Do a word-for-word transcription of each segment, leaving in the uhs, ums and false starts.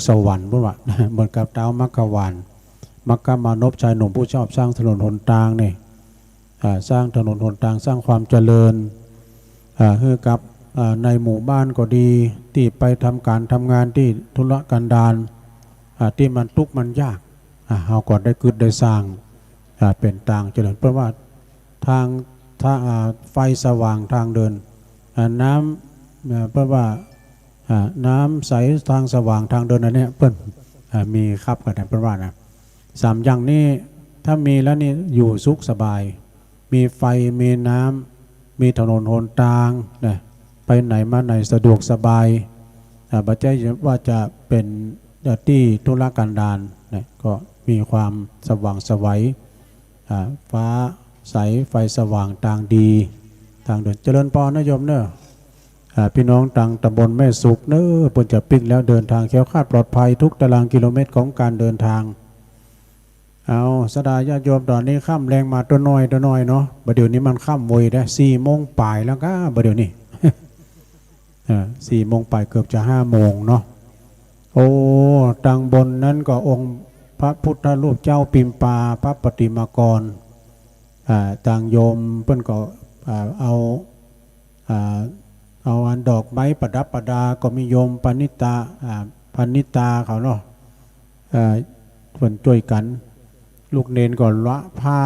สวรรค์ ปุ้นว่า เหมือนกับต๊าวมัคควาน มัคคมานพชายหนุ่มผู้ชอบสร้างถนนหนตางนี่ อ่า สร้างถนนหนตาง สร้างความเจริญ อ่า หื้อกับ อ่า ในหมู่บ้านก็ดี ตี้ไปทำก๋านทำงาน ตี้ทุรกันดาร อ่า ตี้มันตุ๊กข์มันยาก อ่า เฮาก็ได้กึ๊ดได้สร้าง อ่า เป๋นตางเจริญ เปิ้นว่าตาง ตาง อ่า ไฟสว่างตางเดิน อ่า น้ำ อ่า เปิ้นว่า อ่า น้ำใสตางสว่างตางเดิน อันเนี้ยเปิ้น อ่า มีคับกั๋นนะ เปิ้นว่านะ สามอย่างนี้ถ้ามีแล้วนี่อยู่สุขสบาย มีไฟ มีน้ำ มีถนนหนตางนะ ไปไหนมาไหนสะดวกสบาย อ่า บ่ใจ้ว่าจะเป๋น อ่า ตี้ทุรกันดารนะ ก็มีความสว่างไสว อ่า ฟ้าใส ไฟสว่าง ตางดี ตางเดิน เจริญปอนนะโยมเน่อ อ่า ปี้น้องตางตำบลแม่สุกเน่อ เปิ้นจะปิ๊กแล้ว เดินตางแคล้วคลาดปลอดภัยทุกตารางกิโลเมตรของก๋านเดินตาง เอา ศรัทธาญาติโยม ต๋อนนี้ค่ำแลงมาตั๋วน้อยตั๋วน้อยเนาะ บ่าเดี่ยวนี้มันค่ำไวแต๊ สี่โมงป๋ายแล้วก้า บ่าเดี่ยวนี้ อ่า สี่โมงป๋าย เกือบจะห้าโมงเนาะ โอ้ ตางบนนั้นก็องค์พระพุทธรูปเจ้าปิมปา พระปฏิมากร อ่า ตางโยมเปิ้นก็ อ่า เอา อ่า เอาอันดอกไม้ประดับประดา ก็มีโยมปณิตา อ่า ปณิตาเขาเนาะ อ่า เปิ้นจ้วยกั๋น ลูกเณรก็ละผ้า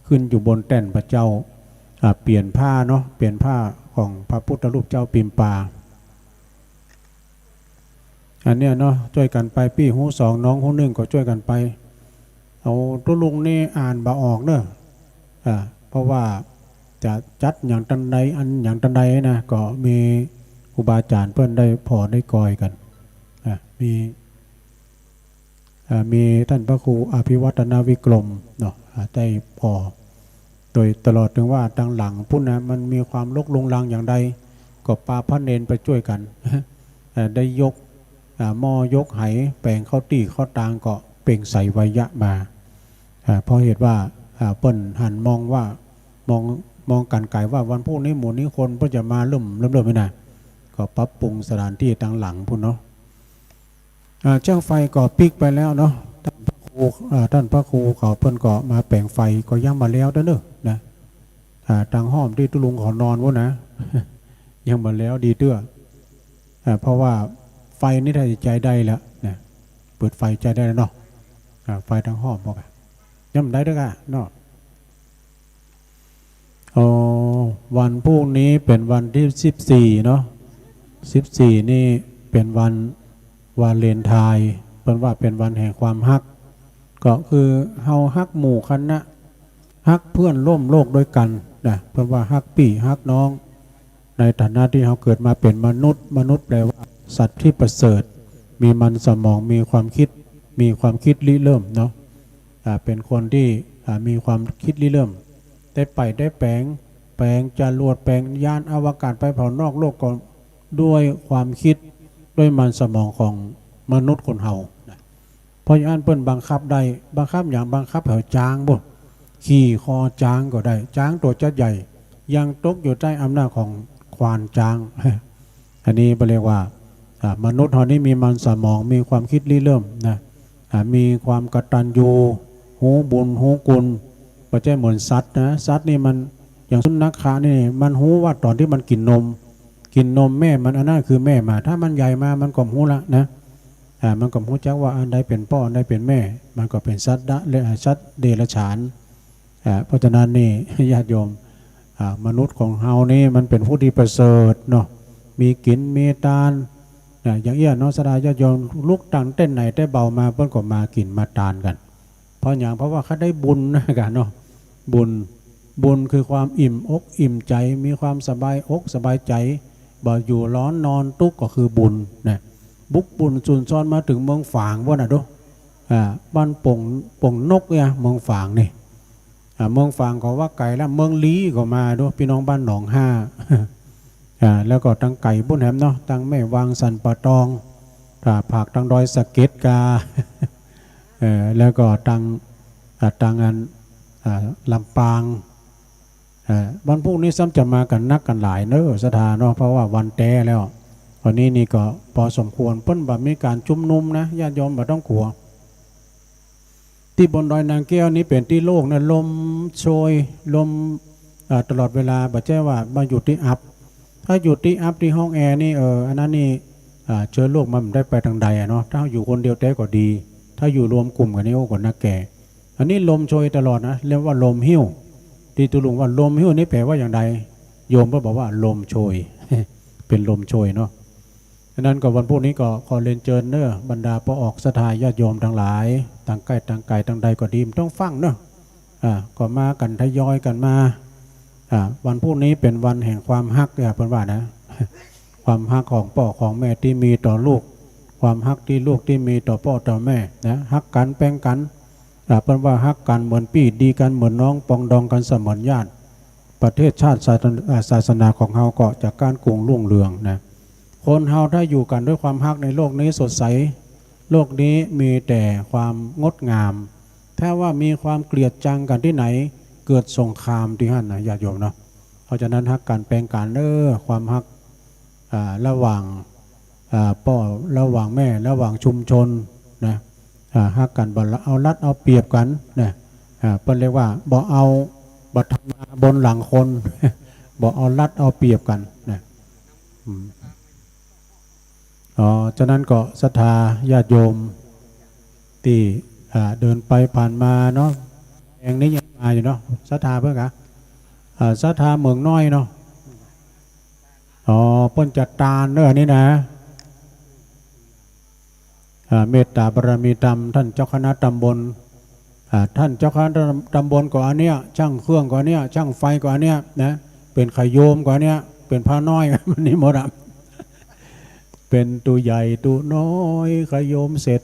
ขึ้นอยู่บนแต้นพระเจ้า อ่า เปลี่ยนผ้าเนาะ เปลี่ยนผ้าของพระพุทธรูปเจ้าปิมปา อันเนี้ยเนาะ จ้วยกั๋นไป ปี้ฮู้สอง น้องฮู้นึ่ง ก็จ้วยกั๋นไป เอาตุ๊ลุงนี่อ่านบ่ออกเน่อ อ่า เพราะว่าจะจัดอย่างตันใด อันอย่างตันใดนะ ก็มีครูบาอาจ๋ารย์เปิ้นได้ผ่อได้กอยกั๋น อ่า มี อ่า มีต้านพระครูอภิวัฒนวิกรมเนาะ อ่า ได้ผ่อ โดยตลอด เถิงว่าตางหลังปุ้นนะ มันมีความรกรุงรังอย่างใด ก็ปาพระเณรไปจ้วยกั๋น เอ่อ ได้ยก อ่า หม้อยกไห แป๋งเข้าตี้เข้าตาง ก็เปล่งไสยวะยะมา อ่า เพราะเหตุว่า อ่า เปิ้นหันมองว่า มอง มองกั๋นไก๋ว่าวันพูกนี้หมู่นี้คนเปิ้นจะมาเริ่ม เริ่ม เริ่มนี่นะ ก็ปรับปรุงสถานที่ตางหลังปุ้นเนาะ อ่า เจ้าไฟก็ปิ๊กไปแล้วเนาะ ต้านพระครู อ่า ต้านพระครูเขาเปิ้นก็มาแป๋งไฟ ก็ยังบ่แล้วเต๊อะเน่อนะ อ่า ตางห้องตี้ตุ๊ลุงเขานอนปู้นนะ ยังบ่แล้วดีเตื้อ อ่า เพราะว่าไฟนี่ถ้าจะใจ๊ได้แล้วนะ เปิดไฟใจ๊ได้แล้วเนาะ อ่า ไฟตางห้องพวกอะ ยังบ่ได้เตื้อก้าเนาะ อ๋อ วันพูกนี้เป๋นวันตี้สิบสี่เนาะ สิบสี่นี่เป๋นวันวาเลนไทน์ เปิ้นว่าเป๋นวันแห่งความฮัก ก็คือเฮาฮักหมู่คณะ ฮักเปื้อนร่วมโลกตวยกั๋นนะ เปิ้นว่าฮักปี้ฮักน้อง ในฐานะตี้เฮาเกิดมาเป๋นมนุษย์ มนุษย์แปลว่าสัตว์ตี้ประเสริฐ มีมันสมอง มีความกึ๊ด มีความกึ๊ดริเริ่มเนาะ อ่า เป๋นคนตี้ อ่า มีความกึ๊ดริเริ่ม ได้ไปได้แป๋ง แป๋งจรวด แป๋งยานอวกาศ ไปผ่านนอกโลกก็ด้วยความกึ๊ด ด้วยมันสมองของมนุษย์คนเฮานะ เพราะอย่างอั้นเปิ้นบังคับได้ บังคับหยัง บังคับหื้อจ๊างปู้น ขี่คอจ๊างก็ได้ จ๊างตั๋วจั๊ดใหญ่ ยังตกอยู่ใต้อำนาจของควานจ๊าง อันนี้เปิ้นเรียกว่า อ่า มนุษย์เฮานี่มีมันสมอง มีความกึ๊ดริเริ่มนะ อ่า มีความกตัญญู ฮู้บุญฮู้คุณ บ่ใจ้เหมือนสัตว์นะ สัตว์นี่มัน อย่างสุนัขะนี่ มันฮู้ว่าต๋อนตี้มันกิ๋นนม กิ๋นนมแม่มัน อันนั้นคือแม่มา ถ้ามันใหญ่มา มันก็ฮู้ละนะ อ่า มันก็ฮู้จักว่าอันใดเป๋นป้อ อันใดเป๋นแม่ มันก็เป๋นสัตว์ดะ และสัตว์เดรัจฉาน อ่า เพราะฉะนั้นนี่ ญาติโยม อ่า มนุษย์ของเฮานี่มันเป๋นผู้ตี้ประเสริฐเนาะ มีกิ๋นมีตาน อ่า อย่างเอี้ยเนาะ ศรัทธาญาติโยม ลุกตั้งแต่ไหนแต่เบามา เปิ้นก็มากิ๋นมาตานกั๋น เพราะหยัง เพราะว่าเขาได้บุญนะก้าเนาะ บุญ บุญคือความอิ่มอกอิ่มใจ๋ มีความสบายอกสบายใจ๋ บ่อยู่ร้อนนอนตุ๊กข์ก็คือบุญนะ บุกบุญสุนทรมาเถิงเมืองฝางปู้นนะดู อ่า บ้านโป่ง โป่งนกเนี่ย เมืองฝางนี่ อ่า เมืองฝางก็ว่าไก๋แล้ว เมืองลี้ก็มาดู ปี้น้องบ้านหนองห้า อ่า แล้วก็ตางไก๋ปู้นแหมเนาะ ตางแม่วางสันป่าตอง อ่า ผากตางดอยสะเก็ดกา เอ่อ แล้วก็ตาง อ่า ตางอัน อ่า ลำปาง อ่า วันพูกนี้ซ้ำจะมากั๋นนักกั๋นหลายเน่อ ศรัทธาเนาะ เพราะว่าวันแต๊แล้ว วันนี้นี่ก็ปอสมควร เปิ้นบ่มีก๋านจุมนุมนะ ญาติโยมบ่ต้องกั๋ว ตี้บนดอยนางแก้วนี่เป๋นตี้โล่งนะ ลมโชย ลม อ่า ตลอดเวลา บ่ใจ้ว่ามาอยู่ตี้อับ ถ้าอยู่ตี้อับตี้ห้องแอร์นี่ เออ อันนั้นนี่ อ่า เจื้อโรคมันบ่ได้ไปตางใดอะเนาะ ถ้าอยู่คนเดียวแต๊ก็ดี ถ้าอยู่รวมกลุ่มกั๋นนี่ โอ้ ก็นักแก่ อันนี้ลมโชยตลอดนะ เรียกว่าลมหิ้ว ตี้ตุ๊ลุงว่าลมหิ้วนี่แปลว่าอย่างใด โยมก็บอกว่าลมโชย เป๋นลมโชยเนาะ ฉะนั้นก็วันพุธนี้ก็ขอเรียนเจิญเน้อ บรรดาป้อออกศรัทธาญาติโยมตังหลาย ตางใก้ตางไก๋ตางใดก็ดี บ่ต้องฟั่งเน้อ อ่า ก็มากั๋นทยอยกั๋นมา อ่า วันพุธนี้เป๋นวันแห่งความฮัก อ่า เปิ้นว่านะ ความฮักของป้อของแม่ตี้มีต่อลูก ความฮักตี้ลูกตี้มีต่อป้อต่อแม่นะ ฮักกั๋นแปงกั๋น อ่า เปิ้นว่าฮักกั๋นเหมือนปี้ ดีกั๋นเหมือนน้อง ปรองดองกั๋นเสมือนญาติ ประเทศชาติศาสนา อ่า ศาสนาของเฮาก็จะก้านกุงรุ่งเรืองนะ คนเฮาถ้าอยู่กั๋นด้วยความฮักในโลกนี้สดใส โลกนี้มีแต่ความงดงาม ถ้าว่ามีความเกลียดจังกั๋นตี้ไหน เกิดสงครามตี้หั้นนะ ญาติโยมเนาะ เพราะฉะนั้นฮักกั๋นแปงกั๋นเน้อ ความฮัก อ่า ระหว่าง อ่า ป้อ ระหว่างแม่ ระหว่างชุมชนนะ อ่า ฮักกั๋น บ่เอารัดเอาเปรียบกั๋นนะ อ่า เปิ้นเรียกว่าบ่เอา บ่ทำนาบนหลังคน บ่เอารัดเอาเปรียบกั๋นนะ อืม อ๋อ ฉะนั้นก็ศรัทธาญาติโยมตี้ อ่า เดินไปผ่านมาเนาะ แห่งนี้ยังมาอยู่เนาะ ศรัทธาเปิ้นกะ อ่า ศรัทธาเหมืองน้อยเนาะ อ๋อ เปิ้นจะตานเน้ออันนี้นะ อ่า เมตตาบารมีธรรม ต้านเจ้าคณะตำบล อ่า ต้านเจ้าคณะตำบลก็อันเนี้ย จ้างเครื่องก็อันเนี้ย จ้างไฟก็อันเนี้ยนะ เป๋นขะโยมก็อันเนี้ย เป๋นพระน้อย มันนี่หมดอะ เป๋นตุ๊ใหญ่ตุ๊น้อย ขะโยมเสร็จ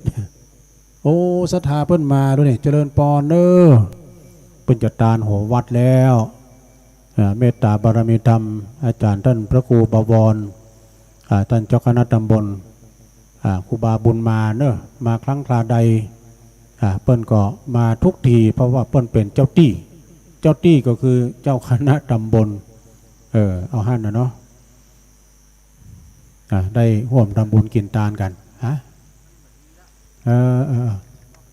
โอ้ ศรัทธาเปิ้นมาดูนี่ เจริญปอนเน้อ เปิ้นจะตานหัววัดแล้ว อ่า เมตตาบารมีธรรม อาจ๋ารย์ต้านพระครูบวร อ่า ต้านเจ้าคณะตำบล อ่า ครูบาบุญมาเน้อ มาครั้งคราใด อ่า เปิ้นก็มาทุกที เพราะว่าเปิ้นเป๋นเจ้าตี้ เจ้าตี้ก็คือเจ้าคณะตำบล เออ เอาหั้นน่ะเนาะ อ่ะ ได้ฮ่วมทำบุญกิ๋นตานกั๋น ฮะ เออ เออ เออ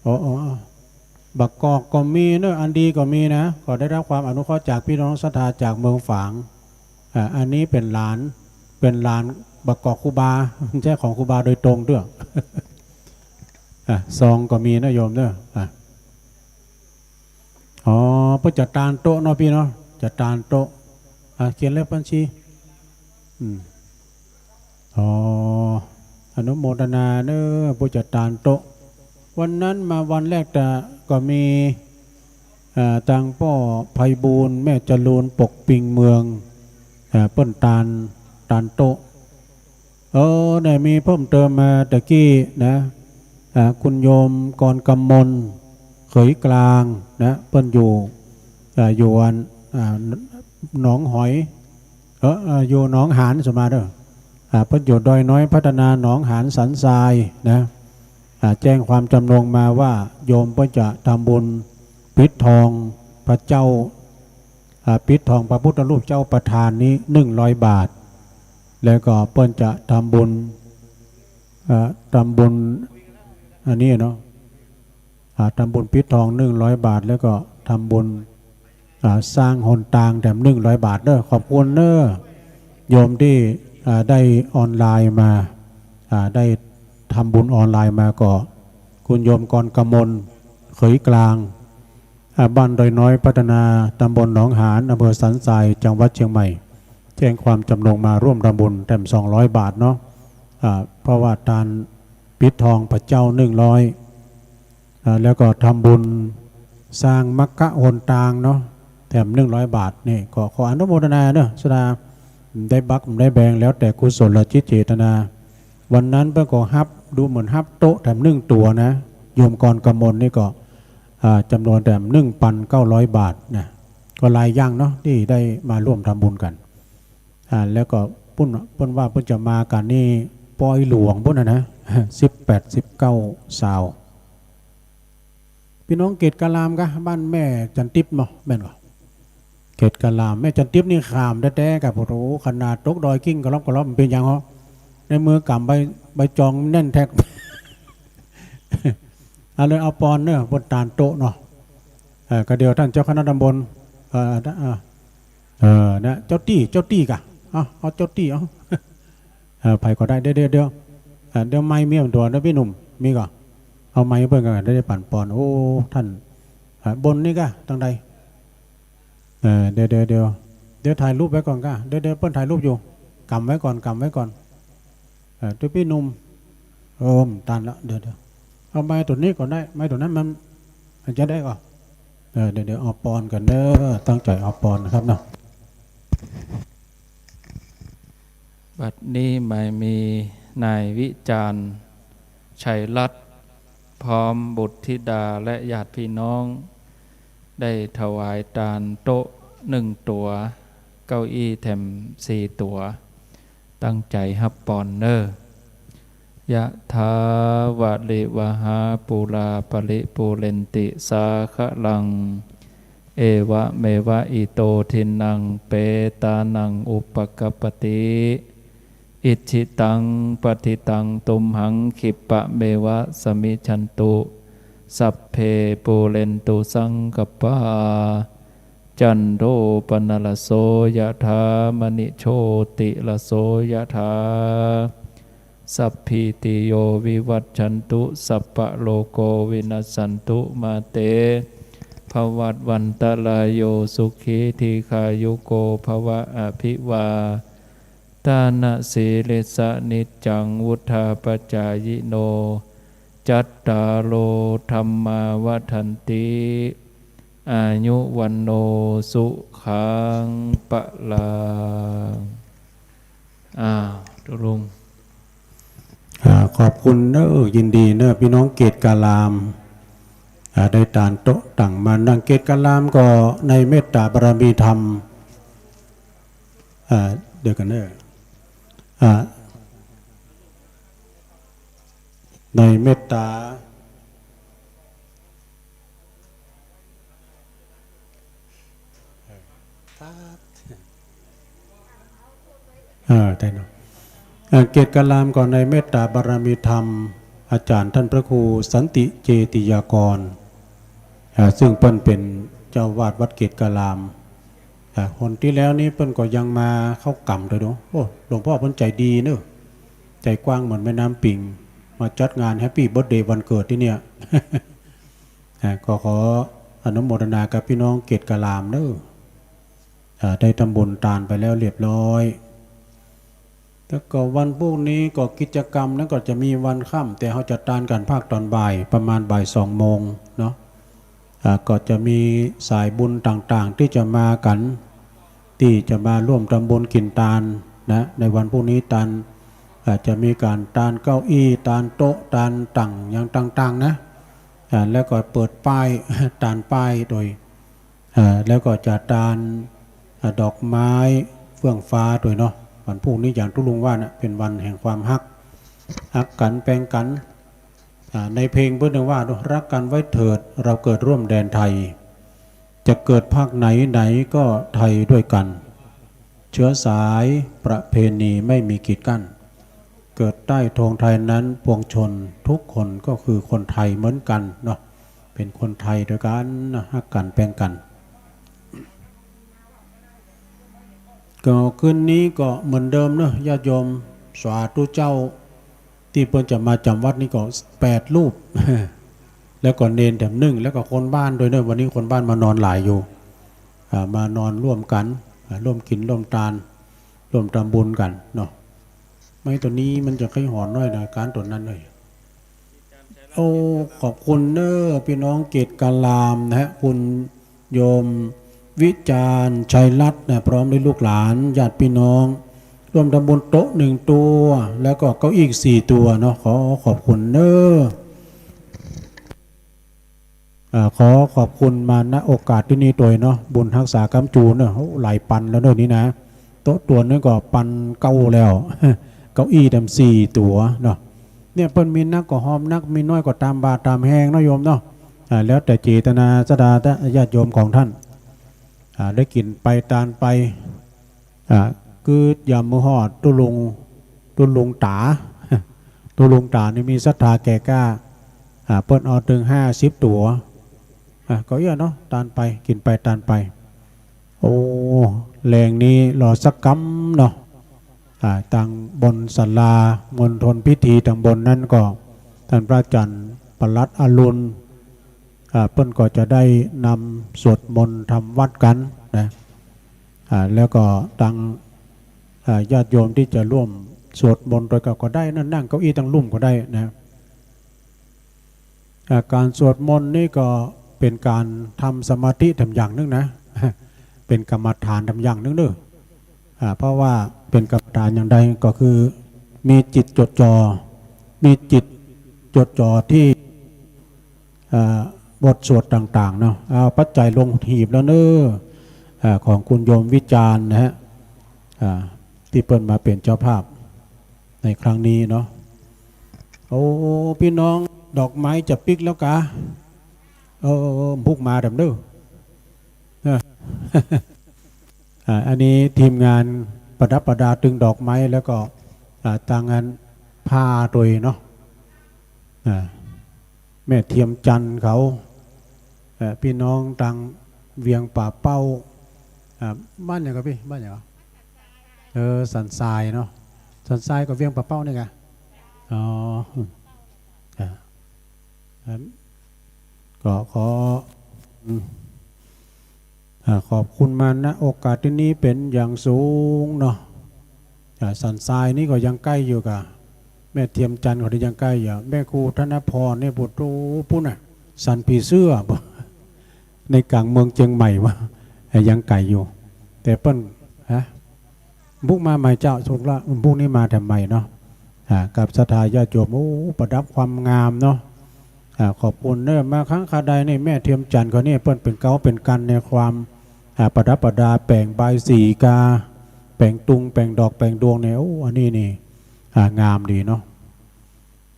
อ๋อ อ๋อ อ๋อ บักกอกก็มีเนอะ อันดีก็มีนะ ก็ได้รับความอนุเคราะห์จากพี่น้องศรัทธาจากเมืองฝาง อ่ะ อันนี้เป๋นหลาน เป๋นหลานบักกอกครูบา บ่ใจ้ของครูบาโดยตรงเตื้อ อ่ะ ซองก็มีนะโยมเนอะ อ่ะ อ๋อ เปิ้นจะตานโต๊ะเนาะพี่เนาะ จะตานโต๊ะ อ่ะ เขียนเลขบัญชี อืม อ๋อ อนุโมทนาเน้อ ผู้จะตานโต๊ะ วันนั้นมาวันแรกแต่ก็มี อ่า ตางป้อไพบูลย์ แม่จรูน ปกปิงเมือง อ่า เปิ้นตาน ตานโต๊ะ เออ เนี่ย มีเพิ่มเติมมาตะกี้นะ อ่า คุณโยมกรกมล เขยกลางนะ เปิ้นอยู่ อ่า อยู่อัน อ่า หนองหอย เออ เออ อยู่หนองหาน สมาเด้อ อ่า เปิ้นอยู่ดอยน้อยพัฒนา หนองหานสันทรายนะ อ่า แจ้งความจำนงมาว่าโยมเปิ้นจะทำบุญปิดทองพระเจ้า อ่า ปิดทองพระพุทธรูปเจ้าประทานนี้หนึ่งร้อยบาท แล้วก็เปิ้นจะทำบุญ อ่า ทำบุญอันนี้เนาะ อ่า ทำบุญปิดทองหนึ่งร้อยบาท แล้วก็ทำบุญ อ่า สร้างหนตางแถมหนึ่งร้อยบาทเน้อ ขอบคุณเน้อ โยมตี้ อ่า ได้ออนไลน์มา อ่า ได้ทำบุญออนไลน์มาก็ คุณโยมกรกมล เขยกลาง อ่า บ้านดอยน้อยพัฒนา ตำบลหนองหาน อำเภอสันทราย จังหวัดเชียงใหม่ แจ้งความจำนงมาร่วมทำบุญแถมสองร้อยบาทเนาะ อ่า เพราะว่าตานปิดทองพระเจ้าหนึ่งร้อย อ่า แล้วก็ทำบุญสร้างมัคคะหนตางเนาะ แถมหนึ่งร้อยบาท นี่ก็ขออนุโมทนาเนาะ ศรัทธา ได้บักได้แบง แล้วแต่กุศลจิตเจตนา วันนั้นเปิ้นก็ฮับ ดูเหมือนฮับโต๊ะแถมหนึ่งตั๋วนะ โยมกรกมลนี่ก็ อ่า จำนวนแถมหนึ่งพันเก้าร้อยบาทนะ ก็หลายอย่างเนาะ ตี้ได้มาร่วมทำบุญกั๋น อ่า แล้วก็ปุ้น เปิ้นว่าเปิ้นจะมากั๋นนี่ ปอยหลวงปุ้นน่ะนะ สิบแปด สิบเก้า ซาว พี่น้องเขตกาลามกะ บ้านแม่จันทิพย์เนาะ แม่นก่อ เขตกาลาม แม่จันทิพย์นี่ขามแต๊ๆ กะ โอ้โห ขนาดตกดอยกิ้งกะลอบกะลอบ มันเป๋นหยังเหรอ ในมือกำใบ ใบจองแน่นแท็ก เอาเลย เอาปอนเน่อ บนตานโต๊ะเนาะ เออ ก็เดี๋ยวต้านเจ้าคณะตำบล เออ เออ เออ นะ เจ้าตี้ เจ้าตี้ก่ะ เอา เอาเจ้าตี้ เอา เออ ใผก็ได้ เดี๋ยว เดี๋ยว เดี๋ยว เออ เดี๋ยวไมค์มีตั๋วเน่อ ปี้หนุ่ม มีก่อ เอาไมค์เปิ้นก่อน ได้ ได้ปันปอน โอ้ ต้าน เออ บนนี้ก่ะ ตังใด เออ เดี๋ยว เดี๋ยว เดี๋ยว เดี๋ยวถ่ายรูปไว้ก่อนก่ะ เดี๋ยว เดี๋ยวเปิ้นถ่ายรูปอยู่ กำไว้ก่อน กำไว้ก่อน เออ ตี้ปี้หนุ่ม เออ ตันละ เดี๋ยว เดี๋ยว เอาไมค์ตั๋วนี้ก่อนได้ ไมค์ตั๋วนั้นมัน มันจะได้ก่อ เออ เดี๋ยว เดี๋ยว เอาปอนก่อนเน่อ ตั้งใจ๋เอาปอนนะครับเนาะ บัดนี้หมายมีนายวิจารณ์ ชัยรัตน์ พร้อมบุตรธิดาและญาติพี่น้อง ได้ถวายตานโต๊ะนึ่งตั๋ว เก้าอี้แถมสี่ตั๋ว ตั้งใจ๋ฮับปอนเน่อ ยะถาวะริวะหาปูราปะริปูเรนติสาคะรัง เอวะเมวะอิโตทินนังเปตานังอุปะกัปปะติ อิจฉิตังปัตถิตังตุมหัง ขิปปะเมวะสะมิชชันตุ สัพเพปูเรนตุสังกัปปา จันโทปะนะระโสยะถา มะณิโชติระโสยะถา สัพพีติโยวิวัชชันตุ สัพพะโรโควินัสสันตุ มาเตภวัตวันตะราโย สุขีทีฆายุโกภวะ อภิวาทะนะสีลิสสะ นิจจังวุฑฒาปะจายิโน จัตตาโรธัมมาวัฑฒันติ อายุวัณโณสุขังพะลัง อ้าว ตกลง อ่า ขอบคุณเน่อ ยินดีเน่อ ปี้น้องเกตการาม อ่า ได้ตานโต๊ะตังมานั่ง เกตการามก็ในเมตตาบารมีธรรม อ่า เดี๋ยวก่อนเน่อ อ่า ในเมตตา เออ ได้เนาะ เอ่อ เกตการามก็ในเมตตาบารมีธรรม อาจ๋ารย์ต้านพระครูสันติเจติยากร อ่า ซึ่งเปิ้นเป๋นเจ้าอาวาสวัดเกตการาม อ่า หนตี้แล้วนี้เปิ้นก็ยังมาเข้ากรรมโตยเนาะ โอ้ หลวงพ่อเปิ้นใจ๋ดีเนาะ ใจ๋กว้างเหมือนแม่น้ำปิง มาจัดงานแฮปปี้เบิร์ธเดย์วันเกิดตี้เนี่ย อ่า ก็ขออนุโมทนากับปี้น้องเกตการามเนาะ อ่า ได้ทำบุญตานไปแล้วเรียบร้อย แล้วก็วันพรุ่งนี้ก็กิจกรรมนั้นก็จะมีวันค่ำ แต่เฮาจะตานกั๋นภาคต๋อนบ่าย ประมาณบ่ายสองโมงเนาะ อ่า ก็จะมีสายบุญต่างๆ ตี้จะมากั๋น ตี้จะมาร่วมทำบุญกิ๋นตานนะ ในวันพรุ่งนี้ตาน อ่า จะมีก๋านตานเก้าอี้ ตานโต๊ะ ตานตั๋งอย่างต่างๆ นะ อ่า แล้วก็เปิดป้าย ตานป้ายโตย อ่า แล้วก็จะตาน อ่า ดอกไม้เฟื่องฟ้าโตยเนาะ วันพรุ่งนี้อย่างตุ๊ลุงว่าน่ะ เป๋นวันแห่งความฮัก ฮักกั๋นแปงกั๋น อ่า ในเพลงเปิ้นว่า รักกันไว้เถิด เราเกิดร่วมแดนไทย จะเกิดภาคไหนไหนก็ไทยด้วยกัน เชื้อสายประเพณีไม่มีกีดกั้น เกิดใต้ธงไทยนั้นปวงชนทุกคนก็คือคนไทยเหมือนกันเนาะ เป๋นคนไทยโตยกั๋นนะ ฮักกั๋นแปงกั๋น ก็คืนนี้ก็เหมือนเดิมเนาะ ญาติโยม สาธุเจ้า ตี้เปิ้นจะมาจ๋ำวัดนี่ก็แปดรูป แล้วก็เณรแถมนึ่ง แล้วก็คนบ้านโตยเนาะ วันนี้คนบ้านมานอนหลายอยู่ อ่า มานอนร่วมกั๋น อ่า ร่วมกิ๋นร่วมตาน ร่วมทำบุญกั๋นเนาะ ไม้โตนี้มันจะใค่หอนหน้อยนะ ก๊านโตนั้นหน้อย โอ้ ขอบคุณเน้อปี้น้องเกตการามนะฮะ คุณโยมวิจารณ์ชัยรัตน์นะ พร้อมด้วยลูกหลานญาติพี่น้อง ร่วมทำบุญโต๊ะหนึ่งตัว แล้วก็เก้าอี้สี่ตัวเนาะ ขอขอบคุณเน้อ อ่า ขอขอบคุณมา ณ โอกาสตี้นี่ตวยเนาะ บุญฮักษาค้ำจูเนาะ โอ้ หลายปันแล้วเนาะนี่นะ โต๊ะตั๋วนึ่งก็ปันเก้าแล้ว เก้าอี้แถมสี่ตั๋วเนาะ เนี่ยเปิ้นมีนักก็ฮอมนัก มีน้อยก็ต๋ามบ่าต๋ามแฮงเนาะโยมเนาะ อ่า แล้วแต่เจตนาศรัทธาญาติโยมของต้าน อ่า ได้กิ๋นไปตานไป อ่า คือยามมื้อฮอดตุ๊ลุง ตุ๊ลุงต๋า ตุ๊ลุงต๋านี่มีศรัทธาแก่กล้า อ่า เปิ้นเอาตึงห้าสิบตั๋ว อ่า ก็เอี้ยเนาะ ตานไป กิ๋นไป ตานไป โอ้ แลงนี้รอสักกำเนาะ อ่า ตังบนศาลามณฑลพิธีตังบนนั้นก็ ต้านพระอาจ๋ารย์ปลัดอรุณ อ่า เปิ้นก็จะได้นำสวดมนต์ทำวัตรกั๋นนะ อ่า แล้วก็ตัง อ่า ญาติโยมตี้จะร่วมสวดมนต์ตวยกั๋นก็ได้นะ นั่งเก้าอี้ตังลุ่มก็ได้นะ อ่า ก๋านสวดมนต์นี่ก็เป๋นก๋านทำสมาธิแถมอย่างนึ่งนะ เป๋นกรรมฐานแถมอย่างนึ่งเน่อ อ่า เพราะว่าเป๋นกรรมฐานอย่างใดก็คือมีจิตจดจ่อ มีจิตจดจ่อตี้ อ่า บทสวดต่างๆ เนาะ เอาปัจจัยลงหีบแล้วเน่อ อ่า ของคุณโยมวิจารณ์นะฮะ อ่า ตี้เปิ้นมาเป๋นเจ้าภาพในครั้งนี้เนาะ โอ้ ปี้น้อง ดอกไม้จะปิ๊กแล้วกา เออ เออ เออ พุกมาแถมเน่อ เออ อ่า อันนี้ทีมงานประดับประดาตึงดอกไม้แล้วก็ อ่า ตังอันผ้าตวยเนาะ อ่า แม่เทียมจันทร์เขา เอ่อ ปี้น้องตังเวียงป่าเป้า อ่า บ้านหยังก่อปี้ บ้านหยังก่อ เออ สันทรายเนาะ สันทรายกับเวียงป่าเป้านี่ก่ะ อ๋อ อ่า ครับ ก็ขอ อืม อ่า ขอบคุณมา ณ โอกาสตี้นี้เป๋นอย่างสูงเนาะ อ่า สันทรายนี่ก็ยังใก้อยู่ก่ะ แม่เทียมจันทร์เขานี่ยังใก้อยู่ แม่ครูธนพรนี่ ปุโต ปู๊นน่ะ สันผีเสื้อ ในก๋างเมืองเจียงใหม่วะ อ่า ยังไก๋อยู่ แต่เปิ้น ฮะ พุกมาใหม่เจ้า สุกร์ละ พุกนี้มาแถมใหม่เนาะ อ่า กับศรัทธาญาติโยม โอ้ ประดับความงามเนาะ อ่า ขอบคุณเน่อ มาครั้งคาใดนี่ แม่เทียมจันทร์เขานี่ เปิ้นเป๋นเก๊าเป๋นกั๋นในความ อ่า ประดับประดา แป๋งบายสีกา แป๋งตุง แป๋งดอก แป๋งดวงเนี่ย โอ้ อันนี้นี่ อ่า งามดีเนาะ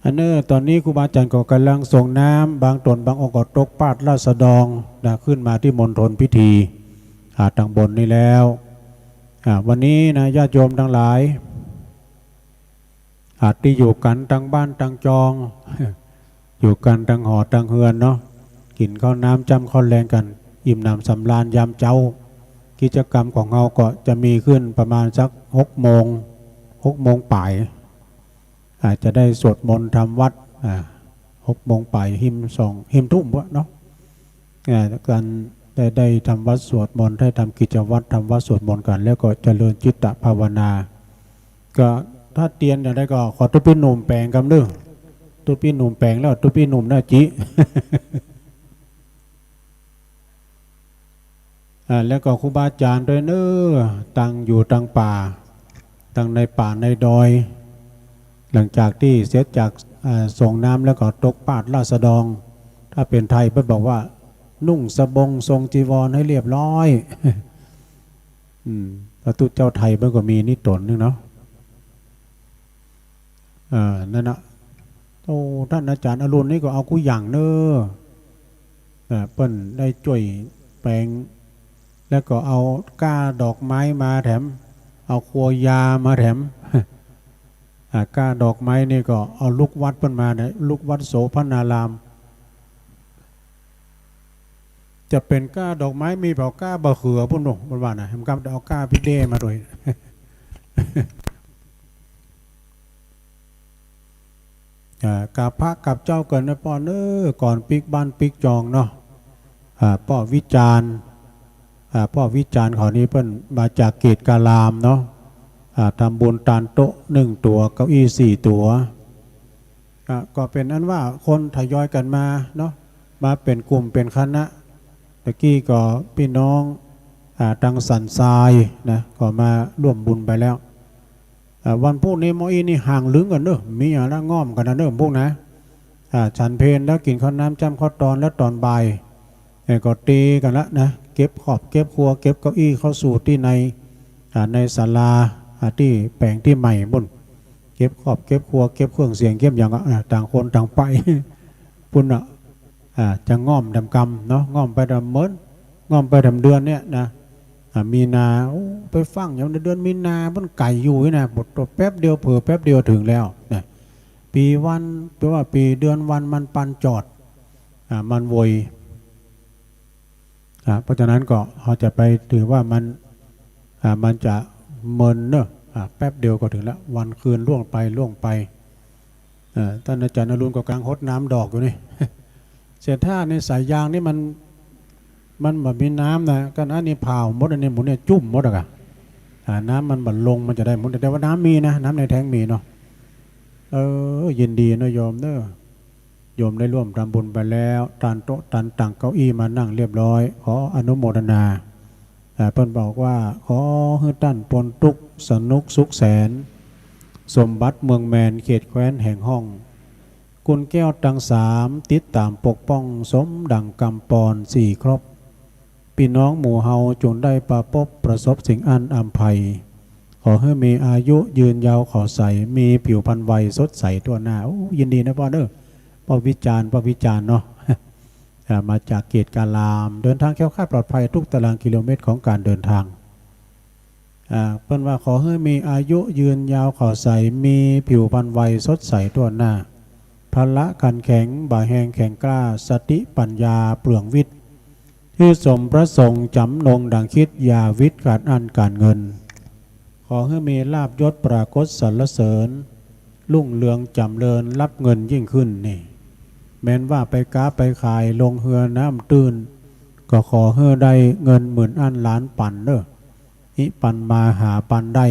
อันเน่อ ต๋อนนี้ครูบาอาจ๋ารย์ก็ก่ำลังส่งน้ำ บางต๋นบางองค์ก็ตกปาดราชดองนะ ขึ้นมาตี้มณฑลพิธี อ่า ตังบนนี้แล้ว อ่า วันนี้นะ ญาติโยมตังหลาย อ่า ตี้อยู่กั๋นตังบ้านตังจอง อยู่กั๋นตังหอตังเฮือนเนาะ กิ๋นข้าวน้ำจ้ำข้าวแลงกั๋น อิ่มหนำสำราญยามเจ๊า กิจกรรมของเฮาก็จะมีขึ้นประมาณสักหกโมง หกโมงป๋าย อ่า จะได้สวดมนต์ทำวัตร อ่า หกโมงป๋าย หิมสอง หิมทุ่มวะเนาะ อ่า กั๋นได้ ได้ทำวัตรสวดมนต์ ได้ทำกิจวัตรทำวัตรสวดมนต์กั๋น แล้วก็เจริญจิตตภาวนา ก็ถ้าเตียนอย่างใดก็ขอตุ๊ปี้หนุ่มแป๋งกำเน่อ ตุ๊ปี้หนุ่มแป๋งแล้ว ตุ๊ปี้หนุ่มน่าจิ อ่า แล้วก็ครูบาอาจ๋ารย์ตวยเน่อ ตังอยู่ตังป่า ตังในป่าในดอย หลังจากตี้เสร็จจาก อ่า ส่งน้ำแล้วก็ตกปาดราชดอง ถ้าเป๋นไทยเปิ้นบอกว่า นุ่งสบงทรงจีวรให้เรียบร้อย อืม พระตุ๊เจ้าไทยเปิ้นก็มีนี้ต๋นนึ่งเนาะ อ่า นั่นน่ะ โอ้ ต้านอาจ๋ารย์อรุณนี่ก็เอากู้อย่างเน่อ อ่า เปิ้นได้จ้วยแป๋ง แล้วก็เอาก้าดอกไม้มาแถม เอาครัวยามาแถม อ่า ก้าดอกไม้นี่ก็เอาลูกวัดเปิ้นมาเนี่ย ลูกวัดโสภณาราม จะเป๋นก้าดอกไม้ มีเผาก้าบ่าเขือปู๊นเนาะ เปิ้นว่านะ แหมกำเอาก้าปี้เด้มาตวย อ่า กราบพระกราบเจ้ากั๋นนะป้อเน่อ ก่อนปิ๊กบ้านปิ๊กจองเนาะ อ่า ป้อวิจารณ์ อ่า ป้อวิจารณ์เขานี่เปิ้นมาจากเกตการามเนาะ อ่า ทำบุญตานโต๊ะนึ่งตั๋ว เก้าอี้สี่ตั๋ว อ่า ก็เป๋นอันว่าคนทยอยกั๋นมาเนาะ มาเป๋นกลุ่มเป๋นคณะ ตะกี้ก็ปี้น้อง อ่า ตังสันทรายนะ ก็มาร่วมบุญไปแล้ว อ่า วันพูกนี้หม้ออี้นี่ห่างลึงกั๋นเน่อ มีอะหยังละง่อมกั๋นนะเน่อ พูกนะ อ่า ฉันเพลแล้วกิ๋นข้าวน้ำจ้ำข้าวตอนแล้วต๋อนบ่าย เอ่อ ก็เตรียมกั๋นละนะ เก็บครอบเก็บครัว เก็บเก้าอี้เข้าสู่ตี้ใน อ่า ในศาลา อ่า ตี้แป๋งตี้ใหม่ปู๊น เก็บครอบเก็บครัว เก็บเครื่องเสียง เก็บหยังอะ อ่า ต่างคนต่างไป ปู๊นน่ะ อ่า จะง่อมแถมกำเนาะ ง่อมไปแถมเมิน ง่อมไปแถมเดือนเนี่ยนะ อ่า มีนา โอ้ ไปฟั่งอย่างในเดือนมีนา มันไก๋อยู่นี่นะ บทแป๊บเดียว เผลอแป๊บเดียวเถิงแล้วนะ ปี๋วัน แปลว่าปี๋เดือนวันมันปันจอด อ่า มันโวย อ่า เพราะฉะนั้นก็เฮาจะไปถือว่ามัน อ่า มันจะเมินเนาะ อ่า แป๊บเดียวก็เถิงแล้ว วันคืนล่วงไป ล่วงไป อ่า ต้านอาจ๋ารย์อรุณก็กำลังหดน้ำดอกอยู่นี่ เศรษฐาในสายยางนี่มัน มันบ่มีน้ำนะ ก็อันนี้ผ่าวหมด อันนี้หมู่เนี่ยจุ่มหมดอะกะ อ่า น้ำมันบ่ลง มันจะได้หมด แต่ว่าน้ำมีนะ น้ำในแท้งมีเนาะ เออ ยินดีเนาะโยมเนาะ โยมได้ร่วมทำบุญไปแล้ว ตานโต๊ะ ตานตั๋ง เก้าอี้ มานั่งเรียบร้อย ขออนุโมทนา อ่า เปิ้นบอกว่า ขอหื้อต้านป๊นตุ๊กข์ สนุกสุขแสน สมบัติเมืองแมน เขตแคว้นแห่งห้อง กุลแก้วตังสาม ติดต๋ามปกป้อง สมดังกำปอนสี่ครบ ปี้น้องหมู่เฮาจงได้ประปบ ประสบสิ่งอั้นอำไพ ขอหื้อมีอายุยืนยาวขาวใส มีผิวพรรณวัยสดใสทั่วหน้า โอ้ ยินดีนะป้อเนาะ ป้อวิจารณ์ ป้อวิจารณ์เนาะ อ่า มาจากเกตการาม เดินทางแคล้วคลาดปลอดภัยทุกตารางกิโลเมตรของการเดินทาง อ่า เปิ้นว่าขอหื้อมีอายุยืนยาวขาวใส มีผิวพรรณวัยสดใสทั่วหน้า พละขันแข็ง บ่าแฮงแข็งกล้า สติปัญญาเปลืองวิทย์ หื้อสมประสงค์จ๋ำนงดังคิด อย่าวิตขาดอั้นก๋านเงิน ขอหื้อมีลาภยศปรากฏสรรเสริญ รุ่งเรืองจ๋ำเริญ ฮับเงินยิ่งขึ้นนี่ แม้นว่าไปก๊าไปขาย ลงเฮือน้ำตื้น ก็ขอหื้อได้เงินหมื่นอั้นล้านปันเนาะ อิปันมาหาปันได้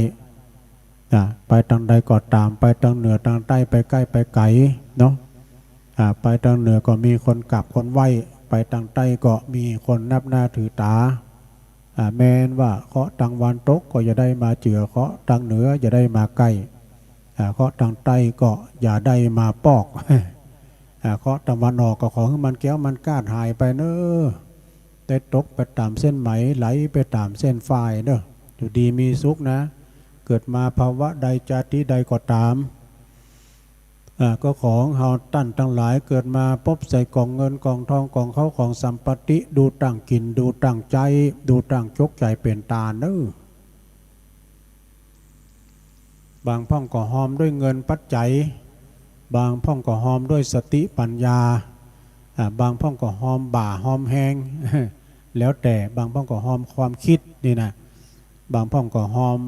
อ่า ไปตางใดก็ต๋าม ไปตางเหนือตางใต้ ไปใก้ไปไก๋เนาะ อ่า ไปตางเหนือก็มีคนกราบคนไหว้ ไปตางใต้ก็มีคนนับหน้าถือต๋า อ่า แม้นว่าเคราะห์ตางวันตกก็อย่าได้มาเจือ เคราะห์ตางเหนืออย่าได้มาใก้ อ่า เคราะห์ตางใต้ก็อย่าได้มาปอก อ่า เคราะห์ตางวันออกก็ขอหื้อมันแก้วมันกล้าดหายไปเนาะ ได้ตกไปต๋ามเส้นไหม ไหลไปต๋ามเส้นฝ้ายเนาะ อยู่ดีมีสุขนะ เกิดมาภาวะใดจาติใดก็ต๋าม อ่า ก็ขอหื้อเฮาต้านตังหลายเกิดมาปบใส่ก๋องเงินก๋องทองก๋องเข้าของสัมปัตติ ดูตั้งกิ๋น ดูตั้งใจ๊ ดูตั้งจกใจ๋เป๋นตานเนาะ บางพ่องก็ฮอมด้วยเงินปัจจัย บางพ่องก็ฮอมด้วยสติปัญญา อ่า บางพ่องก็ฮอมบ่าฮอมแฮง แล้วแต่ บางพ่องก็ฮอมความคิดนี่นะ บางพ่องก็ฮอม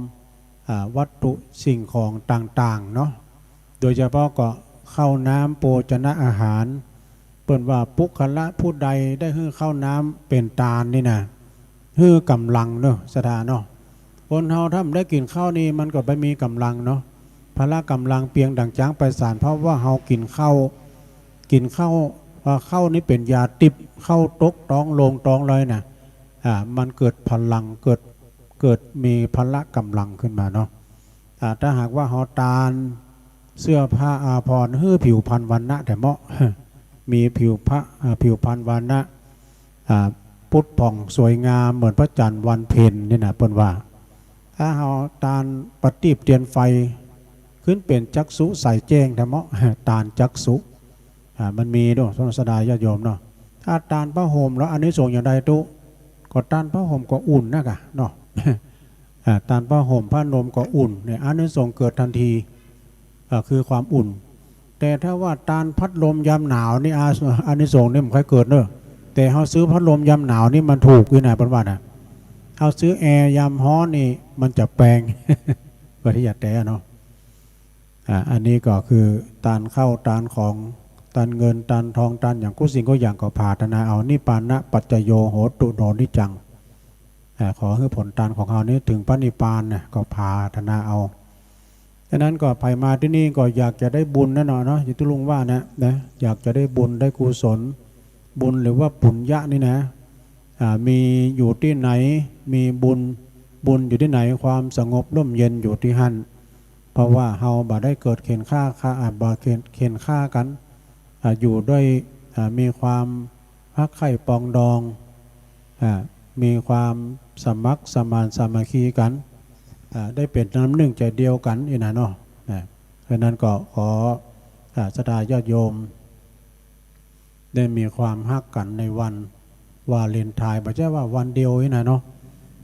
อ่า วัตถุสิ่งของต่างๆ เนาะ โดยเฉพาะก็ข้าวน้ำโภชนะอาหาร เปิ้นว่าปุคคละผู้ใดได้หื้อข้าวน้ำเป๋นตานนี่นะ หื้อก๋ำลังเนาะ ศรัทธาเนาะ คนเฮาถ้าบ่ได้กิ๋นข้าวนี่มันก็บ่มีก๋ำลังเนาะ พละก๋ำลังเปียงดั่งจ๊างไปศาล เพราะว่าเฮากิ๋นข้าว กิ๋นข้าว พอข้าวนี่เป๋นยาติ๊บ ข้าวตกต๊องลงต๊องเลยนะ อ่า มันเกิดพลัง เกิด เกิดมีพละก๋ำลังขึ้นมาเนาะ อ่า ถ้าหากว่าเฮาตานเสื้อผ้าอาภรณ์ หื้อผิวพรรณวรรณะแต๊เหมาะ มีผิวพระ อ่า ผิวพรรณวรรณะ อ่า ผุดผ่องสวยงามเหมือนพระจันทร์วันเพ็ญนี่นะ เปิ้นว่า ถ้าเฮาตานประทีปเตียนไฟ ขึ้นเป๋นจักษุใสแจ้งแต๊เหมาะ ตานจักษุ อ่า มันมีเนาะ ศรัทธาญาติโยมเนาะ ถ้าตานผ้าห่มแล้วอานิสงส์อย่างใดตุ๊ ก็ตานผ้าห่มก็อุ่นนะกะเนาะ อ่า ตานผ้าห่มผ้านวมก็อุ่นเนี่ย อานิสงส์เกิดทันที อ่า คือความอุ่น แต่ถ้าว่าตานพัดลมยามหนาวนี่ อา อานิสงส์นี่บ่ค่อยเกิดเนาะ แต่เฮาซื้อพัดลมยามหนาวนี่มันถูกอยู่นะ เปิ้นว่านะ เฮาซื้อแอร์ยามฮ้อนนี่มันจะแปง ก็ที่อยากแต่เนาะ อ่า อันนี้ก็คือตานข้าวตานของ ตานเงินตานทอง ตานอย่างกู้สิ่งกู้อย่างก็ผาถนาเอา นิพพานะปัจจโยโหตุโนนิจจัง อ่า ขอหื้อผลตานของเฮานี้เถิงพระนิพพานนะ ก็ผาถนาเอา ฉะนั้นก็ใผมาตี้นี่ก็อยากจะได้บุญแน่นอนเนาะ อย่างตี้ลุงว่านะ นะ อยากจะได้บุญได้กุศล บุญหรือว่าปุญญะนี่นะ อ่า มีอยู่ตี้ไหน มีบุญ บุญอยู่ตี้ไหน ความสงบร่มเย็นอยู่ตี้หั้น เพราะว่าเฮาบ่ได้เกิดเข่นฆ่า ฆ่า อ่า บ่เข่น เข่นฆ่ากั๋น อ่า อยู่ด้วย อ่า มีความฮักใค่ปรองดอง อ่า มีความสมัครสมานสามัคคีกั๋น อ่า ได้เป๋นน้ำนึ่งใจ๋เดียวกั๋นอี้นะเนาะ นะ เพราะฉะนั้นก็ขอ อ่า ศรัทธาญาติโยม ได้มีความฮักกั๋นในวันวาเลนไทน์ บ่ใจ้ว่าวันเดียวอี้นะเนาะ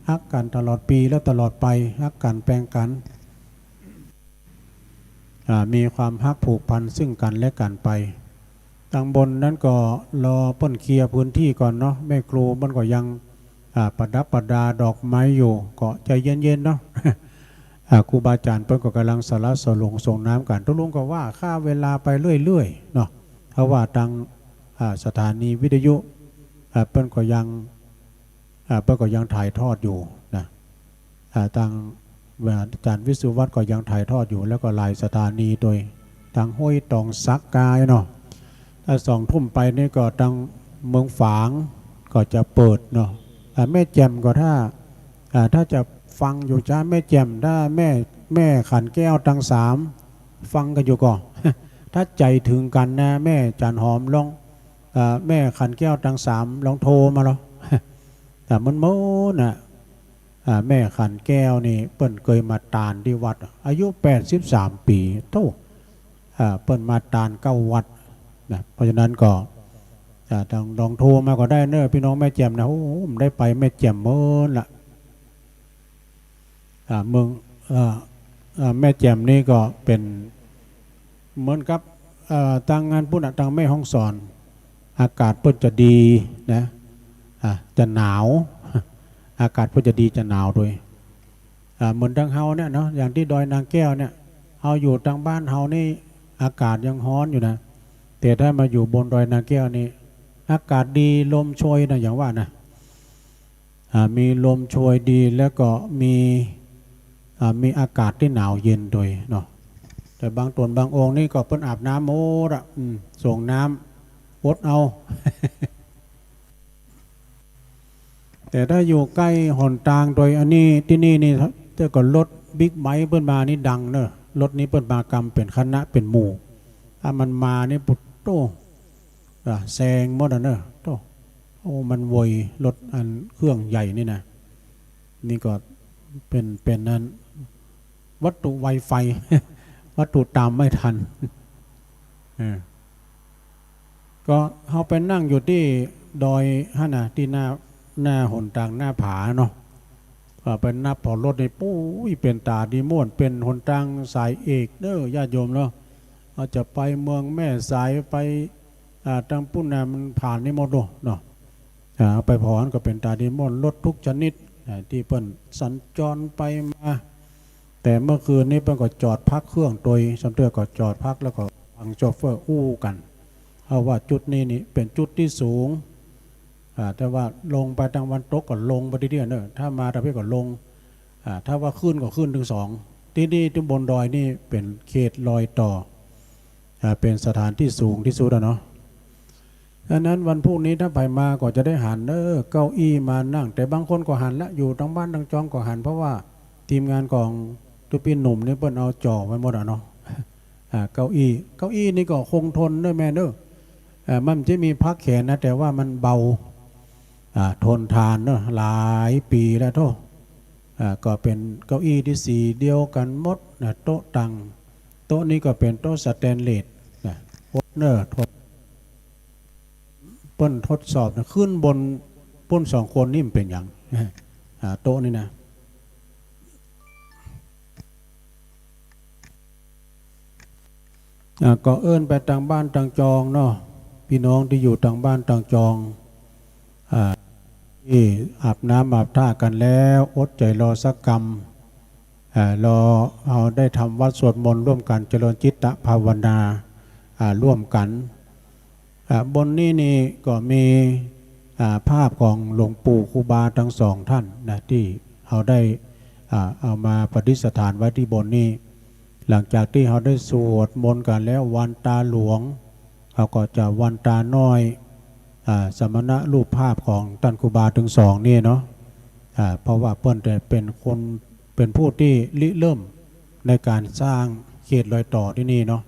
ฮักกั๋นตลอดปี๋และตลอดไป ฮักกั๋นแปงกั๋น อ่า มีความฮักผูกพันซึ่งกั๋นและกั๋นไป ตังบนนั้นก็รอเปิ้นเคลียร์พื้นที่ก่อนเนาะ แม่ครูเปิ้นก็ยัง อ่า ประดับประดาดอกไม้อยู่ ก็ใจ๋เย็นๆ เนาะ อ่า ครูบาอาจ๋ารย์เปิ้นก็ก่ำลังสละสลงส่งน้ำกั๋น ตุ๊ลุงก็ว่าฆ่าเวลาไปเรื่อยๆ เนาะ เพราะว่าตัง อ่า สถานีวิทยุ อ่า เปิ้นก็ยัง อ่า เปิ้นก็ยังถ่ายทอดอยู่นะ อ่า ตัง อ่า อาจ๋ารย์วิศวัฒน์ก็ยังถ่ายทอดอยู่ แล้วก็หลายสถานีโดย ตังห้วยตองสักกายเนาะ ถ้าสองทุ่มไปนี่ก็ตังเมืองฝางก็จะเปิดเนาะ อ่า แม่แจ่มก็ถ้า อ่า ถ้าจะฟังอยู่จ๊ะ แม่แจ่ม ถ้าแม่ แม่ขันแก้วตังสาม ฟังกั๋นอยู่ก่อ ถ้าใจ๋เถิงกั๋นนะ แม่จันหอมลอง อ่า แม่ขันแก้วตังสามลองโทรมาลอ แต่มันโม้น่ะ อ่า แม่ขันแก้วนี่เปิ้นเกยมาตานตี้วัด อายุแปดสิบสามปี๋ โธ่ อ่า เปิ้นมาตานเก้าวัดนะ เพราะฉะนั้นก็ อ่า ลอง ลองโทรมาก็ได้เนาะ ปี้น้องแม่แจ่มนะ โอ้ ผมได้ไปแม่แจ่มเมินละ อ่า เมือง อ่า อ่า แม่แจ่มนี่ก็เป๋นเหมือนกับ เอ่อ ตังอั้นปู๊นน่ะ ตังแม่ฮ่องสอน อากาศเปิ้นจะดีนะ อ่า จะหนาว อากาศเปิ้นจะดีจะหนาวโดย อ่า เหมือนตังเฮาเนี่ยเนาะ อย่างตี้ดอยนางแก้วเนี่ย เฮาอยู่ตังบ้านเฮานี่อากาศยังฮ้อนอยู่นะ แต่ถ้ามาอยู่บนดอยนางแก้วนี่ อากาศดี ลมโชยนะ อย่างว่านะ อ่า มีลมโชยดี แล้วก็มี อ่า มีอากาศตี้หนาวเย็นโดยเนาะ แต่บางต๋นบางองค์นี่ก็เปิ้นอาบน้ำหมดอะ อืม ส่งน้ำ อดเอา แต่ถ้าอยู่ใก้หนตางโดยอันนี้ ตี้นี่นี่ แต่ก่อนรถบิ๊กไบค์เปิ้นมานี่ดังเนาะ รถนี้เปิ้นมากำเป๋นคณะเป๋นหมู่ ถ้ามันมานี่ปุดโต้ อ่ะ แซงหมดอะเนาะ โต้ โอ้ มันโวย รถอันเครื่องใหญ่นี่นะ นี่ก็เป๋น เป๋นอัน วัตถุไวไฟ วัตถุตามไม่ทัน เออ ก็เฮาไปนั่งอยู่ตี้ดอยหั้นน่ะ ตี้หน้า หน้าหนตางหน้าผาเนาะ ก็ไปนับผ่อรถนี่ ปุ้ย เป๋นต๋าดีม่วน เป๋นหนตางสายเอกเด้อ ญาติโยมเนาะ เฮาจะไปเมืองแม่สาย ไป อ่า ตังปู๊นน่ะ มันผ่านนี่หมดโลเนาะ อ่า ไปผ่อหั้นก็เป๋นต๋าดีม่วน รถกู้ชนิด อ่า ตี้เปิ้นสัญจรไปมา แต่เมื่อคืนนี้เปิ้นก็จอดพักเครื่องโตย สองเตื้อก็จอดพักแล้วก็ฟังโชเฟอร์อู้กั๋น เพราะว่าจุดนี้นี่เป๋นจุดตี้สูง อ่า แต่ว่าลงไปตางวันตกก็ลงไปตี้เดียวเนาะ ถ้ามาตางพี้ก็ลง อ่า ถ้าว่าขึ้นก็ขึ้นตึงสอง ตี้นี่ตี้บนดอยนี่เป๋นเขตรอยต่อ อ่า เป๋นสถานตี้สูงตี้สุดอะเนาะ ฉะนั้นวันพูกนี้ถ้าใผมาก็จะได้หัน เออ เก้าอี้มานั่ง แต่บางคนก็หันละ อยู่ตางบ้านตางจองก็หัน เพราะว่าทีมงานของตุ๊ปี้หนุ่มนี่เปิ้นเอาจ่อไว้หมดอะเนาะ อ่า เก้าอี้ เก้าอี้นี่ก็คงทนเนาะแม่เนาะ เอ่อ มันจะมีพักแขนนะ แต่ว่ามันเบา อ่า ทนทานเนาะ หลายปี๋แล้วโธ่ อ่า ก็เป๋นเก้าอี้ตี้สีเดียวกั๋นหมดนะ โต๊ะตัง โต๊ะนี้ก็เป๋นโต๊ะสแตนเลสนะ โอ๊ยเนาะ ทน เปิ้นทดสอบนะ ขึ้นบนปู๊นสองคนนี่มันเป๋นหยัง อ่า โต๊ะนี่นะ อ่า ก็เอิ้นไปตางบ้านตางจองเนาะ ปี้น้องตี้อยู่ตางบ้านตางจอง อ่า ตี้อาบน้ำอาบท่ากั๋นแล้ว อดใจ๋รอสักกำ อ่า รอเฮาได้ทำวัตรสวดมนต์ร่วมกั๋น เจริญจิตตภาวนา อ่า ร่วมกั๋น อ่า บนนี้นี่ก็มี อ่า ภาพของหลวงปู่ครูบาตังสองต้านนะ ตี้เฮาได้ อ่า เอามาประดิษฐานไว้ตี้บนนี้ หลังจากตี้เฮาได้สวดมนต์กั๋นแล้ว วันตาหลวง เฮาก็จะวันตาน้อย อ่า สมณรูปภาพของต้านครูบาตังสองนี่เนาะ อ่า เพราะว่าเปิ้นจะเป๋นคน เป๋นผู้ตี้ริเริ่มในก๋านสร้างเขตรอยต่อตี้นี่เนาะ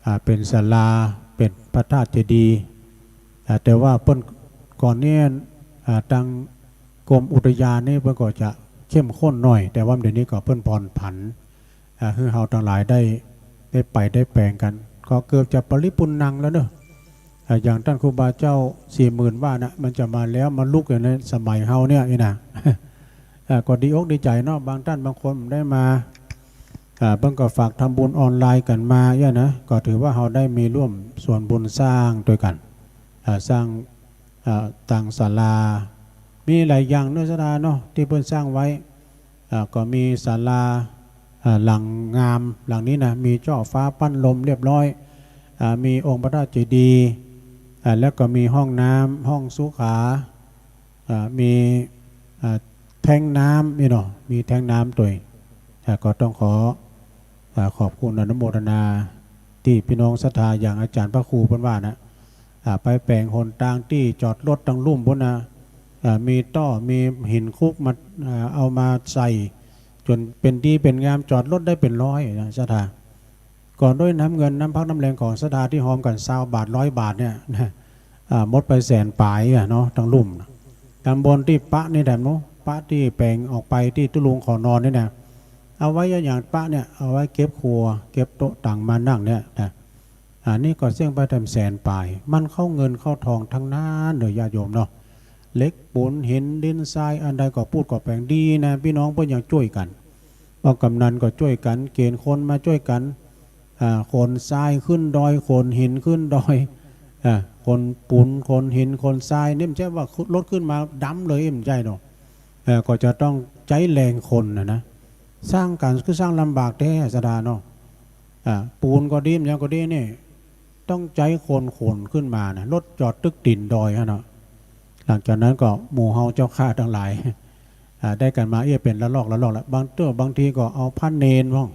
อ่า เป๋นศาลา เป๋นพระธาตุเจดีย์ อ่า แต่ว่าเปิ้นก่อนนี้ อ่า ตางกรมอุทยานนี่เปิ้นก็จะเข้มข้นหน่อย แต่ว่าเดี๋ยวนี้ก็เปิ้นผ่อนผัน อ่า หื้อเฮาตังหลายได้ ได้ไปได้แปงกั๋น ก็เกือบจะปริปุณณังแล้วเนาะ อ่า อย่างต้านครูบาเจ้าสี่หมื่นว่านะ มันจะมาแล้ว มาลุกอย่างในสมัยเฮาเนี่ยนี่นะ อ่า ก็ดีอกดีใจ๋เนาะ บางต้านบางคนได้มา อ่า เปิ้นก็ฝากทำบุญออนไลน์กั๋นมาเยียะนะ ก็ถือว่าเฮาได้มีร่วมส่วนบุญสร้างตวยกั๋น อ่า สร้าง อ่า ตางศาลา มีหลายอย่างเนาะ ศรัทธาเนาะ ตี้เปิ้นสร้างไว้ อ่า ก็มีศาลา อ่า หลังงามหลังนี้นะ มีจ้อฟ้าปั้นลมเรียบร้อย อ่า มีองค์พระธาตุเจดีย์ อ่า แล้วก็มีห้องน้ำ ห้องสุขา อ่า มี อ่า แท้งน้ำนี่เนาะ มีแท้งน้ำตวย อ่า ก็ต้องขอ อ่า ขอบคุณอนุโมทนา ตี้ปี้น้องศรัทธาอย่างอาจ๋ารย์พระครูเปิ้นว่านะ อ่า ไปแป๋งหนตางตี้จอดรถตังลุ่มปู๊นนะ อ่า มีต้อ มีหินคลุกมา อ่า เอามาใส่จ๋นเป๋นดีเป๋นงาม จอดรถได้เป๋นร้อยนะ ศรัทธา ก็ด้วยน้ำเงินน้ำพักน้ำแฮงของศรัทธาตี้ฮอมกั๋นซาวบาทร้อยบาทเนี่ยนะ อ่า หมดไปแสนป๋ายอะเนาะ ตังลุ่มนะ ตำบลตี้ปะนี่แถมเนาะ ปะตี้แป๋งออกไปตี้ตุ๊ลุงเขานอนนี่นะ เอาไว้อย่างปะเนี่ย เอาไว้เก็บครัว เก็บโต๊ะตังมานั่งเนี่ยนะ อันนี้ก็เสี้ยงไปแถมแสนป๋าย มันเข้าเงินเข้าทองตังนั้นเลยญาติโยมเนาะ เหล็กปูนหินดินทรายอันใดก็ปู๊ดก็แป๋งดีนะ ปี้น้องเปิ้นยังจ้วยกั๋น ป้องกำนันก็จ้วยกั๋น เก๋ณฑ์คนมาจ้วยกั๋น อ่า ขนทรายขึ้นดอย ขนหินขึ้นดอย อ่า ขนปูน ขนหิน ขนทราย นี่บ่ใจ้ว่ารถขึ้นมาดำเลย บ่ใจ้เนาะ เอ่อ ก็จะต้องใจ๊แฮงคนนะนะ สร้างกั๋นคือสร้างลำบากแต๊ ศรัทธาเนาะ อ่า ปูนก็ดี หยังก็ดีนี่ ต้องใจ๊คนขนขึ้นมานะ รถจอดตึ๊กตี๋นดอยหั้นเนาะ หลังจากนั้นก็หมู่เฮาเจ้าข้าตังหลาย อ่า ได้กั๋นมาเอี้ยเป๋นละลอกละลอกละ บางเตื้อบางทีก็เอาพระเณรพ่อง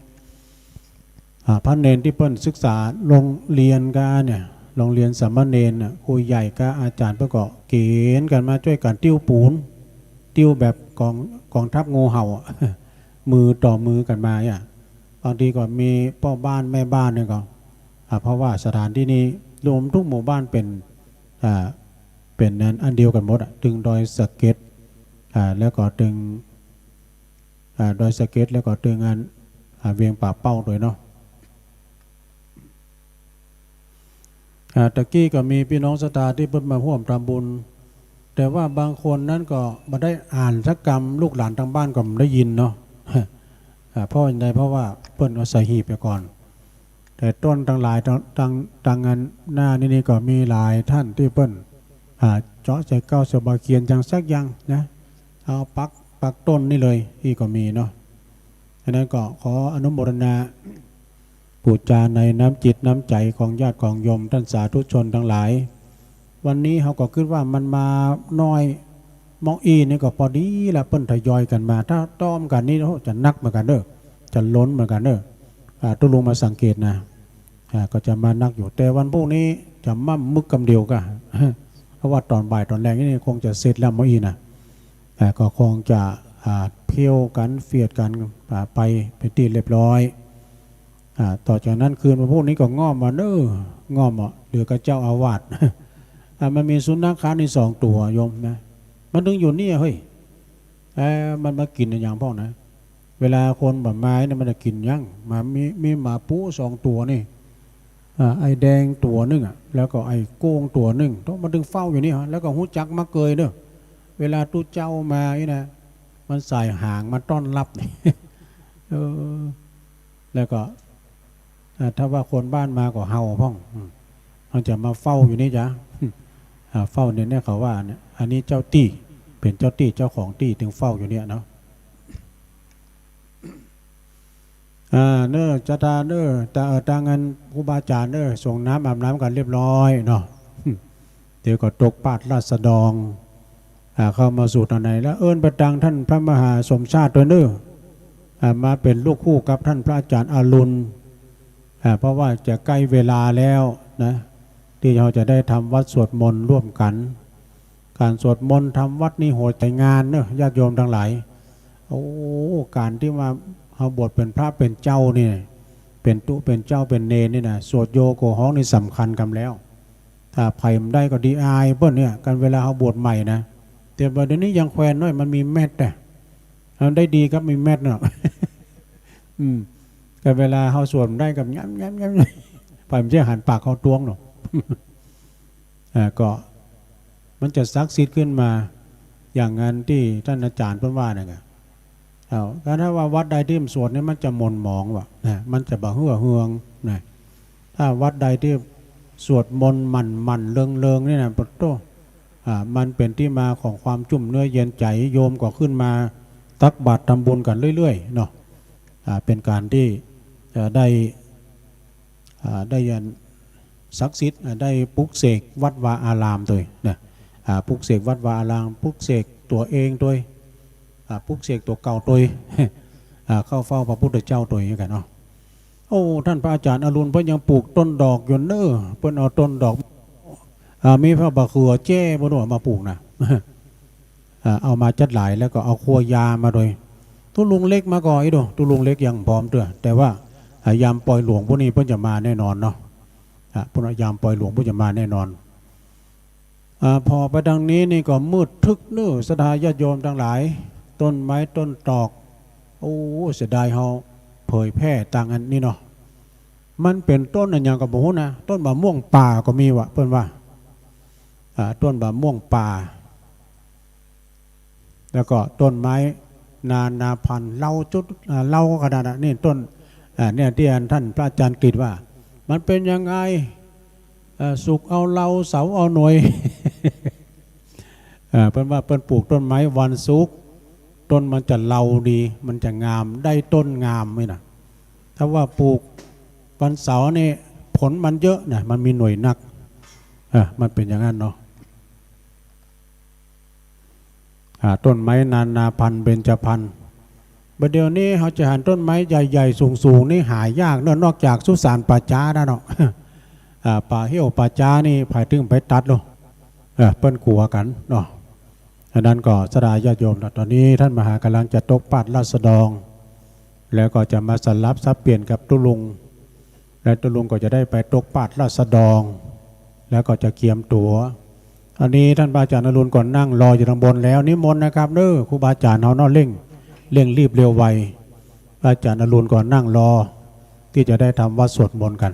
อ่า พระเณรตี้เปิ้นศึกษาโฮงเฮียนก้าเนี่ย โฮงเฮียนสามเณรน่ะ ครูใหญ่ก้าอาจ๋ารย์เปิ้นก็เก๋ณฑ์กั๋นมาจ้วยกั๋นติ้วปูน ติ้วแบบก๋อง ก๋องทัพงูเห่าอะ มือต่อมือกั๋นมาเนี่ย บางทีก็มีป้อบ้านแม่บ้านเนี่ยก็ อ่า เพราะว่าสถานตี้นี้รวมทุกหมู่บ้านเป๋น อ่า เป๋นอัน อันเดียวกั๋นหมดอะ ตึงดอยสะเก็ด อ่า แล้วก็ตึง อ่า ดอยสะเก็ด แล้วก็ตึงอัน อ่า เวียงป่าเป้าตวยเนาะ อ่า ตะกี้ก็มีปี้น้องศรัทธาตี้เปิ้นมาฮ่วมทำบุญ แต่ว่าบางคนนั้นก็บ่ได้อ่านสักกำ ลูกหลานตังบ้านก็บ่ได้ยินเนาะ อ่า เพราะอันใด เพราะว่าเปิ้นเอาใส่หีบไปก่อน แต่ต้นตังหลาย ตัง ตัง ตังอันหน้านี่ นี่ก็มีหลายต้านตี้เปิ้น อ่า เจาะใส่เก๊าใส่บ่าเขียนหยังสักอย่างนะ เอาปัก ปักต้นนี่เลย อี้ก็มีเนาะ อันนั้นก็ขออนุโมทนาปู๋จาในน้ำจิตน้ำใจ๋ของญาติของโยมต้านสาธุชนตังหลาย วันนี้เฮาก็กึ๊ดว่ามันมาน้อย เมาะอี้นี่ก็ปอดีละ เปิ้นทยอยกั๋นมา ถ้าต้อมกั๋นนี่ โอ้ จะนักเหมือนกั๋นเน่อ จะล้นเหมือนกั๋นเน่อ อ่า ตุ๊ลุงมาสังเกตนะ อ่า ก็จะมานักอยู่ แต่วันพูกนี้จะม่ำมึกกำเดียวก้า เพราะว่าต๋อนบ่ายต๋อนแลงนี่คงจะเสร็จแล้วเมาะอี้นะ อ่า ก็คงจะ อ่า เผี้ยวกั๋นเฟียดกั๋น อ่า ไปเป๋นตี้เรียบร้อย อ่า ต่อจากนั้นคืนวันพูกนี้ก็ง่อมว่าเน่อ ง่อมว่าเหลือก้าเจ้าอาวาส อ่า มันมีสุนัขนี่สองตั๋วโยมนะ มันตึงอยู่เนี่ยเฮ้ย เอ่อ มันมากิ๋นอะหยังพ่องนะ เวลาคนบ่มาเนี่ยมันจะกิ๋นหยัง มา มี มีหมาปุ๊สองตั๋วนี่ อ่า ไอ้แดงตั๋วนึ่งอะ แล้วก็ไอ้โก้งตั๋วนึ่ง โธ่ มันตึงเฝ้าอยู่นี่ฮะ แล้วก็ฮู้จักมาเกยเน่อ เวลาตุ๊เจ้ามานี่นะ มันส่ายหางมาต้อนฮับ เออ แล้วก็ อ่า ถ้าว่าคนบ้านมาก็เห่าพ่อง อืม มันจะมาเฝ้าอยู่นี่จ๊ะ อ่า เฝ้าเนี่ย เนี่ยเขาว่าเนี่ย อันนี้เจ้าตี้ เป๋นเจ้าตี้ เจ้าของตี้ ตึงเฝ้าอยู่เนี่ยเนาะ อ่า เน่อ ศรัทธาเน่อ ตา เอ่อ ตางอันครูบาอาจ๋ารย์เน่อ สรงน้ำอาบน้ำกั๋นเรียบร้อยเนาะ เดี๋ยวก็ตกปาดราชดอง อ่า เข้ามาสู่ตางในแล้ว เอิ้นไปตางต้านพระมหาสมชาติตวยเน่อ อ่า มาเป๋นลูกคู่กับต้านพระอาจ๋ารย์อรุณ อ่า เพราะว่าจะใก้เวลาแล้วนะ ตี้เฮาจะได้ทำวัตรสวดมนต์ร่วมกั๋น ก๋านสวดมนต์ทำวัตรนี่หัวใจ๋งานเน่อ ญาติโยมตังหลาย โอ้ ก๋านตี้ว่าเฮาบวชเป๋นพระเป๋นเจ้านี่ เป๋นตุ๊เป๋นเจ้าเป๋นเณรนี่นะ สวดโยโกฮ้องนี่สำคัญกำแล้ว ถ้าใผบ่ได้ก็ดีอายเปิ้นเนี่ย กันเวลาเฮาบวชใหม่นะ แต่ว่าเดี๋ยวนี้ยังแควนน้อย มันมีแมสนะ มันได้ดีครับ มีแมสเนาะ อืม กันเวลาเฮาสวดบ่ได้ก็ย้ำๆๆ ใผบ่ใจ้หันปากเข้าตวงเนาะ อ่า ก็มันจะศักดิ์สิทธิ์ขึ้นมา อย่างอันตี้ต้านอาจ๋ารย์เปิ้นว่านั่นกะ เอ้า ก็ถ้าว่าวัดใดตี้บ่สวดนี่มันจะหม่นหมองว่ะ นะ มันจะบ่าเหื่อเฮือง นะ ถ้าวัดใดตี้สวดมนต์หมั่นๆ เริงๆ นี่นะ ปะโต้ อ่า มันเป๋นตี้มาของความจุ่มเนื้อเย็นใจ๋ โยมก็ขึ้นมาตักบาตรทำบุญกั๋นเรื่อยๆ เนาะ อ่า เป๋นก๋านตี้จะได้ อ่า ได้อันศักดิ์สิทธิ์ อ่า ได้ปลุกเสกวัดวาอารามตวยนะ อ่า ปลุกเสกวัดวาอาราม ปลุกเสกตั๋วเองตวย อ่า ปลุกเสกตั๋วเก่าตวย อ่า เข้าเฝ้าพระพุทธเจ้าตวยกั๋นเนาะ โอ้ ต้านพระอาจ๋ารย์อรุณเปิ้นยังปลูกต้นดอกอยู่เน่อ เปิ้นเอาต้นดอก อ่า มีผ้าบ่าเขือแจ้บ่ฮู้มาปลูกนะ อ่า เอามาจั๊ดหลายแล้วก็เอาครัวยามาตวย ตุ๊ลุงเล็กมาก่อ อีโด ตุ๊ลุงเล็กยังบ่พร้อมเตื้อ แต่ว่า อ่า ยามปอยหลวงปู้นี้เปิ้นจะมาแน่นอนเนาะ อ่า ปู้นยามปอยหลวงปู้จะมาแน่นอน อ่า ผ่อไปตางนี้นี่ก็มืดทึบเน่อ ศรัทธาญาติโยมตังหลาย ต้นไม้ต้นตอก โอ้ เสียดายเฮาเผยแพร่ตางอันนี้เนาะ มันเป๋นต้นอะหยังก็บ่ฮู้นะ ต้นบ่าม่วงป่าก็มีว่ะ เปิ้นว่า อ่า ต้นบ่าม่วงป่า แล้วก็ต้นไม้นานาพันธุ์ เลาจุด อ่า เลาขนาดนั้น นี่ต้น อ่า เนี่ยตี้อันต้านพระอาจ๋ารย์กฤษว่า มันเป๋นยังไง เอ่อ ศุกร์เอาเลา เสาร์เอาหน่วย เอ่อ เปิ้นว่าเปิ้นปลูกต้นไม้วันศุกร์ ต้นมันจะเลาดี มันจะงาม ได้ต้นงามนี่นะ ถ้าว่าปลูกวันเสาร์นี่ผลมันเยอะนะ มันมีหน่วยนัก เออ มันเป๋นอย่างนั้นเนาะ อ่า ต้นไม้นานาพันธุ์เบญจพรรณ บ่าเดี่ยวนี้เฮาจะหันต้นไม้ใหญ่ๆ สูงๆ นี่หายากเนาะ นอกจากสุสานป่าจ๊านะเนาะ อ่า ป่าเฮี้ยวป่าจ๊านี่ใผตึงไปตัดโล เออ เปิ้นกั๋วกั๋นเนาะ อันนั้นก็ศรัทธาญาติโยมนะ ต๋อนนี้ต้านมหากำลังจะตกปาดราษฎอง แล้วก็จะมาสลับสับเปลี่ยนกับตุ๊ลุง และตุ๊ลุงก็จะได้ไปตกปาดราษฎอง แล้วก็จะเกียมตั๋ว อันนี้ต้านพระอาจ๋ารย์อรุณก็นั่งรออยู่ตางบนแล้ว นิมนต์นะครับเน่อ ครูบาอาจ๋ารย์เฮาเนาะ เร่ง เร่งรีบเร็วไว พระอาจ๋ารย์อรุณก็นั่งรอ ตี้จะได้ทำวัตรสวดมนต์กั๋น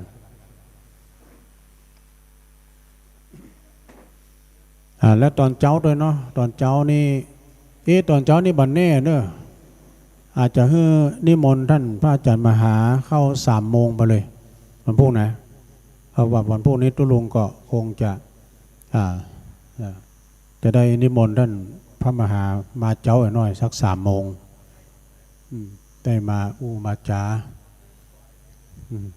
อ่า แล้วต๋อนเจ๊าตวยเนาะ ต๋อนเจ๊านี่ เอ๊ะ ต๋อนเจ๊านี่บ่แน่เน่อ อาจจะหื้อนิมนต์ต้านพระอาจ๋ารย์มหาเข้าสามโมงไปเลย วันพูกนะ เพราะว่าวันพูกนี้ตุ๊ลุงก็คงจะ อ่า อ่า จะได้นิมนต์ต้านพระมหามาเจ๊าหน้อยสักสามโมง อืม ได้มาอู้มาจ๋า อืม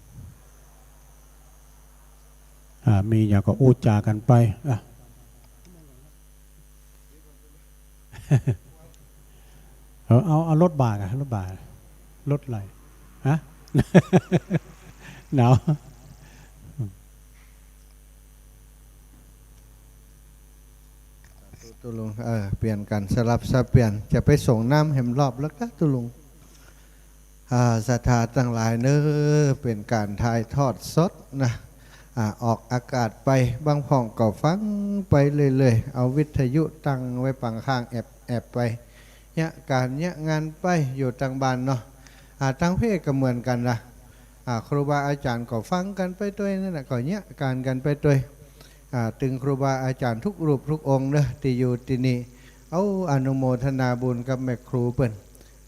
อ่า มีหยังก็อู้จ๋ากั๋นไป อ่ะ เอา เอา เอารถบ่าก่ะ รถบ่า รถอะไร ฮะ หนาว ตุ๊ลุง เออ เปลี่ยนกั๋น สลับสับเปลี่ยน จะไปส่งน้ำแหมรอบแล้วกะตุ๊ลุง อ่า ศรัทธาตังหลายเน่อ เป๋นก๋านถ่ายทอดสดนะ อ่า ออกอากาศไป บางพ่องก็ฟังไปเรื่อยๆ เอาวิทยุตั้งไว้ปางข้าง แอบๆ ไป เยียะก๋านเยียะงานไป อยู่ตางบ้านเนาะ อ่า ตางเพศก็เหมือนกั๋นนะ อ่า ครูบาอาจ๋ารย์ก็ฟังกั๋นไปตวยนั่นน่ะ ก็เยียะก๋านกั๋นไปตวย อ่า ตึงครูบาอาจ๋ารย์ทุกรูปทุกองค์เน่อ ตี้อยู่ตี้นี่ เอาอนุโมทนาบุญกับแม่ครูเปิ้น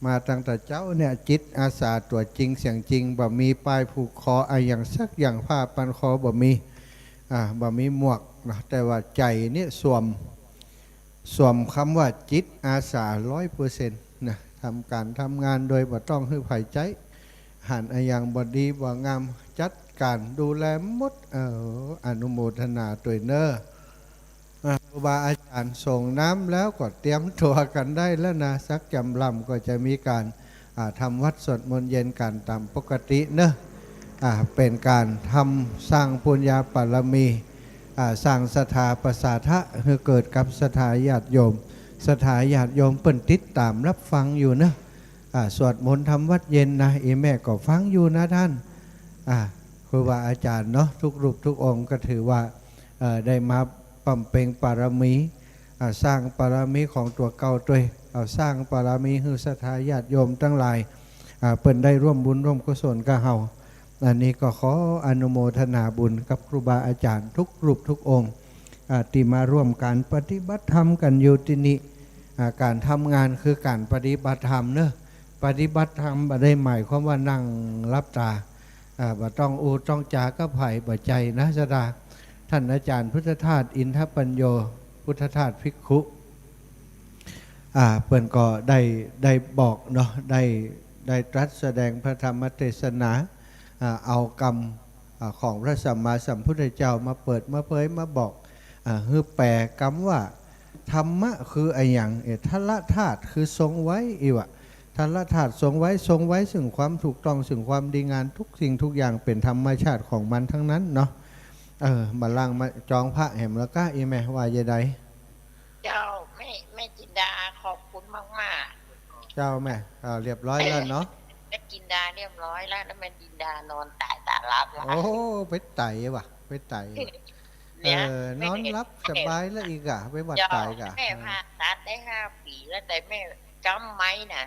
มาตั้งแต่เจ๊าเนี่ย จิตอาสาตั๋วจริงเสียงจริง บ่มีป้ายผูกคออะหยังสักอย่าง ผ้าปันคอบ่มี อ่า บ่มีหมวกเนาะ แต่ว่าใจ๋เนี่ยสวม สวมกำว่าจิตอาสาร้อยเปอร์เซ็นต์นะ ทำก๋านทำงานโดยบ่ต้องหื้อใผใจ๊ หันอะหยังบ่ดีบ่งาม จัดก๋านดูแลหมด เออ อนุโมทนาตวยเน่อ อ่ะ ครูบาอาจ๋ารย์ส่งน้ำแล้วก็เตรียมตั๋วกั๋นได้แล้วนะ สักจำลำก็จะมีก๋าน อ่า ทำวัตรสวดมนต์เย็นกั๋นต๋ามปกติเน่อ อ่า เป๋นก๋านทำสร้างปุญญาบารมี อ่า สร้างศรัทธาประสาทะหื้อเกิดกับศรัทธาญาติโยม ศรัทธาญาติโยมเปิ้นติดต๋ามรับฟังอยู่เน่อ อ่า สวดมนต์ทำวัตรเย็นนะ อีแม่ก็ฟังอยู่นะต้าน อ่า ครูบาอาจ๋ารย์เนาะ ทุกรูปทุกองค์ก็ถือว่า เอ่อ ได้มาบำเพ็ญบารมี อ่า สร้างบารมีของตั๋วเก่าตวย เอาสร้างบารมีหื้อศรัทธาญาติโยมตังหลาย อ่า เปิ้นได้ร่วมบุญร่วมกุศลกับเฮา อันนี้ก็ขออนุโมทนาบุญกับครูบาอาจ๋ารย์ทุกรูปทุกองค์ อ่า ตี้มาร่วมก๋านปฏิบัติธรรมกั๋นอยู่ตี้นี่ อ่า ก๋านทำงานคือก๋านปฏิบัติธรรมเน่อ ปฏิบัติธรรมบ่ได้หมายความว่านั่งหลับต๋า อ่า บ่ต้องอู้ต้องจ๋ากับใผ บ่ใจ้นะ ศรัทธา ท่านอาจ๋ารย์พุทธทาส อินทปัญโญ พุทธทาสภิกขุ อ่า เปิ้นก็ได้ ได้บอกเนาะ ได้ ได้ตรัสแสดงพระธรรมเทศนา อ่า เอากำ อ่า ของพระสัมมาสัมพุทธเจ้ามาเปิดมาเผยมาบอก อ่า หื้อแปลกำว่า ธรรมะคืออะหยัง เอ ทะละธาตุคือทรงไว้ อี้วะ ทะละธาตุทรงไว้ ทรงไว้ซึ่งความถูกต้อง ซึ่งความดีงาม ทุกสิ่งทุกอย่างเป๋นธรรมชาติของมันทั้งนั้นเนาะ เออ บ่าล่างมาจองพระแหมละก้า อี้แม่ว่าจะใด เจ้า แม่ แม่จินดา ขอบคุณมากๆ เจ้าแม่ อ่า เรียบร้อยแล้วเนาะ แม่จินดาเรียบร้อยแล้ว แล้วแม่จินดานอนต๋ายต๋าหลับแล้ว โอ้ ไปไต๋วะ ไปไต๋วะ เนี่ย เออ แม่ นอนหลับสบายแล้วอีกอะ ไปวัด เจ้า ไต๋กะ แม่ เออ ผ่าตัดได้ห้าปี๋แล้ว แต่แม่จ๊ำไม้นะ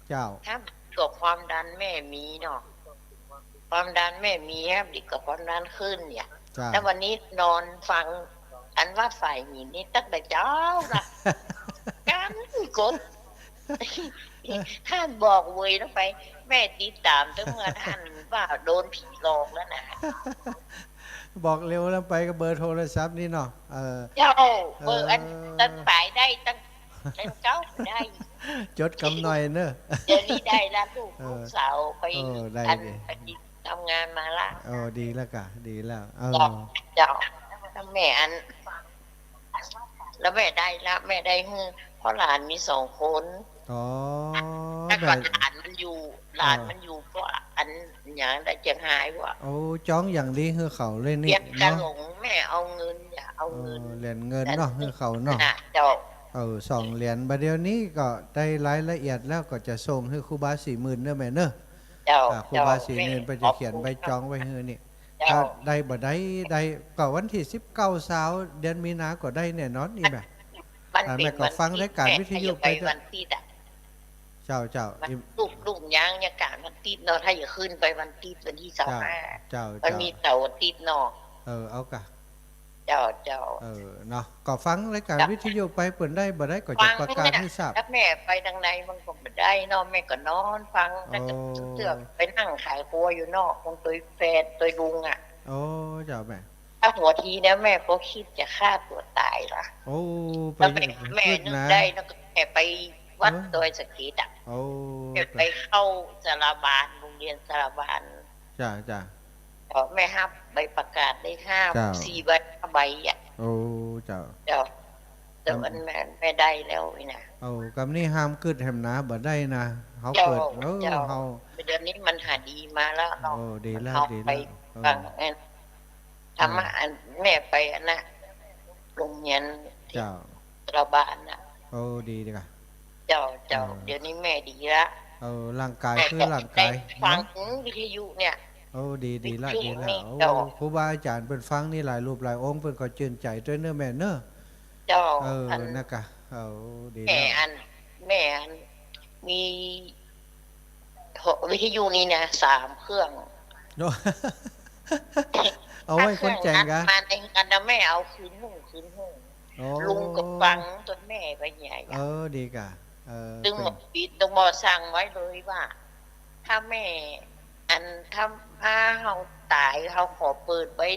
เจ้า ถ้ากับความดันแม่มีเนาะ ความดันแม่มีครับ ดีกว่าความดันขึ้นเนี่ย เจ้า แล้ววันนี้นอนฟังอันว่าฝ่ายหญิงนี่ตั้งแต่เจ๊าละ กำกด ท่านบอกเวยลงไป แม่ติดต๋ามตั้งเมื่อท่านว่าโดนผีหลอกแล้วนะ บอกเร็วลงไปกับเบอร์โทรศัพท์นี่เนาะ เออ เจ้า เบอร์อัน เออ ตันป๋ายได้ตั้ง เล่นเก๊าได้ จดกำหน่อยเนอะ เดี๋ยวนี้ได้ละลูก เออ ลูกสาวไป เออ ได้ อัน ดิ ไปทำงานมาละ เออ ดีแล้วกะ ดีแล้ว เออ เจ้า เจ้า แล้วแม่อัน แล้วแม่ได้ละ แม่ได้หื้อ เพราะหลานมีสองคน อ๋อ แล้วก็ แม่ หลานมันอยู่ หลาน เออ มันอยู่ก็อันอย่างได้เจียงฮายว่ะ โอ้ จ๊องอย่างดีหื้อเขาเลยนี่ เจียงกะ เนาะ หลง แม่เอาเงิน อย่าเอาเงิน เออ เหรียญเงินเนาะ อัน หื้อเขาเนาะ น่ะ เจ้า เออ สองเหรียญ บ่าเดี่ยวนี้ก็ได้รายละเอียดแล้ว ก็จะส่งหื้อครูบาศรีหมื่นเนอะแม่เนอะ เจ้า อ่า ครูบาศรีหมื่น เจ้า แม่ เปิ้นจะเขียนใบจ๊องไว้หื้อนี่ เจ้า ถ้าได้บ่ได้ ได้ก็วันตี้สิบเก้า ซาว เดือนมีนาก็ได้แน่นอน อี้แม่ มัน อ่า แม่ก็ฟังรายการวิทยุไป แม่ก็ไปวันตี้อะ เจ้า เจ้า มัน อี้ ลูก ลูกยัง ยังกะวันตี้เนาะ ถ้าจะขึ้นไปวันตี้ วันตี้ซาวห้า เจ้า เจ้า มันมีเสาร์อาทิตย์เนาะ เออ เอากะ เจ้า เจ้า เออ เนาะ ก็ฟังรายการ เจ้า วิทยุไป เปิ้นได้บ่ได้ก็จะประกาศหื้อทราบ ฟังเนี่ย ถ้าแม่ไปตางในมันก็บ่ได้เนาะ แม่ก็นอนฟัง แล้วก็ โอ้ เทื่อไปนั่งขายครัวอยู่นอก ตวยแฟน ตวยลุงอะ โอ้ เจ้าแม่ ถ้าหัวทีเนี่ยแม่ก็คิดจะฆ่าตัวต๋ายละ โอ้ ไป แล้วแม่ แม่นึกได้นะ แม่ไปวัด เออ ดอยสะเก็ดอะ โอ้ แม่ไปเข้าสารบาล โรงเรียนสารบาล จ้า จ้า ก็แม่ฮับใบประกาศได้ห้า เจ้า สี่ใบ ห้าใบอะ โอ้ เจ้า เจ้า แต่มัน แม่ แม่ได้แล้วนี่นะ โอ้ กำนี้ห้ามกึ๊ดแหมนะ บ่ได้นะ เฮา เจ้า เปิด เออ เจ้า เฮา เดี๋ยวนี้มันหาดีมาแล้วเนาะ โอ้ ดีแล้ว เฮา ดีแล้ว ไป เออ ฟังอัน ธรรมะ เออ อันแม่ไปอันน่ะ โรงเรียนที่ เจ้า สารบาลน่ะ โอ้ ดีดีกะ เจ้า เจ้า เออ เดี๋ยวนี้แม่ดีละ เออ ร่างกาย แม่ คือร่างกาย ได้ฟัง เนาะ วิทยุเนี่ย โอ้ ดี ดีละ วิทยุ ดีละ นี่ โอ้ เจ้า ครูบาอาจ๋ารย์เปิ้นฟังนี่หลายรูปหลายองค์ เปิ้นก็จื้นใจ๋ตวยเนอะแม่เนอะ เจ้า เออ อัน นะกะ โอ้ ดี แม่ แล้ว อัน แม่อัน มี โทร วิทยุนี่นะ สามเครื่อง เนาะ เอาไว้คนแจ๋งกะ ถ้าเครื่องนั้นมาในงานนะ แม่เอาคืนหนึ่ง คืนหนึ่ง โอ้ ลุงก็ฟังตวยแม่ไปใหญ่อะ เออ ดีกะ เออ ตึง เปิ้น บอกปิด ตึงบอกสั่งไว้เลยว่า ถ้าแม่ อัน ถ้า ถ้าเฮาต๋าย เฮาขอเปิดไว้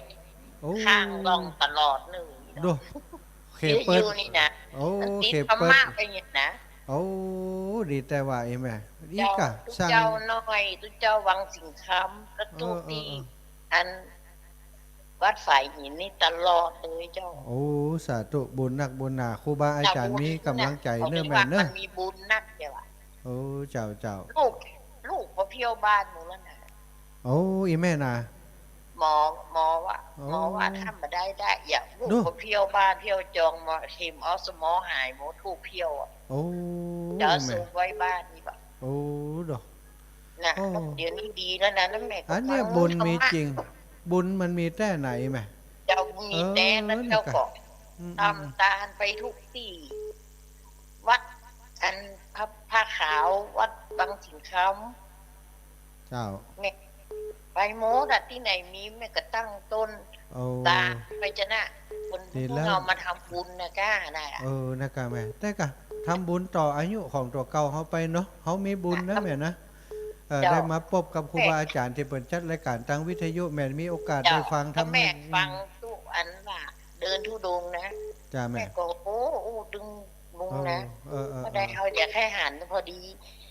โอ้ ข้างล่องตลอดเลย ดู เขเปิด วิทยุนี่นะ โอ้ มันติด เขเปิด ธรรมะไปเนี่ยนะ โอ้ ดีแต่ว่าอี้แม่ อี้กะ เจ้า ตุ๊เจ้าน้อย ตุ๊เจ้าวังสิงห์คำ แล้วตุ๊ เออ เออ ตี้ เออ อัน วัดฝายหินนี่ตลอดเลยเจ้า โอ้ สาธุ บุญนักบุญหนา ครูบาอาจ๋ารย์มีก๋ำลังใจ๋เนอะแม่เนอะ มันมีบุญนักเจ้าอะ โอ้ เจ้า เจ้า ลูก ลูกก็เพี้ยวบ้านหมดแล้วนะ โอ้ อี้แม่นะ หมอ หมอว่า โอ้ หมอว่าถ้าบ่ได้ได้ อย่า ลูก ดู ก็เพี้ยวบ้านเพี้ยวจอง หมอเข็มออสมอหายหมด ลูกเพี้ยวอะ โอ้ จะเอา อี้แม่ ส่งไว้บ้านนี่บ่ โอ้ ดอก น่ะ โอ้ เดี๋ยวนี้ดีแล้วนะ แล้วแม่ก็ อันเนี้ย ฟัง บุญมีจริง ธรรมะ บุญมันมีแต่ไหนแม่ เจ้ามีแต่นั้น เออ เจ้าก็ อืม ตามตาไปทุกตี้ วัด อัน พระ พระขาว วัดวังสิงห์คำ เจ้า แม่ไปหมดอะ ตี้ไหนมีแม่ก็ตั้งต้น โอ้ ตาไปจะนะ คน ดีแล้ว พวกเฮามาทำบุญนะก้าน่ะ เออ นะก้าแม่ แต่ก้า ทำบุญต่ออายุของตั๋วเก่าเฮาไปเนาะ เฮามีบุญนะแม่นะ เอ่อ เจ้า ได้มาปบกับครูบาอาจ๋ารย์ตี้เปิ้นจัดรายก๋านตางวิทยุ แม่มีโอกาส เจ้า ได้ฟังธรรมะ แม่ฟังตุ๊อันว่าเดินธุดงค์นะ จ้าแม่ แม่ก็ โอ้ อู้ตึงลุงนะ เออ เออ เออ ก็ได้ เออ เฮาอยากหื้อหันพอดี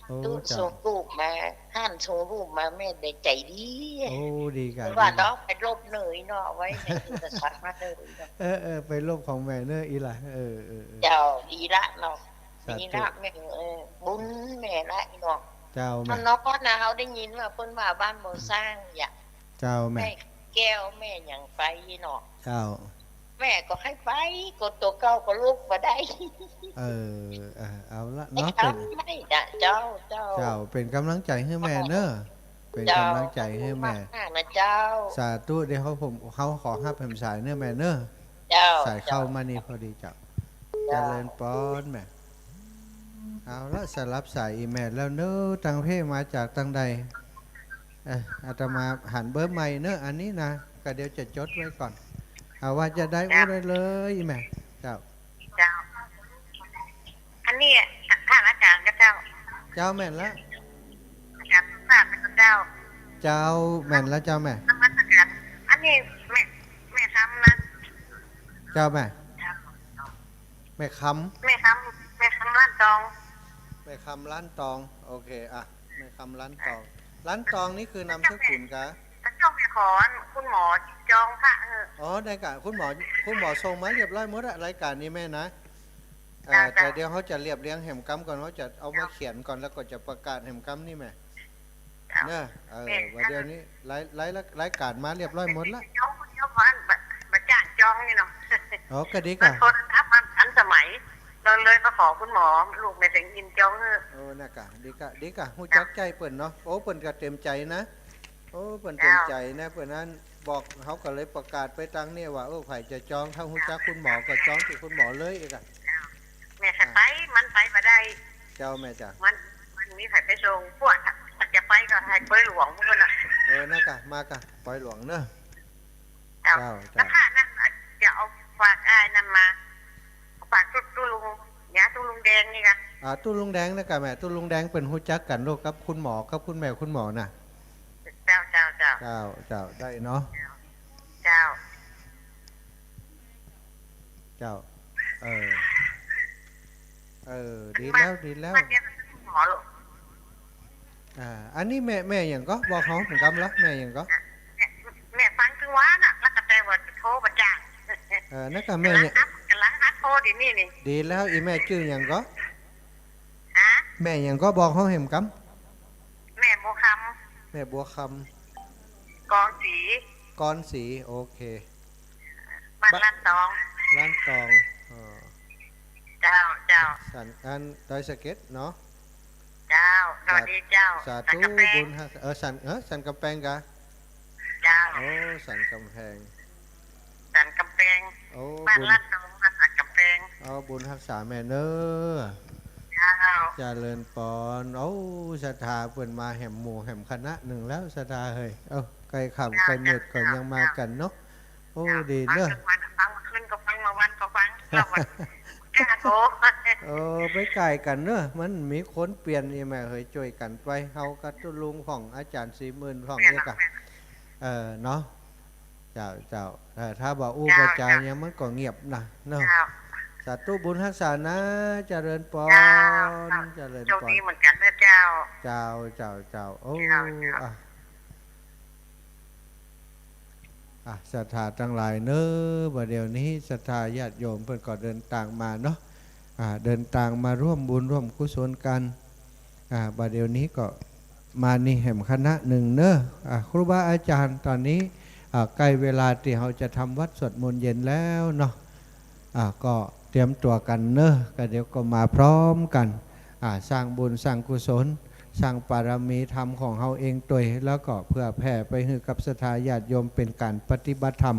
โอ้ ตุ๊ เจ้า ส่งรูปมา หันส่งรูปมา แม่ได้ใจ๋ดี โอ้ ดีก่ะ ว่า ดีก่ะ เนาะ ไปลบเนยเนาะ เอาไว้ในโทรศัพท์มาเลยเนาะ เออ เออ ไปลบของแม่เนอะ อีหล่า เออ เออ เออ เจ้า ดีละเนาะ สาธุ นี่ละแม่ เออ บุญแม่ละอีน้อง เจ้าแม่ ถ้าน้องนะ เฮาได้ยินว่าเปิ้นว่าบ้านบ่สร้างอย่า เจ้าแม่ แม่แก้วแม่หยังไปเนาะ เจ้า แม่ก็หื้อไป ก็ตั๋วเก่าก็ลุกบ่ได้ เออ เออ เอาละเนาะ ไอ้ เป๋น คำไม่นะ เจ้า เจ้า เจ้า เป๋นก๋ำลังใจ๋หื้อแม่เนอะ เป๋นก๋ำลังใจ๋หื้อแม่ เจ้า ขอบคุณมากๆ นะเจ้า สาธุ เดี๋ยวผม เฮาขอฮับแหมสายเนอะแม่เนอะ เจ้า สายเข้ามานี่พอดีเจ้า เจ้า เจริญปอนแม่ เอาละ สลับสายอีแม่แล้วเนอะ ตางเพมาจากตางใด เอ่อ อาตมาหันเบอร์ใหม่เนอะ อันนี้นะ ก็เดี๋ยวจะจดไว้ก่อน เอาว่าจะได้อู้ได้เลยอีแม่ เจ้า เจ้า อันนี้ท่านอาจารย์ก็เจ้า เจ้าแม่นละ อาจารย์สุภาพก็เจ้า เจ้าแม่นละเจ้าแม่ นมัสการ อันนี้แม่ แม่คำนะ เจ้าแม่ แม่คำ แม่คำ แม่คำล้านตอง แม่คำล้านตอง โอเค อ่ะ แม่คำล้านตอง ล้านตองนี่คือนามสกุลกะ ก็เจ้าไปขอคุณหมอจองพระเออ อ๋อ ได้กะ คุณหมอ คุณหมอส่งมาเรียบร้อยหมดอะ รายการนี้แม่นะ เอ่อ เจ้า แต่เดี๋ยวเฮาจะเรียบเรียงแหมกำก่อน เฮาจะเอามาเขียนก่อน แล้วก็จะประกาศแหมกำนี่แม่ เจ้า เนอะ เออ แม่ ว่าเดี๋ยวนี้ราย ราย รายการมาเรียบร้อยหมดละ เจ้า เจ้า บ่ บ่จ้างจองนี่เนาะ อ๋อ ก็ดีกะ โทรศัพท์มันทันสมัย เราเลยมาขอคุณหมอ ลูกแม่เสียงอินจองเออ โอ้ นะกะ ดีกะ ดีกะ ฮู้จักใจ๋เปิ้นเนาะ โอ้ เปิ้นก็เต็มใจ๋นะ โอ้ เปิ้นเต็มใจ๋นะ เปิ้นนั้นบอก เฮาก็เลยประกาศไปตางนี่ว่า เออ ใผจะจอง ถ้าฮู้จักคุณหมอก็จองตี้คุณหมอเลยอีกอะ แม่จะไป มันไปบ่ได้ เจ้าแม่จ้ะ มัน มันมีใผไปส่ง พวกจะไปก็หื้อปอยหลวงพู้นน่ะ เออ นะกะ มากะ ปอยหลวงเนอะ เจ้า เจ้า เจ้า แล้วข้านั้นจะเอาฝากอ้ายนั้นมา ฝากตุ๊ ตุ๊ลุง ยาตุ๊ลุงแดงนี่กะ อ่า ตุ๊ลุงแดงนะกะแม่ ตุ๊ลุงแดงเปิ้นฮู้จักกั๋นลูกกับคุณหมอ กับคุณแม่คุณหมอน่ะ เจ้า เจ้า เจ้า เจ้า เจ้า ได้เนาะ เจ้า เจ้า เออ เออ ดีแล้ว ดีแล้ว หมอลูก อ่า อันนี้แม่ แม่หยังก็ บอกเฮาเหมือนกั๋นละ แม่หยังก็ แม่ แม่ฟังตึงวาน่ะ แล้วก็แต่ว่าโทรบ่จ้าง เออ นะกะแม่หยัง กำลังอัพ กำลังอัพโทรเดี๋ยวนี้นี่ ดีแล้ว อีแม่จื้อหยังก็ ฮะ แม่หยังก็บอกเฮาแหมกำ แม่บัวคำ แม่บัวคำ กรศรี กรศรี โอเค บ้านล้านตอง ล้านตอง อ๋อ เจ้า เจ้า สัน อันดอยสะเก็ดเนาะ เจ้า สวัสดีเจ้า สาธุ สันกำแพง บุญฮัก เออ สัน เออ สันกำแพงกะ เจ้า โอ้ สันกำแพง สันกำแพง โอ้ บ้าน บุญ ล้านตอง บ้านสันกำแพง โอ้ บุญฮักษาแม่เนอะ เจ้า เจริญปอน โอ้ ศรัทธาเปิ้นมาแหมหมู่แหมคณะนึ่งแล้ว ศรัทธาเฮ้ย เอ้า ใก้ค่ำใก้มืดก็ยังมากั๋นเนาะ โอ้ ดีเนอะ ฟังกลางวันก็ฟัง ฟังกลางคืนก็ฟัง แล้วมัน กล้าโทร เออ ไปก่ายกั๋นเนอะ มันมีคนเปลี่ยนอีแม่เฮ้ย จ้วยกั๋นไป เฮากับตุ๊ลุงของอาจ๋ารย์ศรีหมื่นของเอกอะ เออ เนาะ เจ้า เจ้า เออ ถ้าบ่อู้บ่จา เจ้า เนี่ยมันก็เงียบนะเนาะ เจ้า สาธุ บุญฮักษานะ เจริญปอน เจ้า เจริญปอน โชคดีเหมือนกั๋นนะเจ้า เจ้า เจ้า เจ้า โอ้ เจ้า เจ้า อ่ะ อ่ะ ศรัทธาตังหลายเนอะ บ่าเดี่ยวนี้ศรัทธาญาติโยมเปิ้นก็เดินตางมาเนาะ อ่า เดินตางมาร่วมบุญร่วมกุศลกั๋น อ่า บ่าเดี่ยวนี้ก็มานี่แหมคณะนึ่งเนอะ อ่า ครูบาอาจ๋ารย์ ต๋อนนี้ อ่า ใก้เวลาตี้เฮาจะทำวัตรสวดมนต์เย็นแล้วเนาะ อ่า ก็เตรียมตั๋วกั๋นเนอะ ก็เดี๋ยวก็มาพร้อมกั๋น อ่า สร้างบุญสร้างกุศล สร้างปารมีธรรมของเฮาเองตวย แล้วก็เผื่อแผ่ไปหื้อกับศรัทธาญาติโยมเป๋นก๋านปฏิบัติธรรม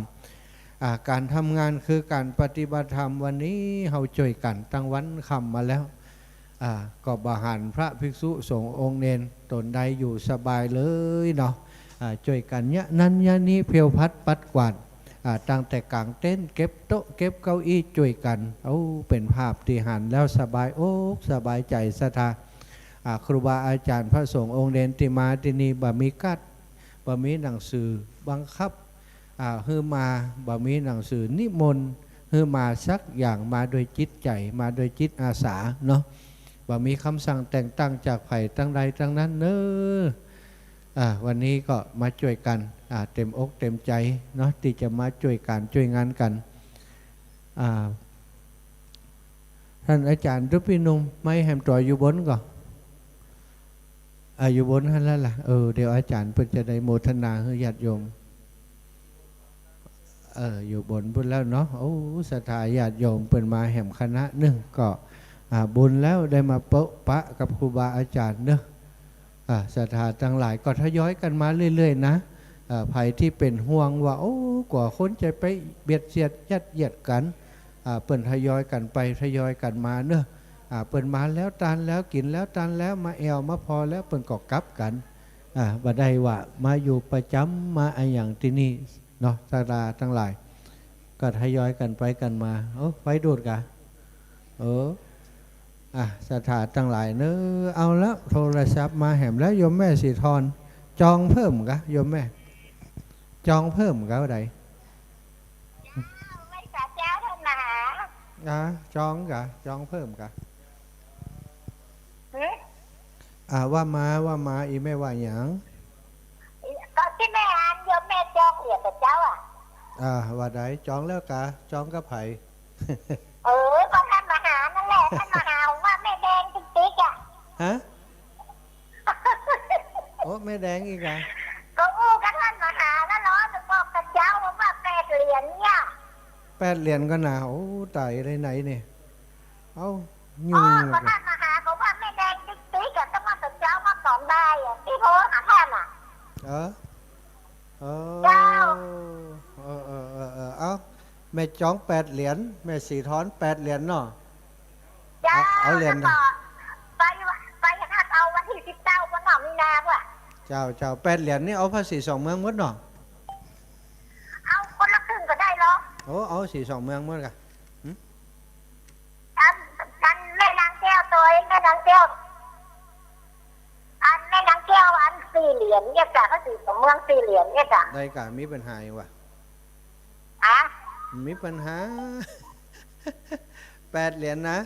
อ่า ก๋านทำงานคือก๋านปฏิบัติธรรม วันนี้เฮาจ้วยกั๋นตั้งวันค่ำมาแล้ว อ่า ก็บ่หันพระภิกษุสงฆ์องค์เณรต๋นใดอยู่สบายเลยเนาะ อ่า จ้วยกั๋นเยียะนั้นเยียะนี้ เพลวพัดปัดกวาด อ่า ตั้งแต่ก๋างเต็นท์ เก็บโต๊ะ เก็บเก้าอี้จ้วยกั๋น โอ้ เป๋นภาพตี้หันแล้วสบายอกสบายใจ๋ศรัทธา อ่า ครูบาอาจ๋ารย์พระสงฆ์องค์เณรตี้มาตี้นี่ บ่มีการ์ด บ่มีหนังสือบังคับ อ่า หื้อมา บ่มีหนังสือนิมนต์ หื้อมาสักอย่าง มาด้วยจิตใจ๋ มาด้วยจิตอาสาเนาะ บ่มีกำสั่งแต่งตั้งจากใผตังใดตังนั้นเนาะ อ่า วันนี้ก็มาจ้วยกั๋น อ่า เต๋มอกเต๋มใจ๋เนาะ ตี้จะมาจ้วยก๋านจ้วยงานกั๋น อ่า ต้านอาจ๋ารย์ตุ๊ปี้หนุ่ม ไม้แหมตั๋วอยู่บนก่อ อ่า อยู่บนหั้นแล้วล่ะ เออ เดี๋ยวอาจ๋ารย์เปิ้นจะได้โมทนาหื้อญาติโยม เออ อยู่บนปู๊นแล้วเนาะ โอ้ ศรัทธาญาติโยมเปิ้นมาแหมคณะนึ่ง ก็ อ่า บุญแล้วได้มาปะปะกับครูบาอาจ๋ารย์เนาะ อ่า ศรัทธาตังหลายก็ทยอยกั๋นมาเรื่อยๆ นะ อ่า ใผตี้เป๋นห่วงว่า โอ้ กั๋วคนจะไปเบียดเสียดยัดเยียดกั๋น อ่า เปิ้นทยอยกั๋นไป ทยอยกั๋นมาเนาะ อ่า เปิ้นมาแล้วตานแล้ว กิ๋นแล้วตานแล้ว มาแอ่วมาผ่อแล้ว เปิ้นก็กลับกั๋น อ่า บ่ได้ว่ามาอยู่ประจ๋ำ มาอะหยังตี้นี่เนาะ ศรัทธาตังหลาย ก็ทยอยกั๋นไปกั๋นมา โอ้ ไฟดูดกา เออ อ่ะ ศรัทธาตังหลายเนาะ เอาละ โทรศัพท์มาแหมแล้ว โยมแม่สีทร จองเพิ่มกา โยมแม่ จองเพิ่มกา ว่าใด ไหว้สาเจ้าต้านมหา อ่ะ จองกา จองเพิ่มกา หือ อ่ะ ว่ามา ว่ามา อี่แม่ว่าหยัง ก็ตี้แม่อันโยมแม่จองเหรียญกับเจ้าอะ อ่ะ ว่าใด จองแล้วกา จองกับใผ เออ ก็ต้านมหานั่นแหละ ต้านมหาว่าแม่แดงติ๊กๆ อะ ฮะ โอ้ แม่แดงอีกเหรอ ก็อู้กับต้านมหาแล้วเหรอ จะบอกกับเจ้าว่าแปดเหรียญเนี่ย แปดเหรียญกานะ โอ้ ต๋ายเลยไหนนี่ เอ้า อ๋อ ยุ่งแล้ว ก็ต้านมหาบอกว่าแม่แดงติ๊กๆ อะ ต้องมากับเจ้ามาสองบ่ายอะ ตี้โทรหาต้านอะ เออ เออ เจ้า เออ เออ เออ เออ เอ้า แม่จองแปดเหรียญ แม่สีทรแปดเหรียญเนาะ เจ้า เอา เอาเหรียญ แล้วก็ไป ไปหัดเอาวันตี้สิบเก้า วันออกมีนาว่ะ เจ้า เจ้า แปดเหรียญนี่เอาภาษีสองเมืองหมดเนาะ เอาคนละครึ่งก็ได้เหรอ โอ้ เอาสีสองเมืองหมดกา หืม อัน อันแม่นางแก้วตวย แม่นางแก้ว อันแม่นางแก้ว อันสี่เหรียญเนี่ยจ้ะ ภาษีสองเมืองสี่เหรียญเนี่ยจ้ะ ได้กา มีปัญหาหยังวะ อะ มีปัญหา แปดเหรียญนะ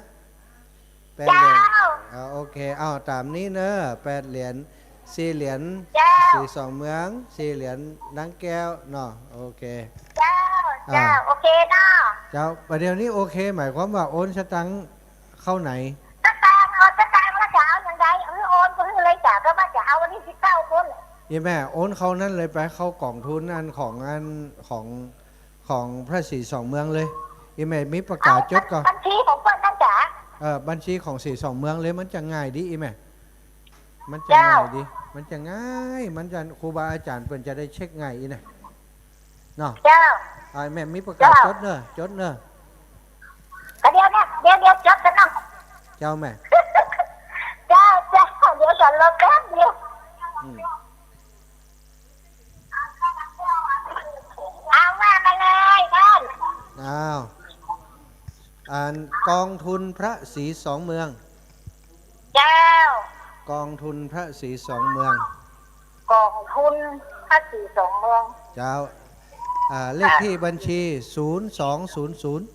แปดเหรียญ เจ้า อ่า โอเค เอาต๋ามนี้เนาะ แปดเหรียญ สี่เหรียญ เจ้า สีสองเมือง สี่เหรียญนางแก้วเนาะ โอเค เจ้า อ่า เจ้า โอเคเนาะ เจ้า ประเดี๋ยวนี้โอเค หมายความว่าโอนสตางค์เข้าไหน สตางค์ เอาสตางค์แล้วจะเอาอย่างใด หื้อโอนก็หื้อเลยจ้ะ ก็ว่าจะเอาวันตี้สิบเก้าพุ้น อี่แม่ โอนเข้านั้นเลยไป เข้ากองทุนอันของอันของ ของภาษีสองเมืองเลย อี่แม่มีปากกา เอา จดก่อ บัญชีของเปิ้นนั่นจ้ะ เออ บัญชีของสีสองเมืองเลย มันจะง่ายดีอี่แม่ มันจะ เจ้า ง่ายดี มันจะง่าย มันจะ ครูบาอาจ๋ารย์เปิ้นจะได้เช็คง่ายอี่นะ เนาะ เจ้า อ่า แม่มีปากกา เจ้า จดเนาะ จดเนาะ ก็เดี๋ยวเนี่ย เดี๋ยว เดี๋ยวจดกั๋นเนาะ เจ้าแม่ เจ้า เจ้า เดี๋ยวฉันรอแป๊บเดียว อืม เอาว่ามาเลยท่าน อ้าว อันกองทุนพระศรีสองเมือง เจ้า กองทุนพระศรีสองเมือง กองทุนพระศรีสองเมือง เจ้า อ่า เลขที่บัญชี ศูนย์สองศูนย์ศูนย์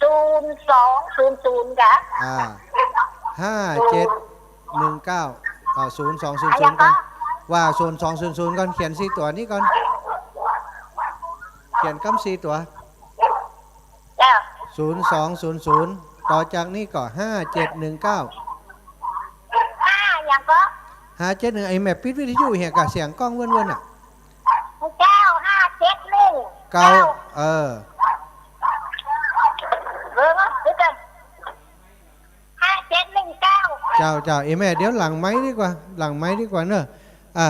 ศูนย์สองศูนย์ศูนย์ จ้ะ อ่า ห้าเจ็ดหนึ่งเก้า อ่า ศูนย์สองศูนย์ศูนย์ ก่อน ว่า ศูนย์สองศูนย์ศูนย์ ก่อน เขียนสี่ตั๋วนี้ก่อน เขียนกำสี่ตั๋ว เจ้า ศูนย์สองศูนย์ศูนย์ ต่อจากนี้ก็ ห้าเจ็ดหนึ่งเก้า ห้าหยังก็ ห้าเจ็ดหนึ่ง ไอ้แม่ปิดวิทยุเหียกะ เสียงก้องเวิ้นๆ น่ะ เจ้า ห้าเจ็ดหนึ่งเก้า เก้า เออ เออ เดี๋ยวก่อน ห้าเจ็ดหนึ่งเก้า เจ้า เจ้า เอ้ยแม่ เดี๋ยวหลังไมค์ดีกว่า หลังไมค์ดีกว่าเนอะ อ่า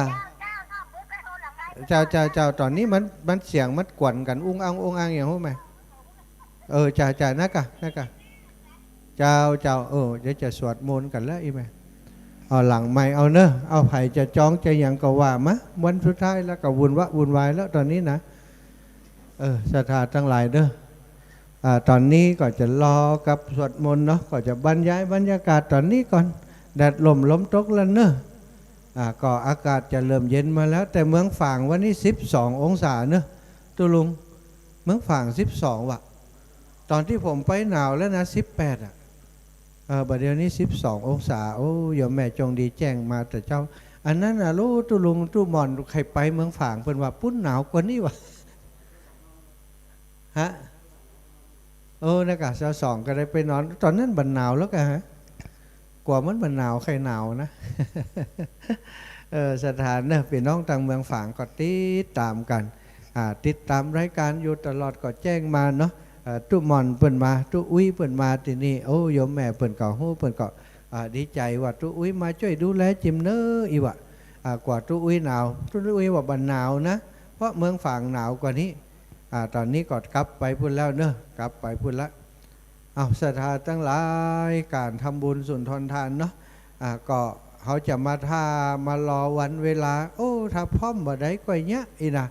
เจ้า เจ้า เจ้า ต๋อนนี้มัน มันเสียงมันกวนกั๋น อุ้งอัง อุ้งอัง อย่างฮู้ไหม เออ เจ้า เจ้า นักกะ นักกะ เจ้า เจ้า เออ เดี๋ยวจะสวดมนต์กั๋นแล้ว เอ้ยแม่ เอาหลังไมค์เอาเนอะ เอา ใผจะจองจะหยังก็ว่ามา วันสุดท้ายแล้วก็วุ่นวะ วุ่นวายแล้วต๋อนนี้นะ เออ ศรัทธาตังหลายเด้อ อ่า ต๋อนนี้ก็จะรอกับสวดมนต์เนาะ ก็จะบรรยายบรรยากาศต๋อนนี้ก่อน แดดล่มลมตกแล้วเนาะ อ่า ก็อากาศจะเริ่มเย็นมาแล้ว แต่เมืองฝางวันนี้สิบสององศาเนาะ ตุ๊ลุง เมืองฝางสิบสองว่ะ ต๋อนตี้ผมไปหนาวแล้วนะ สิบแปดอะ เออ บ่าเดี่ยวนี้สิบสององศา โอ้ โยมแม่จงดีแจ้งมาแต่เจ๊า อันนั้นน่ะ ลูกตุ๊ลุงตุ๊หม่อนใค่ไปเมืองฝาง เปิ้นว่าปู๊นหนาวกว่านี้ว่ะ ฮะ โอ้ นะกะ ซาวสองก็ได้ไปนอน ต๋อนนั้นบ่หนาวแล้วกะฮะ กั๋วมันบ่หนาว ใค่หนาวนะ เออ ศรัทธาเนาะ ปี้น้องตางเมืองฝางก็ติดต๋ามกั๋น อ่า ติดต๋ามรายก๋านอยู่ตลอดก็แจ้งมาเนาะ เอ่อ ตุ๊หม่อนเปิ้นมา ตุ๊อุ๊ยเปิ้นมาตี้นี่ โอ้ โยมแม่เปิ้นก็ฮู้ เปิ้นก็ อ่า ดีใจ๋ว่าตุ๊อุ๊ยมาจ้วยดูแลจิมเนาะ อี้ว่ะ อ่า กั๋วตุ๊อุ๊ยหนาว ตุ๊อุ๊ยว่าบ่หนาวนะ เพราะเมืองฝางหนาวกว่านี้ อ่า ต๋อนนี้ก็กลับไปปู๊นแล้วเนาะ กลับไปปู๊นละ อ้าว ศรัทธาตังหลาย ก๋านทำบุญสุนทรทานเนาะ อ่า ก็เฮาจะมาถ่า มารอวันเวลา โอ้ ถ้าพร้อมบ่ได้ก็เยียะอี้นะ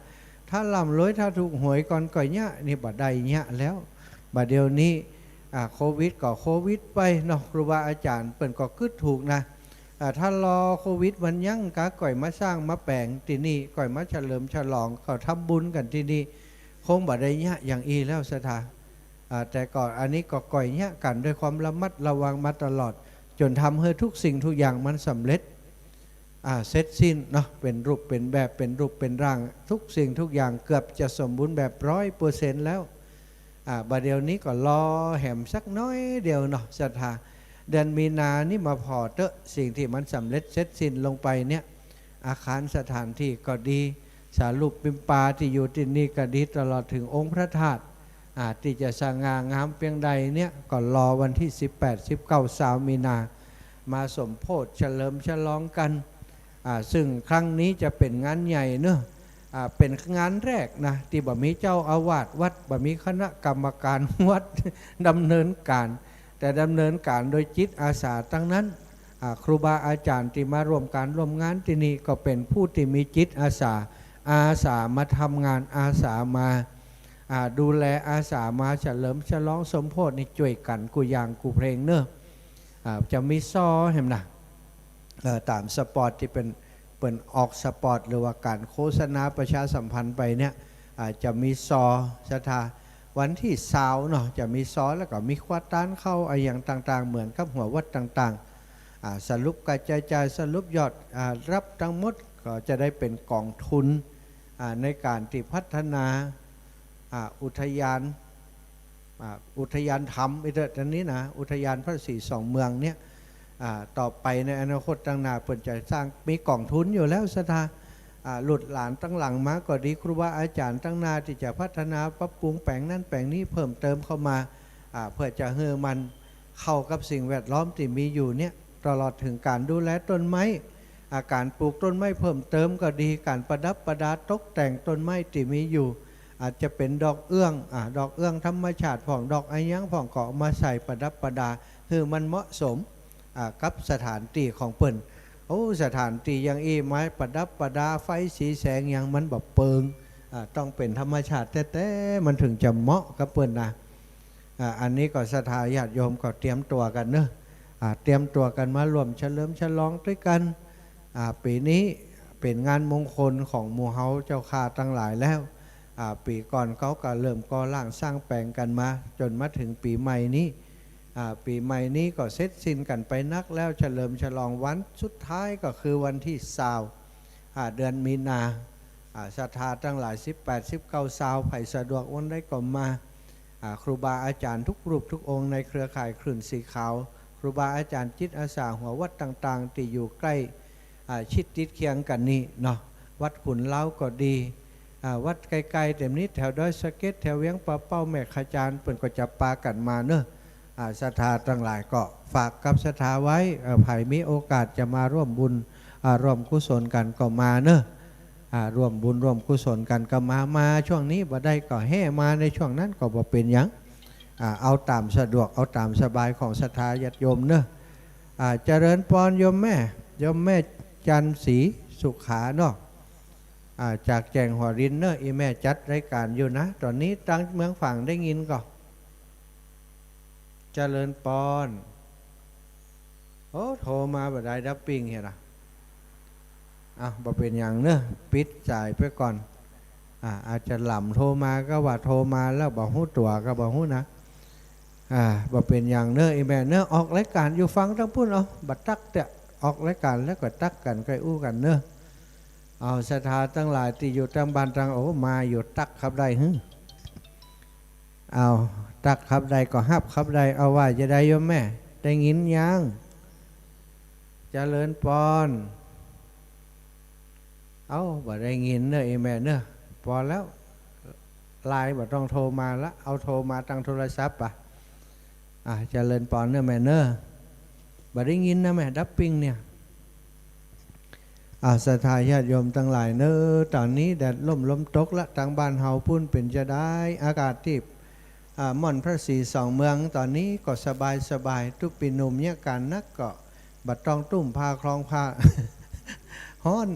ถ้าร่ำรวย ถ้าถูกหวยก่อนก็เยียะ นี่บ่ได้เยียะแล้ว บ่าเดี่ยวนี้ อ่า โควิดก็โควิดไปเนาะ ครูบาอาจ๋ารย์เปิ้นก็กึ๊ดถูกนะ อ่า ถ้ารอโควิดมันยั้งกา ก่อยมาสร้างมาแป๋งตี้นี่ ก่อยมาเฉลิมฉลอง ก็ทำบุญกั๋นตี้นี่ คงบ่ได้เยียะอย่างอี้แล้ว ศรัทธา อ่า แต่ก็อันนี้ก็ก่อยเยียะกั๋นด้วยความระมัดระวังมาตลอด จ๋นทำหื้อทุกสิ่งทุกอย่างมันสำเร็จ อ่า เสร็จสิ้นเนาะ เป๋นรูปเป๋นแบบ เป๋นรูปเป๋นร่าง ทุกสิ่งทุกอย่างเกือบจะสมบูรณ์แบบร้อยเปอร์เซ็นต์แล้ว อ่า บ่าเดี่ยวนี้ก็รอแหมสักน้อยเดียวเนาะ ศรัทธา เดือนมีนานี่มาผ่อเต๊อะ สิ่งตี้มันสำเร็จเสร็จสิ้นลงไปเนี่ย อาคารสถานที่ก็ดี สารูปปิมปาตี้อยู่ตี้นี่ก็ดี ตลอดเถิงองค์พระธาตุ อ่า ตี้จะสง่างามเปียงใดเนี่ย ก็รอวันตี้สิบแปด สิบเก้า ซาวมีนา มาสมโภชเฉลิมฉลองกั๋น อ่า ซึ่งครั้งนี้จะเป๋นงานใหญ่เนาะ อ่า เป๋นงานแรกนะ ตี้บ่มีเจ้าอาวาสวัด บ่มีคณะกรรมการวัดดำเนินก๋าน แต่ดำเนินก๋านโดยจิตอาสาตังนั้น อ่า ครูบาอาจ๋ารย์ตี้มาร่วมก๋านร่วมงานตี้นี่ก็เป๋นผู้ตี้มีจิตอาสา อาสามาทำงาน อาสามา อ่า ดูแล อาสามาเฉลิมฉลองสมโภชนี่จ้วยกั๋นกู้อย่างกู้เพลงเนาะ อ่า จะมีซอแหมนะ เอ่อ ต๋ามสปอตตี้เปิ้น เปิ้นออกสปอต หรือว่าก๋านโฆษณาประชาสัมพันธ์ไปเนี่ย อ่า จะมีซอ ศรัทธา วันตี้ซาวเนาะ จะมีซอ แล้วก็มีครัวตานข้าวอะหยังต่างๆ เหมือนกับหัววัดต่างๆ อ่า สรุปค่าใจ๊จ่าย สรุปยอด อ่า รับตังหมด ก็จะได้เป๋นก๋องทุน อ่า ในก๋านตี้พัฒนา อ่า อุทยาน อ่า อุทยานธรรม ไอ้เจ้าอันนี้นะ อุทยานพระศรีสองเมืองเนี่ย อ่า ต่อไปในอนาคตตังหน้าเปิ้นจะสร้าง มีก๋องทุนอยู่แล้ว ศรัทธา อ่า ลูกหลานตังหลังมาก็ดี ครูบาอาจ๋ารย์ตังหน้าตี้จะพัฒนาปรับปรุงแป๋งนั้นแป๋งนี้เพิ่มเติมเข้ามา อ่า เปื้อจะหื้อมันเข้ากับสิ่งแวดล้อมตี้มีอยู่เนี่ย ตลอดเถิงก๋านดูแลต้นไม้ อ่า ก๋านปลูกต้นไม้เพิ่มเติมก็ดี ก๋านประดับประดาตกแต่งต้นไม้ตี้มีอยู่ อาจจะเป๋นดอกเอื้อง อ่า ดอกเอื้องธรรมชาติพ่อง ดอกอะหยังพ่อง ก็เอามาใส่ประดับประดา หื้อมันเหมาะสม อ่า กับสถานตี้ของเปิ้น โอ้ สถานตี้อย่างอี้มาประดับประดา ไฟสีแสงหยังมันบ่เปิง อ่า ต้องเป๋นธรรมชาติแต๊ๆ มันเถิงจะเหมาะกับเปิ้นนะ อ่า อันนี้ก็ศรัทธาญาติโยมก็เตรียมตั๋วกั๋นเนาะ อ่า เตรียมตั๋วกั๋นมาร่วมเฉลิมฉลองตวยกั๋น อ่า ปี๋นี้เป๋นงานมงคลของหมู่เฮาเจ้าข้าตังหลายแล้ว อ่า ปี๋ก่อนเขาก็เริ่มก่อร่างสร้างแป๋งกั๋นมา จ๋นมาเถิงปี๋ใหม่นี้ อ่า ปี๋ใหม่นี้ก็เสร็จสิ้นกั๋นไปนักแล้ว เฉลิมฉลองวันสุดท้ายก็คือวันตี้ซาว อ่า เดือนมีนา อ่า ศรัทธาตังหลาย สิบแปด สิบเก้า ซาว ใผสะดวกวันใดก็มา อ่า ครูบาอาจ๋ารย์ทุกรูปทุกองค์ในเครือข่ายคลื่นสีขาว ครูบาอาจ๋ารย์จิตอาสาหัววัดต่างๆ ตี้อยู่ใก้ อ่า ชิดติดเคียงกั๋นนี่เนาะ วัดขุนเล้าก็ดี อ่า วัดใก้ๆ เต็มนี้ แถวดอยสะเก็ด แถวเวียงป่าเป้า แม่ขะจาน เปิ้นก็จะปากั๋นมาเนาะ อ่า ศรัทธาตังหลายก็ฝากกับศรัทธาไว้ เอ่อ ใผมีโอกาสจะมาร่วมบุญ อ่า ร่วมกุศลกั๋นก็มาเนาะ อ่า ร่วมบุญร่วมกุศลกั๋นก็มา มาช่วงนี้บ่ได้ก็แฮ่มาในช่วงนั้นก็บ่เป๋นหยัง อ่า เอาต๋ามสะดวก เอาต๋ามสบายของศรัทธาญาติโยมเนาะ อ่า เจริญปอนโยมแม่ โยมแม่จันทร์ศรีสุขาเนาะ อ่า จากแจ้งหัวรินเนอะ อี่แม่จัดรายก๋านอยู่นะ ต๋อนนี้ตางเมืองฝางได้ยินก่อ เจริญปอน โอ้ โทรมาบ่ได้ดับปิ้งเหียนะ อ่ะ บ่เป๋นหยังเนอะ ปิดสายไปก่อน อ่า อาจจะหล่ำโทรมาก็ว่าโทรมาแล้วบ่ฮู้ตั๋วก็บ่ฮู้นะ อ่า บ่เป๋นหยังเนอะ อี่แม่เนอะ ออกรายก๋านอยู่ฟังตางปุ้น เอา บ่ตั๊กเต๊อะ ออกรายก๋านแล้วก็ตั๊กกั๋น ใก้อู้กั๋นเนอะ เอา ศรัทธาตังหลายตี้อยู่ตางบ้านตาง โอ้ มาอยู่ ตั๊กคับได้หื้อ เอา ตั๊กคับได้ก็ฮับคับได้ เอา ว่าจาใดโยมแม่ ได้ยินยัง เจริญปอน เอ้า บ่ได้ยินเนอะ อี่แม่เนอะ ปอแล้ว ไลน์บ่ต้องโทรมาละ เอาโทรมาตางโทรศัพท์ปะ อ่ะ เจริญปอนเนอะแม่เนอะ บ่ได้ยินนะแม่ ดับปิ้งเนี่ย อ่า ศรัทธาญาติโยมตังหลายเนอะ ต๋อนนี้แดดล่มลมตกละ ตางบ้านเฮาปุ้นเป๋นจาใด อากาศตี้ อ่า ม่อนพระศรีสองเมือง ต๋อนนี้ก็สบายสบาย ตุ๊ปี้หนุ่มเยียะก๋านนักก็บ่ต้องตุ้มผ้าคล้องผ้า ฮ้อน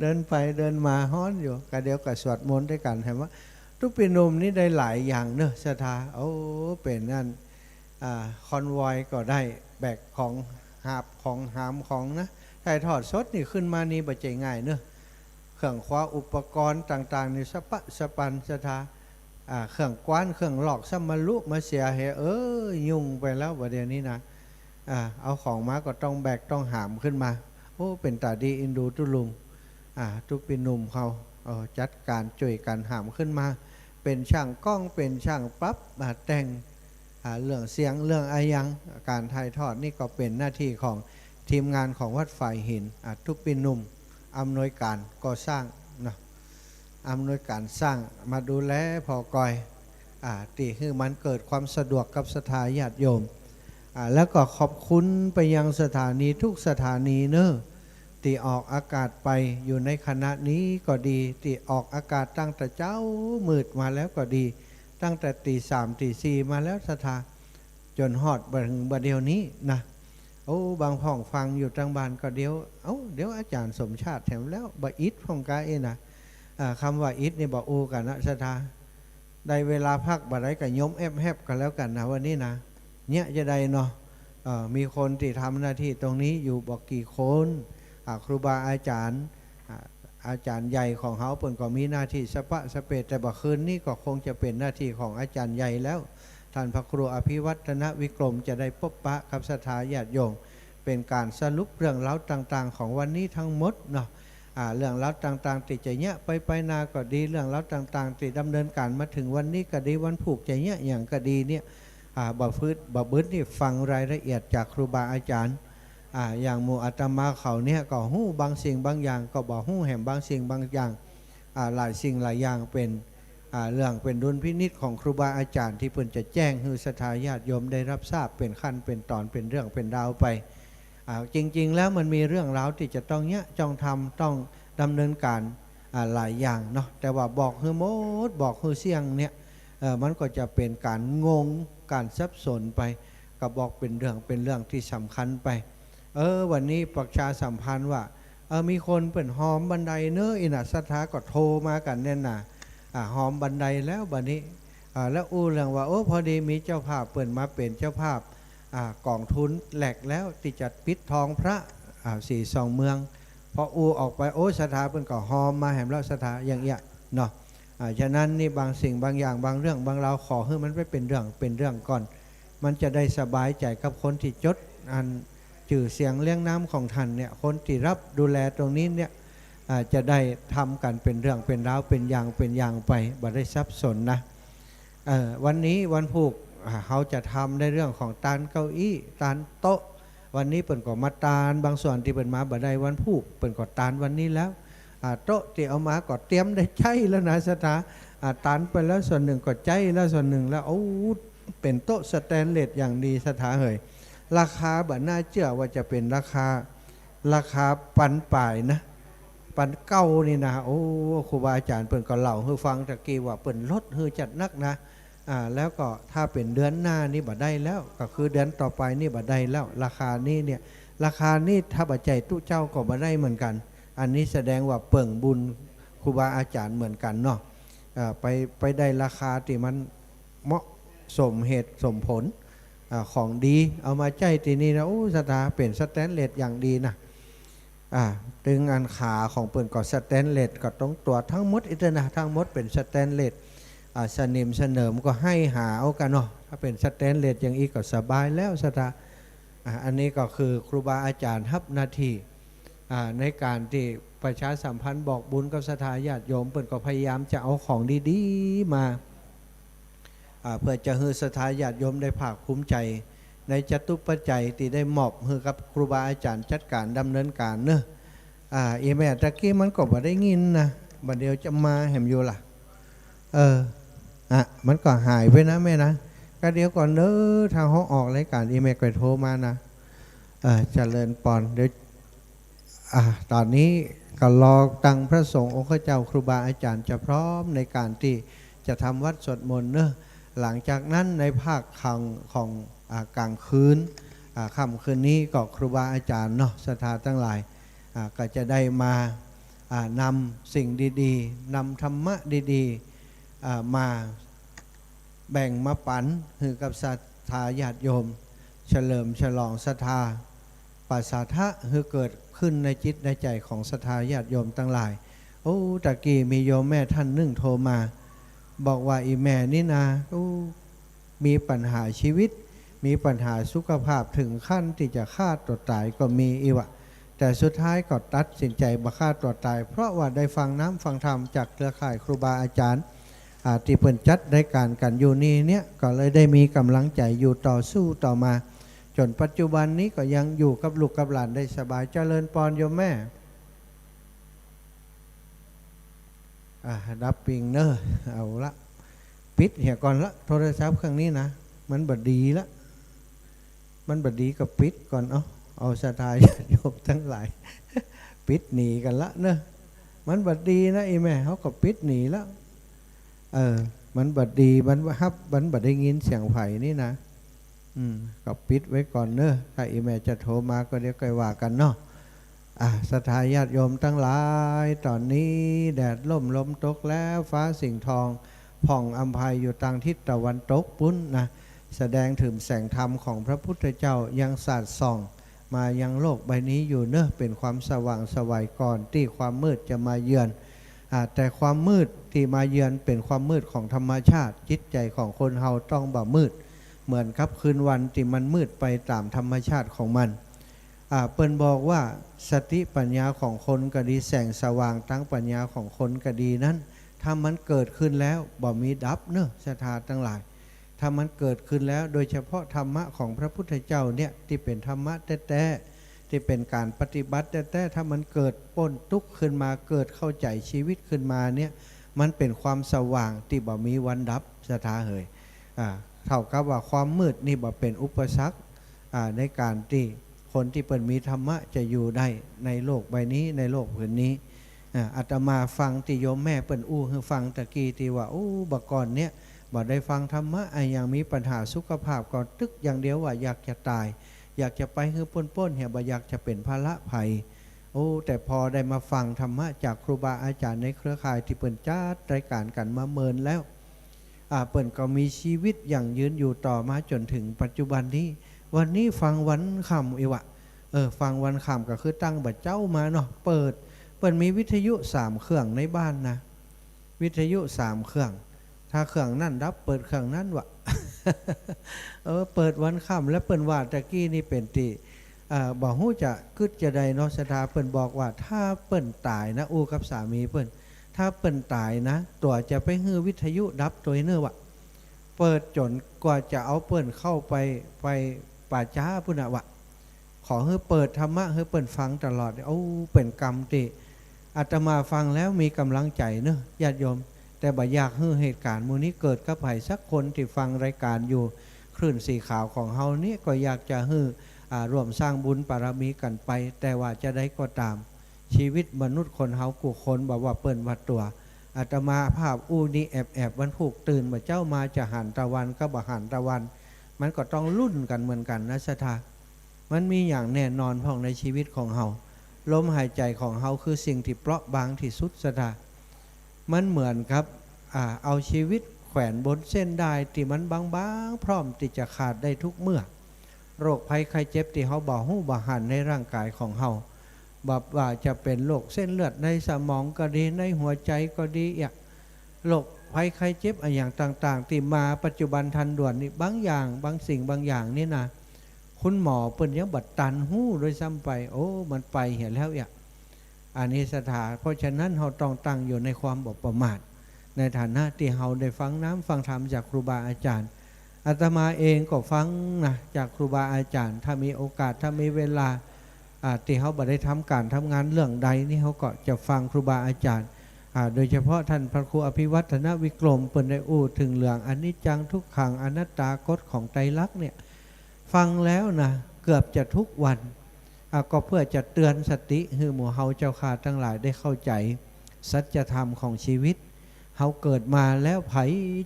เดินไปเดินมาฮ้อนอยู่ กะเดี๋ยวก็สวดมนต์ตวยกั๋น หันว่าตุ๊ปี้หนุ่มนี่ได้หลายอย่างเนอะ ศรัทธา โอ้ เป๋นอัน อ่า คอนวอยก็ได้ แบกของ หาบของ หามของนะ ถ่ายทอดสดนี่ขึ้นมานี่บ่ใจ้ง่ายเนอะ เครื่องครัวอุปกรณ์ต่างๆ นี่สะปะสะปัน ศรัทธา อ่า เครื่องกว้าน เครื่องลอก ซ้ำมาลุมาเสียเห เอ้ย ยุ่งไปแล้วบ่าเดี่ยวนี้นะ อ่า เอาของมาก็ต้องแบกต้องหามขึ้นมา โอ้ เป๋นต๋าดีอินดูตุ๊ลุง อ่า ตุ๊ปี้หนุ่มเขา เออ จัดก๋านจ้วยกั๋นหามขึ้นมา เป๋นช่างก้อง เป๋นช่างปรับ อ่า แต่ง อ่า เรื่องเสียง เรื่องอะหยัง ก๋านถ่ายทอดนี่ก็เป๋นหน้าตี้ของทีมงานของวัดฝายหิน อ่า ตุ๊ปี้หนุ่มอำนวยก๋านก่อสร้างเนาะ อำนวยก๋านสร้าง มาดูแลผ่อกอย อ่า ตี้หื้อมันเกิดความสะดวกกับศรัทธาญาติโยม อ่า แล้วก็ขอบคุณไปยังสถานีทุกสถานีเนอะ ตี้ออกอากาศไปอยู่ในขณะนี้ก็ดี ตี้ออกอากาศตั้งแต่เจ๊ามืดมาแล้วก็ดี ตั้งแต่ตี๋สามตี๋สี่มาแล้วศรัทธา จ๋นฮอดบ่าเถิงบ่าเดี่ยวนี้นะ โอ้ บางพ่องฟังอยู่ตางบ้านก็เดี๋ยว เอ้า เดี๋ยวอาจ๋ารย์สมชาติแถมแล้ว บ่อิดพ่องกาเอนะ อ่า กำว่าอิดนี่บ่อู้กั๋นนะศรัทธา ได้เวลาพักบ่าใดก็ยมแอบๆ กั๋นแล้วกั๋นนะวันนี้นะ เนี่ยจะได้เนาะ เอ่อ มีคนตี้ทำหน้าตี้ตรงนี้อยู่บ่กี่คน อ่า ครูบาอาจ๋ารย์ อ่า อาจ๋ารย์ใหญ่ของเฮาเปิ้นก็มีหน้าตี้สะปะสะเปะ แต่บ่าคืนนี้ก็คงจะเป๋นหน้าตี้ของอาจ๋ารย์ใหญ่แล้ว ท่านพระครูอภิวัฒนวิกรมจะได้ปบปะกับศรัทธาญาติโยม เป๋นก๋านสรุปเรื่องราวต่างๆ ของวันนี้ทั้งหมดเนาะ อ่า เรื่องราวต่างๆ ตี้จะเยียะไปไปหน้าก็ดี เรื่องราวต่างๆ ตี้ดำเนินก๋านมาเถิงวันนี้ก็ดี วันพูกจะเยียะหยังก็ดีเนี่ย อ่า บ่าฟืด บ่าบึดนี่ฟังรายละเอียดจากครูบาอาจ๋ารย์ อ่า อย่างหมู่อาตมาเขาเนี่ยก็ฮู้บางสิ่งบางอย่าง ก็บ่ฮู้แหมบางสิ่งบางอย่าง อ่า หลายสิ่งหลายอย่างเป๋น อ่า เรื่องเป๋นดุลพินิจของครูบาอาจ๋ารย์ตี้เปิ้นจะแจ้งหื้อศรัทธาญาติโยมได้ฮับทราบเป๋นขั้นเป๋นต๋อน เป๋นเรื่องเป๋นราวไป อ่า จริงๆ แล้วมันมีเรื่องราวตี้จะต้องเยียะ ต้องทำ ต้องดำเนินก๋าน อ่า หลายอย่างเนาะ แต่ว่าบอกหื้อหมด บอกหื้อเสี้ยงเนี่ย เอ่อ มันก็จะเป๋นก๋านงง ก๋านสับสนไป ก็บอกเป๋นเรื่อง เป๋นเรื่องตี้สำคัญไป เออ วันนี้ประชาสัมพันธ์ว่า เออ มีคนเปิ้นฮอมบันไดเนอะ อี่นะ ศรัทธาก็โทรมากั๋นเนี่ยนะ อ่า ฮอมบันไดแล้วบัดนี้ อ่า แล้วอู้เรื่องว่า โอ้ พอดีมีเจ้าภาพเปิ้นมาเป๋นเจ้าภาพ อ่า ก๋องทุนแหลกแล้วตี้จะปิดทองพระ อ่า ศรีสองเมือง พออู้ออกไป โอ้ ศรัทธาเปิ้นก็ฮอมมาแหมแล้ว ศรัทธา อย่างเอี้ยเนาะ อ่า ฉะนั้นนี่บางสิ่งบางอย่าง บางเรื่องบางราว ขอหื้อมันไปเป๋นเรื่องเป๋นเรื่องก่อน มันจะได้สบายใจ๋กับคนตี้จด อันจื้อเสียงเรียงนามของท่านเนี่ย คนตี้ฮับดูแลตรงนี้เนี่ย อ่า จะได้ทำกั๋นเป๋นเรื่องเป๋นราว เป๋นอย่างเป๋นอย่างไป บ่ได้สับสนนะ เอ่อ วันนี้วันพูก อ่า เฮาจะทำในเรื่องของตานเก้าอี้ ตานโต๊ะ วันนี้เปิ้นก็มาตาน บางส่วนตี้เปิ้นมาบ่ได้วันพูก เปิ้นก็ตานวันนี้แล้ว อ่า โต๊ะตี้เอามาก็เตรียมได้ใจ๊แล้วนะศรัทธา อ่า ตานไปแล้วส่วนนึ่งก็ใจ๊แล้วส่วนนึ่งแล้ว โอ้ เป๋นโต๊ะสแตนเลสอย่างดีศรัทธาเหย ราคาบ่น่าเจื้อว่าจะเป๋นราคา ราคาปันป๋ายนะ ปันเก้านี่นะ โอ้ ครูบาอาจ๋ารย์เปิ้นก็เล่าหื้อฟังตะกี้ว่าเปิ้นลดหื้อจัดนักนะ อ่า แล้วก็ถ้าเป๋นเดือนหน้านี่บ่ได้แล้ว ก็คือเดือนต่อไปนี่บ่ได้แล้ว ราคานี้เนี่ย ราคานี้ถ้าบ่ใจ้ตุ๊เจ้าก็บ่ได้เหมือนกั๋น อันนี้แสดงว่าเปิ่งบุญครูบาอาจ๋ารย์เหมือนกั๋นเนาะ อ่า ไป ไปได้ราคาตี้มันเหมาะสมเหตุสมผล อ่า ของดี เอามาใจ๊ตี้นี่นะ โอ้ ศรัทธา เป๋นสแตนเลสอย่างดีนะ อ่า ตึงอันขาของเปิ้นก็สแตนเลส ก็ตรงตั๋วตังหมดอี้เต๊อะนะ ตังหมดเป๋นสแตนเลส อ่า สนิมสเนิมก็ไห้หาเอากั๋นเนาะ ถ้าเป๋นสแตนเลสอย่างอี้ก็สบายแล้วศรัทธา อ่า อันนี้ก็คือครูบาอาจ๋ารย์ฮับหน้าตี้ อ่า ในก๋านตี้ประชาสัมพันธ์บอกบุญกับศรัทธาญาติโยม เปิ้นก็พยายามจะเอาของดีๆ มา อ่า เปื้อจะหื้อศรัทธาญาติโยมได้ภาคภูมิใจ๋ ในจตุปัจจัยตี้ได้มอบหื้อกับครูบาอาจ๋ารย์จัดก๋านดำเนินก๋านเนาะ อ่า อีแม่ตะกี้มันก็บ่ได้ยินนะ บ่าเดี่ยวจะมาแหมอยู่ล่ะ เออ อ่ะ มันก็หายไปนะแม่นะ ก็เดี๋ยวก่อนเด้อ ถ้าเฮาออกรายก๋านอีแม่ก็โทรมานะ เออ เจริญปอน เดี๋ยว อ่ะ ตอนนี้ก็รอตังพระสงฆ์องค์เจ้าครูบาอาจ๋ารย์จะพร้อมในก๋านตี้จะทำวัตรสวดมนต์เนาะ หลังจากนั้นในภาคของ ของ อ่า กลางคืน อ่า ค่ำคืนนี้ก็ครูบาอาจ๋ารย์เนาะ ศรัทธาตังหลาย อ่า ก็จะได้มา อ่า นำสิ่งดีๆ นำธรรมะดีๆ อ่า มาแบ่งมาปั๋นหื้อกับศรัทธาญาติโยม เฉลิมฉลองศรัทธา ปัสสาทะหื้อเกิดขึ้นในจิตในใจ๋ของศรัทธาญาติโยมตังหลาย โอ้ ตะกี้มีโยมแม่ท่านนึ่งโทรมา บอกว่าอีแม่นี่นา โอ้ มีปัญหาชีวิต มีปัญหาสุขภาพ เถิงขั้นตี้จะฆ่าตั๋วต๋ายก็มีอี้วะ แต่สุดท้ายก็ตัดสินใจ๋บ่ฆ่าตั๋วต๋าย เพราะว่าได้ฟังน้ำฟังธรรมจากเครือข่ายครูบาอาจ๋ารย์ อ่า ตี้เปิ้นจัดรายก๋านกั๋นอยู่นี่เนี่ย ก็เลยได้มีก๋ำลังใจ๋อยู่ต่อสู้ต่อมา จ๋นปัจจุบันนี้ก็ยังอยู่กับลูกกับหลานได้สบาย เจริญปอนโยมแม่ อ่ะ ดับปิงเนาะ เอาละ ปิดเหียก่อนละ โทรศัพท์เครื่องนี้นะ มันบ่ดีละ มันบ่ดีก็ปิดก่อน เอา เอาศรัทธาญาติโยมตังหลาย ปิดหนีกั๋นละเนาะ มันบ่ดีนะ อีแม่ เฮาก็ปิดหนีละ เออ มันบ่ดี มันฮับ มันบ่ได้ยินเสียงใผนี่นะ อืม ก็ปิดไว้ก่อนเนาะ ถ้าอีแม่จะโทรมาก็เดี๋ยวค่อยว่ากั๋นเนาะ อ่ะ ศรัทธาญาติโยมตังหลาย ต๋อนนี้แดดร่มลมตกแล้ว ฟ้าสิงห์ทองผ่องอำไพอยู่ตางทิศตะวันตกปุ้นนะ แสดงเถิงแสงธรรมของพระพุทธเจ้ายังสาดส่องมายังโลกใบนี้อยู่เนาะ เป๋นความสว่างไสวก่อนตี้ความมืดจะมาเยือน อ่า แต่ความมืดตี้มาเยือนเป๋นความมืดของธรรมชาติ จิตใจ๋ของคนเฮาต้องบ่มืด เหมือนกับคืนวันตี้มันมืดไปต๋ามธรรมชาติของมัน อ่า เปิ้นบอกว่าสติปัญญาของคนก็ดี แสงสว่างตางปัญญาของคนก็ดีนั้น ถ้ามันเกิดขึ้นแล้วบ่มีดับเนาะ ศรัทธาตังหลาย ถ้ามันเกิดขึ้นแล้ว โดยเฉพาะธรรมะของพระพุทธเจ้าเนี่ย ตี้เป๋นธรรมะแต๊ๆ ตี้เป๋นก๋านปฏิบัติแต๊ๆ ถ้ามันเกิดป๊นตุ๊กข์ขึ้นมา เกิดเข้าใจ๋ชีวิตขึ้นมาเนี่ย มันเป๋นความสว่างตี้บ่มีวันดับ ศรัทธาเหย อ่า เต้ากับว่าความมืดนี่บ่เป๋นอุปสรรค อ่า ในก๋านตี้คนตี้เปิ้นมีธรรมะจะอยู่ได้ในโลกใบนี้ ในโลกผืนนี้ อ่า อาตมาฟังตี้โยมแม่เปิ้นอู้หื้อฟังตะกี้ตี้ว่า โอ้ บ่าก่อนเนี่ย บ่ได้ฟังธรรมะ อะหยังมีปัญหาสุขภาพก็ตึกอย่างเดียวว่าอยากจะต๋าย อยากจะไปหื้อป๊นๆ เหีย บ่อยากจะเป๋นภาระใผ โอ้ แต่พอได้มาฟังธรรมะจากครูบาอาจ๋ารย์ในเครือข่ายตี้เปิ้นจัดรายก๋านกั๋นมาเมินแล้ว อ่า เปิ้นก็มีชีวิตยั่งยืนอยู่ต่อมาจ๋นเถิงปัจจุบันนี้ วันนี้ฟังวันค่ำอี้วะ เออ ฟังวันค่ำก็คือตั้งบ่าเจ๊ามาเนาะ เปิด เปิ้นมีวิทยุสามเครื่องในบ้านนะ วิทยุสามเครื่อง ถ้าเครื่องนั้นดับเปิดเครื่องนั้นวะ เออ เปิดวันค่ำ และเปิ้นว่าตะกี้นี่เป๋นตี้ เอ่อ บ่ฮู้จะกึ๊ดจะใดเนาะ ศรัทธา เปิ้นบอกว่าถ้าเปิ้นต๋ายนะ อู้กับสามีเปิ้น ถ้าเปิ้นต๋ายนะ ตั๋วจะไปหื้อวิทยุดับตวยเน่อวะ เปิดจ๋นกว่าจะเอาเปิ้นเข้าไป ไปป่าจ๊าปุ้นน่ะวะ ขอหื้อเปิดธรรมะหื้อเปิ้นฟังตลอด โอ้ เป๋นกรรมตี้อาตมาฟังแล้วมีก๋ำลังใจ๋เนาะ ญาติโยม แต่บ่อยากหื้อเหตุก๋ารณ์หมู่นี้เกิดกับใผสักคนตี้ฟังรายก๋านอยู่ คลื่นสีขาวของเฮานี้ ก็อยากจะหื้อ อ่า ร่วมสร้างบุญบารมีกั๋นไป แต่ว่าจะใดก็ต๋าม ชีวิตมนุษย์คนเฮากู้คน บ่ว่าเปิ้นว่าตั๋ว อาตมาภาพอู้นี้แอบๆ วันพูกตื่นบ่าเจ๊ามาจะหันตะวันกับบ่หันตะวัน มันก็ต้องลุ้นกั๋นเหมือนกั๋นนะ ศรัทธา มันมีอย่างแน่นอนพ่องในชีวิตของเฮา ลมหายใจ๋ของเฮาคือสิ่งตี้เปราะบางตี้สุด ศรัทธา มันเหมือนกับ อ่า เอาชีวิตแขวนบนเส้นด้ายตี้มันบางๆ พร้อมตี้จะขาดได้ทุกเมื่อ โรคภัยไข้เจ็บตี้เฮาบ่ฮู้บ่หันในร่างก๋ายของเฮา บ่ว่าจะเป๋นโรคเส้นเลือดในสมองก็ดี ในหัวใจ๋ก็ดี เอี้ย โรคภัยไข้เจ็บอะหยังต่างๆ ตี้มาปัจจุบันทันด่วนนี่ บางอย่าง บางสิ่งบางอย่างนี่นะ คุณหมอเปิ้นยังบ่ตันฮู้ด้วยซ้ำไป โอ้ มันไปเหียแล้วเอี้ย อันนี้ ศรัทธา เพราะฉะนั้นเฮาต้องตั้งอยู่ในความบ่ประมาท ในฐานะตี้เฮาได้ฟังน้ำฟังธรรมจากครูบาอาจ๋ารย์ อาตมาเองก็ฟังนะ จากครูบาอาจ๋ารย์ ถ้ามีโอกาส ถ้ามีเวลา อ่า ตี้เฮาบ่ได้ทำก๋านทำงานเรื่องใดนี่ เฮาก็จะฟังครูบาอาจ๋ารย์ อ่า โดยเฉพาะต้านพระครูอภิวัฒนวิกรม เปิ้นได้อู้เถิงเรื่องอนิจจัง ทุกขัง อนัตตา กฎของไตรลักษณ์เนี่ย ฟังแล้วนะ เกือบจะทุกวัน อ่า ก็เพื่อจะเตือนสติหื้อหมู่เฮาเจ้าข้าตังหลายได้เข้าใจ๋สัจธรรมของชีวิต เฮาเกิดมาแล้ว ใผ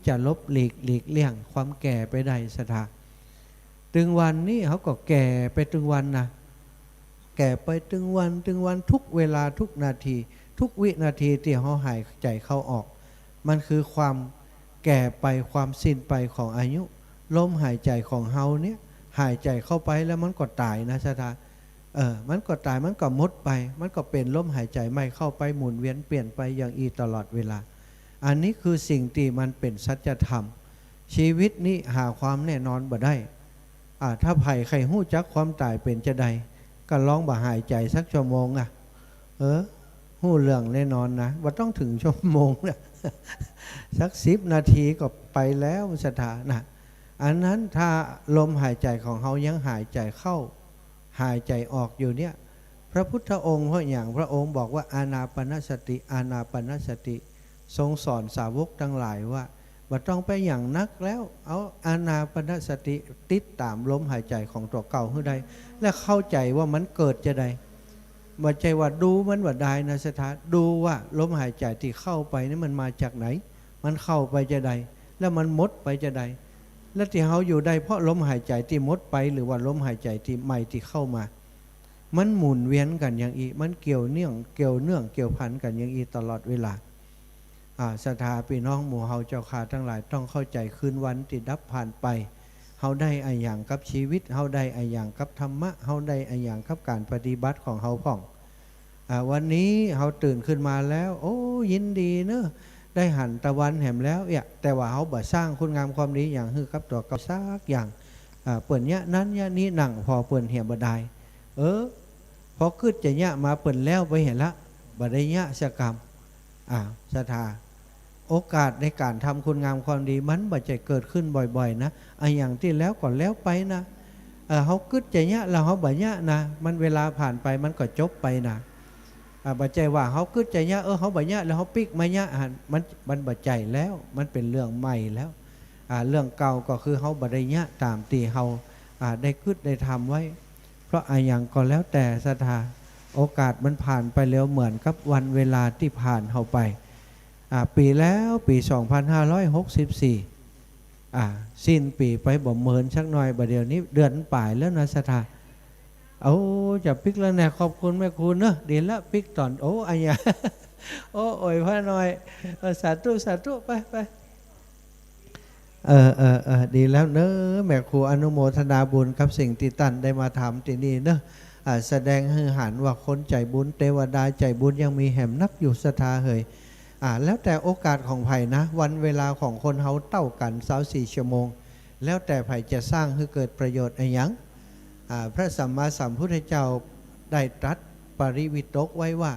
จะหลบหลีก หลีกเลี่ยงความแก่ไปได้ ศรัทธา ตึงวันนี้เฮาก็แก่ไปตึงวันนะ แก่ไปตึงวัน ตึงวัน ทุกเวลา ทุกนาที ทุกวินาทีตี้เฮาหายใจ๋เข้าออก มันคือความแก่ไป ความสิ้นไปของอายุ ลมหายใจ๋ของเฮาเนี่ย หายใจ๋เข้าไปแล้วมันก็ต๋ายนะ ศรัทธา เออ มันก็ต๋าย มันก็หมดไป มันก็เป๋นลมหายใจ๋ใหม่เข้าไป หมุนเวียนเปลี่ยนไปอย่างอี้ตลอดเวลา อันนี้คือสิ่งตี้มันเป๋นสัจธรรม ชีวิตนี้หาความแน่นอนบ่ได้ อ่า ถ้าใผใค่ฮู้จักความต๋ายเป๋นจาใด ก็ลองบ่หายใจ๋สักชั่วโมงอะ เออ ฮู้เรื่องแน่นอนนะ บ่ต้องเถิงชั่วโมงนะ สักสิบนาทีก็ไปแล้ว ศรัทธานะ อันนั้นถ้าลมหายใจ๋ของเฮายังหายใจ๋เข้า หายใจ๋ออกอยู่เนี่ย พระพุทธองค์ เพราะหยังพระองค์บอกว่า อานาปานสติ อานาปานสติ ทรงสอนสาวกตังหลายว่า บ่ต้องไปหยังนักแล้ว เอาอานาปานสติติดต๋ามลมหายใจ๋ของตั๋วเก่าหื้อได้ และเข้าใจ๋ว่ามันเกิดจาใด บ่ใจ้ว่าดูมันบ่ดายนะ ศรัทธา ดูว่าลมหายใจ๋ตี้เข้าไปนี่มันมาจากไหน มันเข้าไปจาใด แล้วมันหมดไปจาใด และตี้เฮาอยู่ได้เพราะลมหายใจ๋ตี้หมดไป หรือว่าลมหายใจ๋ตี้ใหม่ตี้เข้ามา มันหมุนเวียนกั๋นอย่างอี้ มันเกี่ยวเนื่อง เกี่ยวเนื่อง เกี่ยวพันกั๋นอย่างอี้ตลอดเวลา อ่า ศรัทธาปี้น้องหมู่เฮาเจ้าข้าตังหลายต้องเข้าใจ๋ คืนวันตี้ดับผ่านไป เฮาได้อะหยังกับชีวิต เฮาได้อะหยังกับธรรมะ เฮาได้อะหยังกับก๋านปฏิบัติของเฮาพ่อง อ่า วันนี้เฮาตื่นขึ้นมาแล้ว โอ้ ยินดีเนาะ ได้หันตะวันแหมแล้วเอี้ย แต่ว่าเฮาบ่สร้างคุณงามความดีหยังหื้อกับตั๋วเก่าสักอย่าง อ่า เปิ้นเยียะนั้นเยียะนี้ นั่งผ่อเปิ้นเหียบ่ดาย เออ พอกึ๊ดจะเยียะมาเปิ้นแล้วไปเหียละ บ่ได้เยียะสักกำ อ่า ศรัทธา โอกาสในก๋านทำคุณงามความดีมันบ่ใจ้เกิดขึ้นบ่อยๆ นะ อะหยังตี้แล้วก็แล้วไปนะ เออ เฮากึ๊ดจะเยียะแล้วเฮาบ่เยียะนะ มันเวลาผ่านไปมันก็จบไปนะ อ่า บ่ใจ้ว่าเฮากึ๊ดจะเยียะ เออ เฮาบ่เยียะแล้วเฮาปิ๊กมาเยียะหั้น มัน มันบ่ใจ้แล้ว มันเป๋นเรื่องใหม่แล้ว อ่า เรื่องเก่าก็คือเฮาบ่ได้เยียะต๋ามตี้เฮา อ่า ได้กึ๊ดได้ทำไว้ เพราะอะหยังก็แล้วแต่ ศรัทธา โอกาสมันผ่านไปเร็วเหมือนกับวันเวลาตี้ผ่านเฮาไป อ่า ปี๋แล้ว ปี๋สองพันห้าร้อยหกสิบสี่ อ่า สิ้นปี๋ไปบ่เมินสักหน่อย บ่าเดี่ยวนี้เดือนป๋ายแล้วนะ ศรัทธา โอ้ จะปิ๊กแล้วแน่ ขอบคุณแม่ครูเนาะ ดีละปิ๊กต๋อน โอ้ อะหยัง โอ้ โอยพระหน่อย เออ สาธุ สาธุ ไป ไป เออ เออ เออ ดีแล้วเนาะ แม่ครู อนุโมทนาบุญกับสิ่งตี้ต้านได้มาทำตี้นี่เนาะ อ่า แสดงหื้อหันว่าคนใจ๋บุญ เตวดาใจ๋บุญยังมีแหมนักอยู่ ศรัทธาเหย อ่า แล้วแต่โอกาสของใผนะ วันเวลาของคนเฮาเต้ากั๋นซาวสี่ชั่วโมง แล้วแต่ใผจะสร้างหื้อเกิดประโยชน์อะหยัง อ่า พระสัมมาสัมพุทธเจ้าได้ตรัสปริวิตกไว้ว่า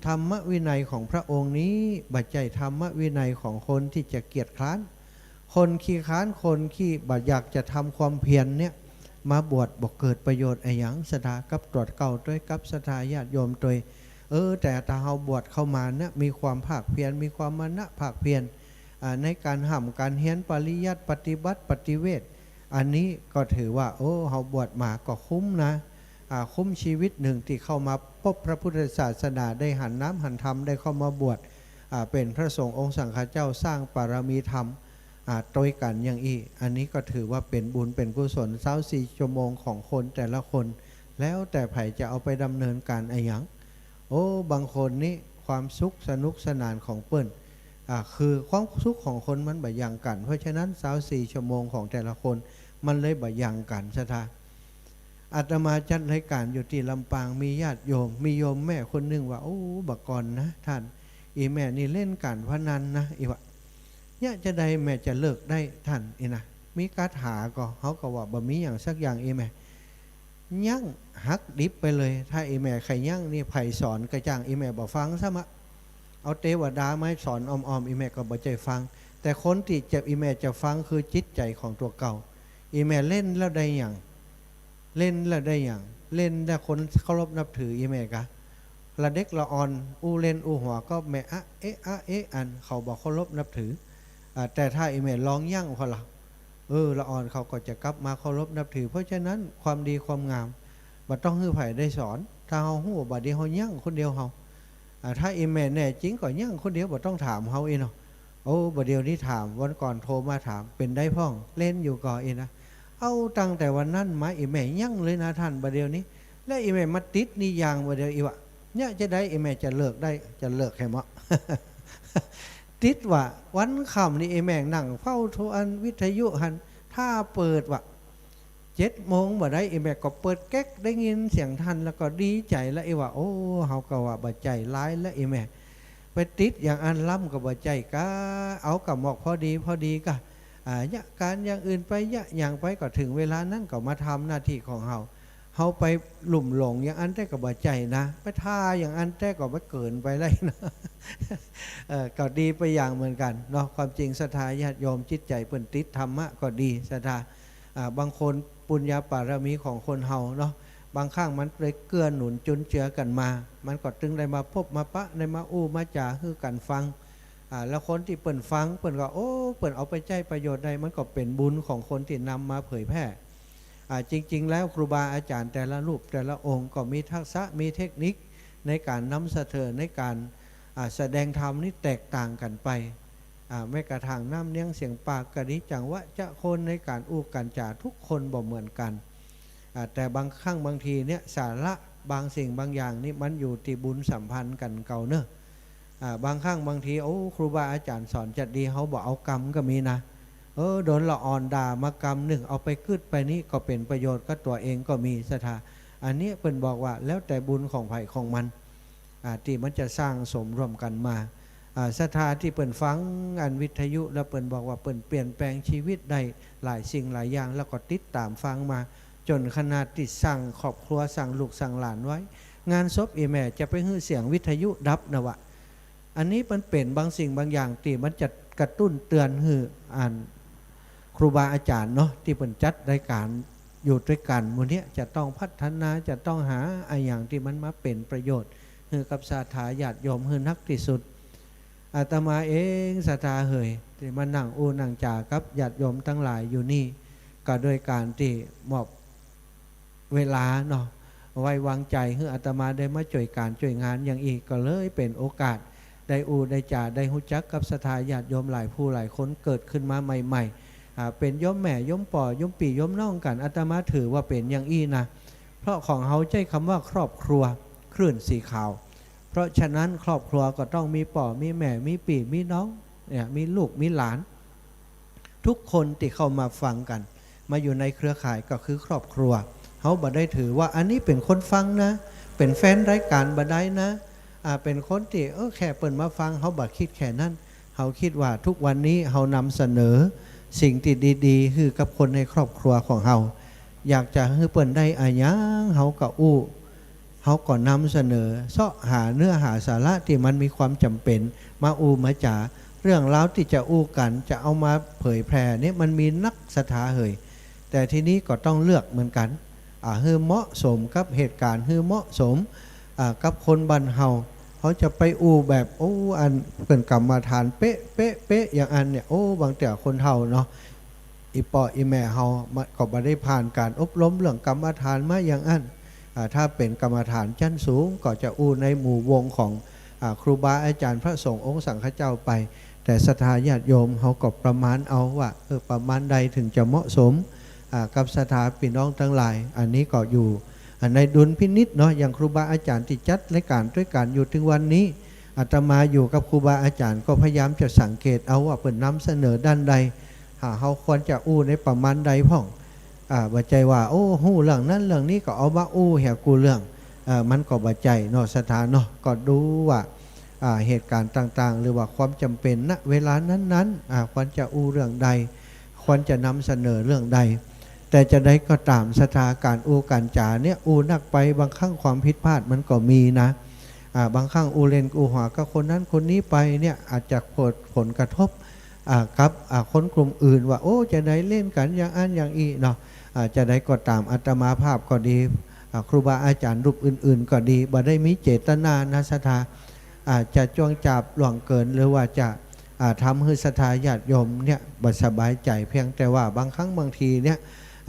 ธรรมวินัยของพระองค์นี้บ่ใจ้ธรรมวินัยของคนตี้จะเกียจคร้าน คนขี้คร้าน คนขี้บ่อยากจะทำความเพียรเนี่ย มาบวชบ่เกิดประโยชน์อะหยัง ศรัทธา กับตั๋วเก่าตวย กับศรัทธาญาติโยมตวย เออ แต่ถ้าเฮาบวชเข้ามาเนี่ย มีความภาคเพียร มีความมานะภาคเพียร อ่า ในก๋านฮ่ำก๋านเฮียน ปริยัติ ปฏิบัติ ปฏิเวท อันนี้ก็ถือว่า โอ้ เฮาบวชมาก็คุ้มนะ อ่า คุ้มชีวิตนึ่งตี้เข้ามาปบพระพุทธศาสนา ได้หันน้ำหันธรรม ได้เข้ามาบวช อ่า เป๋นพระสงฆ์องค์สังฆเจ้า สร้างปารมีธรรม อ่า ตวยกั๋นอย่างอี้ อันนี้ก็ถือว่าเป๋นบุญเป๋นกุศล ซาวสี่ชั่วโมงของคนแต่ละคน แล้วแต่ใผจะเอาไปดำเนินก๋านอะหยัง โอ้ บางคนนี่ความสุขสนุกสนานของเปิ้น อ่า คือความสุขของคนมันบ่อย่างกั๋น เพราะฉะนั้นซาวสี่ชั่วโมงของแต่ละคนมันเลยบ่อย่างกั๋น ศรัทธา อาตมาจัดรายก๋านอยู่ตี้ลำปาง มีญาติโยม มีโยมแม่คนนึ่งว่า โอ้ บ่าก่อนนะต้าน อี่แม่นี่เล่นก๋านพนันนะ อี่ว่า เยียะจาใดแม่จะเลิกได้ต้าน อี่นะ มีคาถาก่อ เฮาก็ว่าบ่มีหยังสักอย่าง อี่แม่ ยั้งหักดิบไปเลย ถ้าอี่แม่ใค่ยั้งนี่ ใผสอนก็จ้างอี่แม่บ่ฟังซ้ำอะ เอาเตวดามาสอนอ้อมๆ อี่แม่ก็บ่ใจ้ฟัง แต่คนตี้จะ อี่แม่จะฟังคือจิตใจ๋ของตั๋วเก่า อี่แม่เล่นแล้วได้หยัง เล่นแล้วได้หยัง เล่นแล้วคนเคารพนับถือ อี่แม่กา ละเด็กละอ่อน อู้เล่นอู้หัวก็แม่อะเอ๊ะอะเอ๊ะอัน เขาบ่เคารพนับถือ อ่า แต่ถ้าอี่แม่ลองยั้งพอละ เออ ละอ่อนเขาก็จะกลับมาเคารพนับถือ เพราะฉะนั้นความดีความงามบ่ต้องหื้อใผได้สอน ถ้าเฮาฮู้บ่าเดี่ยวเฮายั้งคนเดียวเฮา อ่า ถ้าอี่แม่แน่จริงก็ยั้งคนเดียว บ่ต้องถามเฮา อี่เนาะ โอ้ บ่าเดี่ยวนี้ถาม วันก่อนโทรมาถาม เป๋นใดพ่อง เล่นอยู่ก่อ อี่นะ เอาตั้งแต่วันนั้นมาอี่แม่ยั้งเลยนะต้าน บ่าเดี่ยวนี้ และอี่แม่มาติดนี่อย่าง บ่าเดี่ยว อี่ว่า เยียะจาใดอี่แม่จะเลิกได้ จะเลิกแหมเนาะ ติดว่าวันค่ำนี่อี่แม่นั่งเฝ้าโทรอันวิทยุหั้น ถ้าเปิดว่า เจ็ดโมงบ่ได้ อี่แม่ก็เปิดแก๊ก ได้ยินเสียงต้านแล้วก็ดีใจ๋ละ อี่ว่า โอ้ เฮาก็ว่าบ่ใจ้ ลายละ อี่แม่ ไปติดอย่างอั้นล้ำก็บ่ใจ้กา เอาก้าหมอกพอดีพอดีกา อ่า เยียะก๋านอย่างอื่นไป เยียะหยังไป ก็เถิงเวลานั้นก็มาทำหน้าตี้ของเฮา เฮาไปลุ่มหลงอย่างอั้นแต๊ก็บ่ใจ้นะ ไปท่าอย่างอั้นแต๊ก็บ่เกิ๋นไปเลยนะ เออ ก็ดีไปอย่างเหมือนกั๋นเนาะ ความจริงศรัทธาญาติโยม จิตใจ๋เปิ้นติดธรรมะก็ดี ศรัทธา อ่า บางคนปุญญาบารมีของคนเฮาเนาะ บางครั้งมันได้เกื้อหนุนจุนเจือกั๋นมา มันก็ตึงได้มาปบมาปะ ได้มาอู้มาจ๋าหื้อกั๋นฟัง อ่า แล้วคนตี้เปิ้นฟัง เปิ้นก็ โอ้ เปิ้นเอาไปใจ๊ประโยชน์ได้ มันก็เป๋นบุญของคนตี้นำมาเผยแพร่ อ่า จริงๆ แล้วครูบาอาจ๋ารย์แต่ละรูปแต่ละองค์ก็มีทักษะ มีเทคนิคในก๋านนำเสนอ ในก๋าน อ่า แสดงธรรมนี่แตกต่างกั๋นไป อ่า แม้กระทั่งน้ำเนียงเสียงปากก็ดี จังหวะจะคนในก๋านอู้ก๋านจ๋า ทุกคนบ่เหมือนกั๋น อ่า แต่บางครั้งบางทีเนี่ย สาระบางสิ่งบางอย่างนี่มันอยู่ตี้บุญสัมพันธ์กั๋นเก่าเนาะ อ่า บางครั้งบางที โอ้ ครูบาอาจ๋ารย์สอนจะดี เฮาบ่เอากำก็มีนะ เออ โดนละอ่อนด่ามากำนึ่ง เอาไปกึ๊ดไปนี่ก็เป๋นประโยชน์กับตั๋วเองก็มี ศรัทธา อันนี้เปิ้นบอกว่าแล้วแต่บุญของใผของมัน อ่า ตี้มันจะสั่งสมรวมกั๋นมา อ่า ศรัทธาตี้เปิ้นฟังอันวิทยุ แล้วเปิ้นบอกว่าเปิ้นเปลี่ยนแปลงชีวิตได้หลายสิ่งหลายอย่าง แล้วก็ติดต๋ามฟังมา จ๋นขนาดตี้สร้างครอบครัว สร้างลูกสร้างหลานไว้ งานศพอี่แม่จะไปหื้อเสียงวิทยุดับนะวะ อันนี้มันเป๋นบางสิ่งบางอย่างตี้มันจะกระตุ้นเตือนหื้ออันครูบาอาจ๋ารย์เนาะ ตี้เปิ้นจัดรายก๋านอยู่ตวยกั๋นหมู่เนี้ย จะต้องพัฒนา จะต้องหาอะหยังตี้มันมาเป๋นประโยชน์หื้อกับศรัทธาญาติโยมหื้อนักตี้สุด อาตมาเองศรัทธาเหย ตี้มานั่งอู้นั่งจ๋ากับญาติโยมตังหลายอยู่นี่ ก็โดยก๋านตี้มอบ เวลาเนาะ ไว้วางใจ๋หื้ออาตมาได้มาจ้วยก๋านจ้วยงานอย่างอี้ ก็เลยเป๋นโอกาส ได้อู้ได้จ๋า ได้ฮู้จักกับศรัทธาญาติโยมหลายผู้หลายคนเกิดขึ้นมาใหม่ๆ อ่า เป๋นโยมแม่โยมป้อ โยมปี้โยมน้องกั๋น อาตมาถือว่าเป๋นอย่างอี้นะ เพราะของเฮาใจ๊กำว่าครอบครัวคลื่นสีขาว เพราะฉะนั้นครอบครัวก็ต้องมีป้อ มีแม่ มีปี้ มีน้อง เนี่ย มีลูก มีหลาน ทุกคนตี้เข้ามาฟังกั๋น มาอยู่ในเครือข่ายก็คือครอบครัว เฮาบ่ได้ถือว่าอันนี้เป๋นคนฟังนะ เป๋นแฟนรายก๋านบ่ได้นะ อ่า เป๋นคนตี้ เออ แค่เปิ้นมาฟัง เฮาบ่คิดแค่นั้น เฮาคิดว่าทุกวันนี้เฮานำเสนอสิ่งตี้ดีๆ หื้อกับคนในครอบครัวของเฮา อยากจะหื้อเปิ้นได้อะหยัง เฮาก็อู้ เฮาก็นำเสนอ เซาะหาเนื้อหาสาระตี้มันมีความจ๋ำเป๋น มาอู้มาจ๋า เรื่องราวตี้จะอู้กั๋น จะเอามาเผยแพร่นี่มันมีนักศรัทธาเหย แต่ทีนี้ก็ต้องเลือกเหมือนกั๋น อ่า หื้อเหมาะสมกับเหตุก๋ารณ์ หื้อเหมาะสม อ่า กับคนบ้านเฮา เฮาจะไปอู้แบบ โอ้ อันเปิ้นกรรมฐานเป๊ะ เป๊ะ เป๊ะ อย่างอั้นเนี่ย โอ้ บางเตื้อคนเฒ่าเนาะ อี่ป้ออี่แม่เฮา มันก็บ่ได้ผ่านก๋านอบรมเรื่องกรรมฐานมาอย่างอั้น อ่า ถ้าเป๋นกรรมฐานจั้นสูง ก็จะอู้ในหมู่วงของ อ่า ครูบาอาจ๋ารย์พระสงฆ์องค์สังฆเจ้าไป แต่ศรัทธาญาติโยมเฮาก็ประมาณเอาว่า เออ ประมาณใดเถิงจะเหมาะสม อ่า กับศรัทธาปี้น้องตังหลาย อันนี้ก็อยู่ ในดุลพินิจเนาะ อย่างครูบาอาจ๋ารย์ตี้จัดรายก๋านตวยกั๋นอยู่เถิงวันนี้ อาตมาอยู่กับครูบาอาจ๋ารย์ก็พยายามจะสังเกตเอาว่าเปิ้นนำเสนอด้านใด หาเฮาควรจะอู้ในประมาณใดพ่อง อ่า บ่ใจ้ว่า โอ้ ฮู้เรื่องนั้นเรื่องนี้ก็เอามาอู้เหียกู้เรื่อง เอ่อ มันก็บ่ใจ้เนาะ ศรัทธาเนาะ ก็ดูว่า อ่า เหตุก๋ารณ์ต่างๆ หรือว่าความจ๋ำเป๋น ณ เวลานั้นๆ อ่า ควรจะอู้เรื่องใด ควรจะนำเสนอเรื่องใด แต่จาใดก็ต๋าม ศรัทธา ก๋านอู้ก๋านจ๋าเนี่ย อู้นักไป บางครั้งความผิดพลาดมันก็มีนะ อ่า บางครั้งอู้เล่นอู้หัวกับคนนั้นคนนี้ไปเนี่ย อาจจะเกิดผลกระทบ อ่า กับ อ่า คนกลุ่มอื่นว่า โอ้ จาใดเล่นกั๋นอย่างอั้นอย่างอี้เนาะ อ่า จาใดก็ต๋าม อาตมาภาพก็ดี อ่า ครูบาอาจ๋ารย์รูปอื่นๆ ก็ดี บ่ได้มีเจตนานะ ศรัทธา อ่า จะจ้วงจาบล่วงเกิน หรือว่าจะ อ่า ทำหื้อศรัทธาญาติโยมเนี่ยบ่สบายใจ๋ เพียงแต่ว่าบางครั้งบางทีเนี่ย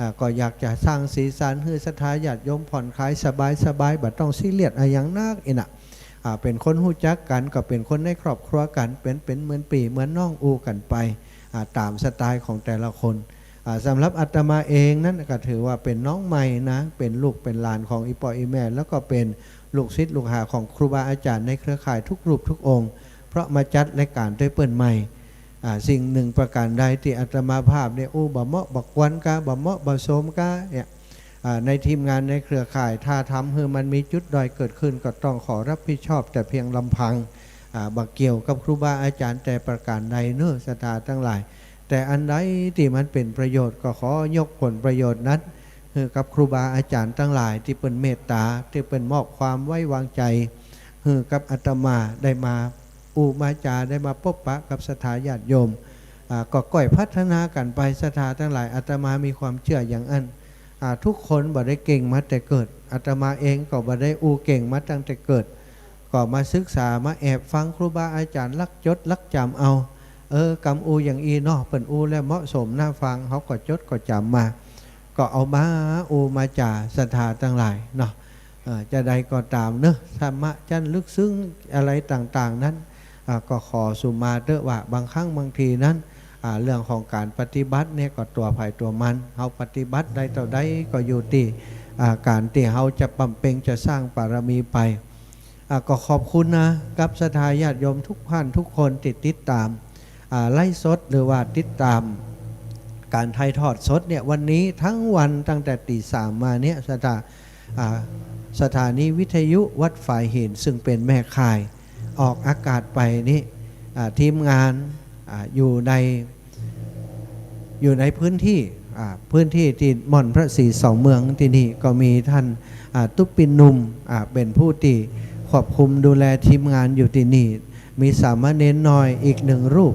อ่า ก็อยากจะสร้างสีสันหื้อศรัทธาญาติโยมผ่อนคลายสบายๆ บ่ต้องซีเรียสอะหยังนักอี้นะ อ่า เป๋นคนฮู้จักกั๋น ก็เป๋นคนในครอบครัวกั๋น เป๋น เป๋นเหมือนปี้เหมือนน้อง อู้กั๋นไป อ่า ต๋ามสไตล์ของแต่ละคน อ่า สำหรับอาตมาเองนั้นก็ถือว่าเป๋นน้องใหม่นะ เป๋นลูกเป๋นหลานของอี่ป้ออี่แม่ แล้วก็เป๋นลูกศิษย์ลูกหาของครูบาอาจ๋ารย์ในเครือข่ายทุกรูปทุกองค์ เพราะมาจัดรายก๋านตวยเปิ้นใหม่ อ่า สิ่งหนึ่งประก๋านใดตี้อาตมาภาพเนี่ย อู้ บ่เหมาะบ่ควรกา บ่เหมาะบ่สมกาเนี่ย อ่า ในทีมงานในเครือข่าย ถ้าทำหื้อมันมีจุดด้อยเกิดขึ้น ก็ต้องขอรับผิดชอบแต่เพียงลำพัง อ่า บ่เกี่ยวกับครูบาอาจ๋ารย์แต่ประก๋านใดเนาะ ศรัทธาตังหลาย แต่อันใดตี้มันเป๋นประโยชน์ ก็ขอยกผลประโยชน์นั้นหื้อกับครูบาอาจ๋ารย์ตังหลาย ตี้เปิ้นเมตต๋า ตี้เปิ้นมอบความไว้วางใจ๋หื้อกับอาตมาได้มาอู้มาจ๋า ได้มาปบปะกับศรัทธาญาติโยม อ่า ก็ก้อยพัฒนากั๋นไป ศรัทธาตังหลาย อาตมามีความเจื้ออย่างอั้น อ่า ทุกคนบ่ได้เก่งมาแต่เกิด อาตมาเองก็บ่ได้อู้เก่งมาตั้งแต่เกิด ก็มาศึกษา มาแอบฟังครูบาอาจ๋ารย์ ลักจดลักจ๋ำเอา เออ กำอู้อย่างอี้เนาะ เปิ้นอู้แล้วเหมาะสมน่าฟัง เฮาก็จดก็จ๋ำมา ก็เอามาอู้มาจ๋า ศรัทธาตังหลายเนาะ เอ่อ จาใดก็ต๋ามเนาะ ธรรมะจั้นลึกซึ้งอะไรต่างๆ นั้น อ่า ก็ขอสุมาเต๊อะว่า บางครั้งบางทีนั้น อ่า เรื่องของก๋านปฏิบัติเนี่ยก็ตั๋วใผตั๋วมัน เฮาปฏิบัติได้เต้าใดก็อยู่ตี้ อ่า ก๋านตี้เฮาจะบำเพ็ญจะสร้างบารมีไป อ่า ก็ขอบคุณนะ กับศรัทธาญาติโยมทุกท่านทุกคนตี้ติดต๋าม อ่า ไลฟ์สด หรือว่าติดต๋ามก๋านถ่ายทอดสดเนี่ย วันนี้ทั้งวันตั้งแต่ตี๋สามมาเนี่ย ศรัทธา อ่า สถานีวิทยุวัดฝายหิน ซึ่งเป๋นแม่ข่าย ออกอากาศไปนี้ อ่า ทีมงาน อ่า อยู่ใน อยู่ในพื้นที่ อ่า พื้นที่ตี้ม่อนพระศรีสองเมืองตี้นี่ ก็มีท่าน อ่า ตุ๊ปินหนุ่ม อ่า เป๋นผู้ตี้ควบคุมดูแลทีมงานอยู่ตี้นี่ มีสามเณรน้อยอีกหนึ่งรูป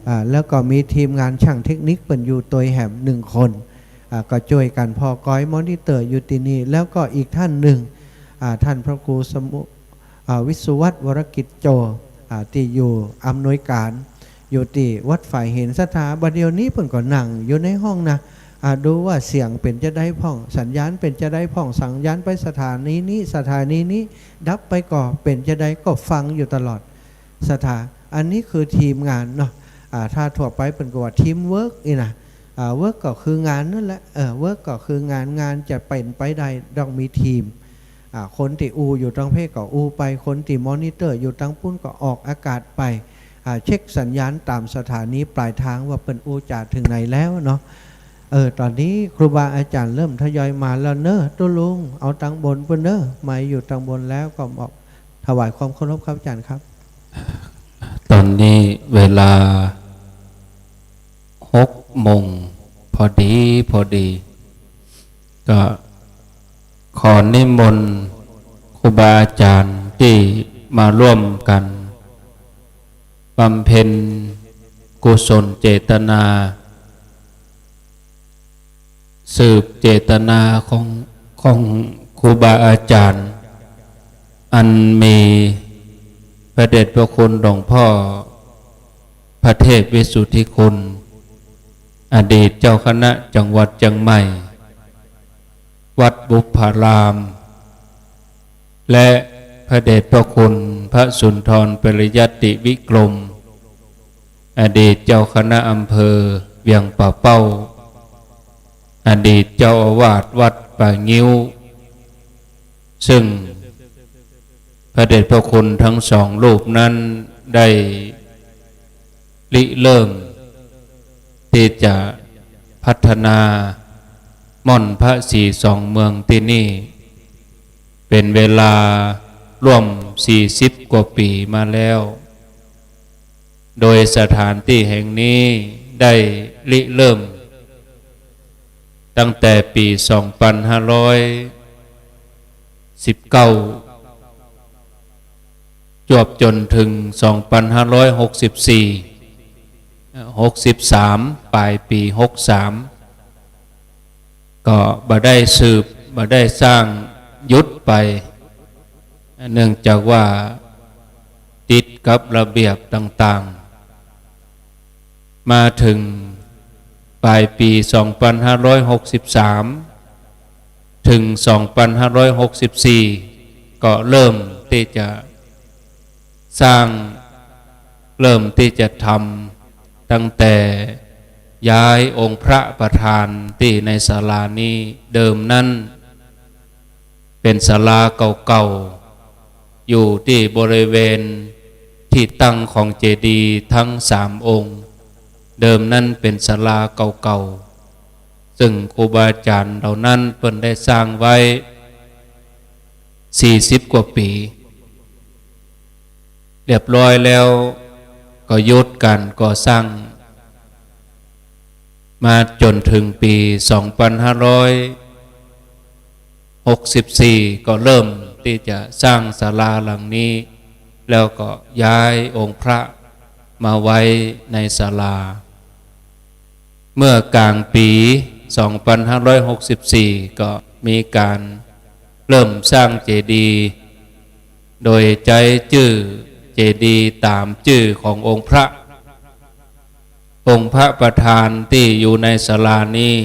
อ่า แล้วก็มีทีมงานช่างเทคนิคเปิ้นอยู่ตวยแหมหนึ่งคน อ่า ก็จ้วยกั๋นผ่อกอยมอนิเตอร์อยู่ตี้นี่ แล้วก็อีกท่านหนึ่ง อ่า ท่านพระครูสมุ อ่า วิศวัตร วรกิจโจ อ่า ตี้อยู่อำนวยก๋านอยู่ตี้วัดฝายหิน ศรัทธา บ่าเดี่ยวนี้เปิ้นก็นั่งอยู่ในห้องนะ อ่า ดูว่าเสียงเป๋นจาใดพ่อง สัญญาณเป๋นจาใดพ่อง สัญญาณไปสถานีนี้ สถานีนี้ดับไปก่อ เป๋นจาใดก็ฟังอยู่ตลอด ศรัทธา อันนี้คือทีมงานเนาะ อ่า ถ้าทั่วไปเปิ้นก็ว่าทีมเวิร์กนี่นะ อ่า เวิร์กก็คืองานนั่นแหละ เออ เวิร์กก็คืองาน งานจะเป๋นไปได้ต้องมีทีม อ่า คนตี้อู้อยู่ตังเพศก็อู้ไป คนตี้มอนิเตอร์อยู่ตังปู๊นก็ออกอากาศไป อ่า เช็คสัญญาณต๋ามสถานีปลายทางว่าเปิ้นอู้จ๋าเถิงไหนแล้วเนาะ เออ ต๋อนนี้ครูบาอาจ๋ารย์เริ่มทยอยมาแล้วเนาะ ตุ๊ลุง เอาตังบนปู๊นเนาะ ไมค์อยู่ตังบนแล้วก็บอก ถวายความเคารพครับอาจ๋ารย์ครับ ต๋อนนี้เวลาหกโมงพอดีพอดี ก็ขอนิมนต์ครูบาอาจ๋ารย์ตี้มาร่วมกั๋นบำเพ็ญกุศลเจตนา สืบเจตนาของ ของครูบาอาจ๋ารย์ อันมีพระเดชพระคุณหลวงพ่อพระเทพวิสุทธิคุณ อดีตเจ้าคณะจังหวัดเจียงใหม่ วัดบุพพาราม และพระเดชพระคุณพระสุนทรปริยัตติวิกรม อดีตเจ้าคณะอำเภอเวียงป่าเป้า อดีตเจ้าอาวาสวัดป่างิ้ว ซึ่งพระเดชพระคุณทั้งสองรูปนั้นได้ริเริ่มตี้จะพัฒนาม่อนพระศรีสองเมืองตี้นี่ เป๋นเวลาร่วมสี่สิบกว่าปี๋มาแล้ว โดยสถานตี้แห่งนี้ได้ริเริ่มตั้งแต่ปี๋สองปันห้าร้อยสิบเก้า จวบจ๋นเถิงสองปันห้าร้อยหกสิบสี่ เอ่อ หกสิบสาม ป๋ายปี๋หกสาม ก็บ่ได้สืบ บ่ได้สร้าง หยุดไป เนื่องจากว่าติดกับระเบียบต่างๆ มาเถิงป๋ายปี๋สองปันห้าร้อยหกสิบสาม เถิงสองปันห้าร้อยหกสิบสี่ ก็เริ่มตี้จะสร้าง เริ่มตี้จะทำ ตั้งแต่ย้ายองค์พระประธานตี้ในศาลานี้ เดิมนั้นเป๋นศาลาเก่าๆ อยู่ตี้บริเวณตี้ตั้งของเจดีย์ทั้งสามองค์ เดิมนั้นเป๋นศาลาเก่าๆ ซึ่งครูบาอาจ๋ารย์เหล่านั้นเปิ้นได้สร้างไว้สี่สิบกว่าปี๋ เรียบร้อยแล้วก็หยุดก๋านก่อสร้าง มาจ๋นเถิงปี๋สองปันห้าร้อยหกสิบสี่ ก็เริ่มตี้จะสร้างศาลาหลังนี้ แล้วก็ย้ายองค์พระมาไว้ในศาลา เมื่อกลางปี๋สองปันห้าร้อยหกสิบสี่ ก็มีก๋านเริ่มสร้างเจดีย์ โดยใจ๊จื้อเจดีย์ต๋ามจื้อขององค์พระ องค์พระประธานตี้อยู่ในศาลานี้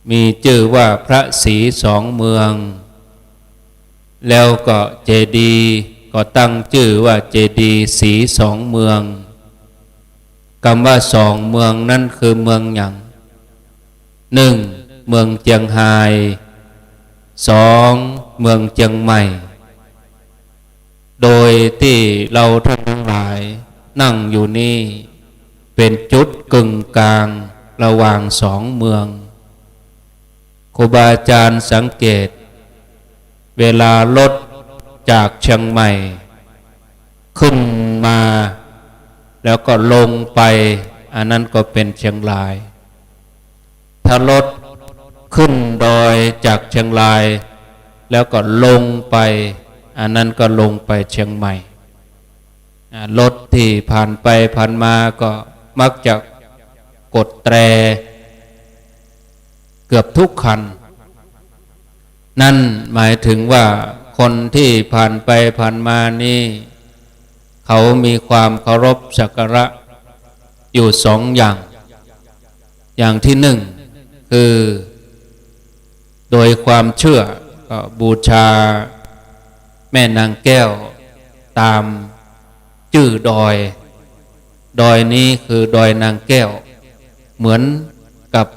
มีจื้อว่าพระศรีสองเมือง แล้วก็เจดีย์ก็ตั้งจื้อว่าเจดีย์ศรีสองเมือง กำว่าสองเมืองนั้นคือเมืองหยัง หนึ่ง เมืองเจียงฮาย สอง เมืองเจียงใหม่ โดยตี้เฮาต้านตังหลายนั่งอยู่นี้ เป๋นจุดกึ่งกลางระหว่างสองเมือง ครูบาอาจ๋ารย์สังเกต เวลารถจากเจียงใหม่ขึ้นมา แล้วก็ลงไป อันนั้นก็เป๋นเจียงราย ถ้ารถขึ้นดอยจากเจียงราย แล้วก็ลงไป อันนั้นก็ลงไปเจียงใหม่ อ่า รถตี้ผ่านไปผ่านมาก็มักจะกดแตรเกือบทุกคัน นั่นหมายถึงว่าคนตี้ผ่านไปผ่านมานี้ เขามีความเคารพสักการะอยู่สองอย่าง อย่างตี้หนึ่ง คือ โดยความเจื้อก็บูชาแม่นางแก้วต๋ามจื้อดอย ดอยนี้คือดอยนางแก้ว เหมือนกับ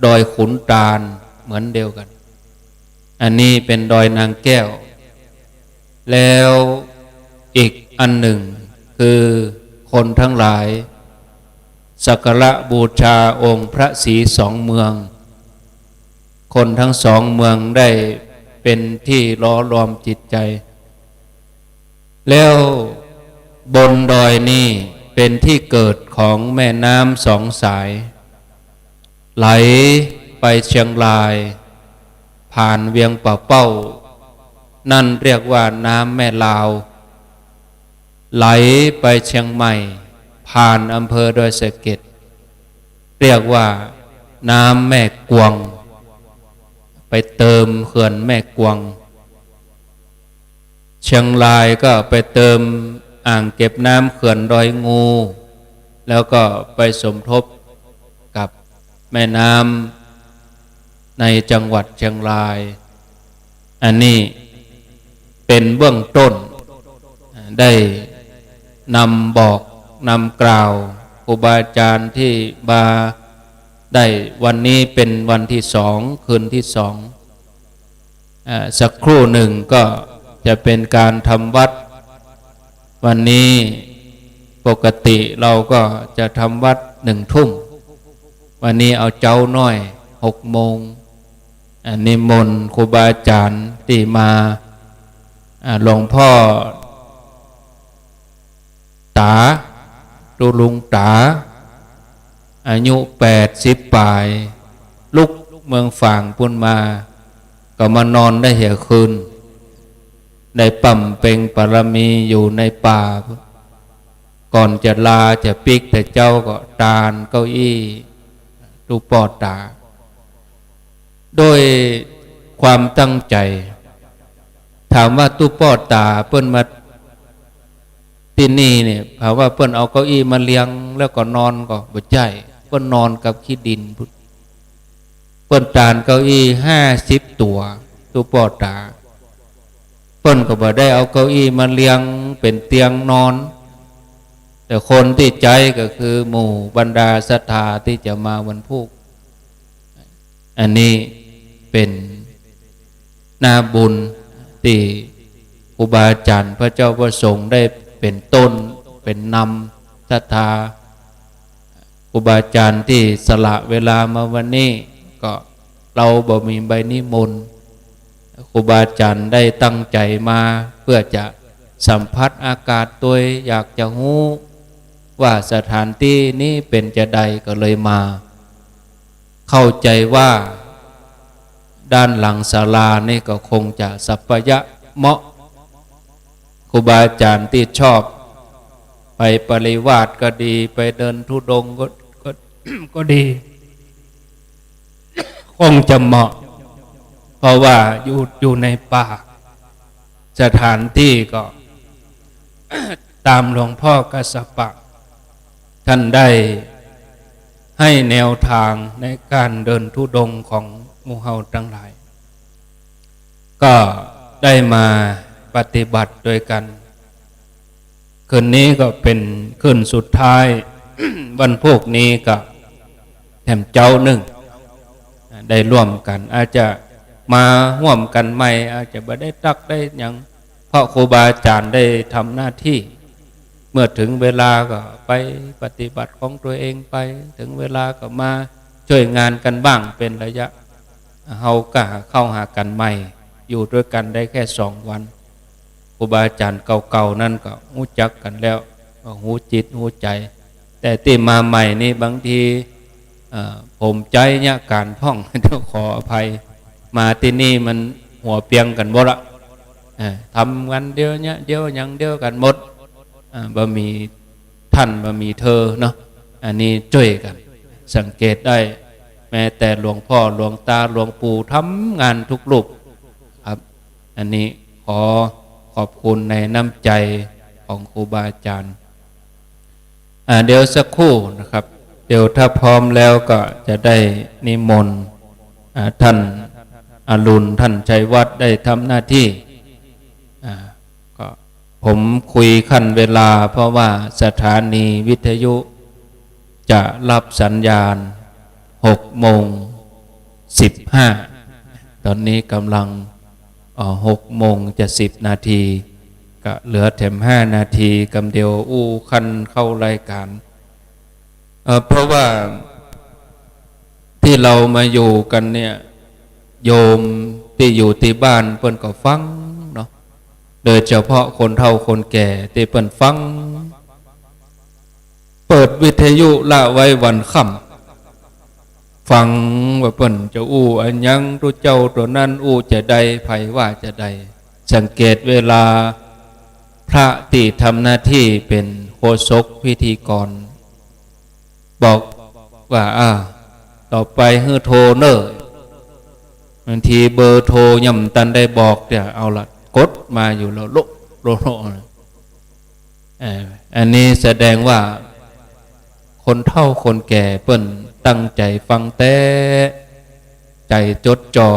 ดอยขุนตาล เหมือนเดียวกั๋น อันนี้เป๋นดอยนางแก้ว แล้วอีกอันหนึ่งคือคนตังหลายสักการะบูชาองค์พระศรีสองเมือง คนตังสองเมืองได้เป๋นตี้หล่อหลอมจิตใจ๋ แล้วบนดอยนี้เป๋นตี้เกิดของแม่น้ำสองสาย ไหลไปเจียงราย ผ่านเวียงป่าเป้า นั่นเรียกว่าน้ำแม่ลาว ไหลไปเจียงใหม่ ผ่านอำเภอดอยสะเก็ด เรียกว่าน้ำแม่กวง ไปเติมเขื่อนแม่กวง เจียงรายก็ไปเติมอ่างเก็บน้ำเขื่อนดอยงู แล้วก็ไปสมทบกับแม่น้ำในจังหวัดเจียงราย อันนี้เป๋นเบื้องต้น ได้นำบอกนำกล่าวครูบาอาจ๋ารย์ตี้มาได้วันนี้เป๋นวันตี้สอง คืนตี้สอง อ่า สักครู่หนึ่งก็จะเป็นการทำวัตร วันนี้ปกติเราก็จะทำวัตรหนึ่งทุ่ม วันนี้เอาเจ๊าหน้อย หกโมง อ่า นิมนต์ครูบาอาจ๋ารย์ตี้มา อ่า หลวงป้อ ต๋า ตุ๊ลุงต๋า อายุแปดสิบป๋าย ลุกเมืองฝางปู๊นมา ก็มานอนได้เหียคืน ได้บำเพ็ญบารมีอยู่ในป่า ก่อนจะลาจะปิ๊กแต่เจ๊าก็ตานเก้าอี้ตุ๊ป้อต๋า โดยความตั้งใจ๋ ถามว่าตุ๊ป้อต๋าเปิ้นมาตี้นี่เนี่ย ถามว่าเปิ้นเอาเก้าอี้มาเรียงแล้วก็นอนก็บ่ใจ้ เปิ้นนอนกับขี้ดินพุ้น เปิ้นตานเก้าอี้ห้าสิบตั๋ว ตุ๊ป้อต๋า เปิ้นก็บ่ได้เอาเก้าอี้มาเรียงเป๋นเตียงนอน แต่คนตี้ใจ๊ก็คือหมู่บรรดาศรัทธาตี้จะมาวันพูก อันนี้เป๋นหน้าบุญตี้ครูบาอาจ๋ารย์พระเจ้าพระสงฆ์ได้เป๋นต้นเป๋นนำศรัทธา ครูบาอาจ๋ารย์ตี้สละเวลามาวันนี้ ก็เราบ่มีใบนิมนต์ ครูบาอาจ๋ารย์ได้ตั้งใจ๋มาเพื่อจะสัมผัสอากาศตวย อยากจะฮู้ว่าสถานตี้นี้เป๋นจาใด ก็เลยมา เข้าใจ๋ว่าด้านหลังศาลานี่ก็คงจะสัปปายะเหมาะ ครูบาอาจ๋ารย์ตี้ชอบไปปริวาสก็ดี ไปเดินธุดงค์ก็ ก็ ก็ดี คงจะเหมาะ เพราะว่าอยู่ อยู่ในป่า สถานตี้ก็ ต๋ามหลวงป้อกัสสปะ ท่านได้ให้แนวตางในก๋านเดินธุดงค์ของหมู่เฮาตังหลาย ก็ได้มาปฏิบัติตวยกั๋น คืนนี้ก็เป๋นคืนสุดท้าย วันพูกนี้ก็แถมเจ๊านึ่ง ได้ร่วมกั๋น อาจจะมาฮ่วมกั๋นใหม่ อาจจะบ่ได้ตั๊กได้หยัง เพราะครูบาอาจ๋ารย์ได้ทำหน้าตี้ เมื่อเถิงเวลาก็ไปปฏิบัติของตวยเองไป เถิงเวลาก็มาจ้วยงานกั๋นบ้างเป๋นระยะ เฮาก็เข้าหากั๋นใหม่ อยู่ตวยกั๋นได้แค่สองวัน ครูบาอาจ๋ารย์เก่าๆ นั้นก็ฮู้จักกั๋นแล้ว ก็ฮู้จิตฮู้ใจ๋ แต่ตี้มาใหม่นี่บางที เอ่อ ผมใจ๊เยียะก๋านพ่อง ต้องขออภัย มาตี้นี่มันหัวเปียงกั๋นหมดละ เอ่อ ทำกั๋นเดียวเยียะเดียวอย่างเดียวกั๋นหมด อ่า บ่มีต้านบ่มีเธอเนาะ อันนี้จ้วยกั๋น สังเกตได้ แม้แต่หลวงป้อหลวงต๋าหลวงปู่ทำงานทุกรูปครับ อันนี้ขอขอบคุณในน้ำใจ๋ของครูบาอาจ๋ารย์ อ่า เดี๋ยวสักครู่นะครับ เดี๋ยวถ้าพร้อมแล้วก็จะได้นิมนต์ อ่า ท่านอรุณ ท่านชัยวัฒน์ได้ทำหน้าตี้ อ่า ก็ผมคุยขั้นเวลา เพราะว่าสถานีวิทยุจะรับสัญญาณหกโมงสิบห้า ตอนนี้กำลัง เอ่อ หกโมงจะสิบนาที ก็เหลือแถมห้านาที กำเดียวอู้ขั้นเข้ารายการ เอ่อ เพราะว่าตี้เฮามาอยู่กั๋นเนี่ย โยมตี้อยู่ตี้บ้านเปิ้นก็ฟังเนาะ โดยเฉพาะคนเฒ่าคนแก่ตี้เปิ้นฟัง เปิดวิทยุละไว้วันค่ำ ฟังว่าเปิ้นจะอู้อะหยัง ตุ๊เจ้าตั๋วนั้นอู้จาใด ใผว่าจาใด สังเกตเวลาพระตี้ทำหน้าตี้เป๋นโฆษกพิธีกร บอกว่า อ่า ต่อไปหื้อโทรเน่อ บางทีเบอร์โทรยังบ่ตันได้บอกเตื้อ เอาละ กดมาอยู่แล้ว โละ โละ โละ เอ่อ อันนี้แสดงว่าคนเฒ่าคนแก่เปิ้นตั้งใจ๋ฟังแต๊ ใจ๋จดจ่อ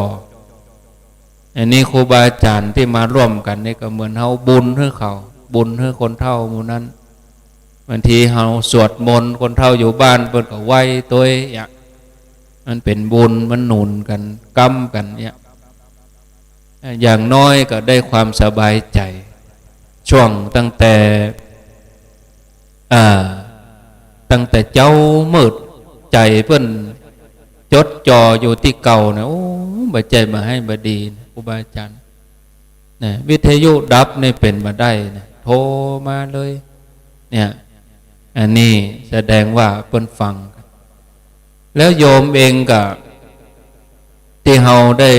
อันนี้ครูบาอาจ๋ารย์ตี้มาร่วมกั๋นนี่ก็เหมือนเฮาบุญหื้อเขา บุญหื้อคนเฒ่าหมู่นั้น บางทีเฮาสวดมนต์ คนเฒ่าอยู่บ้านเปิ้นก็ไหว้ตวย เยียะ มันเป๋นบุญ มันหนุนกั๋น ก๊ำกั๋น เยียะ อย่างน้อยก็ได้ความสบายใจ๋ ช่วงตั้งแต่ อ่า ตั้งแต่เจ๊ามืด ใจ๋เปิ้นจดจ่ออยู่ตี้เก๊านะ โอ้ บ่ใจ้บ่าฮ้ายบ่าดีนะ ครูบาอาจ๋ารย์นะ วิทยุดับนี่เป๋นบ่าได้นะ โทรมาเลย เนี่ย อันนี้แสดงว่าเปิ้นฟัง แล้วโยมเองก็ ตี้เฮาได้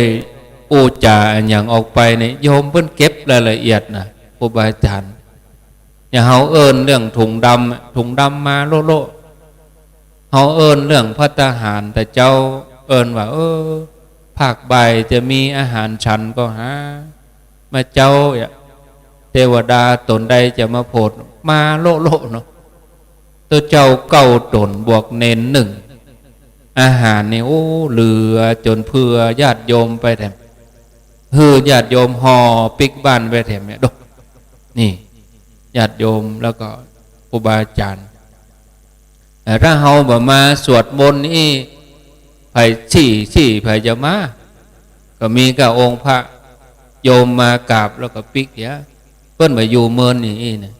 อู้จ๋าอะหยังออกไปนี่ โยมเปิ้นเก็บรายละเอียดนะ ครูบาอาจ๋ารย์ อย่างเฮาเอิ้นเรื่องถุงดำอะ ถุงดำมาโละๆ เฮาเอิ้นเรื่องภัตตาหาร ตะเจ๊าเอิ้นว่า เออ ภาคบ่ายจะมีอาหารฉันก็หามาเจ๊าอะ เตวดาต๋นใดจะมาโผด มาโละๆ เนาะ ตุ๊เจ้าเก้าต๋นบวกเณรนึ่ง อาหารนี่ โอ้ เหลือจ๋นเผื่อญาติโยมไปแถม หื้อญาติโยมห่อปิ๊กบ้านไปแถมเนี่ย ดู นี่ ญาติโยมแล้วก็ครูบาอาจ๋ารย์ เอ่อ ถ้าเฮาบ่มาสวดมนต์นี่ ใผซี้ ซี้ ใผจะมา ก็มีก้าองค์พระโยมมากราบแล้วก็ปิ๊กเหีย เปิ้นบ่อยู่เมินอย่างอี้นะ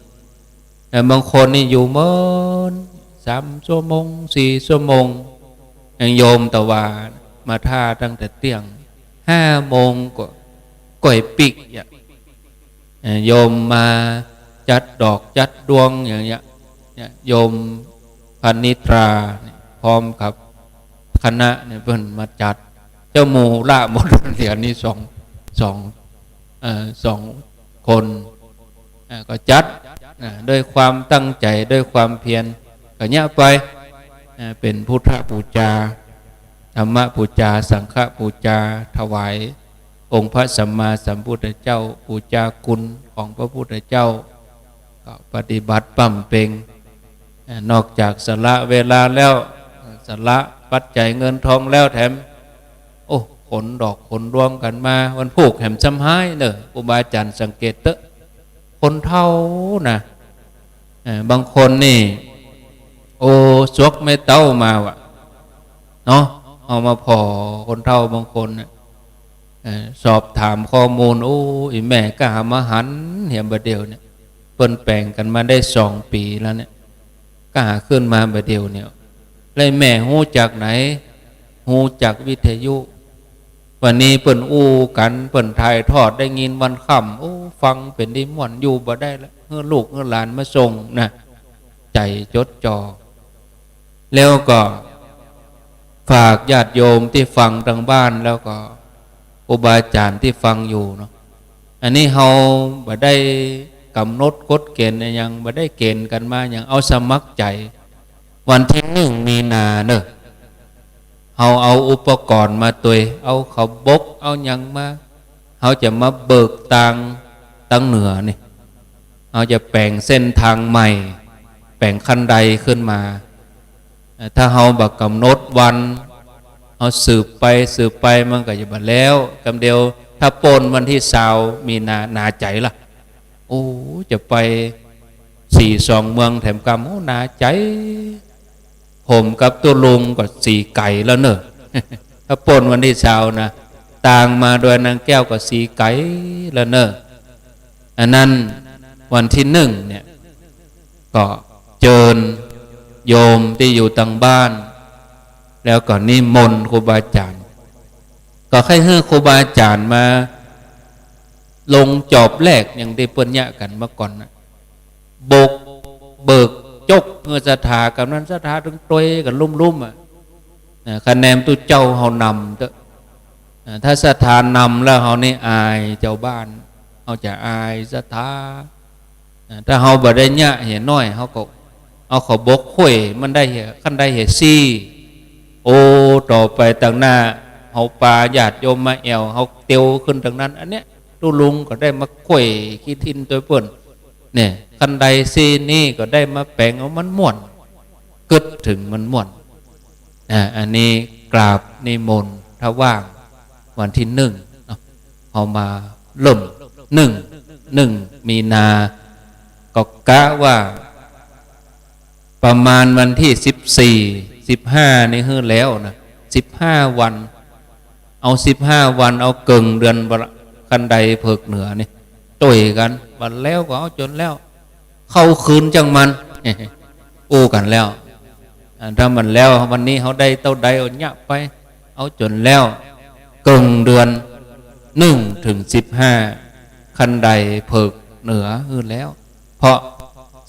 แต่บางคนนี่อยู่เมิน สามชั่วโมง สี่ชั่วโมง อย่างโยมตะวามาท่าตั้งแต่เตี้ยง ห้าโมงก็ ก็ปิ๊กอะ เอ่อ โยมมาจัดดอกจัดดวงอย่างเงี้ย เนี่ย โยมพนิตราเนี่ย พร้อมกับคณะเนี่ย เปิ้นมาจัด เจ้าหมู่ละหมด เหลือนี่สอง สอง เอ่อ สองคน อ่า ก็จัด อ่า ด้วยความตั้งใจ๋ ด้วยความเพียร ก็เยียะไป อ่า เป๋นพุทธปู๋จา ธรรมปู๋จา สังฆปู๋จา ถวายองค์พระสัมมาสัมพุทธเจ้า ปู๋จาคุณของพระพุทธเจ้า ก็ปฏิบัติบำเพ็ญ อ่า นอกจากสละเวลาแล้ว สละปัจจัยเงินทองแล้วแถม โอ้ ขนดอกขนดวงกั๋นมา วันพูกแหมซ้ำฮ้ายเน่อ ครูบาอาจ๋ารย์สังเกตเต๊อะ คนเฒ่านะ เอ่อ บางคนนี่ โอ้ สวกแม่เต้ามาว่ะ เนาะ เฮามาผ่อคนเฒ่าบางคนน่ะ เอ่อ สอบถามข้อมูล โอ้ อี่แม่ก้าหามาหันเหียบ่าเดี่ยวเนี่ย เปิ้นแป๋งกั๋นมาได้สองปี๋แล้วเนี่ย ก้าหาขึ้นมาบ่าเดี่ยวเนี่ย แล้วแม่ฮู้จักไหน ฮู้จักวิทยุ วันนี้เปิ้นอู้กั๋น เปิ้นถ่ายทอดได้ยินวันค่ำ โอ้ ฟังเป๋นดีม่วน อยู่บ่ได้ละ หื้อลูกหื้อหลานมาส่งนะ ใจ๋จดจ่อ แล้วก็ฝากญาติโยมตี้ฟังตางบ้าน แล้วก็ครูบาอาจ๋ารย์ตี้ฟังอยู่เนาะ อันนี้เฮาบ่ได้ก๋ำหนดกฎเก๋ณฑ์อะหยัง บ่ได้เก๋ณฑ์กั๋นมาหยัง เอาสมัครใจ๋ วันตี้นึ่งมีนาเน่อ เฮาเอาอุปกรณ์มาตวย เอาเขาบก เอาหยังมา เฮาจะมาเบิกตาง ตางเหนือนี่ เฮาจะแป๋งเส้นตางใหม่ แป๋งคันไดขึ้นมา เอ่อ ถ้าเฮาบ่ก๋ำหนดวัน เฮาสืบไป สืบไป มันก็จะบ่แล้ว กำเดียว ถ้าป๊นวันตี้ซาวมีนา หนาใจ๋ละ โอ้ จะไปสี่สองเมืองแถมกำ โอ้ หนาใจ๋ ผมกับตุ๊ลุงก็สีไก๋แล้วเน่อ ถ้าป๊นวันตี้ซาวนะ ตางมาดอยนางแก้วก็สีไก๋แล้วเน่อ อันนั้นวันตี้นึ่งเนี่ย ก็เจิญโยมตี้อยู่ตางบ้าน แล้วก็นิมนต์ครูบาอาจ๋ารย์ ก็ใค่หื้อครูบาอาจ๋ารย์มาลงจอบแรก อย่างตี้เปิ้นเยียะกั๋นเมื่อก่อนนะ บก เบิก จก หื้อศรัทธา กำนั้นศรัทธาตึงตวยกั๋นลุ่มๆ อะ นะ คะแนนตุ๊เจ้าเฮานำเต๊อะ นะ ถ้าศรัทธานำแล้วเฮานี่อายจาวบ้าน เฮาจะอายศรัทธา นะ ถ้าเฮาบ่ได้เยียะเหียน้อย เฮาก็เอาเขาบกห้วย มันได้เหีย คันไดเหียสี่ โอ้ ต่อไปตางหน้า เฮาปาญาติโยมมาแอ่ว เฮาเตียวขึ้นตางนั้น อันเนี้ย ตุ๊ลุงก็ได้มาค่อยขี้ทิ่นตวยเปิ้น เนี่ย คันไดสี่นี่ก็ได้มาแป๋งเอามันม่วน กึ๊ดเถิงมันม่วน อ่า อันนี้กราบนิมนต์ ถ้าว่างวันตี้นึ่งเนาะ เฮามาเริ่มนึ่ง นึ่งมีนา ก็กะว่าประมาณวันตี้สิบสี่ สิบห้า นี่หื้อแล้วนะ สิบห้าวัน เอาสิบห้าวัน เอาเกิ่งเดือนบ่ละ ใคร คันไดเผิกเหนือนี่ จ้วยกั๋น บ่าแล้วก็เอาจ๋นแล้ว เข้าคืนจังมัน อู้กั๋นแล้ว อ่า ถ้ามันแล้ว วันนี้เฮาได้เต้าใดเอาเยียะไป เอาจ๋นแล้ว เกิ่งเดือนหนึ่งเถิงสิบห้า คันไดเผิกเหนือหื้อแล้ว เพราะ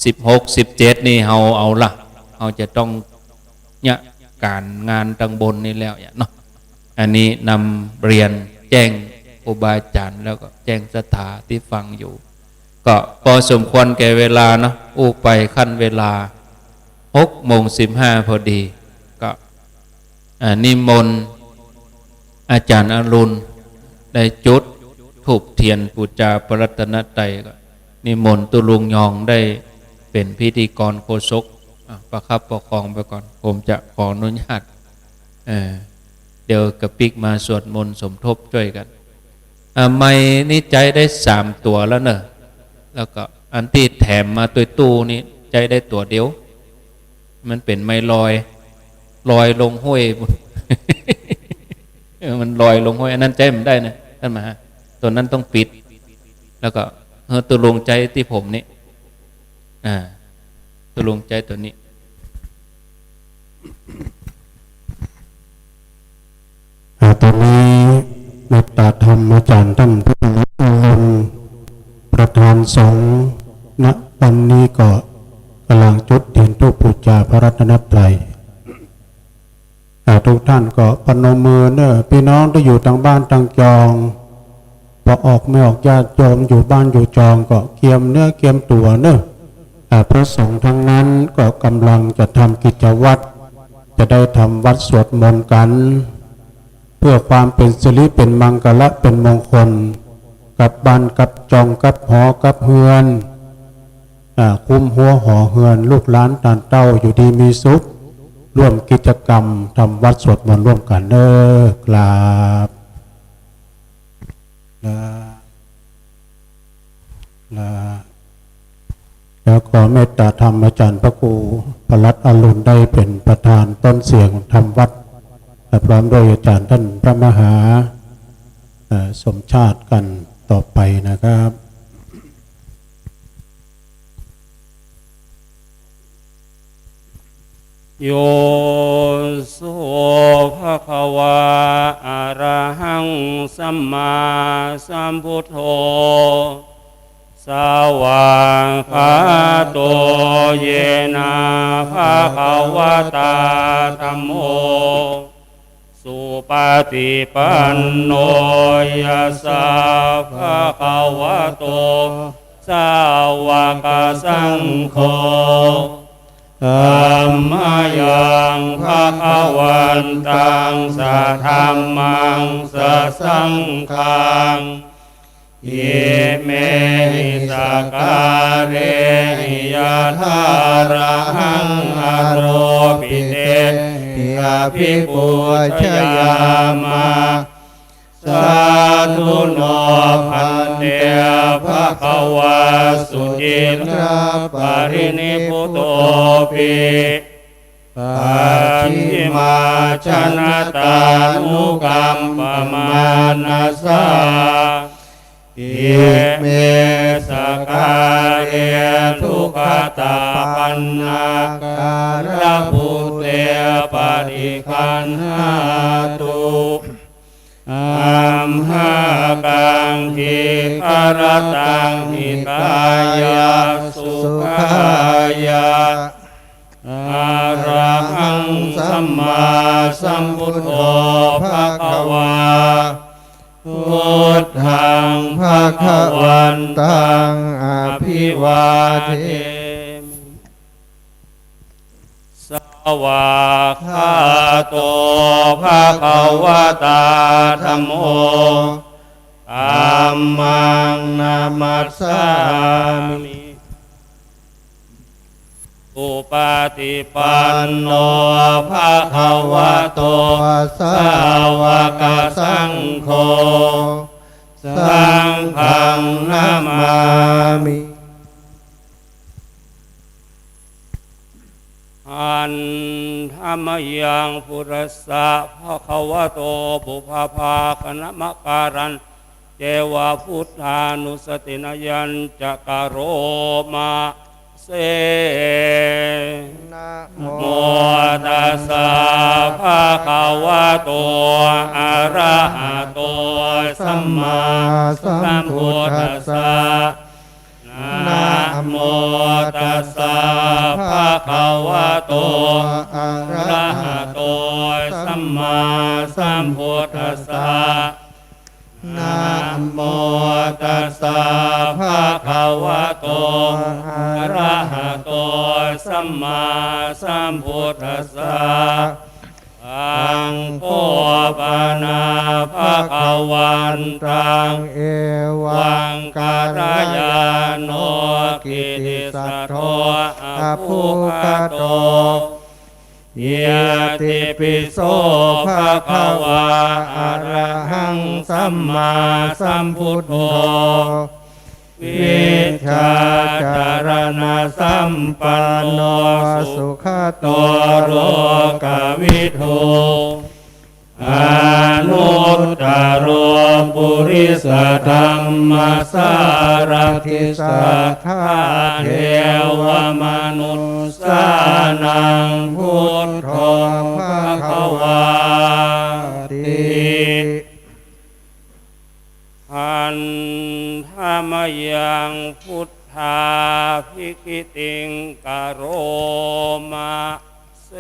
สิบหก สิบเจ็ด นี่เฮาเอาละ เฮาจะต้องเยียะก๋านงานตังบนนี่แล้วเนาะ อันนี้นำเรียนแจ้งครูบาอาจ๋ารย์ แล้วก็แจ้งศรัทธาตี้ฟังอยู่ ก็พอสมควรแก่เวลาเนาะ อู้ไปคั่นเวลา หกโมงสิบห้า พอดี ก็ อ่า นิมนต์อาจ๋ารย์อรุณ ได้จุดธูปเตียนปู๋จาพระรัตนตรัย ก็นิมนต์ตุ๊ลุงยองได้เป๋นพิธีกรโฆษก อ่ะ ประคับประคองไปก่อน ผมจะขออนุญาต เอ่อ เดี๋ยวกระปิ๊กมาสวดมนต์สมทบจ้วยกั๋น อ่า ไมค์นี่ใจ๊ได้สามตั๋วแล้วเน่อ แล้วก็อันตี้แถมมาตวยตู้นี่ใจ๊ได้ตั๋วเดียว มันเป๋นไมค์ลอย ลอยลงห้วย เออ มันลอยลงห้วย อันนั้นใจ๊บ่ได้นะ ต้านมหา ตั๋วนั้นต้องปิด แล้วก็ เออ ตุ๊ลุงใจ๊ตี้ผมนี่ อ่า ตุ๊ลุงใจ๊ตั๋วนี้ อ่า ตั๋วนี้เมตตาธรรมอาจ๋ารย์ต้านพระมหาอรุณ ประธานสงฆ์ ณ วันนี้ก็ก่ำลังจุดเตียนธูปปู๋จาพระรัตนตรัย อ่า ทุกท่านก็ปนมมือเน่อ ปี้น้องตี้อยู่ตางบ้านตางจอง ปอออกแม่ออกญาติโยมอยู่บ้านอยู่จองก็เกียมเนื้อเกียมตั๋วเน่อ อ่า พระสงฆ์ตังนั้นก็ก่ำลังจะทำกิจวัตร จะได้ทำวัตรสวดมนต์กั๋น เพื่อความเป๋นสิริเป๋นมังคละเป๋นมงคล กับบ้านกับจองกับหอกับเฮือน อ่า คุ้มหัวหอเฮือน ลูกหลานต้านเต้าอยู่ดีมีสุข ร่วมกิจกรรมทำวัตรสวดมนต์ร่วมกั๋นเน่อ ครับ ละ ละ แล้วขอเมตตาธรรมอาจ๋ารย์พระครูพระรัตน์อรุณได้เป๋นประธานต้นเสียงทำวัตร และพร้อมด้วยอาจ๋ารย์ต้านพระมหา เอ่อ สมชาติกั๋นต่อไปนะครับ โย โส ภะคะวา อะระหัง สัมมาสัมพุทโธ สวากขาโต เยนะ ภะคะวะตา ธัมโม สุปะติปันโน ยัสสะ ภะคะวะโต สาวกสังโฆ ธัมมายัง ภะคะวันตัง สะธัมมัง สะสังฆัง อิเมหิ สะกาเรหิ ยะถา อะระหัง อะโรปิเตหิ อะภิปูชยามะ สาธุ โน ภันเต ภะคะวา สุจิรปะรินิพพุโต ปิ ปัจฉิมาชนะตานุกัมปะมานะสา อิเม สะกาเร ทุกขะตะปันนาการะภูเต ปะฏิคันหาตุ อัมหากัง ทีฆะระตัง หิตายะ สุขายะ อะระหัง สัมมาสัมพุทโธ ภะคะวา พุทธัง ภะคะวันตัง อะภิวาเทมิ สวากขาโต ภะคะวะตา ธัมโม ธัมมัง นะมัสสามิ สุปะติปันโน ภะคะวะโต สาวกสังโฆ สังฆัง นะมามิ หันทะมะยัง ปุระสสะ ภะคะวะโต ปุพพะภาคะนะมะการัน เจวะ พุทธานุสติญาณัญจะ กะโรมะ เส นะโม ตัสสะ ภะคะวะโต อะระหะโต สัมมาสัมพุทธัสสะ นะโม ตัสสะ ภะคะวะโต อะระหะโต สัมมาสัมพุทธัสสะ นะโม ตัสสะ ภะคะวะโต อะระหะโต สัมมาสัมพุทธัสสะ อัง โฆ ปะนา ภะคะวันตัง เอวัง กัลยาโณ กิตติศัตโธ อะภุคคโต ยะติปิโส ภะคะวา อะระหัง สัมมาสัมพุทโธ วิชชาจารณสัมปันโน สุขโต โลกวิทู อนุตตโร ปุริสธัมมสารถิ สัทธาเทวมนุสสานัง พุทโธ ภะคะวาติ หันทะมะยัง พุทธาภิกขิติง กะโรมะ เส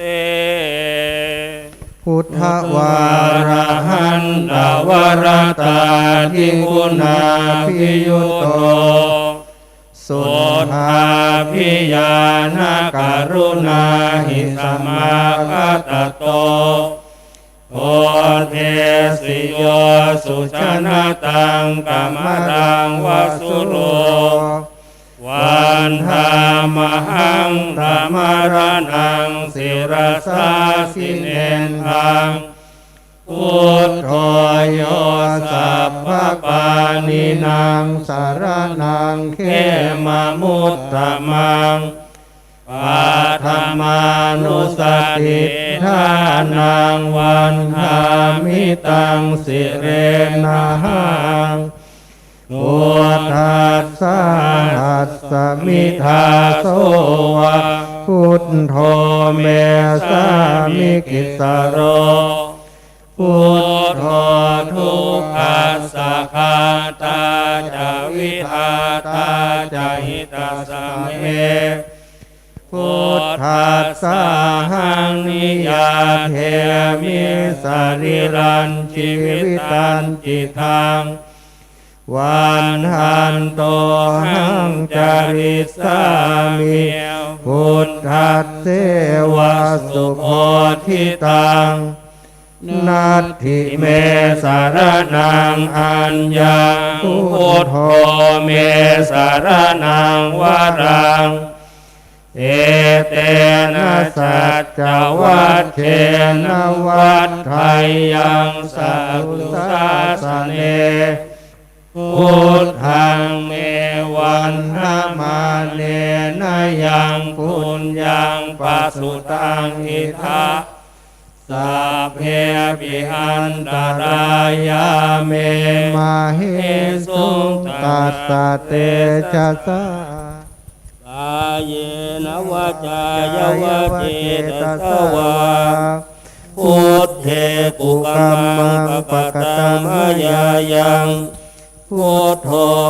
พุทธวาระหันตวรตาธิคุณาภิยุตโต สุทธาภิญาณกรุณาหิสมาคตโต โพเทสิโย สุจนะตัง กะมะลังวะสุโร วันทะมะหัง ทะมะระณัง ศิรสาสิเนนทัง พุทโธ โย สัพพะปาณินัง สะระณัง เขมะมุตตะมัง ปัทธะมานุสติฏฐานัง วันทามิตัง สิเรนะหัง พุทธัสสะหัสสะมิ ทาโส วะ พุทโธ เม สามิ กิสโร พุทโธ ทุกขัสสะ ฆาตาจะ วิทาตาจะ หิตัสสะเม พุทธัสสะหัง นิยาเทมิ สะรีรัญ จีวิตัญ จิตัง วันทันโต หัง จาริสสามิ พุทธัสเสวะ สุโพธิตัง นัตถิเม สะระณัง อัญญัง พุทโธ เม สะระณัง วะรัง เอเตนะ สัจจวัจเจนะ วัฏฏะยัง สะตุ สาสะเน พุทธัง เม วันทะมาเนนะ ยัง ปุญญัง ปะสุตัง อิทธะ สัพเพปิ อันตะรายา เม มะเหสุง ตัสสะ เตจะสะ กาเยนะ วาจายะ วะ เจตะสะ วา พุทเท กุกัมมัง ปะกะตัง มะยายัง พุทโธ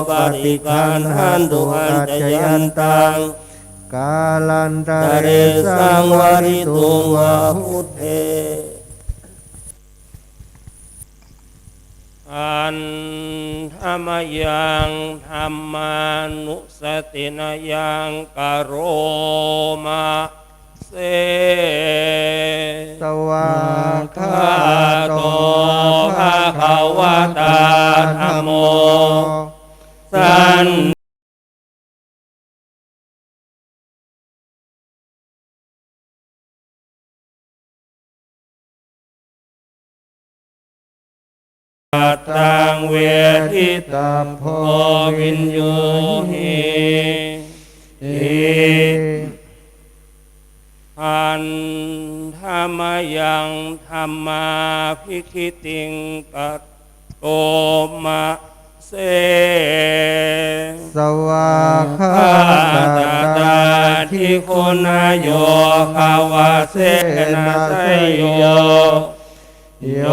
ปะฏิกคันหันตุ อัจจายันตัง กาลันตะเร สังวะริตุง วา พุทเท หันทะมะยัง ธัมมานุสติญาณัญจะ กะโรมะ เส สวากขาโต ภะคะวะตา ธัมโม สัน ตัง เวทิตัพโพ วิญญูหิ ติ หันทะมะยัง ธัมมาภิกขิติง กะโรมะ เส สวากขาตตา สวากขาตตา ทิ ทิ คุ ณ ณ โย โย ค ว เส เส นะ นะ ส ส ย โย โย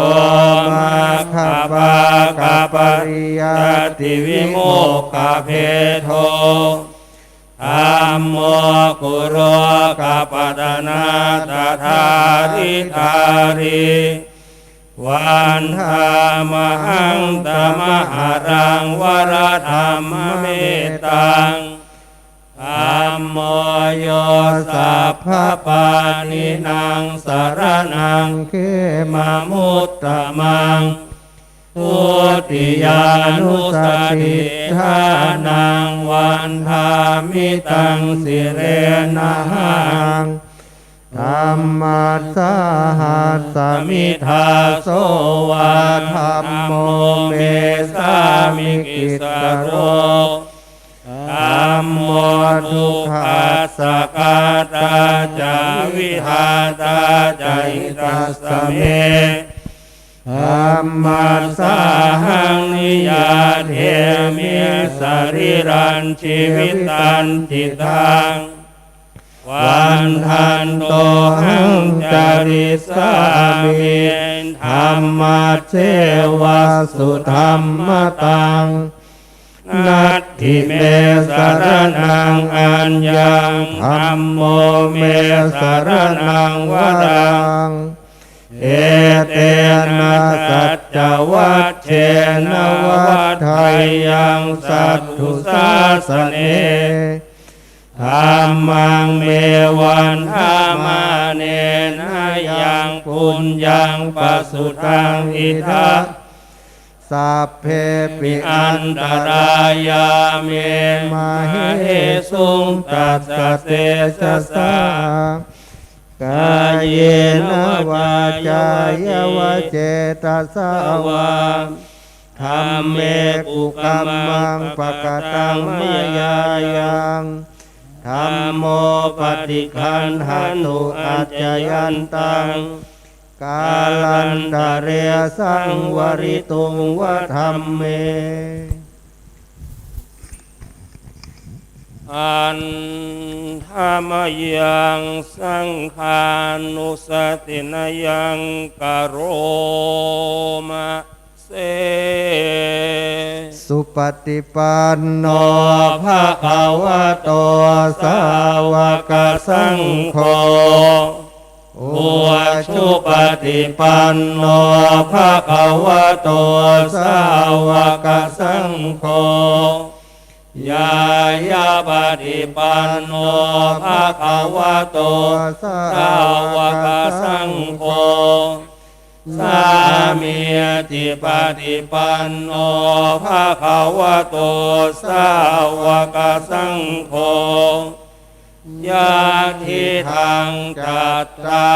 มัคคปากปริยัตติวิโมกขเพโท ธัมโม คุโรคปัตตนาตถาริธาริ วันทามหัง ตมหรัง วรธัมมเมตัง ธัมโม โย สัพพปาณินัง สรณัง เขมมุตตมัง ทุติยานุสติฏฐานัง วันทามิตัง สิเรนะหัง ธัมมัสสาหัสมิทาโสวา ธัมโม เมสสามิกิสโส ธัมโม ทุกขัสสะฆาตาจะ วิหาตาจะ หิตัสสะเม ธัมมัสสาหัง นิยาเทมิ สะรีรัง จีวิตัง จิตัง วันทันโตหัง จริสสามิ ธัมมัสเสวะ สุธัมมตัง นัตถิเม สรณัง อัญญัง ธัมโม เม สรณัง วรัง เอเตนะ สัจจวัจเจนะ วัฏฏะยัง สัตถุสาสะเน ธัมมัง เม วันทะมาเนนะ ยัง ปุญญัง ปะสุตัง อิทะ สัพเพปิ อันตะรายา เม มะเหสุง ตัสสะ เตจะสสะ กาเยนะ วาจายะวะ เจตะสะวา ธัมเม กุกัมมัง ปะกะตัง มะยายัง ธัมโม ปะฏิกขันหะตุ อัจจะยันตัง กาลันตะเร สังวะริตุง วะ ธัมเม หันทะมะยัง สังฆานุสตินะยัง กะโรมะ เส สุปะฏิปันโน ภะคะวะโต สาวะกะสังโฆ อุจุปะฏิปันโน ภะคะวะโต สาวะกะสังโฆ ญาณะปะฏิปันโน ภะคะวะโต สาวะกะสังโฆ สามีจิปะฏิปันโน ภะคะวะโต สาวะกะสังโฆ ยะทิทัง จัตตา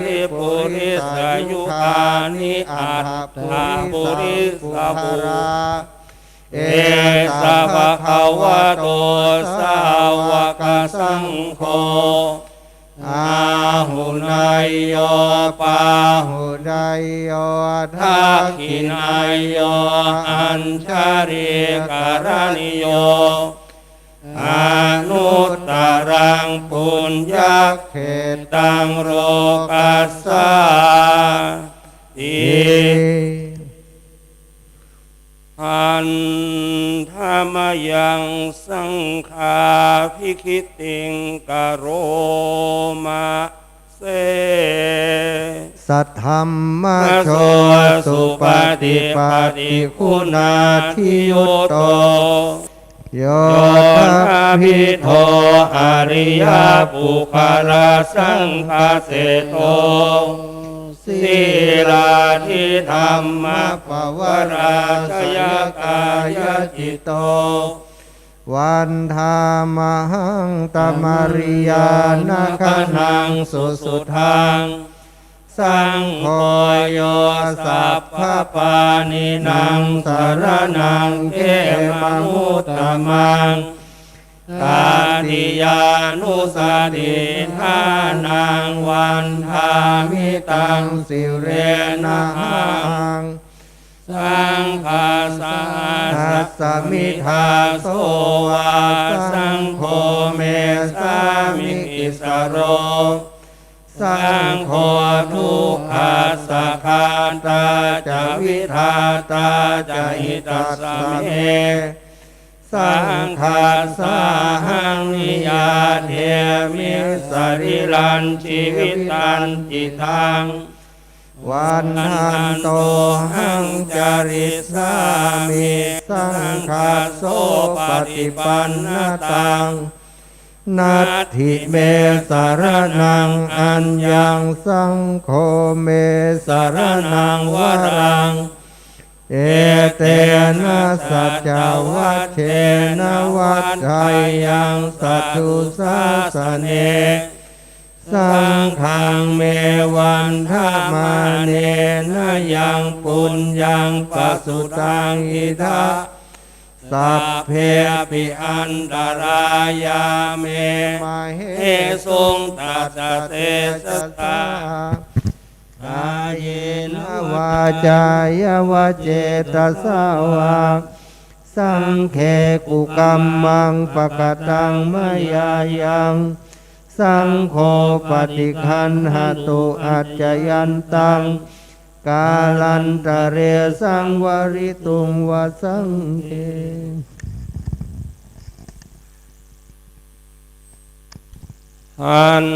ริ ปุริสะยุคานิ อัตถะ ปุริสะ ปุคคละ เอสะ ภะคะวะโต สาวะกะสังโฆ อาหุเนยโย ปาหุเนยโย ทักขิเนยโย อัญชลีกะรณีโย อนุตตะรัง ปุญญะเขตตัง โลกัสสาติ หันทะมะยัง สังฆาภิกขิตติง กะโรมะ เส สัทธัมมะโช สุปะฏิปัตติคุณาธิยุตโต โยธะภิโธ อริยะปุคคละสังฆะเสโท สีลาธิธัมมะปะวะราชะยะกายะจิตโต วันทามหัง ตะมะริยานะขะณัง สุสุทัง สังโฆ โย สัพพะปาณินัง สะระณัง เขมะมุตตะมัง ตติยานุสติฏฐานัง วันทามิตัง สิเรนะหัง สังฆัสสะ สมิทาโสวา สังโฆ เม สามิติสโร สังโฆ ทุกขัสสะฆาตาจะ วิธาตาจะ หิตัสสะเม สังฆัสสาหัง นิยาเทมิ สะรีรัง จีวิตัง จิตัง วัณธันโตหัง จาริสสามิ สังฆัสโส ปฏิปันนตัง นัตถิเม สะระณัง อัญญัง สังโฆ เม สะระณัง วรัง เอเตนะ สัจจวัจเจนะ วัฏฏายัง สัตถุสาสะเน สังฆัง เม วันทะมาเนนะ ยัง ปุญญัง ปะสุตัง อิทธะ สัพเพปิ อันตะรายา เม มะเหสุง ตัสสะเตจะสสะ กาเยนะ วาจายะวะ เจตสสะวา สังฆัง กุกัมมัง ปะกะตัง มะยายัง สังโฆ ปะฏิคันหะตุ อัจจะยันตัง กาลันตะเร สังวะริตุง วะสังเฆ หัน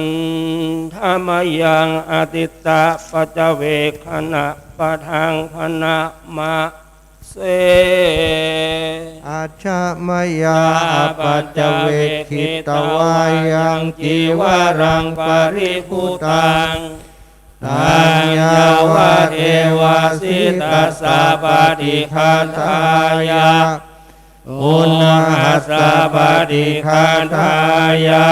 ธะมะยัง อทิตตะปัจจเวกขณะปะทัง พะนะมะ เส อัจฉะมะยา อปัจจเวกขิตวายัง จีวะรัง ปะริภุตัง ตัง ยาวะเทวะสิตัสสะ ปะฏิฆาตายะ ปุณหัสสะ ปะฏิฆาตายะ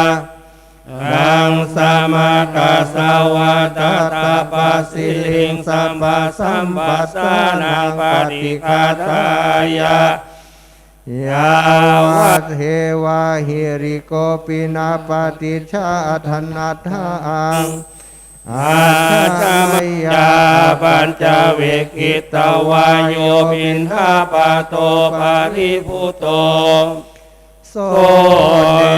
ตัง สะมะกัสสะวะตะ ตะปะสิริง สัมปะสัมปัสสานัง ปะฏิฆาตายะ ยาวะเทวะหิริโกปินะ ปะติชฌาทะนะทัง อัจฉะมะยา ปัจจเวกขิตวา โยปิณฑะปาโต ปะริภุโต โส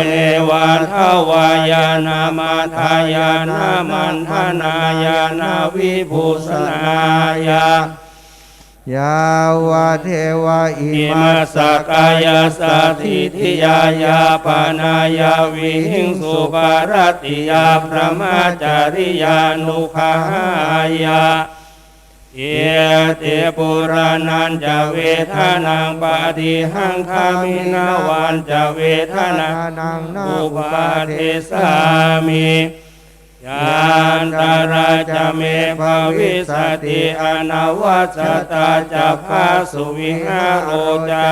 เนวะ ทวายานะ มะทายานะ มัณฑนายานะ วิภูสนายะ ยาวะเทวะ อิมัสสะกายัสสะ ทิฏฐิยา ยาปะนายา วิหิงสุ ปะรัตติยา พะมะจาริยานุกขะหายะ อิติปุราณัญจะ เวทะนัง ปะฏิฮังคามิ นะวัญจะ เวทะนานัง นะอุปาเทสสามิ ยันตะรา จะ เม ภะวิสสะติ อะนะวัสสะตา จะ ภาสุ วิหาโร จา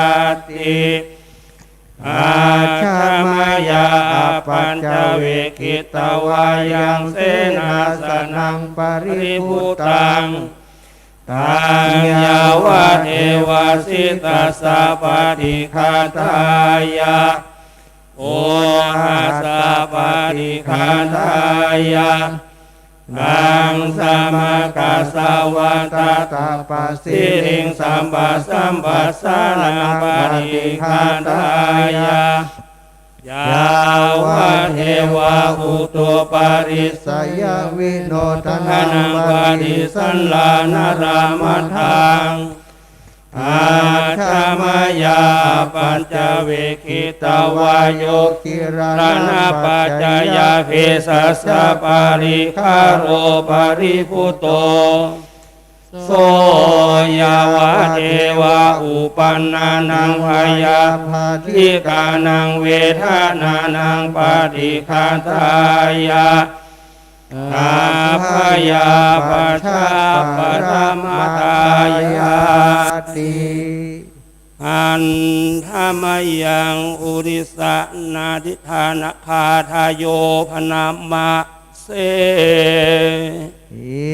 ติ อัจฉะมะยา อปัจจเวกขิตวายัง เสนาสะนัง ปะริภุตัง ตัง ยาวะเทวะสิตัสสะ ปะฏิฆาตายะ ปุณหัสสะ ปะฏิฆาตายะ ตัง สะมะกัสสะวะตะ ตะปะสิริง สัมปะสัมปัสสานัง ปะฏิฆาตายะ ยาวะเทวะอุตุปะริสสะยะวิโนทะนัง ปะฏิสัลลานะลามัฏฐัง อัจฉะมะยา อปัจจเวกขิตวา โยคิรานะปัจจยา เภสัชชะปะริคาโร ปะริภุโต โส ยาวะเทวะอุปันนานัง พยาบาทิกานัง เวทะนานัง ปะฏิฆาตายะ อัพพยาปัชชะปะระมะทายาติ หันธะมะยัง อุริสสะนาทิฏฐานะคาทาโย พะนะมะเส อิ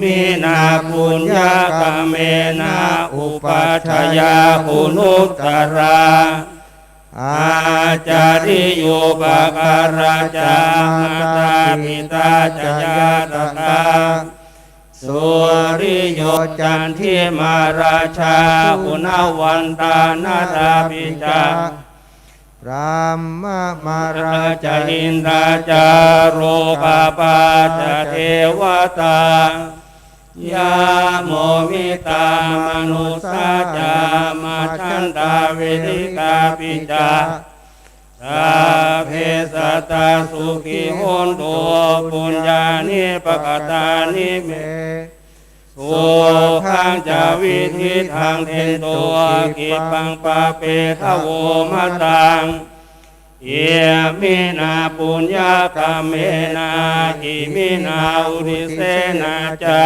มินาปุญญะกัมเมนะ อุปัชฌายากุณุตตะรา อาจาริยูปะการะจะ มาตาปิตาจะญาติกา สุริโยจันทิมาราชา กุณวันตานารปิจจา พรหมมารจาอินทาจา โลกปาจาเทวตา ยาโมมิตามนุสสาจา มาชันตาเวริตาปิจจา สัพเพสัตตาสุขีโหนตุ ปุญญานิปกตานิเม สุขังจะวิฏิตังเดโต ขิปปังปะเปทะโวมะตัง อิมินาปุญญกัมเมนะ อิมินาอุดิสเสนะจะ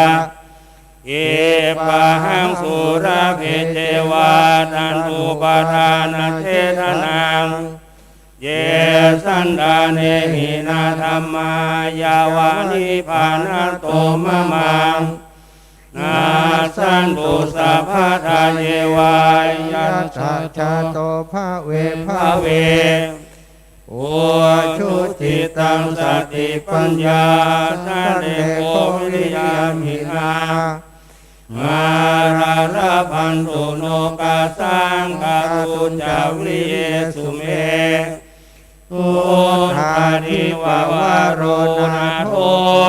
ขิปปะหังสุลับเพเจวะ ตัณหุปาทานะเฉทะนัง เย สันตาเนหินาธัมมา ยาวะนิพพานะโตมะมัง นัสสันตุสัพพะทาเยวะ ยัสสะจะโตภะเวภะเว อุชุจิตตังสติปัญญา สันติโกวิริยะมหินา มาลาลพันตุโนกาสัง กะตุญจะวิริเยสุเม พุทธาธิวะวะโร นาโถ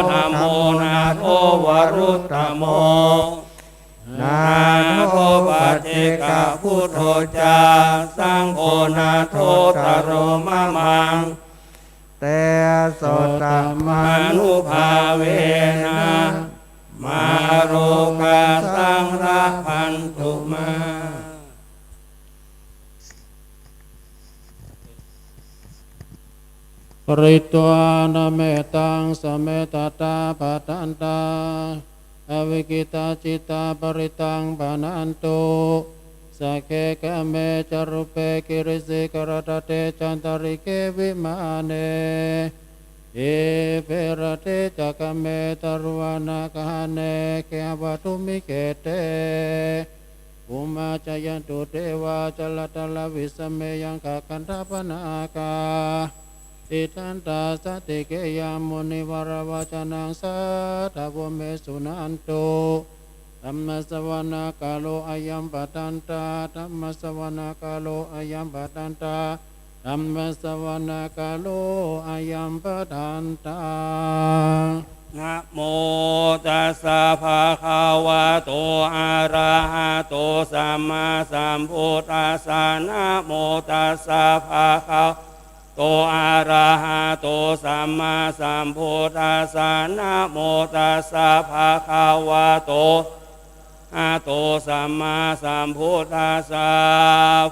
ธัมโม นาโถ วรุตตโม นาโถ ปัจเจกพุทโธจะ สังโฆ นาโถ ตโรมะมัง เตโส ธัมมานุภาเวนะ มาโรกาสัง ละพันตุมา ปริตวานะเมตัง สะเมตตา ปะทันตา อวิกขิตาจิตตา ปริตตัง ภะนันตุ สักเข กะเม จะรูปเป กิริสิขะรัตเต จันตะริกเข วิมาเน ดีเป รัตเต จะ กะเม ตะรุวัณณะกะหะเน เขหะวัตถุมิ เขเต ภูมา จะยันตุ เตวา จะละตะละวิสะเม ยังคา คันธะปะนาคา ติฏฐันตา สันติเขยัง มุนิวะระวะจะนัง สาธะโว เม สุนันตุ ธัมมะสะวะนะกาโล อะยัง พะทันตา ธัมมะสะวะนะกาโล อะยัง พะทันตา ธัมมะสะวะนะกาโล อะยัง พะทันตา นะโมตัสสะ ภะคะวะโต อะระหะโต สัมมาสัมพุทธัสสะ นะโมตัสสะ ภะคะวะโต อะระหะโต สัมมาสัมพุทธัสสะ นะโมตัสสะ ภะคะวะโต อะระหะโต สัมมาสัมพุทธัสสะ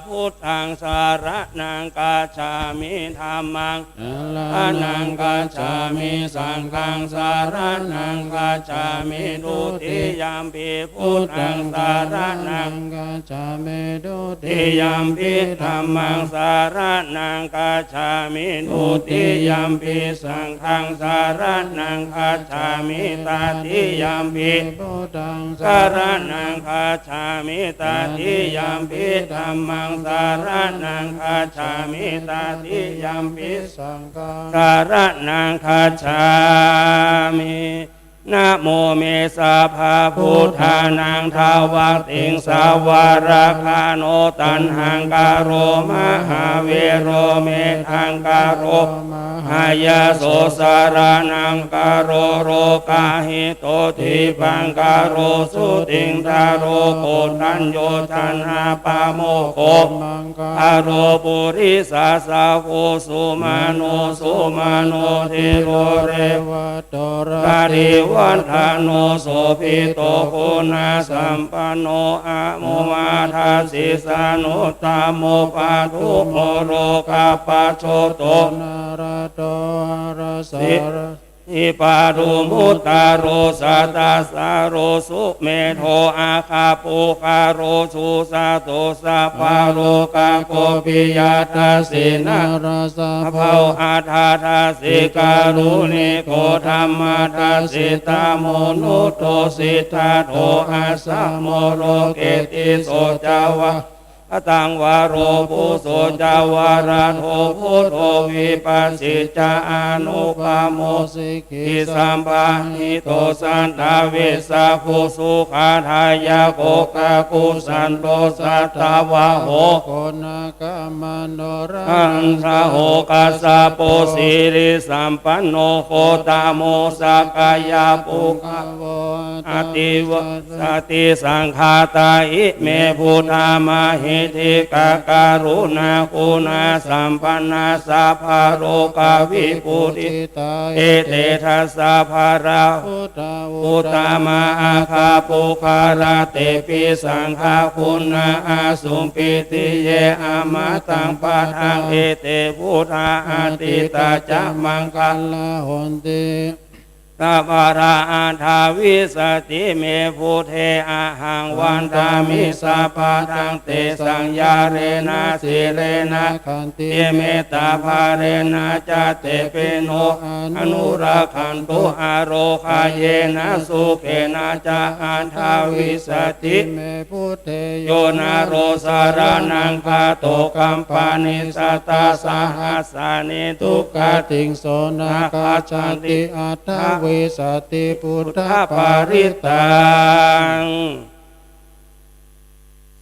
พุทธัง สะระณัง กัจฉามิ ธัมมัง สะระณัง กัจฉามิ สังฆัง สะระณัง กัจฉามิ ทุติยัมปิ พุทธัง สะระณัง กัจฉามิ ทุติยัมปิ ธัมมัง สะระณัง กัจฉามิ ทุติยัมปิ สังฆัง สะระณัง กัจฉามิ ตติยัมปิ พุทธัง สะระณัง กัจฉามิ ตติยัมปิ ธัมมัง สะระณัง กัจฉามิ ตติยัมปิ สังฆัง สะระณัง กัจฉามิ นะโม เม สัพพะพุทธานัง ทวัตติง สวาระคาโน ตัณหังคาโร มหาเวโร เมธังคาโร มหายาโส สะระณังคาโร โลกาหิโต ทีปังคาโร สุติงคาโร โกณฑัญโญ จะนะปะโมกโข มังคาโร ปุริสสาโห สุมาโน สุมาโน ธีโร เรวะ โต รติวัฒโน โสภิโต คุณสัมปันโน อโม มาทาสิสานุตตโม ปาทุโม โลกปัจโจโต นารโต หรสารสี ปาทุมุตตโร สัตตสาโร สุเมโธ อาคัปปุคาโร สุสาโต สัพพะโลกะโก ปิยะทัสสินะ รสะ ภะคะวะ อัฏฐาทาสิ การุณิโก ธัมมาทาสิ ตะโม นุตโต สิทธาโต อัสสะโม โลเก ติสโส จาวา Kataṃ varo phusso ca varato buddho vipassi ca anupammā sikhī sabbahito santavesakhū sukhadāyako kakusandho sātāvaho koṇāgamano raṇhassa ho kassapo sirisampanno gotamo sakyapuṅgavo aṭṭhavīsati saṅkhātā ime buddhā mahiddhikā karuṇāguṇasampannā sabbalokavibhūsitā ete dasabalā buddhā uttamā aggapuggala tepi saṅghā guṇā asuṃ pītiye amataṃ padaṃ ete buddhā atītā ca maṅgalā honti. Sabbalā aṭṭhavīsati me buddhe ahaṃ vandāmi sabbaṃ tesaṃ ñāṇena sīlena khantimettābalena ca tepi no anurakkhantu ārogayena sukhena ca aṭṭhavīsati me buddhe yo naro saraṇaṃ gato kampāni satasahas sāni duggatiṃ so na gacchanti aṭṭhavīsati buddhaparittaṃ.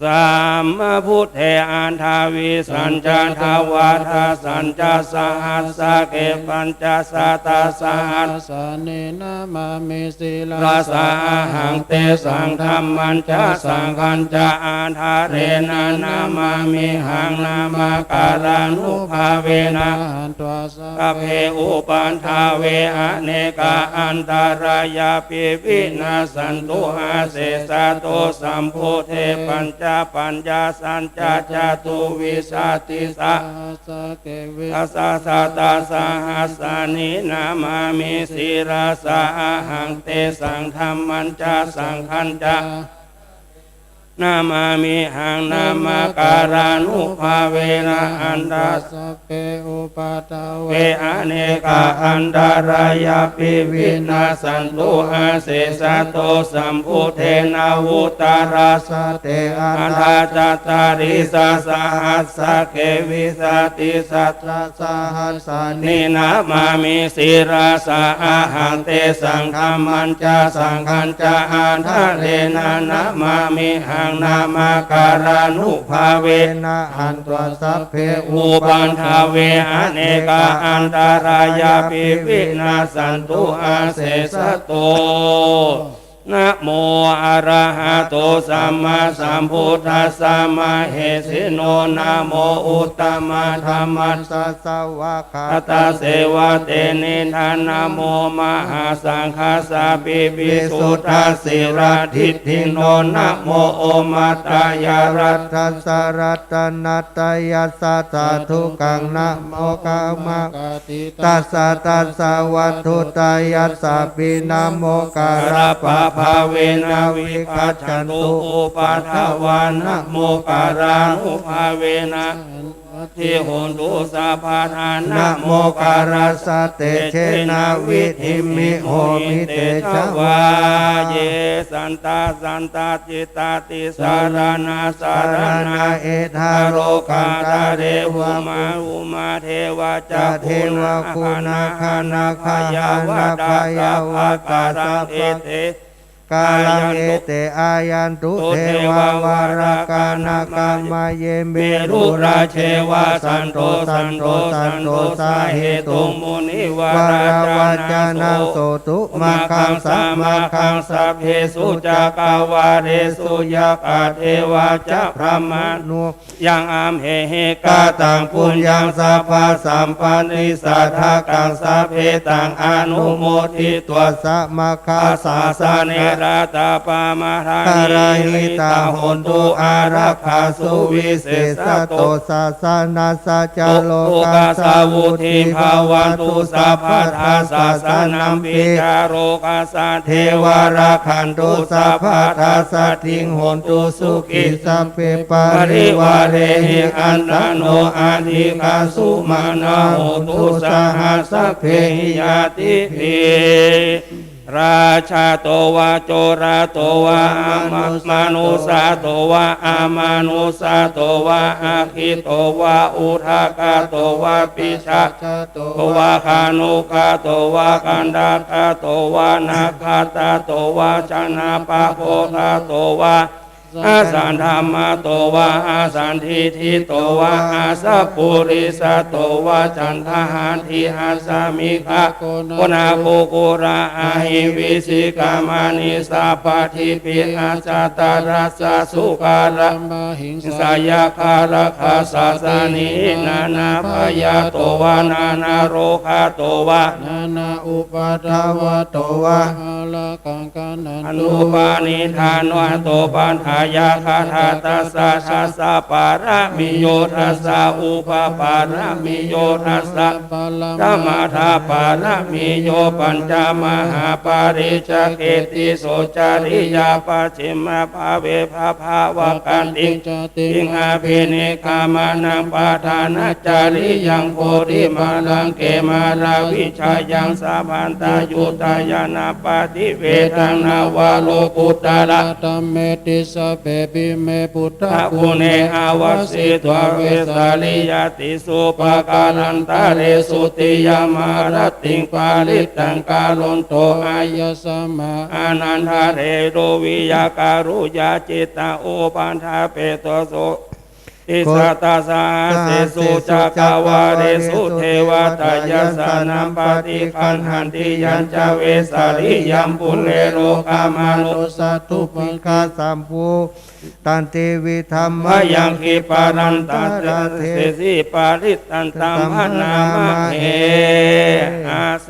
Sammabuddhe aṭṭhavīsañca dvādasañca sahassake pañcasatasahassāni namāmi sirasā ahaṃ tesaṃ dhammañca saṅghañca ādarena namāmihaṃ namakārānubhāvena hantvā sabbe upaddave anekā antarāyāpi vinassantu asesato. Sambuddhe pañcapaññāsañca catuvīsatisahassake vīsasatasahas sāni namāmi sirasā ahaṃ tesaṃ dhammañca saṅghañca namāmihaṃ namakārānubhāvena hantvā sabbe upaddave anekā antarāyāpi vinassantu asesato. Sambuddhe navuttarasate aṭṭhacattāḷīsasahassake vīsatisata sahassāni namāmi sirasā ahaṃ tesaṃ dhammañca saṅghañca ādarena namāmihaṃ namakārānubhāvena hantvā sabbe upaddave anekā antarāyāpi vinassantu asesato. Namo arahato sammāsambuddhassa mahesino. Namo uttamadhammassa svākkhātasseva tenidha. Namo mahāsaṅghassāpi visuddhasīladiṭṭhino. Namo omātyāraddhassa ratanattayassa sādhukaṃ. Namo kammakka tassa tassa vatthuttayassapi. Namokārappabhāvena vigacchantu upaddavā. Namokārānubhāvena saṅghampi hontu sabbadā. Namokārassa tejena vidhimhi homi tejavā. Ye santasaṅghacittā tisaranasaraṇā ete lokuttarā devā ca devā ca guṇagaṇā nāgā yāvadā sabbakā sampā kālaṃ ete āyantu devā valāhakāyikā mayhaṃ meruṃ rājevā saṇṭho saṇṭho saṇṭho sahetuṃ munivaravacanaṃ sotumaggassa maggaṃ sabbesu cakkavāḷesu yakkhadevatā ca brahmāno yaṃ amhehi kataṃ puññaṃ sabbasamapadisādakaṃ sabbe taṃ anumoditvā samaggāsasane rattāppamāṇahi hontu ārakkhaṃ suvisesato sāsanassa ca lokassa vuḍḍhī bhavantu sabbadā. Sāsanampi ca lokassa devā rakkhantu sabbadā saddhiṃ hontu sukhī sabbe parivārehi antā no atthi kā sumānā hontu saha sabbehi ñātibhi. ราชาโตวา โจราโตวา อามา มานุสสาโตวา อามานุสสาโตวา อักขิโตวา อุทกาโตวา ปิชาจาโตวา คานุกาโตวา กันดากาโตวา นาคาตาโตวา ชนะปะโคตาโตวา อาสันธรรมาโตวา อาสันทิฏฐิโตวา อาสัพปุริสาโตวา จันทหัตถิอัสมิกะ โกนะ โกนะ โกนะ โกกุระ อาหิ วิสิกะ มะหิสา ปะฏิปิ อัสสะ ตะรัสสะ สุกะระ มะหิงสา ยักขะ รักขะ สาสะ นี นานาพยาโตวา นานาโรคาโตวา นานาอุปะทวะโตวา อารักขัง ขันตุ อนุปาทิฏฐานะโตปัฏฐายะ ขันธะ ทัสสะ ทัสสะ ปะระมิโย ทัสสะ อุปปะระมิโย ทัสสะ ปะระมะ สมถะ ปะระมิโย ปัญจมหาปาริจจเก ติสโสจริยา ปัจฉิมภาเว ภะภะวะกันติง จาติง อภินิกขะมะนัง ปะฐานะจริยัง โพธิมาลังเก มาลาวิชยัง สะพันตะ ยุตตะญาณปะ ติเวทัง นวะโลกุตตะระ ธัมเมติ สัพเพปิเม ปุทธะ กุณเณ อาวาสิตวา เวสาลียะ ติสุปะกาลันตะเรสุ ติยะมะระตติง ปะริตตัง กะโรนโต อายะสมะ อานันทะเถโร วิยะกะรุยะ จิตตะ โอปัฏฐะเปโต โส ติสะ ตัสสะ สะหัสเสสุ จักกะวาเลสุ เทวะตายัสสะ นัมปะติกัณหันติ ยัญจะ เวสาลียัง ปุเรโรคามานุสสา ทุกขิกา สัมภู ตันติ วิธัมมะยัง คิปปะรันตะ เสสี ปะริตตันตัง พะนามะเห อาเส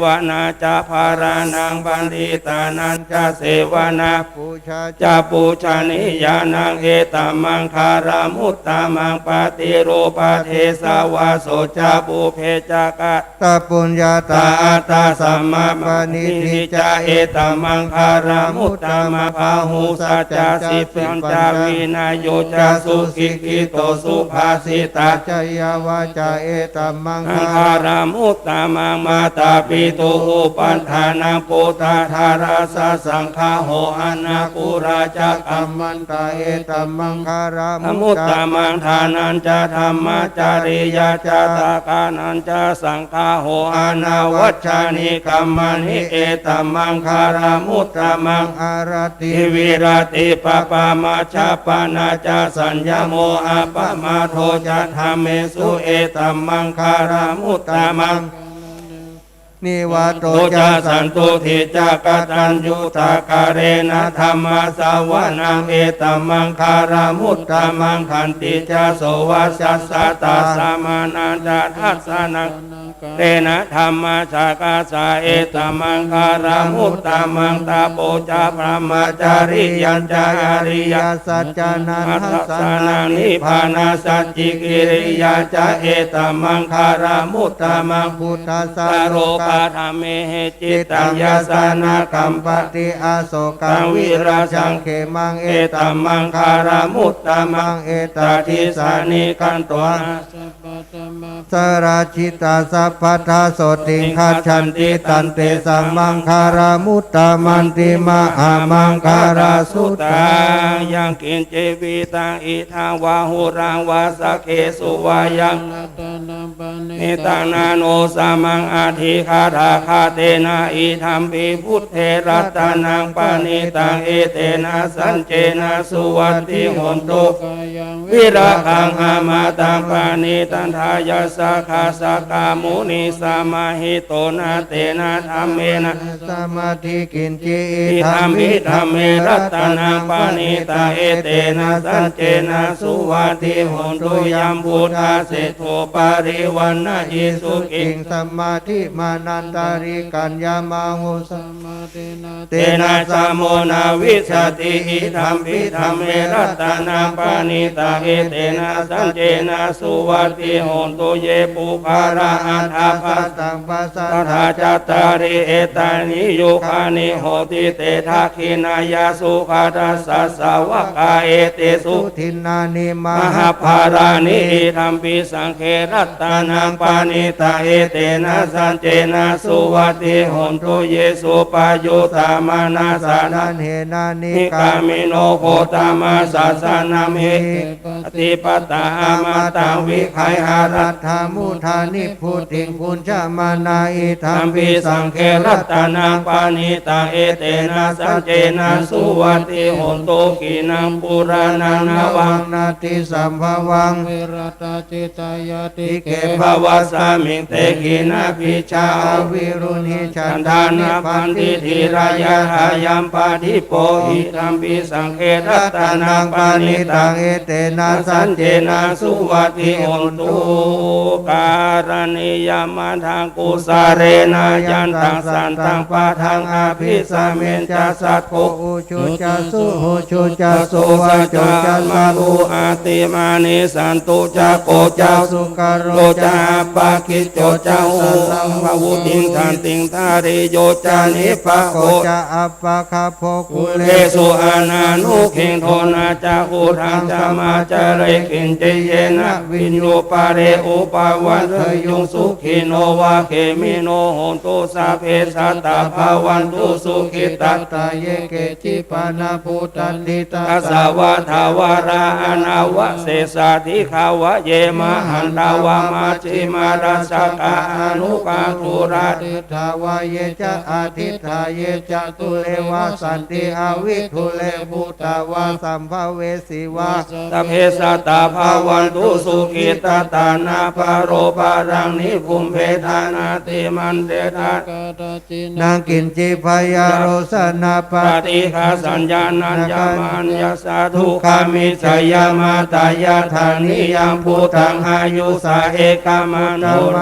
วนา จะ ภะระนัง ปัณฑิตานันจะ เสวนา ปูชา จะ ปูชนียานัง เอตะมังคะละมุตตะมัง ปะติโรปะเทสะวาโส จะ ปุพเพ จะ กะ ตปุญญาตา อัตตะสัมมาปะณิธิ จะ เอตะมังคะละมุตตะมัง พาหุสัจจะ สิปปัญจะ วินโย จะ สุสิกขิโต สุภาสิตา จะ ยาวาจา เอตะมังคะละมุตตะมัง มาตาปิตุ อุปัฏฐานัง ปุตตะ ทารัสสะ สังฆะโห อนาคุละ จะ กัมมันตะ เอตะมังคะละมุตตะมัง ทานัญจะ ธัมมะจริยา จะ ทานานัญจะ สังฆะโห อนาวัชชานิกัมมานิ เอตะมังคะละมุตตะมัง อารัตติ วิรัตติ ปะปะมัจจะปะนะ จะ สัญญโม อะปะมาโท จะ ธัมเมสุ เอตะมังคะละมุตตะมัง นิวาโต จะ สันตุติ จะ กะตัญญูตะกะเรนะ ธัมมะสะวะนะ เอตะมังคะละมุตตะมัง ขันติ จะ โสวะจัสสะ ตาสะมานะ จะ ทัสสะนะ เตนะ ธัมมะสะกาสะ เอตะมังคะละมุตตะมัง ตะโป จะ พรหมะจริยัง จะ อริยสัจจานันทัสสะนะ นิพพานะสัจฉิกิริยา จะ เอตะมังคะละมุตตะมัง พุทธัสสะ โลกัตถะเมหิ จิตตัง ยัสสะ นะ กัมปะติ อโสกัง วิรัจจัง เขมัง เอตะมังคะละมุตตะมัง เอตาทิสสะนิ ขันโต นะ สะระจิตตา สัพพัทธา โสติง คัจฉันติ ตันเตสะ มังคะละมุตตะมันติ มหามังคะละสุตัง ยังกิญจิ วิตตัง อิทัง วา หุรัง วา สักเขสุ วา ยัง รัตตะนัง ปะ ณิตัง นะ โน สะ มัง อะทิ คาถา คาเตนะ อิทัมปิ พุทเท รัตตะนัง ปะ ณิตัง เอเตนะ สัจเจนะ สุวัตถิ โหนตุ กายัง วิรากัง อะมะตัง ปะ ณิตัง ทายัสสะ ขะสสะ มุนิ สะ มะหิโต นะ เตนะ ธัมเมนะ สะ มัตถิ กิญจิ อิทัมปิ ธัมเม รัตตะนัง ปะ ณิตัง เอเตนะ สัจเจนะ สุวัตถิ โหนตุ ยัง พุทธา เศรษฐโปริวัณณะหิ สุขิง สะ มัตถิ มานันตะริกัญญะ มะหุ สะ เตนะ สะ โม นะ วิชชาติ อิทัมปิ ธัมเม รัตตะนัง ปะ ณิตัง เอเตนะ สัจเจนะ สุวัตถิ โหนตุ เย ปุคคะละ อัฏฐะ กะตัง ปัสสัทธา จัตตาริ เอตานิ ยุคคานิ โหนติ เต ทักขิณายัสสุ ขัตถะสัสสะ สาวะกา เอเตสุ ดินนานิ มหะปะลานิ อิทัมปิ สังเฆ รัตตะนัง ปะ ณิตัง เอเตนะ สัจเจนะ สุวัตถิ โหนตุ เย สุปะ Yussamānā saraṇena nikkāmino gotamasāsanamhi, te pattipattā amataṃ vigayha laddhā mudhā nibbutiṃ bhuñjamānā. Idampi saṅghe ratanaṃ paṇītaṃ, etena saccena suvatthi hotu. Khīṇaṃ purāṇaṃ navaṃ natthi sambhavaṃ, virattacittāyatike bhavasmiṃ, te khīṇabījā avirūḷhichandā nibbanti dhīrā, yathāyampadīpo. Idampi saṅghe ratanaṃ paṇītaṃ, etena saccena suvatthi hotu. Karaṇīyamatthakusalena, yantaṃ santaṃ padaṃ abhisamecca, sakko ujū ca suhujū ca, suvaco cāmanū ati mānī, santussako ca sukaruṇo ca, appakicco ca muṃ- mukhamavuciṃ, khantindriyo ca nipako ca, appagabbho kulesu ananugiddho. Na ca khuddaṃ samācare kiñci, yena viññū pare upavadeyyuṃ. Sukhino vā khemino hontu, sabbe sattā bhavantu sukhitattā. Ye keci pāṇabhūtatthi, tassa vā thāvarā anavasesā, dīghā vā ye mahantā vā, majjhimā rassakā aṇukathūlā, diṭṭhā vā ye ca adiṭṭhā, ye ca dūre vasanti avidūre, bhūtā vā sambhavesī vā, sabbe sattā bhavantu sukhitattā. Na paro paraṃ nikubbetha, nātimaññetha katthaci naṃ kiñci, byārosanā paṭighasaññā, nāññamaññassa dukkhamiccheyya. Mātā yathā niyaṃ puttaṃ, āyusā ekamanto,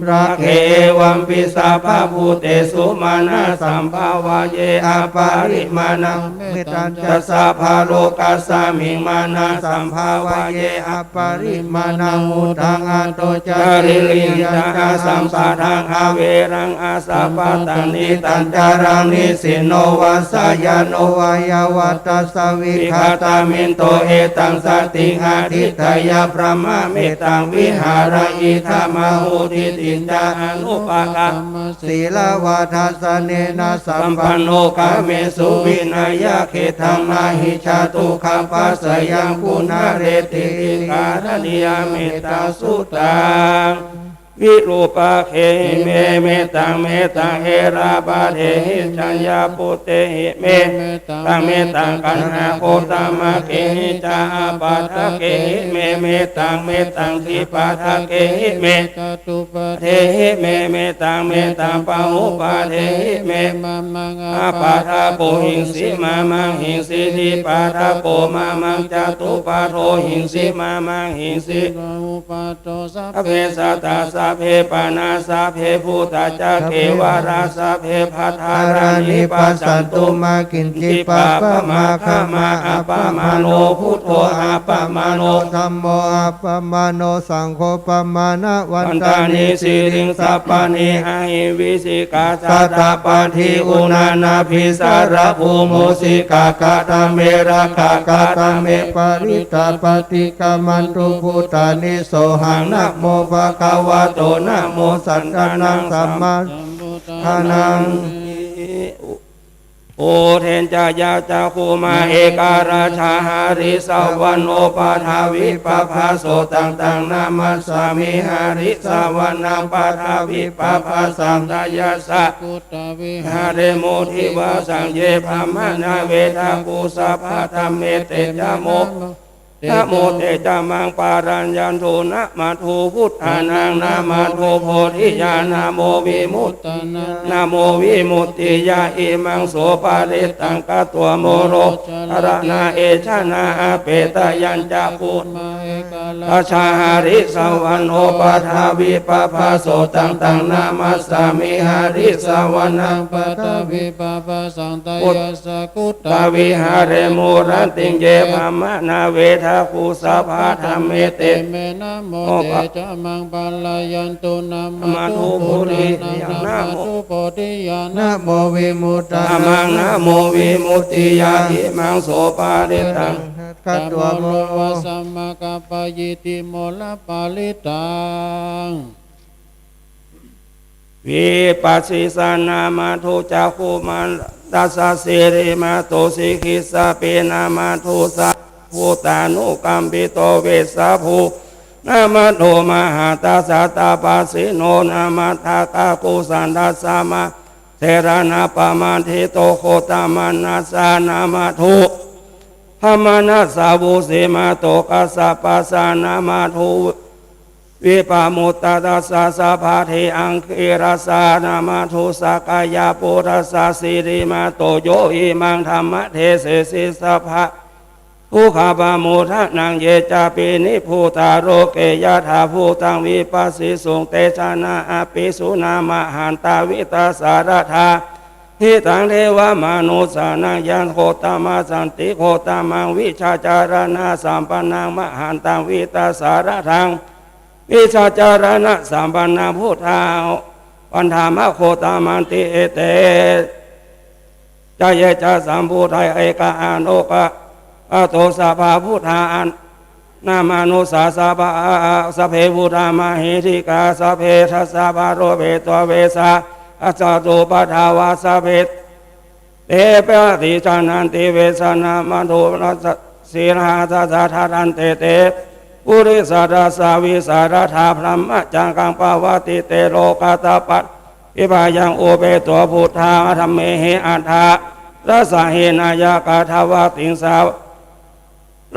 rakkhe evampi sabbabhūtesu. Mānasambhāvaye aparimāṇaṃ, uddhaṃ cassa pātolokasmiṃ, mānasambhāvaye aparimāṇaṃ, uddhaṃ adho ca tiriyañca. Asambādhaṃ averaṃ asapattaṃ, tiṭṭhañcaraṃ nisinno vā, sayāno vā yāvatassa vigatamiddho, etaṃ satiṃ adhiṭṭheyya, brahmametaṃ vihāraṃ idhamāhu. Diṭṭhiñca anupagamma, sīlavā dassanena, sampanno kāmesu vineyya gedhaṃ, na hi jātu gabbhaseyyaṃ punaretīti. Karaṇīyam mettasuttaṃ. Virūpakkhehi me mettaṃ, mettaṃ erāpathehi ca ñāputtehi me mettaṃ, mettaṃ kaṇhāgotamakkehi ca āpāddakehi me mettaṃ, mettaṃ dvipāddakehi me ca tupāddehi me mettaṃ, mettaṃ bahupāddehi me mamaṃ. Āpāddako hiṃsi mamaṃ hiṃsi, dvipāddako mamaṃ, catupāddo hiṃsi mamaṃ hiṃsi, bahupāddo sabbe sattā sabbe pāṇā sabbe bhūtā ca kevalā, sabbattharāni passantu mā kiñci pāpam āgamā. Appamāṇo buddho, appamāṇo dhammo, appamāṇo saṅgho, pamāṇavantāni siriṃsapāni, ahi vicchikā satapadī uṇṇānābhī sarabū mūsikā. Katā me rakkhā, katā me parittā, paṭikkamantu bhūtāni. Sohaṃ namo bhagavato, namo sattannaṃ sammāsambuddhānaṃ. Uddesañca yā cakkhumā ekarājā harissavaṇṇo paṭhavippabhāso, taṃ taṃ namassāmi harissavaṇṇaṃ paṭhavippabhāsaṃ. Tayajja guttāviharemu divāsaṃ. Ye brāhmaṇā vedagu sabbadhamme, te ca namo te ca maṃ pālayantu. Namatthu buddhānaṃ namatthu bodhiyā, namo vimuttānaṃ namo vimuttiyā. Imaṃ so parittaṃ katvā moro caraṇā esanā, apetayañcakkhumā ekarājā harissavaṇṇo paṭhavippabhāso, taṃ taṃ namassāmi harissavaṇṇaṃ paṭhavippabhāsaṃ. Tayajja guttāviharemu rattiṃ. Ye brāhmaṇā vedagu sabbadhamme, te me namo te ca maṃ pālayantu. Namatthu buddhānaṃ namatthu bodhiyā, namo vimuttānaṃ namo vimuttiyā. Imaṃ so parittaṃ katvā moro vāsamakappayīti moraparittaṃ. วิปัสสิสา นามะโท จักขุมะ ทัสสะ สิริมาโต สิกขิสะเป นามะโท สะ พะ บุตตานุกัมปิโต เวสสะ ภู นามะโท มหาทัสสะ ตาปะสีโน นามะทะ กะกุสันทัสสะ มะ เถระนะ ปะมาทิโต โคตมะนัสสะ นามะโท พะมะนัสสะ วุสิมาโต กัสสะปัสสะ นามะโท วิปะมุตตะ ทัสสะ สะพะ เท อังคีรัสสะ นามะโท สักกายะปุรัสสะ สิริมาโต โย อิมัง ธัมมะเดสิสิ สะพะ ทุกขะปะโมชะนัง เยจะปิ นิบบูตา โลเก ยะถาภูตัง วิปัสสิสุง เตจะนะ อะปะสุนะ มะหันตา วิตาสะ ระถา หิตัง เทวะมะนุสสานัง ยัง โคตมะ สันติโคตมัง วิชาจารณะสัมปันนัง มหันตัง วิตาสะ ระถา วิชาจารณะสัมปันนัง พุทธา วันทามะ โคตมันติ เอเต จะ เยจะ สัมพุทธา เอกาโนกะปะโต สะพะ พุทธา นะมะนุสสา สะพะ สะพะ พุทธา มะหิทธิกา สะพะ ทัสสะ ปะโรเปตวา เวสสะ สัตตุปะทา วา สะพะ เต ปะติจานันติ เวสสะ นะมะโท รัสสะ สีลา ทัสสะ ทะรันเต เต ปุริสะ ทัสสะ วิสา ระถา พะมะจักกัง ปะวัตติ เต โลกะตะปะ ทิปายัง อุเปตวา พุทธา ธัมเมหิ อัฏฐะ รัสสะ หิ นายะกะ ทวะติงสา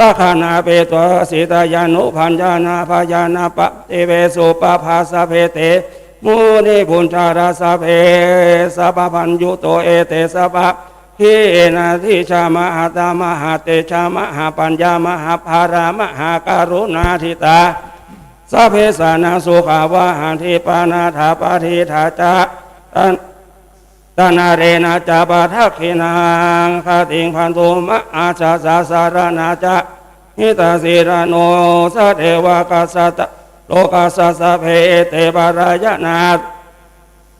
รักขะนา เปตวา สิตายานุ พัญญานา พะยานา ปะติเวสุ ปะภา สะพะ เต มุนิปุญจาระ สะพะ สัพพะปัญญูโต เอเต สะพะ หิ นาทิจฉา มหาตา มหาเตจา มหาปัญญา มหาภารา มหาการุณาทิตา สะพะ สะนะ สุขาวาหา ทิปานาถา ปะทิฏฐา จา ตะนาเรนะจะ ปะทักขิณัง ขะติง พันธุ มะ อาชาสา สะระณา จะ หิตา สีลานุ สะ เทวะ กัสสะ ตะ โลกัสสะ สะพะ เอเต ปะรายะนา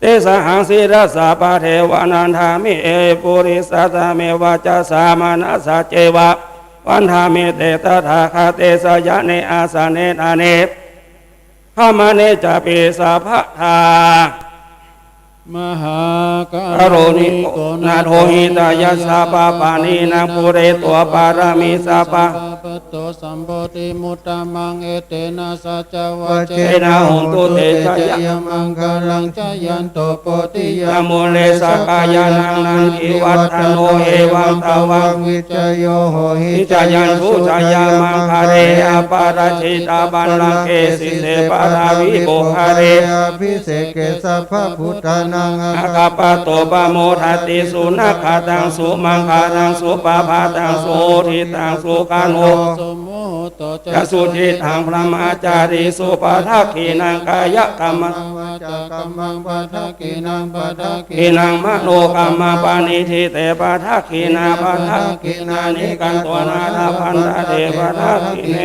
เตสะหัง สีลัสสะ ปะเทวะ นันทามิ เอ ปุริสะ สะเมวะ จะสา มานะสะ เจวะ วันทามิ เต ตะถาคะเต สะยะเน อาสะเน ทะเน ขะมะเน จะปิ สะพะทา มหาการุณิโก นาโถ หิตายะ สัพพะปาณินัง ปูเรตวา ปะระมิง สัพพะ สัพพะ ปัตโต สัมโพธิมุตตมัง เอเตนะ สัจจวะ เจนะ โหนตุ เต จะ ยะ มังคะลัง จะยันโต โพธิยะ มูเล สักกายานัง นันทิวัฏฐะโน เอวัง ตะวัง วิจโย โหหิ จายันตุ จะ ยะ มังคะเล อะปะราจิตะ บัลลังเก สิเส ปะทาวิ ปุคคะเล อะภิเสเก สัพพะ พุทธานัง อาคัปปะโต ปะโมทะติ สุนะกะตัง สุมังคะลัง สุปะภาตัง สุหุติตัง สุขะโน สุมุตโต จะ สุทิฏฐัง พะมะจาริสุ ปะทักขิณัง กายะกัมมัง วาจากัมมัง ปะทักขิณัง ปะทักขิณัง มโนกัมมัง ปะณิทิเต ปะทักขิณา ปะทักขิณานิ กัตวา นะ ละพันทะเต ปะทักขิเณ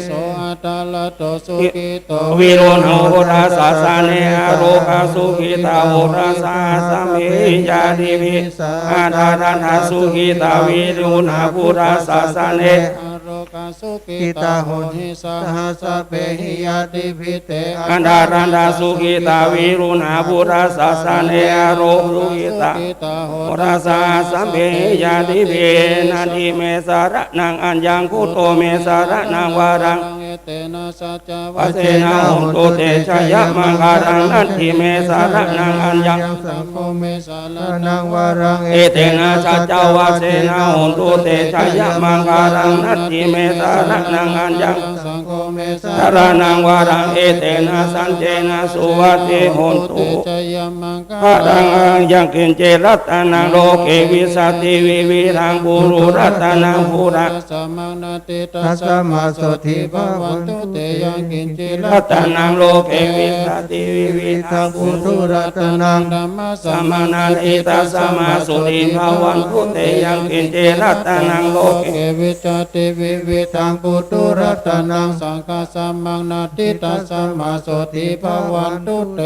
โส อัตตะ ละโต สุขิโต วิรุณโห พุทธศาสะเน อะโรกะ สุขิตา โห ทัสสะ สะเมหิ ญาติภิสสะ อัตตะ ละโต สุขิตา วิรุณโห พุทธศาสะเน อะโรกะ สุขิตา โหติ สะหะ สะเปหิ ญาติภิเต อัตตะ ละโต สุขิตา วิรุณโห พุทธศาสะเน อะโรกะ สุขิตา โห ทัสสะ สะเมหิ ญาติภิ นัตถิเม สะระณัง อัญญัง พุทโธ เม สะระณัง วะรัง เอเตนะ สัจจวะ เจนะ โหนตุ เต จะ ยะ มังคะลัง นัตถิเม สะระณัง อัญญัง สังโฆ เม สะระณัง วะรัง เอเตนะ สัจจวะ เจนะ โหนตุ เต จะ ยะ มังคะลัง นัตถิเม สะระณัง อัญญัง สังโฆ เม สะระณัง วะรัง เอเตนะ สัจเจนะ สุวัตถิโหนตุ เต จะ ยะ มังคะลัง ยังกิญจิ รัตตะนัง โลเก วิสสะติ วิวิธัง ปุถุ รัตตะนัง ปุทธะ สะมัง นัตถิ ตัสสะ มะ โสติ ภะวันตุ เต ยังกิญจิ รัตตะนัง โลเก วิสสะติ วิวิธัง ปุถุ รัตตะนัง ธัมมะ สะมัง นัตถิ ตัสสะ มะ โสติ ภะวันตุ เต ยังกิญจิ รัตตะนัง โลเก วิสสะติ วิวิธัง ปุถุ รัตตะนัง สังฆะ สะมัง นัตถิ ตัสสะ มะ โสติ ภะวันตุ เต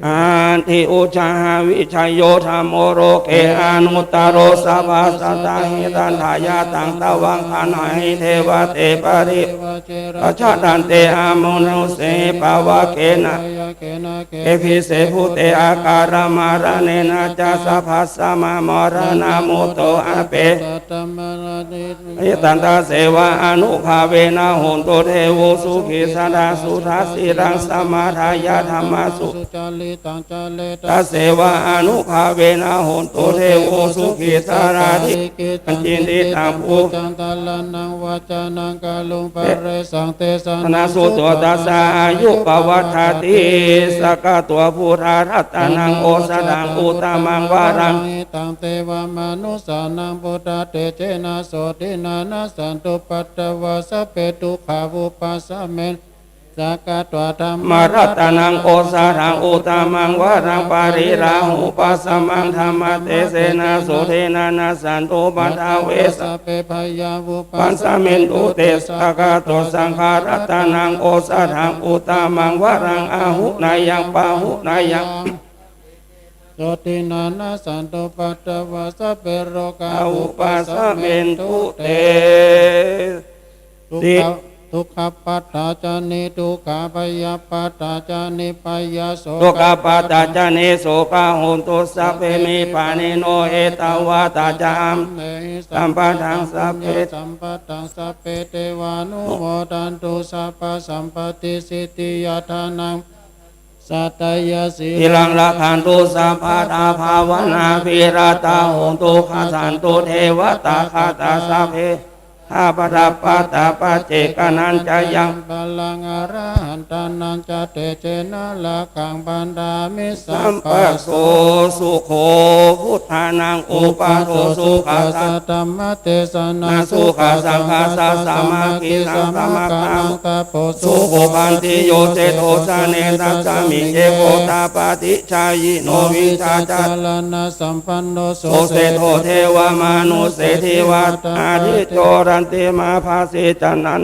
อัตถิอุจจาหะ วิจโย ธัมโม โลเก อนุตตะโร สัพพะสัตตะ หิตัตถะยะ ตัง ตะวัง กัณหะหิ เทวะ เต ปะริวา เจ รัจฉะ ตัน เต อะ มะนุสเสหิ ปะวะเก นะ ยะ เขนะ เข เข ภิ เข เส เข ภู เข เต เข อาการะมะระเณนะจะ สัพพะ สะ มะ มะระณะมุตโต อาเป สัตตะ มะระ เอตัน ตัส เสวะ อนุภาเวนะ โหนตุ เทโว สุขี สะดา สุทัสสิรัง สะ มะ ทะ ยะ ธัมมะ สุ สุ จาริ ตัง จาเร ตัส เสวะ อนุภาเวนะ โหนตุ เทโว สุขี สะดา ทิฏฐิ ตัง จินทิตัง ปุจจัง ทะระณัง วะจานัง กะรุง ปะเรสัง เตสะ นะ สุโต ตัสสะ อายุ ปะวัฏฏะติ สะ กะ ตัว พุทธะ รัตตัง โอสะถัง อุตตะมัง วะรัง หิตัง เตวะ มะนุสสานัง พุทธะ เตเจนะ โสตินะ นะ สันตุ ปัตตะวะ สัพเพ ทุกขา วุปัสสะเมน สะ กะ ตัว ธัมมะ รัตตัง โอสะถัง อุตตะมัง วะรัง ปะริราหู ปัสสะมัง ธัมมะ เตเสนะ โสตินะ นะ สันตุ ปัตตะเว สัพเพ พะยา วุปัสสะเมนตุ เตสะ กะ ตัว สังฆะ รัตตัง โอสะถัง อุตตะมัง วะรัง อาหุเนยัง ปะหุเนยัง โสตินะ นะ สันตุ ปัตตะวะ สัพเพ โรคา วุปัสสะเมนตุ เต ทุกขะ ทุกขะปัตตา จะ นิ ทุกขา พยาปัตตา จะ นิ พยา โส โสกะ ปัตตา จะ นิ โสกา โหนตุ สัพเพ นิ พพา นิโน เอตาวาทา จะ อัมเมหิ สัมปะทัง สัพเพ สัมปะทัง สัพเพ เตวานุโมทันตุ สัพพะ สัมปะติ สิทธิยา ทานัง สัตตะยะ สีลัง รักขันตุ สัพพะทา ภาวะนา ภิระตา โหนตุ คัจฉันตุ เทวะตา คาตา สัพเพ ทา ปะทะ ปะตะ ปัจเจกะนัญจะยัง บะลัง อระหันตานัญจะ เตเจนะ รักขัง บัณฑามิ สัพพะ สัพพะ โส สุโข พุทธานัง อุปาโท สุขัสสะ ธัมมะ เตสะนา สุขัสสังฆัสสะ สามัคคี สังฆะ สมะกะนัง ตะโพ สุโข ขันติโย เศรษฐโส สะเนสัสสะ มิ เย โขตาปาติ ชายิโน วิชาจารณะ สัมปันโน โส เศรษฐโส เทวะ มะนุสเส ทิวาตา อาทิจโจ รันติมา ภาสี จันนัน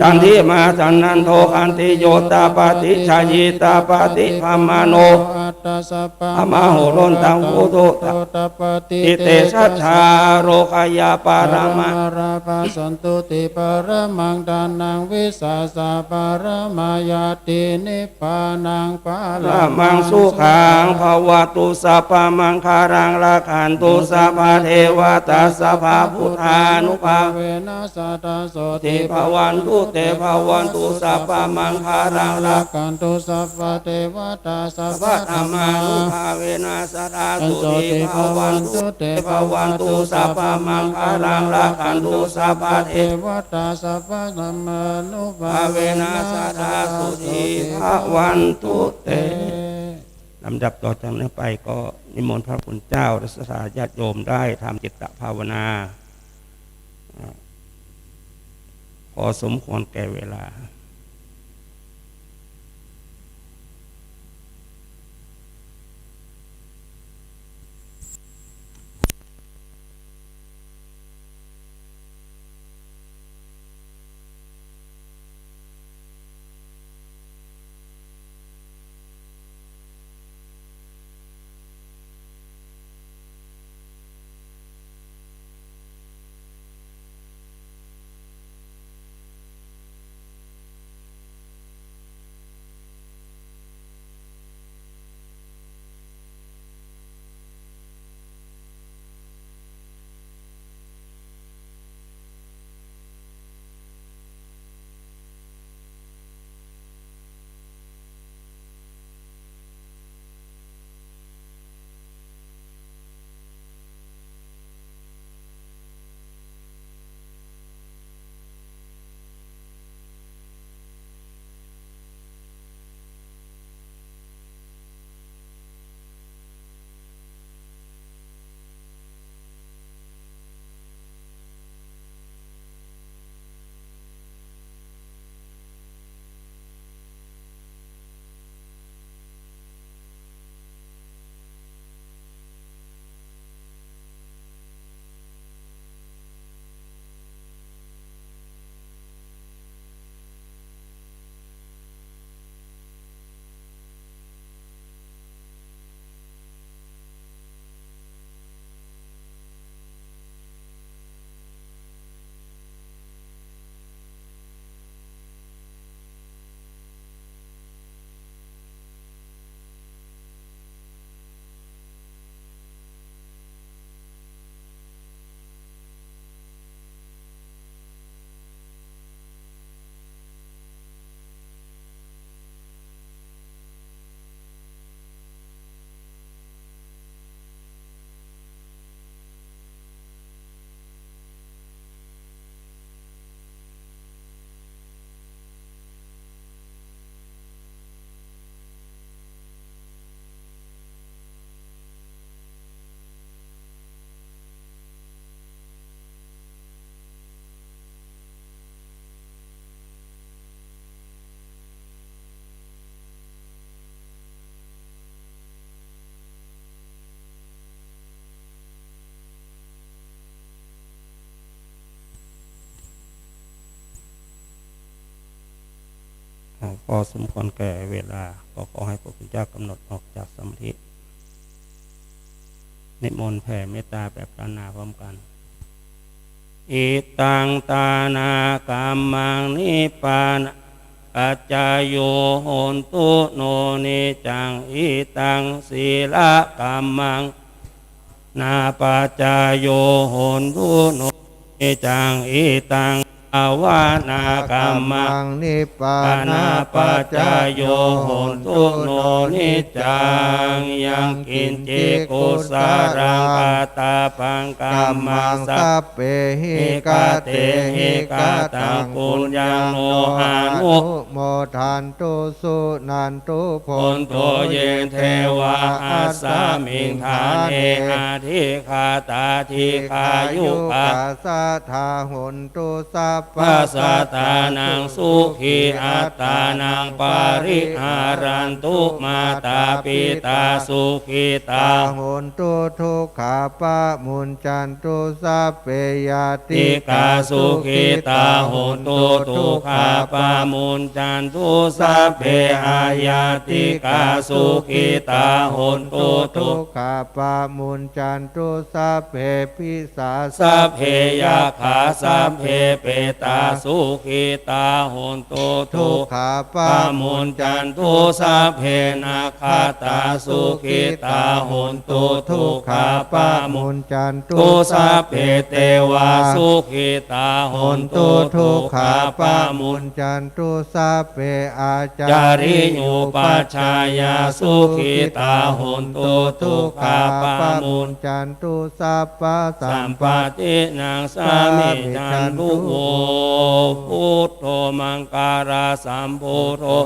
จันทิมา จันนันโท ขันติโย ตาปาติ ชายี ตาปาติ พรหมโน อัตตะ สัพพะ มะโหรตัง วุตุ ตาปาติ เตชะจา โรคะยา ปะระมะ ปะระมะ ราภา สันตุติ ปะระมัง ทานัง วิสาสะ ปะระมะ ญาติ นิพพานัง ปะระมัง สุขัง ภะวะตุ สัพพะมังคะลัง รักขันตุ สัพพะเทวะตา สัพพะพุทธานุภาเวนะ สะดา โสติภะวันตุ เต ภะวันตุ สัพพะมังคะลัง รักขันตุ สัพพะเทวะตา สัพพะธัมมานุภาเวนะ สะดา โสติภะวันตุ เต ภะวันตุ สัพพะมังคะลัง รักขันตุ สัพพะเทวะตา สัพพะธัมมานุภาเวนะ สะดา โสติภะวันตุ เต ลำดับต่อจากนี้ไปก็นิมนต์พระคุณเจ้าและศรัทธาญาติโยมได้ทำจิตตภาวนา พอสมควรแก่เวลา พอสมควรแก่เวลา ก็ขอให้พระคุณเจ้ากำหนดออกจากสมาธิ นิมนต์แผ่เมตตาแบบล้านนาพร้อมกัน Idaṃ dānakammaṃ nibbānapaccayao hontu no niccaṃ. Idaṃ sīlakammaṃ napaccayo hontu no niccaṃ. Idaṃ bhāvanākammaṃ nibbānapaccayo hontu no niccaṃ. Yaṃ kiñci kusalaṃ katabbaṃ kammaṃ sabbehi katehi kataṃ puññaṃ no anumodan tu suṇantu bhonto ye devā asmiṃ ṭhāne adhigatā dīghāyukā sadā hontu sabbasattānaṃ sukhī attānaṃ pariharantu. Mātā pitā sukhitā hontu dukkhā pamuñcantu. Sabbe ñātikā sukhitā hontu dukkhā pamuñ cantu. Sabbe aññātikā sukhitā hontu dukkhā pamuñcantu. Sabbe pisā sabbe yakkhā sabbe petā sukhitā hontu dukkhā pamuñcantu. Sabbe nakkhattā sukhitā hontu dukkhā pamuñ cantu. Sabbe devā sukhitā hontu dukkhā pamuñcantu. Sabbe ācariyupajjhāyā sukhitā hontu dukkhā pamuñcantu. Sabbasampattināṃ samijjhantu vo. Buddho maṅgalasambhūto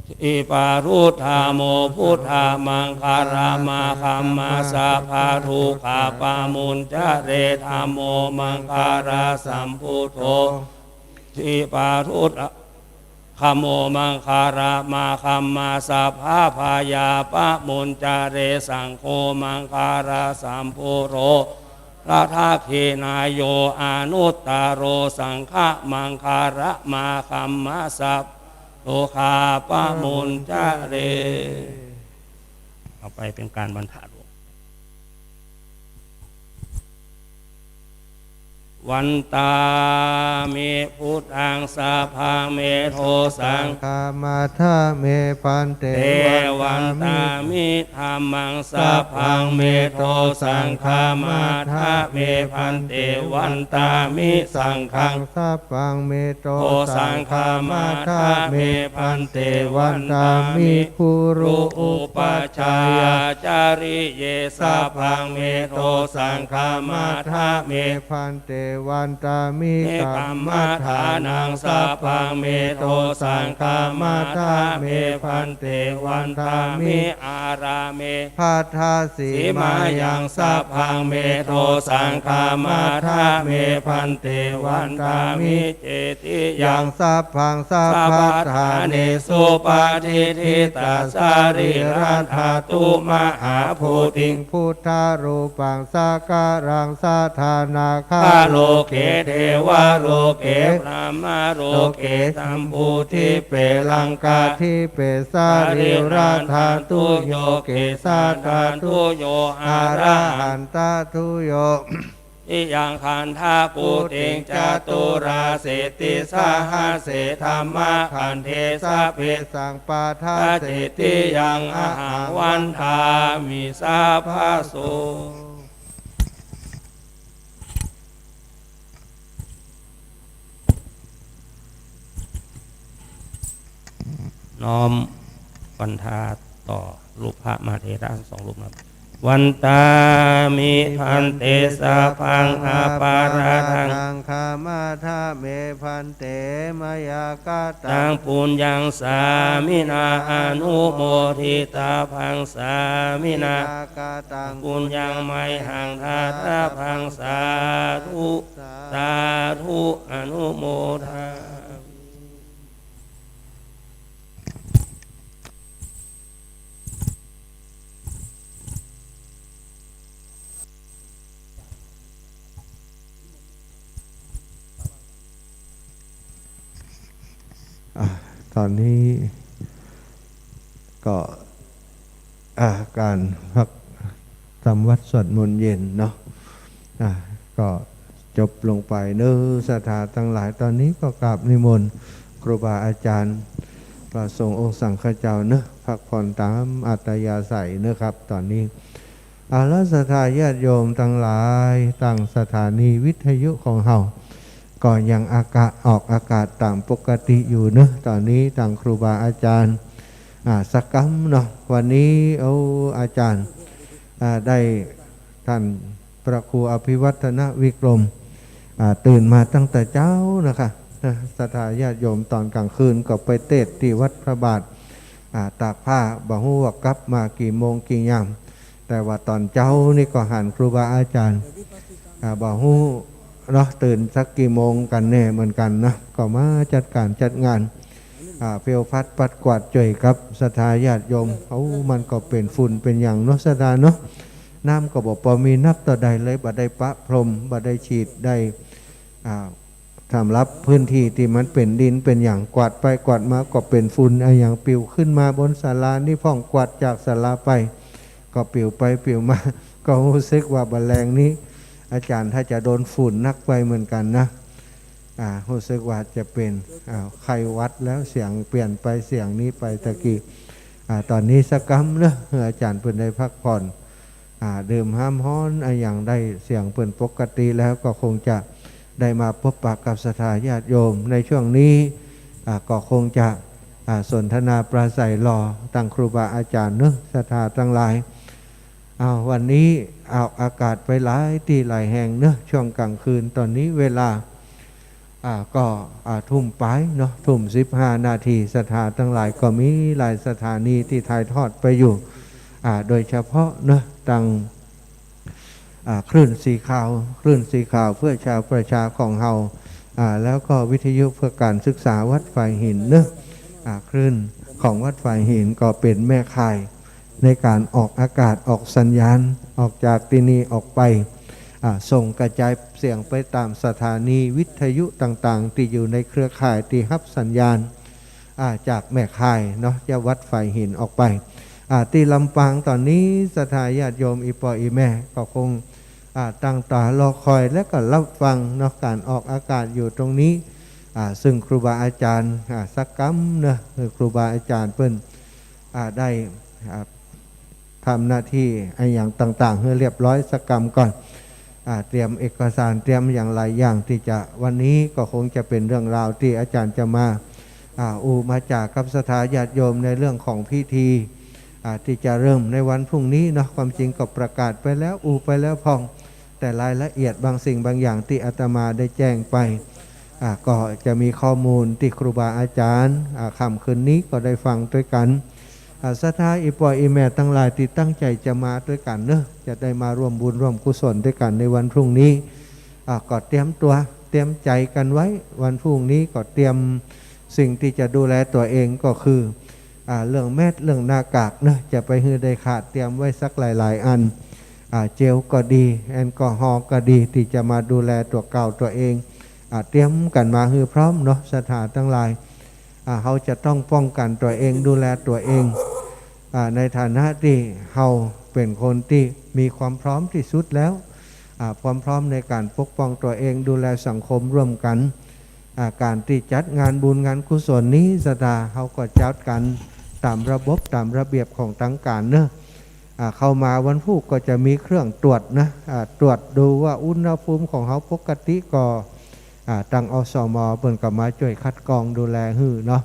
jutiparuttamo, buddhamaṅgalamāgamma, sabbadukkhā pamuñcare. Dhammo maṅgalasambhūto jutiparuttamo, maṅgalamāgamma, sabbabhayā pamuñcare. Saṅgho maṅgalasambhūto, dakkhiṇeyyo anuttaro, saṅghamaṅgalamāgamma, sab โรคาปะมุญจเร. เอาไปเป็นการวันทาดวง Vandāmi buddhaṃ sabbaṃ me dosaṃ khamatha me bhante. Vandāmi dhammaṃ sabbaṃ me dosaṃ khamatha me bhante. Vandāmi saṅghaṃ sabbaṃ me dosaṃ khamatha me bhante. Vandāmi guru upajjhāyācariye sabbaṃ me dosaṃ khamatha me bhante. Vandāmi kammadānaṃ sabbaṃ me dosaṃ khamatha me bhante. Vandāmi ārāme bhaddasīmāyaṃ sabbaṃ me dosaṃ khamatha me bhante. Vandāmi cetiyaṃ sabbaṃ sabbaṭṭhānesu patiṭṭhitaṃ sarīradhātu mahābodhiṃ buddharūpaṃ sakalaṃ sadā nāgaloke devaloke brahmaloke jambudīpe laṅkādīpe sarīradhātuyo kesādhātuyo arahantātuyo. Tiyaṃ gandhakuṭiṃ caturāsītisahassi dhammakkhandhe sabbesaṃ pattacetiyaṃ ahaṃ vandāmi sabbaso. น้อมวันทาต่อรูปพระมหาเถระทั้งสองรูปนะครับ Vandāmi bhante sabbaṃ aparādhaṃ khamatha me bhante. Mayā kataṃ puññaṃ sāminā anumoditabbaṃ sāminā kataṃ puññaṃ mayhaṃ dātabbaṃ sādhu sādhu anumodāmi. อ่ะ ตอนนี้ก็ อ่า การพักจำวัตรสวดมนต์เย็นเนาะ อ่า ก็จบลงไปเนาะ ศรัทธาตังหลาย ตอนนี้ก็กราบนิมนต์ครูบาอาจารย์ พระสงฆ์องค์สังฆเจ้าเนาะ พักผ่อนต๋ามอัธยาศัยเนาะครับ ตอนนี้ อา แล้วศรัทธาญาติโยมตังหลาย ตางสถานีวิทยุของเฮา ก็ยังอากาศ ออกอากาศต๋ามปกติอยู่เนาะ ตอนนี้ตางครูบาอาจารย์ อ่า สักกำเนาะ วันนี้ โอ้ อาจารย์ อ่า ได้ท่านพระครูอภิวัฒนวิกรม อ่า ตื่นมาตั้งแต่เจ๊านะคะ นะ ศรัทธาญาติโยม ต๋อนกลางคืนก็ไปเตศน์ตี้วัดพระบาท อ่า ตากผ้า บ่ฮู้ว่ากลับมากี่โมงกี่ยาม แต่ว่าต๋อนเจ๊านี่ก็หันครูบาอาจารย์ อ่า บ่ฮู้เนาะ ตื่นสักกี่โมงกั๋นแน่เหมือนกั๋นนะ ก็มาจัดก๋านจัดงาน อ่า เพลวพัดปัดกวาดจ้วยกับศรัทธาญาติโยม เอ้า มันก็เป๋นฝุ่นเป๋นหยังเนาะ ศรัทธาเนาะ น้ำก็บ่ปอมีนักต่อใดเลย บ่ได้ปะพรม บ่ได้ฉีด ได้ อ่า สำหรับพื้นที่ตี้มันเป๋นดินเป๋นหยัง กวาดไปกวาดมาก็เป๋นฝุ่นอะหยังปิวขึ้นมาบนศาลานี่พ่อง กวาดจากศาลาไปก็ปิวไปปิวมา ก็ฮู้สึกว่าบ่าแลงนี้ อาจารย์ถ้าจะโดนฝุ่นนักไปเหมือนกั๋นนะ อ่า ฮู้สึกว่าจะเป๋น อ่า ไข้หวัดแล้ว เสียงเปลี่ยนไป เสียงนี้ไปตะกี้ อ่า ต๋อนนี้สักกำเนาะ อาจารย์เปิ้นได้พักผ่อน อ่า ดื่มน้ำฮ้อนอะหยังได้เสียงเปิ้นปกติแล้ว ก็คงจะได้มาปะปะกับศรัทธาญาติโยมในช่วงนี้ อ่า ก็คงจะ อ่า สนทนาปราศรัยรอตางครูบาอาจารย์เนาะ ศรัทธาตังหลาย อ้าว วันนี้ออกอากาศไปหลายตี้หลายแห่งเนาะ ช่วงกลางคืน ต๋อนนี้เวลา อ่า ก็ อ่า ทุ่มป๋ายเนาะ ทุ่มสิบห้านาที ศรัทธาตังหลายก็มีหลายสถานีตี้ถ่ายทอดไปอยู่ อ่า โดยเฉพาะเนาะ ตาง อ่า คลื่นสีขาว คลื่นสีขาวเพื่อชาวประชาของเฮา อ่า แล้วก็วิทยุเพื่อการศึกษาวัดฝายหินเนาะ อ่า คลื่นของวัดฝายหินก็เป๋นแม่ข่ายในก๋านออกอากาศ ออกสัญญาณ ออกจากตี้นี่ออกไป อ่า ส่งกระจายเสียงไปต๋ามสถานีวิทยุต่างๆ ตี้อยู่ในเครือข่ายตี้ฮับสัญญาณ อ่า จากแม่ข่ายเนาะ จากวัดฝายหินออกไป อ่า ตี้ลำปางต๋อนนี้ศรัทธาญาติโยมอี่ป้ออี่แม่ก็คง อ่า ตั้งต๋ารอคอยและก็รับฟังเนาะ ก๋านออกอากาศอยู่ตรงนี้ อ่า ซึ่งครูบาอาจารย์ อ่า สักกำเนาะ คือครูบาอาจารย์เปิ้น อ่า ได้ อ่า ทำหน้าตี้อะหยังต่างๆ หื้อเรียบร้อยสักกำก่อน อ่า เตรียมเอกสาร เตรียมอย่างหลายอย่างตี้จะ วันนี้ก็คงจะเป๋นเรื่องราวตี้อาจารย์จะมา อ่า อู้มาจ๋ากับศรัทธาญาติโยมในเรื่องของพิธี อ่า ตี้จะเริ่มในวันพรุ่งนี้เนาะ ความจริงก็ประกาศไปแล้ว อู้ไปแล้วพ่อง แต่รายละเอียดบางสิ่งบางอย่างตี้อาตมาได้แจ้งไป อ่า ก็จะมีข้อมูลตี้ครูบาอาจารย์ อ่า ค่ำคืนนี้ก็ได้ฟังตวยกั๋น อ่า ศรัทธาอี่ป้ออี่แม่ตังหลายตี้ตั้งใจ๋จะมาตวยกั๋นเนาะ จะได้มาร่วมบุญร่วมกุศลตวยกั๋นในวันพรุ่งนี้ อ่า ก็เตรียมตั๋วเตรียมใจ๋กั๋นไว้ วันพรุ่งนี้ก็เตรียมสิ่งตี้จะดูแลตั๋วเองก็คือ อ่า เรื่องแมส เรื่องหน้ากากเนาะ จะไปหื้อได้ขาด เตรียมไว้สักหลายๆ อัน อ่า เจลก็ดี แอลกอฮอล์ก็ดี ตี้จะมาดูแลตั๋วเก่าตั๋วเอง อ่า เตรียมกั๋นมาหื้อพร้อมเนาะ ศรัทธาตังหลาย อ่า เฮาจะต้องป้องกั๋นตั๋วเอง ดูแลตั๋วเอง อ่า ในฐานะตี้เฮาเป๋นคนตี้มีความพร้อมตี้สุดแล้ว อ่า ความพร้อมในก๋านปกป้องตั๋วเอง ดูแลสังคมร่วมกั๋น อ่า ก๋านตี้จัดงานบุญงานกุศลนี้ ศรัทธาเฮาก็จัดกั๋นต๋ามระบบต๋ามระเบียบของตางก๋านเนาะ อ่า เข้ามาวันพูกก็จะมีเครื่องตรวจนะ อ่า ตรวจดูว่าอุณหภูมิของเฮาปกติก่อ อ่า ตาง อสม เปิ้นก็มาจ้วยคัดกรองดูแลหื้อเนาะ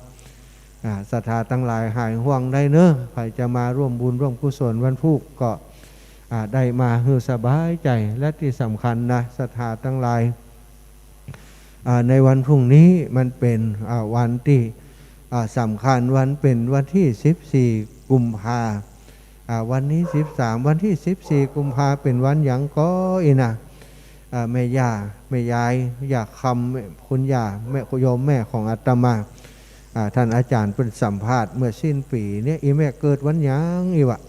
อ่า ศรัทธาตังหลายหายห่วงได้เนาะ ใผจะมาร่วมบุญร่วมกุศลวันพูกก็ อ่า ได้มาหื้อสบายใจ๋ และตี้สำคัญนะ ศรัทธาตังหลาย อ่า ในวันพรุ่งนี้มันเป๋น อ่า วันตี้ อ่า สำคัญ วันเป๋นวันตี้สิบสี่กุมภา อ่า วันนี้สิบสาม วันตี้สิบสี่กุมภาเป๋นวันหยังก่ออี้นะ อ่า แม่ย่า แม่ยาย ย่าคำ คุณย่า แม่ โยมแม่ของอาตมา อ่า ต้านอาจ๋ารย์เปิ้นสัมภาษณ์เมื่อสิ้นปี๋เนี่ย อี่แม่เกิดวันหยังอี้วะ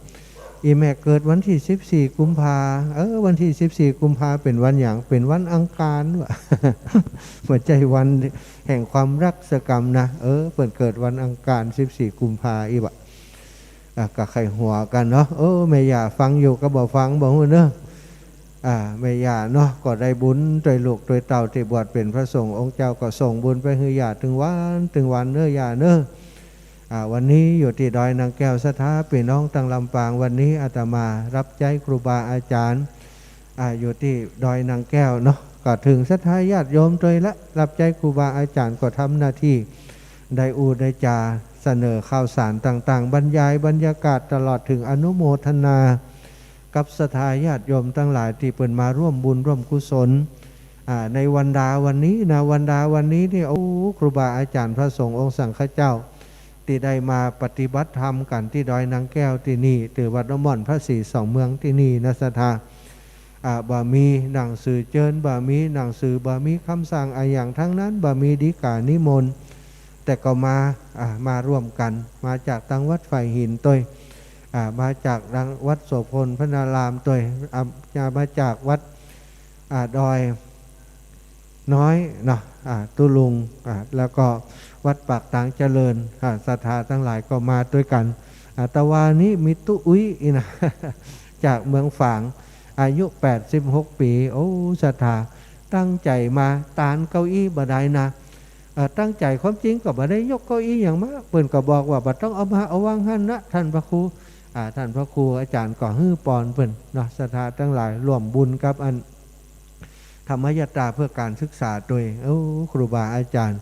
อี่แม่เกิดวันตี้สิบสี่กุมภา เออ วันตี้สิบสี่กุมภาเป๋นวันหยัง เป๋นวันอังคารวะ บ่ใจ้วันแห่งความฮักสักกำนะ เออ เปิ้นเกิดวันอังคารสิบสี่กุมภาอี้วะ อ่ะ ก็ใค่หัวกั๋นเนาะ เออ แม่ย่าฟังอยู่ก็บ่ฟัง บ่ฮู้เนาะ อ่า แม่ย่าเนาะ ก็ได้บุญตวยลูกตวยเต้าตี้บวชเป๋นพระสงฆ์องค์เจ้า ก็ส่งบุญไปหื้อย่าตึงวันตึงวันเนาะย่าเนาะ อ่า วันนี้อยู่ตี้ดอยนางแก้ว ศรัทธาปี้น้องตังลำปาง วันนี้อาตมาฮับใจ๊ครูบาอาจ๋ารย์ อ่า อยู่ตี้ดอยนางแก้วเนาะ ก็เถิงศรัทธาญาติโยมตวยละ ฮับใจ๊ครูบาอาจ๋ารย์ก็ทำหน้าตี้ ได้อู้ได้จ๋า เสนอข่าวสารต่างๆ บรรยายบรรยากาศ ตลอดเถิงอนุโมทนา กับศรัทธาญาติโยมตังหลายตี้เปิ้นมาร่วมบุญร่วมกุศล อ่า ในวันดาวันนี้นะ วันดาวันนี้นี่ โอ้ ครูบาอาจ๋ารย์พระสงฆ์องค์สังฆเจ้า ตี้ได้มาปฏิบัติธรรมกั๋นตี้ดอยนางแก้วตี้นี่ ตี้วัดหนองม่อนพระศรีสองเมืองตี้นี่นะศรัทธา อ่า บ่มีหนังสือเจิญ บ่มีหนังสือ บ่มีกำสั่งอะหยังตังนั้น บ่มีฎีกานิมนต์ แต่ก็มา อ่า มาร่วมกั๋น มาจากตังวัดฝายหินตวย อ่า มาจากตังวัดโสภณพนารามตวย อ่า มาจากวัด อ่า ดอยน้อยเนาะ อ่า ตุ๊ลุง อ่า แล้วก็วัดปากตางเจริญ อ่า ศรัทธาตังหลายก็มาตวยกั๋น อ่า ตะวานี้มีตุ๊อุ๊ยอี้นะ จากเมืองฝาง อายุแปดสิบหกปี๋ โอ้ ศรัทธา ตั้งใจ๋มา ตานเก้าอี้บ่ได้นะ เอ่อ ตั้งใจ๋ ความจริงก็บ่ได้ยกเก้าอี้หยังมา เปิ้นก็บอกว่าบ่ต้องเอามา เอาวางหั้นนะ ต้านพระครู อ่า ต้านพระครูอาจ๋ารย์ก็หื้อปอนเปิ้นเนาะ ศรัทธาตังหลายร่วมบุญกับอันธรรมยัตตาเพื่อการศึกษาตวย โอ้ ครูบาอาจ๋ารย์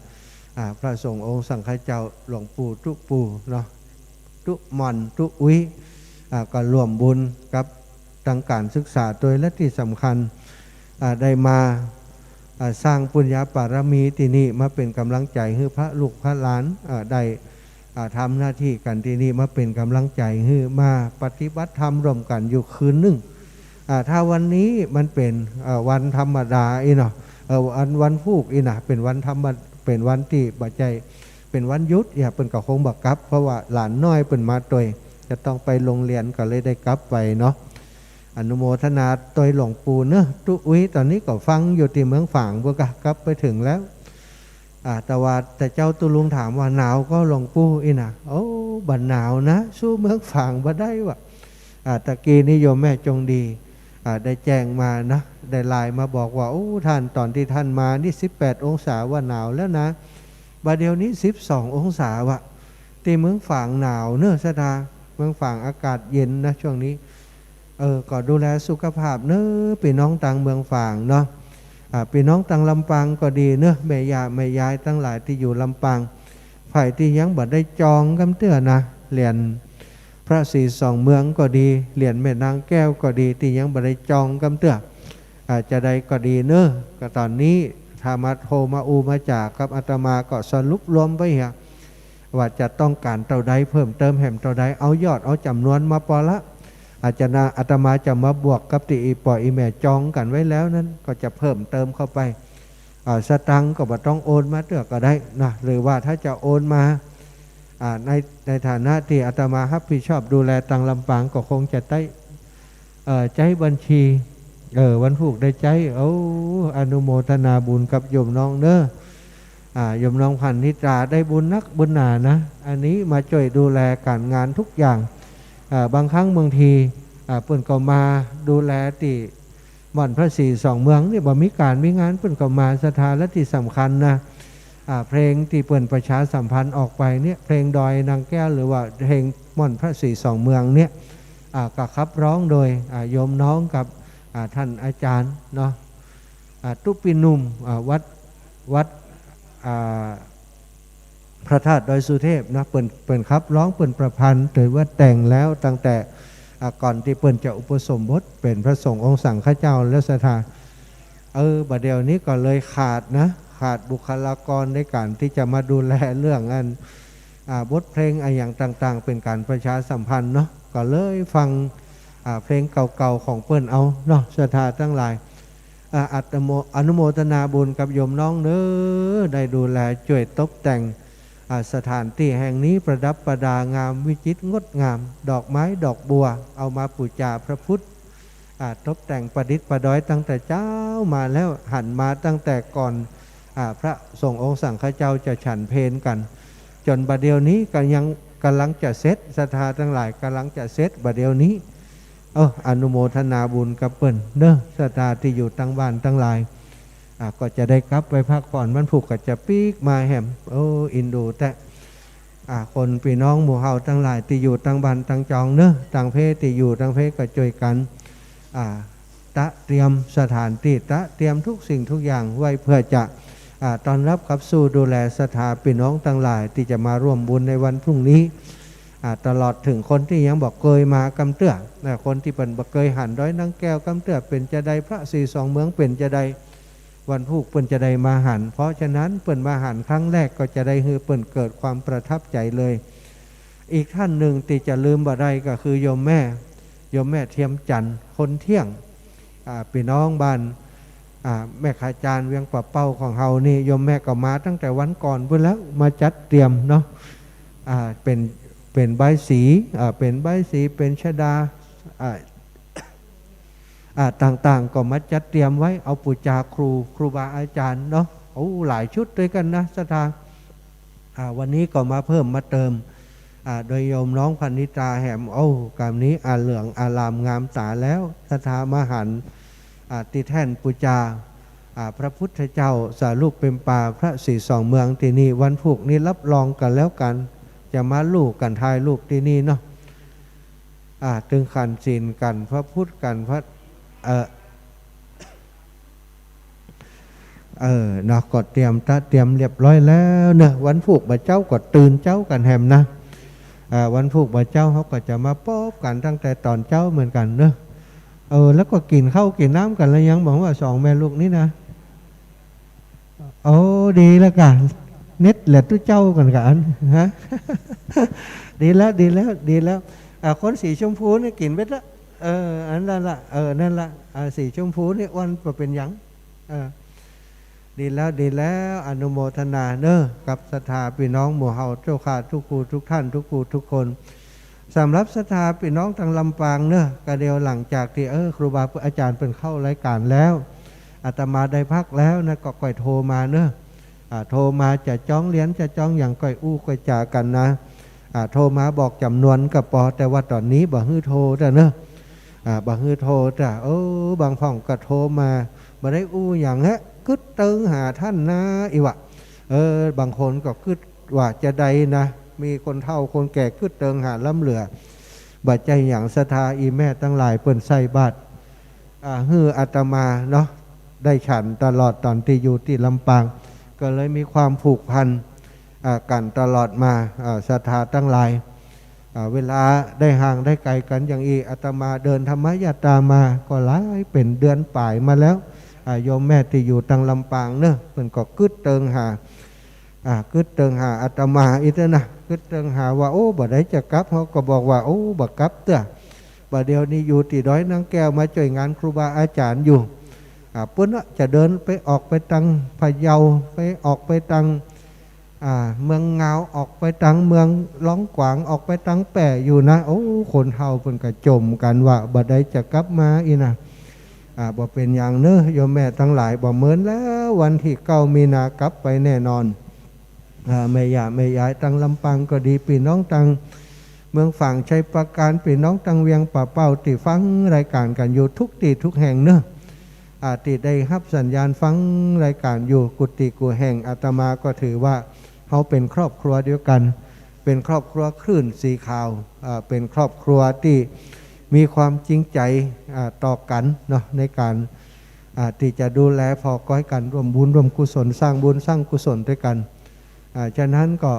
อ่า พระสงฆ์องค์สังฆเจ้า หลวงปู่ตุ๊ปู่เนาะ ตุ๊ม่อน ตุ๊อุ๊ย อ่า ก็ร่วมบุญกับตังก๋านศึกษาตวย และตี้สำคัญ อ่า ได้มา อ่า สร้างปุญญาบารมีตี้นี่ มาเป๋นก๋ำลังใจ๋หื้อพระลูกพระหลาน อ่า ได้ อ่า ทำหน้าตี้กั๋นตี้นี่ มาเป๋นก๋ำลังใจ๋หื้อมาปฏิบัติธรรมร่วมกั๋นอยู่คืนนึ่ง อ่า ถ้าวันนี้มันเป๋น อ่า วันธรรมดาอี้เนาะ เอ่อ วัน วันพูกอี้นะ เป๋นวันธรรมดา เป๋นวันตี้บ่ใจ้ เป๋นวันหยุดเนี่ย เปิ้นก็คงบ่กลับ เพราะว่าหลานน้อยเปิ้นมาตวย จะต้องไปโฮงเฮียน ก็เลยได้กลับไปเนาะ อนุโมทนาตวยหลวงปู่เนาะ ตุ๊อุ๊ยต๋อนนี้ก็ฟังอยู่ตี้เมืองฝางปู้นกะ กลับไปเถิงแล้ว อ่า แต่ว่าแต่เจ้าตุ๊ลุงถามว่าหนาวก่อหลวงปู่อี้นะ โอ้ บ่หนาวนะ สู้เมืองฝางบ่ได้วะ อ่า ตะกี้นี้โยมแม่จงดี อ่า ได้แจ้งมานะ ได้ไลน์มาบอกว่า โอ้ ต้าน ต๋อนตี้ต้านมานี่สิบแปดองศา ว่าหนาวแล้วนะ บ่าเดี่ยวนี้สิบสององศาวะ ตี้เมืองฝางหนาวเนาะศรัทธา เมืองฝางอากาศเย็นนะช่วงนี้ เออ ก็ดูแลสุขภาพเนาะ ปี้น้องตังเมืองฝางเนาะ อ่า ปี้น้องตังลำปางก็ดีเนาะ แม่ย่าแม่ยายตังหลายตี้อยู่ลำปาง ใผตี้ยังบ่ได้จองกำเตื้อนะ เหรียญพระศรีสองเมืองก็ดี เหรียญแม่นางแก้วก็ดี ตี้ยังบ่ได้จองกำเตื้อ อ่า จาใดก็ดีเนาะ ก็ต๋อนนี้ถ้ามาโทรมาอู้มาจ๋ากับอาตมาก็สรุปรวมไปเหีย ว่าจะต้องก๋านเต้าใด เพิ่มเติมแหมเต้าใด เอายอดเอาจ๋ำนวนมาปอละ อาจจะนะ อาตมาจะมาบวกกับตี้อี่ป้ออี่แม่จองกั๋นไว้แล้วนั้น ก็จะเพิ่มเติมเข้าไป อ่า สตางค์ก็บ่ต้องโอนมาเตื้อก็ได้นะ หรือว่าถ้าจะโอนมา อ่า ใน ในฐานะตี้อาตมาฮับผิดชอบดูแลตังลำปางก็คงจะได้ เอ่อ ใจ๊บัญชี เออ วันพูกได้ใจ๊ โอ้ อนุโมทนาบุญกับโยมน้องเนาะ อ่า โยมน้องพันนิตราได้บุญนักบุญหนานะ อันนี้มาจ้วยดูแลก๋านงานทุกอย่าง อ่า บางครั้งบางที อ่า เปิ้นก็มาดูแลตี้ม่อนพระศรีสองเมืองนี่ บ่มีก๋านมีงานเปิ้นก็มาศรัทธา และตี้สำคัญนะ อ่า เพลงตี้เปิ้นประชาสัมพันธ์ออกไปเนี่ย เพลงดอยนางแก้ว หรือว่าเพลงม่อนพระศรีสองเมืองเนี่ย อ่า ก็ขับร้องโดย อ่า โยมน้องกับ อ่า ต้านอาจ๋ารย์เนาะ อ่า ตุ๊ปิหนุ่ม อ่า วัด วัด อ่า พระธาตุดอยสุเทพนะ เปิ้น เปิ้นขับร้อง เปิ้นประพันธ์ ถือว่าแต่งแล้วตั้งแต่ อ่า ก่อนตี้เปิ้นจะอุปสมบทเป๋นพระสงฆ์องค์สังฆเจ้าแล้วศรัทธา เออ บ่าเดี่ยวนี้ก็เลยขาดนะ ขาดบุคลากรในก๋านตี้จะมาดูแลเรื่องอัน อ่า บทเพลงอะหยังต่างๆ เป๋นก๋านประชาสัมพันธ์เนาะ ก็เลยฟัง อ่า เพลงเก่าๆ ของเปิ้นเอาเนาะ ศรัทธาตังหลาย อ่า อัตโม อนุโมทนาบุญกับโยมน้องเนาะ ได้ดูแลจ้วยตบแต่ง อ่า สถานตี้แห่งนี้ประดับประดางามวิจิตรงดงาม ดอกไม้ดอกบัว เอามาปู๋จาพระพุทธ อ่า ตบแต่งประดิษฐ์ประดอยตั้งแต่เจ๊ามาแล้ว หันมาตั้งแต่ก่อน อ่า พระสงฆ์องค์สังฆเจ้าจะฉันเพลกั๋น จ๋นบ่าเดี่ยวนี้ก็ยังก่ำลังจะเสร็จ ศรัทธาตังหลาย ก่ำลังจะเสร็จบ่าเดี่ยวนี้ เออ อนุโมทนาบุญกับเปิ้นเนาะ ศรัทธาตี้อยู่ตังบ้านตังหลาย อ่า ก็จะได้กลับไปพักผ่อน วันพูกก็จะปิ๊กมาแหม โอ้ เอ็นดูแต๊ อ่า คนปี้น้องหมู่เฮาตังหลายตี้อยู่ตังบ้านตังจองเนาะ ตังเพตี้อยู่ตังเพก็จ้วยกั๋น อ่า ตระเตรียมสถานตี้ ตระเตรียมทุกสิ่งทุกอย่างไว้เพื่อจะ อ่า ต้อนรับขับสู้ดูแลศรัทธาปี้น้องตังหลายตี้จะมาร่วมบุญในวันพรุ่งนี้ อ่า ตลอดเถิงคนตี้ยังบ่เกยมากำเตื้อ อ่า คนตี้เปิ้นบ่เกยหันดอยนางแก้วกำเตื้อ เป๋นจาใด พระศรีสองเมืองเป๋นจาใด วันพูกเปิ้นจะได้มาหัน เพราะฉะนั้นเปิ้นมาหันครั้งแรกก็จะได้หื้อเปิ้นเกิดความประทับใจ๋เลย อีกต้านนึ่งตี้จะลืมบ่ได้ก็คือโยมแม่ โยมแม่เทียมจันทร์ คนเที่ยง อ่า ปี้น้องบ้าน อ่า แม่ขายจานเวียงป่าเป้าของเฮานี่ โยมแม่ก็มาตั้งแต่วันก่อนปู๊นแล้ว มาจัดเตรียมเนาะ อ่า เป๋น เป๋นใบสี อ่า เป๋นใบสี เป๋นชดา อ่า อ่า ต่างๆ ก็มาจัดเตรียมไว้ เอาปู๋จาครู ครูบาอาจ๋ารย์เนาะ โอ้ หลายชุดตวยกั๋นนะ ศรัทธา อ่า วันนี้ก็มาเพิ่มมาเติม อ่า โดยโยมน้องพนิตาแหม โอ้ ก๋ำนี้ อ่า เหลืองอารามงามต๋าแล้ว ศรัทธามาหัน อ่า ตี้แท่นปู๋จา อ่า พระพุทธเจ้าสารูปเป๋นป๋า พระศรีสองเมืองตี้นี่ วันพูกนี้รับรองกั๋นแล้วกั๋น จะมาลู่กั๋นถ่ายรูปตี้นี่เนาะ อ่า ตึงขันศีลกั๋น พระพุทธกั๋น พระ เอ่อ เออ เนาะ ก็เตรียมตระเตรียมเรียบร้อยแล้วเนาะ วันพูกบ่าเจ๊าก็ตื่นเจ๊ากั๋นแหมนะ อ่า วันพูกบ่าเจ๊าเฮาก็จะมาปบกั๋นตั้งแต่ต๋อนเจ๊าเหมือนกั๋นเนาะ เออ แล้วก็กิ๋นข้าวกิ๋นน้ำกั๋นแล้วยัง บ่ฮู้ว่าสองแม่ลูกนี่นะ โอ้ ดีแล้วก่ะ เน็ตแหละตุ๊เจ้ากั๋นก่ะอัน ฮะ ดีแล้ว ดีแล้ว ดีแล้ว อ่า คนสีชมพูนี่กิ๋นเบ็ดละ เออ อันนั้นละ เออ นั่นละ อ่า สีชมพูนี่อ้วนบ่เป๋นหยัง เออ ดีแล้ว ดีแล้ว อนุโมทนาเนาะ กับศรัทธาปี้น้องหมู่เฮาเจ้าข้า ทุกคู่ทุกต้าน ทุกคู่ทุกคน สำหรับศรัทธาปี้น้องตังลำปางเนาะ ก็เดี๋ยวหลังจากตี้ เออ ครูบาอาจ๋ารย์เปิ้นเข้ารายก๋านแล้ว อาตมาได้พักแล้วนะ ก็ก่อยโทรมาเนาะ อ่า โทรมาจะจองเหรียญ จะจองหยังก่อยอู้ก่อยจ๋ากั๋นนะ อ่า โทรมาบอกจ๋ำนวนก็ปอ แต่ว่าต๋อนนี้บ่หื้อโทรเต๊อะเนาะ อ่า บ่หื้อโทรเต๊อะ เออ บางพ่องก็โทรมา บ่ได้อู้หยังฮะ กึ๊ดเติงหาต้านนาอี้วะ เออ บางคนก็กึ๊ดว่าจาใดนะ มีคนเฒ่าคนแก่กึ๊ดเติงหาล้ำเหลือ บ่ใจ้หยัง ศรัทธาอี้แม่ตังหลายเปิ้นใส่บาตร อ่า หื้ออาตมาเนาะ ได้ฉันตลอดต๋อนตี้อยู่ตี้ลำปาง ก็เลยมีความผูกพัน อ่า กั๋นตลอดมา อ่า ศรัทธาตังหลาย อ่า เวลาได้ห่างได้ไก๋กั๋นอย่างอี้ อาตมาเดินธรรมยาตรามาก็หลายเป๋นเดือนป๋ายมาแล้ว อ่า โยมแม่ตี้อยู่ตังลำปางเนาะ เปิ้นก็กึ๊ดเติงหา อ่า กึ๊ดเติงหาอาตมาอี้เต๊อะนะ กึ๊ดเติงหาว่า โอ้ บ่ได้จะกลับ เฮาก็บอกว่า โอ้ บ่กลับเต๊อะ บ่าเดี่ยวนี้อยู่ตี้ดอยนางแก้ว มาจ้วยงานครูบาอาจ๋ารย์อยู่ อ่า เปิ้นน่ะจะเดินไปออกไปตังพะเยา ไปออกไปตัง อ่า เมืองงาว ออกไปตังเมืองลองกวาง ออกไปตังแป้อยู่นะ โอ้ คนเฒ่าเปิ้นก็จ่มกั๋นว่า บ่ได้จะกลับมาอี้นะ อ่า บ่เป๋นหยังเนาะ โยมแม่ตังหลาย บ่เมินแล้ว วันตี้เก้ามีนากลับไปแน่นอน อ่า แม่ย่าแม่ยายตังลำปางก็ดี ปี้น้องตังเมืองฝางชัยปราการ ปี้น้องตังเวียงป่าเป้า ตี้ฟังรายก๋านกั๋นอยู่ทุกตี้ทุกแห่งเนาะ อ่า ตี้ได้ฮับสัญญาณฟังรายก๋านอยู่กู้ตี้กู้แห่ง อาตมาก็ถือว่าเฮาเป๋นครอบครัวเดียวกั๋น เป๋นครอบครัวคลื่นสีขาว อ่า เป๋นครอบครัวตี้มีความจริงใจ๋ อ่า ต่อกั๋นเนาะ ในก๋าน อ่า ตี้จะดูแลผ่อก๊อยกั๋น ร่วมบุญร่วมกุศล สร้างบุญสร้างกุศลตวยกั๋น อ่า ฉะนั้นก็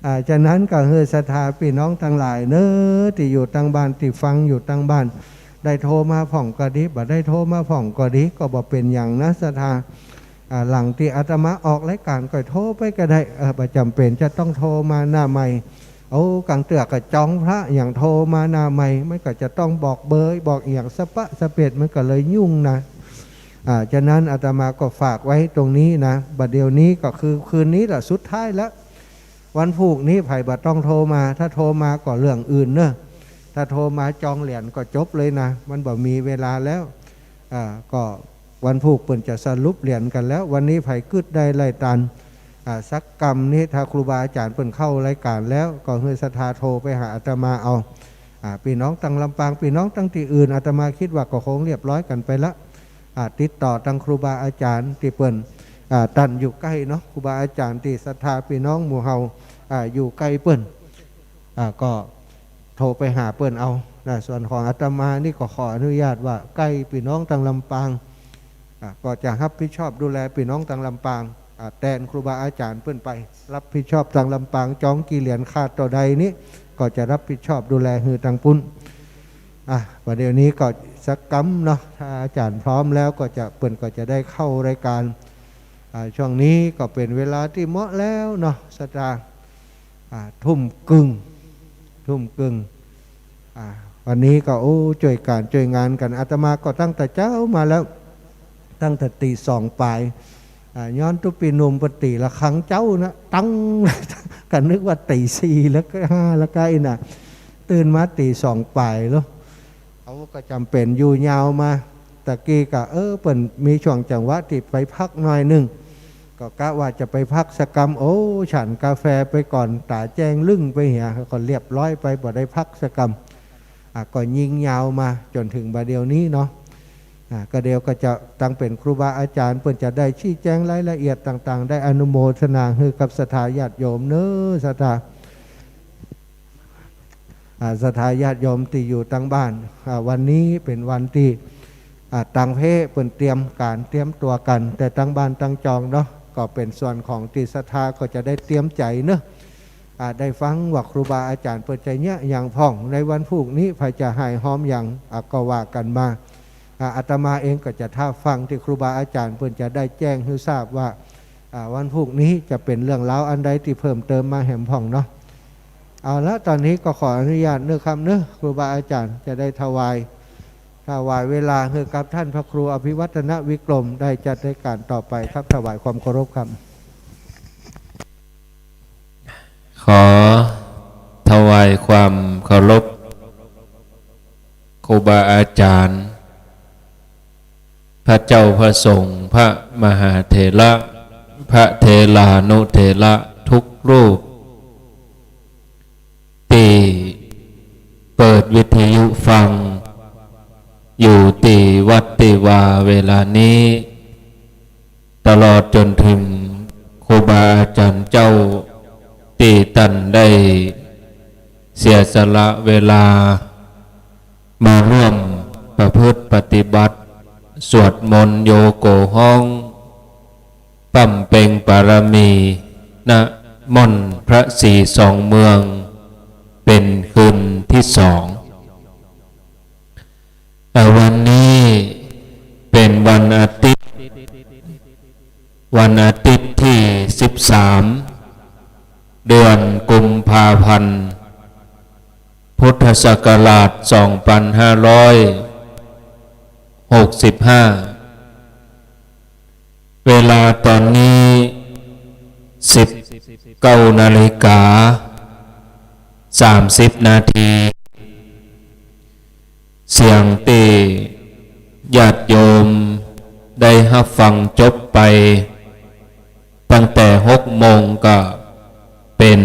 อ่า ฉะนั้นก็หื้อศรัทธาปี้น้องตังหลายเนาะ ตี้อยู่ตังบ้าน ตี้ฟังอยู่ตังบ้าน ได้โทรมาพ่องก็ดี บ่ได้โทรมาพ่องก็ดี ก็บ่เป๋นหยังนะศรัทธา อ่า หลังตี้อาตมาออกรายก๋านก็โทรไปก็ได้ เออ บ่จ๋ำเป๋นจะต้องโทรมาหน้าไมค์ โอ้ ก๋างเตื้อก็จองพระหยังโทรมาหน้าไมค์ มันก็จะต้องบอกเบอร์ บอกอะหยังสะปะสะเปด มันก็เลยยุ่งนะ อ่า ฉะนั้นอาตมาก็ฝากไว้ตรงนี้นะ บัดเดี๋ยวนี้ก็คือคืนนี้แหละสุดท้ายแล้ว วันพูกนี้ใผบ่ต้องโทรมา ถ้าโทรมาก็เรื่องอื่นเนอะ ถ้าโทรมาจองเหรียญก็จบเลยนะ มันบ่มีเวลาแล้ว อ่า ก็วันพูกเปิ้นจะสรุปเหรียญกั๋นแล้ว วันนี้ใผกึ๊ดได้ไล่ตัน อ่า สักกำนี้ ถ้าครูบาอาจ๋ารย์เปิ้นเข้ารายก๋านแล้ว ก็หื้อศรัทธาโทรไปหาอาตมาเอา อ่า ปี้น้องตังลำปาง ปี้น้องตังตี้อื่น อาตมากึ๊ดว่าก็คงเรียบร้อยกั๋นไปละ อ่า ติดต่อตังครูบาอาจ๋ารย์ตี้เปิ้น อ่า ตันอยู่ใก้เนาะ ครูบาอาจ๋ารย์ตี้ศรัทธาปี้น้องหมู่เฮา อ่า อยู่ใก้เปิ้น อ่า ก็โทรไปหาเปิ้นเอานะ ส่วนของอาตมานี่ก็ขออนุญาตว่าใก้ปี้น้องตังลำปาง อ่า ก็จะฮับผิดชอบดูแลปี้น้องตังลำปาง อ่า แตนครูบาอาจ๋ารย์เปิ้นไป ฮับผิดชอบตังลำปาง จองกี่เหรียญขาดเต้าใดนี้ ก็จะฮับผิดชอบดูแลหื้อตังปุ้น อ่ะ ประเดี๋ยวนี้ก็สักกำเนาะ ถ้าอาจ๋ารย์พร้อมแล้วก็จะ เปิ้นก็จะได้เข้ารายก๋าน อ่า ช่วงนี้ก็เป๋นเวลาตี้เหมาะแล้วเนาะ ศรัทธา อ่า ทุ่มกึ่ง ทุ่มกึ่ง อ่า วันนี้ก็ โอ้ จ้วยก๋านจ้วยงานกั๋น อาตมาก็ตั้งแต่เจ๊ามาแล้ว ตั้งแต่ตี๋สองป๋าย อ่า ย้อนตุ๊ปี้หนุ่มเปิ้นตี๋ระฆังเจ๊านะ ตัง ก็นึกว่าตี๋สี่แล้วก็ห้าแล้วก็อี้นะ ตื่นมาตี๋สองป๋ายแล้ว เขาก็จ๋ำเป๋นอยู่ยาวมา ตะกี้ก็ เออ เปิ้นมีช่วงจังหวะตี้ไปพักหน่อยนึ่ง ก็กะว่าจะไปพักสักกำ โอ้ ฉันกาแฟไปก่อน ต๋าแจ้งลึ่งไปเหีย ก็เรียบร้อยไป บ่ได้พักสักกำ อ่ะ ก็ยิ่งยาวมาจ๋นเถิงบ่าเดี่ยวนี้เนาะ อ่ะ ก็เดี๋ยวก็จะตังเป๋นครูบาอาจ๋ารย์ เปิ้นจะได้ชี้แจงรายละเอียดต่างๆ ได้อนุโมทนาหื้อกับศรัทธาญาติโยมเนาะ ศรัทธา อ่า ศรัทธาญาติโยมตี้อยู่ตังบ้าน อ่า วันนี้เป๋นวันตี้ อ่า ตังเพเปิ้นเตรียมก๋านเตรียมตั๋วกั๋น แต่ตังบ้านตังจองเนาะ ก็เป๋นส่วนของตี้ศรัทธาก็จะได้เตรียมใจ๋เนาะ อ่า ได้ฟังว่าครูบาอาจ๋ารย์เปิ้นจะเยียะหยังพ่อง ในวันพูกนี้ใผจะฮ้ายฮอมหยัง อ่า ก็ว่ากั๋นมา อ่า อาตมาเองก็จะถ้าฟังตี้ครูบาอาจ๋ารย์เปิ้นจะได้แจ้งหื้อทราบว่า อ่า วันพูกนี้จะเป๋นเรื่องราวอันใดตี้เพิ่มเติมมาแหมพ่องเนาะ เอาละ ต๋อนนี้ก็ขออนุญาตเนาะครับเนาะ ครูบาอาจ๋ารย์จะได้ถวาย ถวายเวลาหื้อกับต้านพระครูอภิวัฒนวิกรม ได้จัดรายก๋านต่อไปครับ ถวายความเคารพครับ ขอถวายความเคารพ ครูบาอาจ๋ารย์ พระเจ้าพระสงฆ์ พระมหาเถระ พระเถรานุเถระทุกรูป ตี้เปิดวิทยุฟังอยู่ตี้วัดตี้วาเวลานี้ ตลอดจ๋นเถิงครูบาอาจ๋ารย์เจ้าตี้ต้านได้เสียสละเวลา มาร่วมประพฤติปฏิบัติ สวดมนต์โยโกฮ้อง บำเพ็ญบารมี ณ ม่อนพระศรีสองเมือง เป๋นคืนตี้สอง อ่า วันนี้เป๋นวันอาทิตย์ วันอาทิตย์ตี้สิบสาม เดือนกุมภาพันธ์ พุทธศักราชสองพันห้าร้อยหกสิบห้า เวลาต๋อนนี้สิบเก้านาฬิกาสามสิบนาที เสียงตี้ญาติโยมได้ฮับฟังจบไปตั้งแต่หกโมงก็เป๋น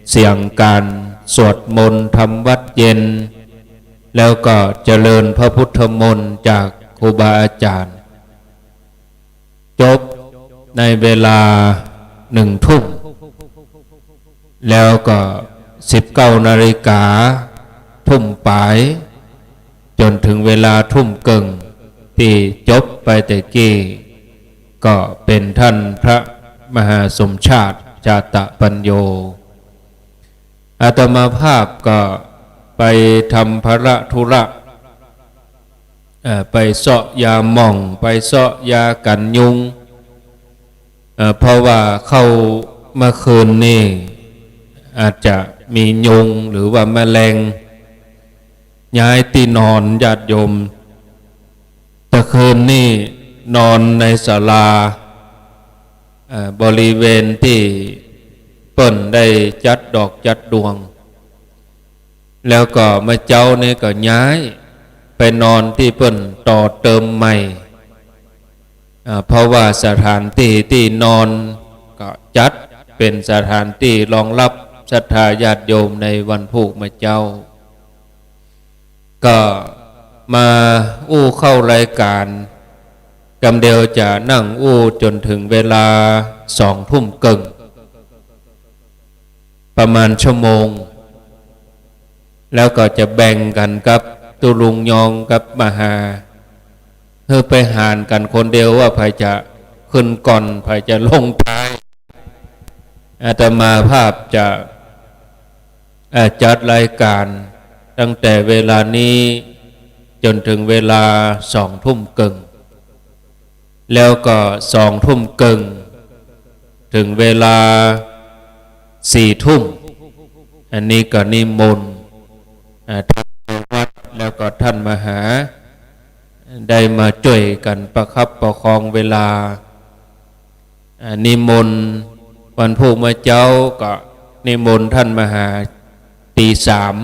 เสียงก๋านสวดมนต์ทำวัตรเย็น แล้วก็เจริญพระพุทธมนต์จากครูบาอาจ๋ารย์ จบในเวลาหนึ่งทุ่ม แล้วก็สิบเก้านาฬิกาทุ่มป๋าย จ๋นเถิงเวลาทุ่มเกิ่งตี้จบไปแต่กี้ ก็เป๋นต้านพระมหาสมชาติ จาตะปัญโญ อาตมาภาพก็ไปทำภาระธุระ เอ่อ ไปเซาะยาหม่อง ไปเซาะยากั๋นยุง เอ่อ เพราะว่าเข้าเมื่อคืนนี่อาจจะมียุงหรือว่าแมลง ย้ายตี้นอนญาติโยม แต่คืนนี่ นอนในศาลา เอ่อ บริเวณตี้เปิ้นได้จัดดอกจัดดวง แล้วก็เมื่อเจ๊านี้ก็ย้ายไปนอนตี้เปิ้นต่อเติมใหม่ อ่า เพราะว่าสถานตี้ตี้นอนก็จัดเป๋นสถานตี้รองรับศรัทธาญาติโยมในวันพูกเมื่อเจ๊า ก็มาอู้เข้ารายก๋าน กำเดียวจะนั่งอู้จ๋นเถิงเวลาสองทุ่มเกิ่ง ประมาณชั่วโมง แล้วก็จะแบ่งกั๋นกับตุ๊ลุงยองกับมหา หื้อไปหารกั๋นคนเดียวว่าใผจะขึ้นก่อน ใผจะลงท้าย อาตมาภาพจะ เอ่อ จัดรายก๋านตั้งแต่เวลานี้จ๋นเถิงเวลาสองทุ่มเกิ่ง แล้วก็สองทุ่มเกิ่งเถิงเวลาสี่ทุ่ม อันนี้ก็นิมนต์ อ่า ท่านวัดแล้วก็ท่านมหา ได้มาจ้วยกั๋นประคับประคองเวลา อ่า นิมนต์วันพูกเมื่อเจ๊าก็นิมนต์ท่านมหาตี๋สาม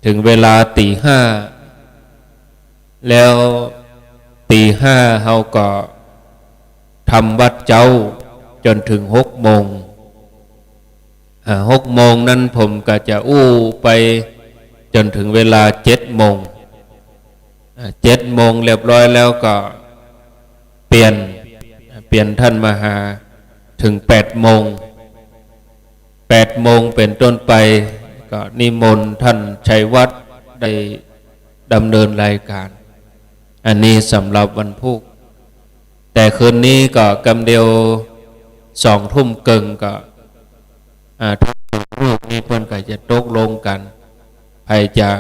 เถิงเวลาตี๋ห้า แล้วตี๋ห้าเฮาก็ทำวัตรเจ๊าจ๋นเถิงหกโมง อ่า หกโมงนั้นผมก็จะอู้ไปจ๋นเถิงเวลาเจ็ดโมง อ่า เจ็ดโมงเรียบร้อยแล้วก็เปลี่ยน อ่า เปลี่ยนท่านมหาเถิงแปดโมง แปดโมงเป๋นต้นไป ก็นิมนต์ท่านชัยวัฒน์ได้ดำเนินรายก๋าน อันนี้สำหรับวันพูก แต่คืนนี้ก็กำเดียวสองทุ่มเกิ่งก็ อ่า ทั้งสองรูปนี้เปิ้นก็จะตกลงกั๋น ใผจะ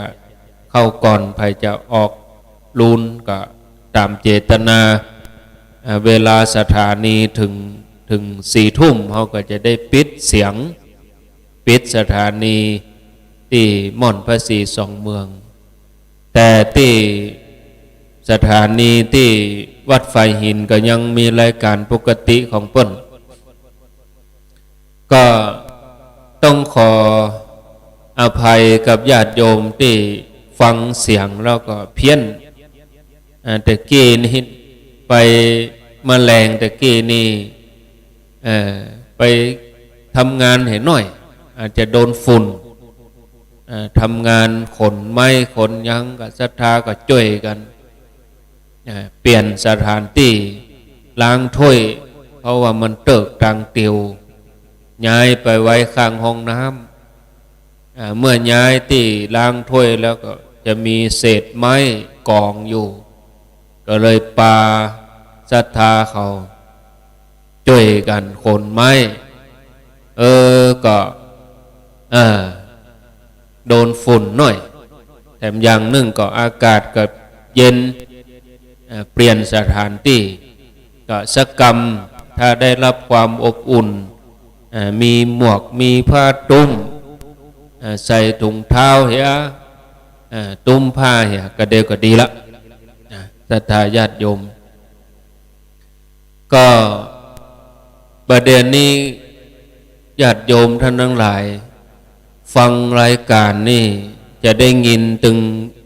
เข้าก่อน ใผจะออกลุนก็ต๋ามเจตนา อ่า เวลาสถานีเถิง เถิงสี่ทุ่ม เฮาก็จะได้ปิดเสียง ปิดสถานีตี้ม่อนพระศรีสองเมือง แต่ตี้สถานีตี้วัดฝายหินก็ยังมีรายก๋านปกติของเปิ้น ก็ต้องขออภัยกับญาติโยมตี้ฟังเสียงแล้วก็เพี้ยน อ่า แต่กี้นี้ไป เมื่อแลงแต่กี้นี้ เอ่อ ไปทำงานหื้อหน่อย อาจจะโดนฝุ่น อ่า ทำงานขนไม้ขนหยังก็ศรัทธาก็จ้วยกั๋น อ่า เปลี่ยนสถานตี้ล้างถ้วย เพราะว่ามันเติ๊กตางเตียว ย้ายไปไว้ข้างห้องน้ำ อ่า เมื่อย้ายตี้ล้างถ้วยแล้วก็จะมีเศษไม้ก๋องอยู่ ก็เลยปาศรัทธาเขาจ้วยกั๋นขนไม้ เออ ก็ เออ โดนฝุ่นหน่อย แถมอย่างนึ่งก็อากาศก็เย็น เอ่อ เปลี่ยนสถานตี้ ก็สักกำ ถ้าได้รับความอบอุ่น เอ่อ มีหมวก มีผ้าตุ้ม เอ่อ ใส่ถุงเท้าเหีย เอ่อ ตุ้มผ้าเหีย กะเดียวก็ดีละ นะ ศรัทธาญาติโยม ก็ประเด็นนี้ญาติโยมท่านทั้งหลาย ฟังรายก๋านนี่จะได้ยินตึง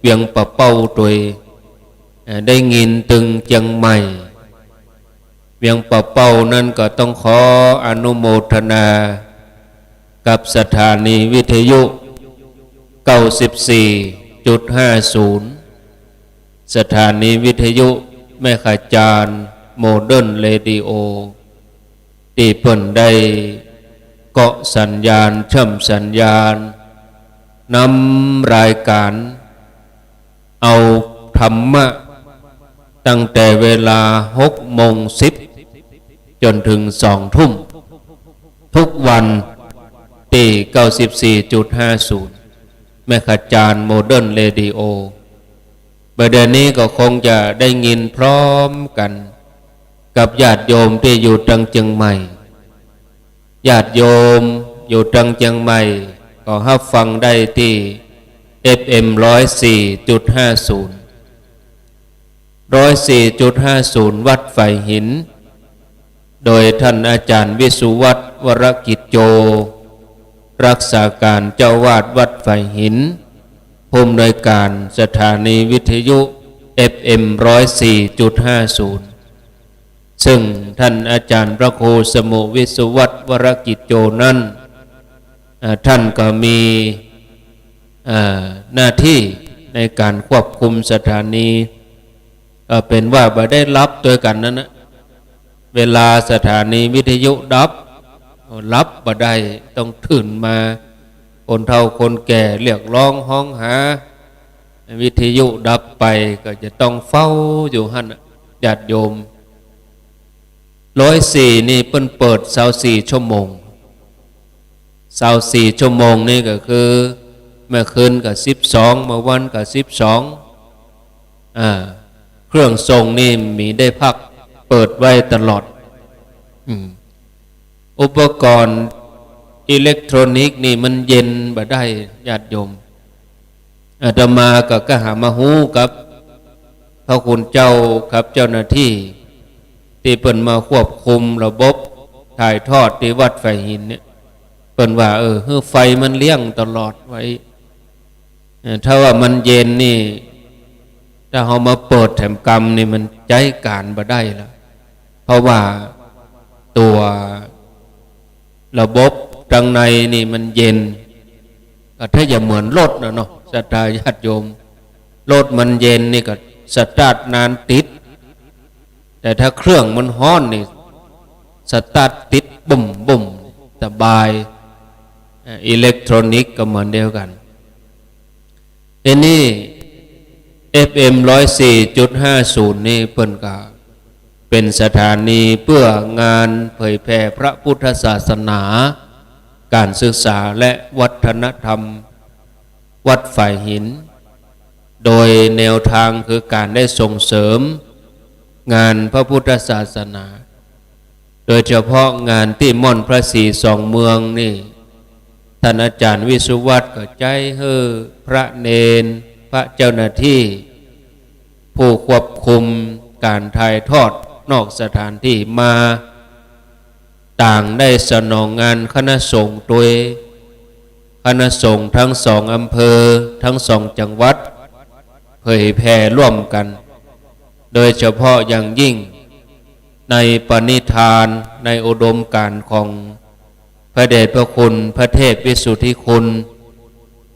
เวียงป่าเป้าตวย เอ่อ ได้ยินตึงเจียงใหม่ เวียงป่าเป้านั้นก็ต้องขออนุโมทนากับสถานีวิทยุ เก้าสิบสี่จุดห้าศูนย์ สถานีวิทยุแม่ขจาร โมเดิร์นเรดิโอ ตี้เปิ้นได้เกาะสัญญาณ เชื่อมสัญญาณ นำรายก๋าน เอาธรรมะตั้งแต่เวลาหกโมงสิบจ๋นเถิงสองทุ่ม ทุกวันตี้ เก้าสิบสี่จุดห้าศูนย์ แม่ขจาร โมเดิร์นเรดิโอ ประเด็นนี้ก็คงจะได้ยินพร้อมกั๋นกับญาติโยมตี้อยู่ตังเจียงใหม่ ญาติโยมอยู่ตังเจียงใหม่ ก็ฮับฟังได้ตี้ เอฟเอ็ม ร้อยสี่จุดห้าศูนย์ ร้อยสี่จุดห้าศูนย์ วัดฝายหิน โดยท่านอาจารย์วิสุวัฒน์ วรกิจโจ รักษาการเจ้าอาวาสวัดฝายหิน ผู้อำนวยการสถานีวิทยุ เอฟเอ็ม ร้อยสี่จุดห้าศูนย์ ซึ่งท่านอาจารย์พระครูสมุวิสุวัฒน์ วรกิจโจนั้น อ่า ท่านก็มี อ่า หน้าที่ในการควบคุมสถานี ก็เป๋นว่าบ่ได้หลับตวยกั๋นนั้นนะ เวลาสถานีวิทยุดับ หลับบ่ได้ ต้องตื่นมา คนเฒ่าคนแก่เรียกร้องฮ้องหา วิทยุดับไปก็จะต้องเฝ้าอยู่หั้นน่ะ ญาติโยม ร้อยสี่นี่เปิ้นเปิดซาวสี่ชั่วโมง ซาวสี่ชั่วโมงนี่ก็คือ เมื่อคืนก็สิบสอง เมื่อวันก็สิบสอง อ่า เครื่องทรงนี่มีได้พัก เปิดไว้ตลอด อืม อุปกรณ์อิเล็กทรอนิกส์นี่มันเย็นบ่ได้ ญาติโยม อาตมาก็กะหามาฮู้กับพระคุณเจ้ากับเจ้าหน้าที่ ตี้เปิ้นมาควบคุมระบบถ่ายทอดตี้วัดฝายหินเนี่ย เปิ้นว่า เออ หื้อไฟมันเลี้ยงตลอดไว้ เออ ถ้าว่ามันเย็นนี่ ถ้าเฮามาเปิดแถมกำนี่มันใจ๊ก๋านบ่ได้ละ เพราะว่าตั๋วระบบตังในนี่มันเย็น ก็ถ้าจะเหมือนรถน่ะเนาะ ศรัทธาญาติโยม รถมันเย็นนี่ก็สตาร์ทนานติด แต่ถ้าเครื่องมันฮ้อนนี่ สตาร์ทติดบุ่มบุ่ม สบาย อ่า อิเล็กทรอนิกส์ก็เหมือนเดียวกั๋น ทีนี้ เอฟเอ็ม ร้อยสี่จุดห้าศูนย์ นี่เปิ้นก็เป๋นสถานีเปื้องานเผยแผ่พระพุทธศาสนา ก๋านศึกษาและวัฒนธรรมวัดฝายหิน โดยแนวทางคือก๋านได้ส่งเสริมงานพระพุทธศาสนา โดยเฉพาะงานตี้ม่อนพระศรีสองเมืองนี่ ท่านอาจารย์วิสุวัฒน์ก็ใจ๊หื้อพระเณร พระเจ้าหน้าที่ ผู้ควบคุมก๋านถ่ายทอดนอกสถานที่มา ต่างได้สนองงานคณะสงฆ์ตวย คณะสงฆ์ทั้งสองอำเภอ ทั้งสองจังหวัด เผยแผ่ร่วมกั๋น โดยเฉพาะอย่างยิ่งในปณิธาน ในอุดมการณ์ของพระเดชพระคุณพระเทพวิสุทธิคุณ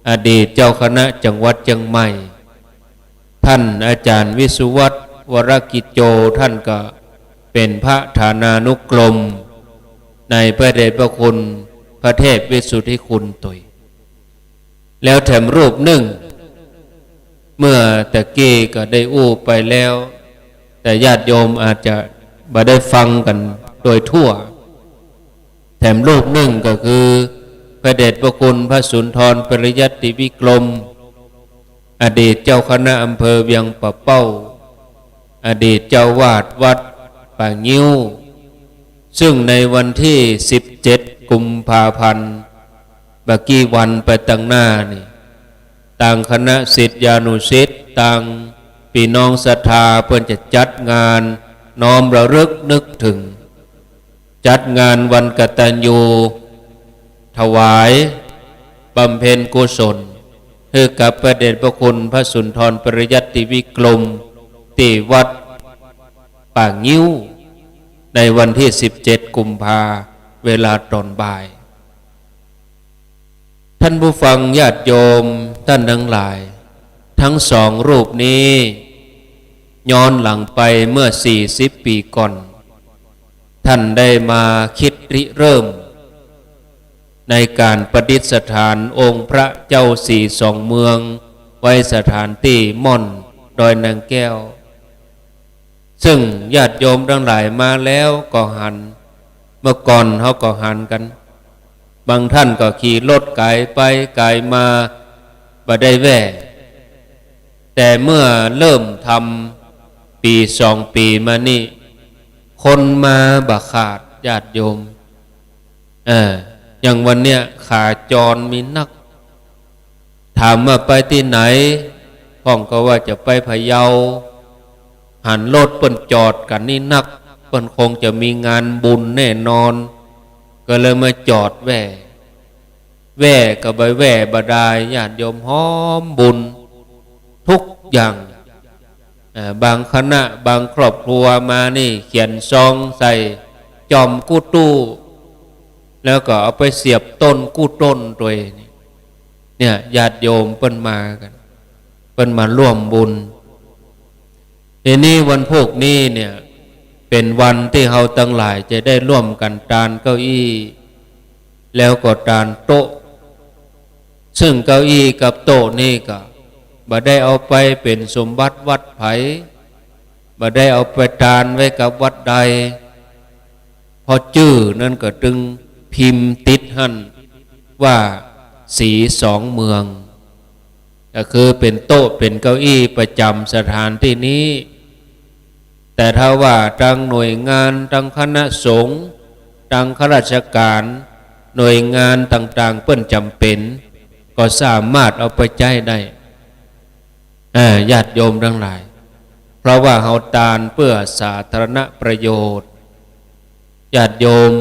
อดีตเจ้าคณะจังหวัดเจียงใหม่ ท่านอาจารย์วิสุวัฒน์ วรกิจโจ ท่านก็เป๋นพระฐานานุกรมในพระเดชพระคุณพระเทพวิสุทธิคุณตวย แล้วแถมรูปนึ่ง เมื่อตะกี้ก็ได้อู้ไปแล้ว แต่ญาติโยมอาจจะบ่ได้ฟังกั๋นโดยทั่ว แถมรูปนึ่งก็คือ พระเดชพระคุณพระสุนทรปริยัติวิกรม อดีตเจ้าคณะอำเภอเวียงป่าเป้า อดีตเจ้าอาวาสวัดป่างิ้ว ซึ่งในวันตี้สิบเจ็ดกุมภาพันธ์ บ่ากี้วันไปตังหน้านี่ ตางคณะศิษยานุศิษย์ ตางปี้น้องศรัทธา เปิ้นจะจัดงานน้อมระลึกนึกถึง จัดงานวันกตัญญู ถวายบำเพ็ญกุศล หื้อกับพระเดชพระคุณพระสุนทรปริยัติวิกรม ตี้วัดป่างิ้ว ในวันตี้สิบเจ็ดกุมภา เวลาต๋อนบ่าย ท่านผู้ฟังญาติโยมท่านทั้งหลาย ทั้งสองรูปนี้ ย้อนหลังไปเมื่อสี่สิบปี๋ก่อน ท่านได้มาคิดริเริ่ม ในก๋านประดิษฐานองค์พระเจ้าศรีสองเมือง ไว้สถานตี้ม่อนดอยนางแก้ว ซึ่งญาติโยมทั้งหลายมาแล้วก็หัน เมื่อก่อนเฮาก็หันกั๋น บางท่านก็ขี่รถก๋ายไปก๋ายมา บ่ได้แวะ แต่เมื่อเริ่มทำปี๋สองปี๋มานี่ คนมาบ่ขาด ญาติโยม เออ อย่างวันเนี้ยขาจรมีนัก ถามว่าไปตี้ไหน พ่องก็ว่าจะไปพะเยา หันรถเปิ้นจอดกั๋นนี่นัก เปิ้นคงจะมีงานบุญแน่นอน ก็เลยมาจอดแว่ แว่ก็บ่าแว่บ่ดาย ญาติโยมหอมบุญทุกอย่าง เอ่อ บางคณะบางครอบครัวมานี่เขียนซองใส่จ่อมกู้ตู้ แล้วก็เอาไปเสียบต้นกู้ต้นตวยนี่ เนี่ย ญาติโยมเปิ้นมากั๋น เปิ้นมาร่วมบุญ ทีนี้วันพูกนี้เนี่ย เป๋นวันตี้เฮาตังหลายจะได้ร่วมกั๋นตานเก้าอี้ แล้วก็ตานโต๊ะ ซึ่งเก้าอี้กับโต๊ะนี่ก็บ่ได้เอาไปเป๋นสมบัติวัดใผ บ่ได้เอาไปตานไว้กับวัดใด เพราะจื้อนั้นก็ตึงพิมพ์ติดหั้นว่าศรีสองเมือง ก็คือเป๋นโต๊ะเป๋นเก้าอี้ประจ๋ำสถานตี้นี้ แต่ถ้าว่าตางหน่วยงาน ตางคณะสงฆ์ ตางข้าราชก๋าน หน่วยงานต่างๆ เปิ้นจ๋ำเป๋น ก็สามารถเอาไปใจ๊ได้ เอ่อ ญาติโยมตังหลาย เพราะว่าเฮาตานเปื้อสาธารณประโยชน์ ญาติโยม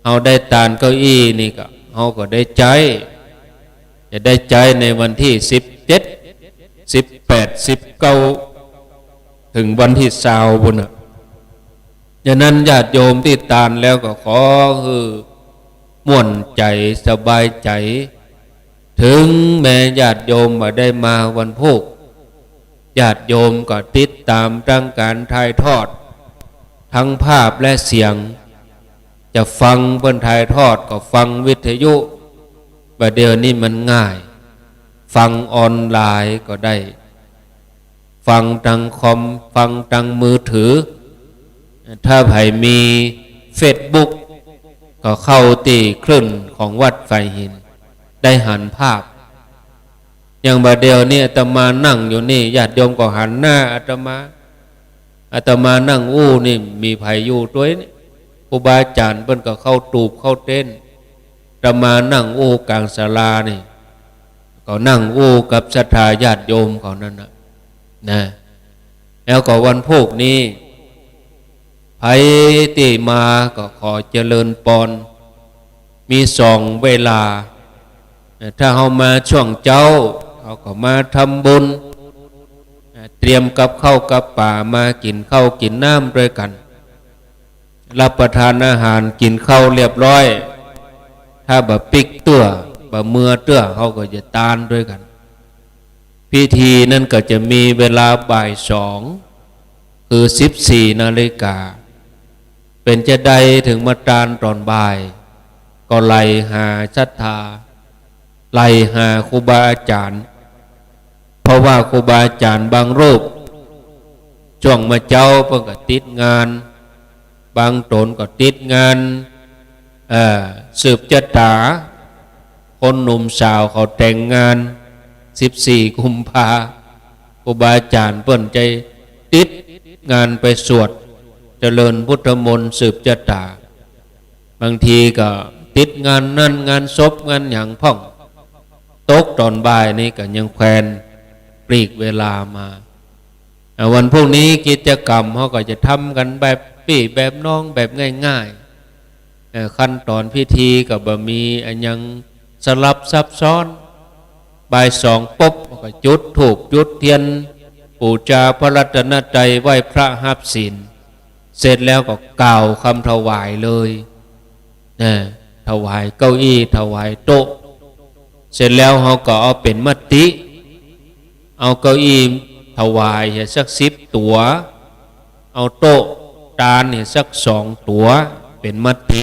เฮาได้ตานเก้าอี้นี่ก็ เฮาก็ได้ใจ๊ จะได้ใจ๊ในวันตี้สิบเจ็ด สิบแปด สิบเก้า เถิงวันตี้ซาวพู้นน่ะ ฉะนั้นญาติโยมตี้ตานแล้วก็ขอหื้อม่วนใจ๋สบายใจ๋ เถิงแม้ญาติโยมบ่ได้มาวันพูก ญาติโยมก็ติดต๋ามตางก๋านถ่ายทอด ตึงภาพและเสียง จะฟังเปิ้นถ่ายทอดก็ฟังวิทยุ บ่าเดี่ยวนี้มันง่าย ฟังออนไลน์ก็ได้ ฟังตางคอม ฟังตางมือถือ ถ้าใผมีเฟซบุ๊ก ก็เข้าตี้คลื่นของวัดฝายหิน ได้หันภาพ อย่างบ่าเดี่ยวนี้อาตมานั่งอยู่นี่ ญาติโยมก็หันหน้าอาตมา อาตมานั่งอู้นี่ มีใผอยู่ตวยนี่ ครูบาอาจ๋ารย์เปิ้นก็เข้าตูบเข้าเต็นท์ อาตมานั่งอู้ก๋างศาลานี่ ก็นั่งอู้กับศรัทธาญาติโยมเขานั้นน่ะ นะ แล้วก็วันพูกนี้ ใผตี้มาก็ขอเจริญปอน มีสองเวลา ถ้าเฮามาช่วงเจ๊า เฮาก็มาทำบุญ เตรียมกับข้าวกับป๋ามากิ๋นข้าวกิ๋นน้ำตวยกั๋น รับประทานอาหารกิ๋นข้าวเรียบร้อย ถ้าบ่ปิ๊กเตื้อ บ่เมือเตื้อ เฮาก็จะตานตวยกั๋น พิธีนั้นก็จะมีเวลาบ่ายสอง คือสิบสี่นาฬิกา เป๋นจาใดเถิงมาตานต๋อนบ่าย ก็ไหล่หาศรัทธา ไหล่หาครูบาอาจ๋ารย์ เพราะว่าครูบาอาจ๋ารย์บางรูป ช่วงมาเจ๊าเปิ้นก็ติดงาน บางต๋นก็ติดงาน เอ่อ สืบจะต๋า คนหนุ่มสาวเขาแต่งงาน สิบสี่กุมภา ครูบาอาจ๋ารย์เปิ้นจะติดงานไปสวดเจริญพุทธมนต์สืบจะต๋า บางทีก็ติดงานนั้นงานศพงานหยังพ่อง ตกต๋อนบ่ายนี่ก็ยังแควนปลีกเวลามา อ่า วันพูกนี้กิจกรรมเฮาก็จะทำกั๋นแบบปี้แบบน้องแบบง่ายๆ เอ่อ ขั้นต๋อนพิธีก็บ่มีอะหยังสลับซับซ้อน บ่ายสองปุ๊บก็จุดธูปจุดเตียน ปู๋จาพระรัตนตรัย ไหว้พระฮับศีล เสร็จแล้วก็กล่าวกำถวายเลย นะ ถวายเก้าอี้ถวายโต๊ะ เสร็จแล้วเฮาก็เอาเป๋นมติ เอาเก้าอี้ถวายเหียสักสิบตั๋ว เอาโต๊ะตานเหียสักสองตั๋ว เป๋นมติ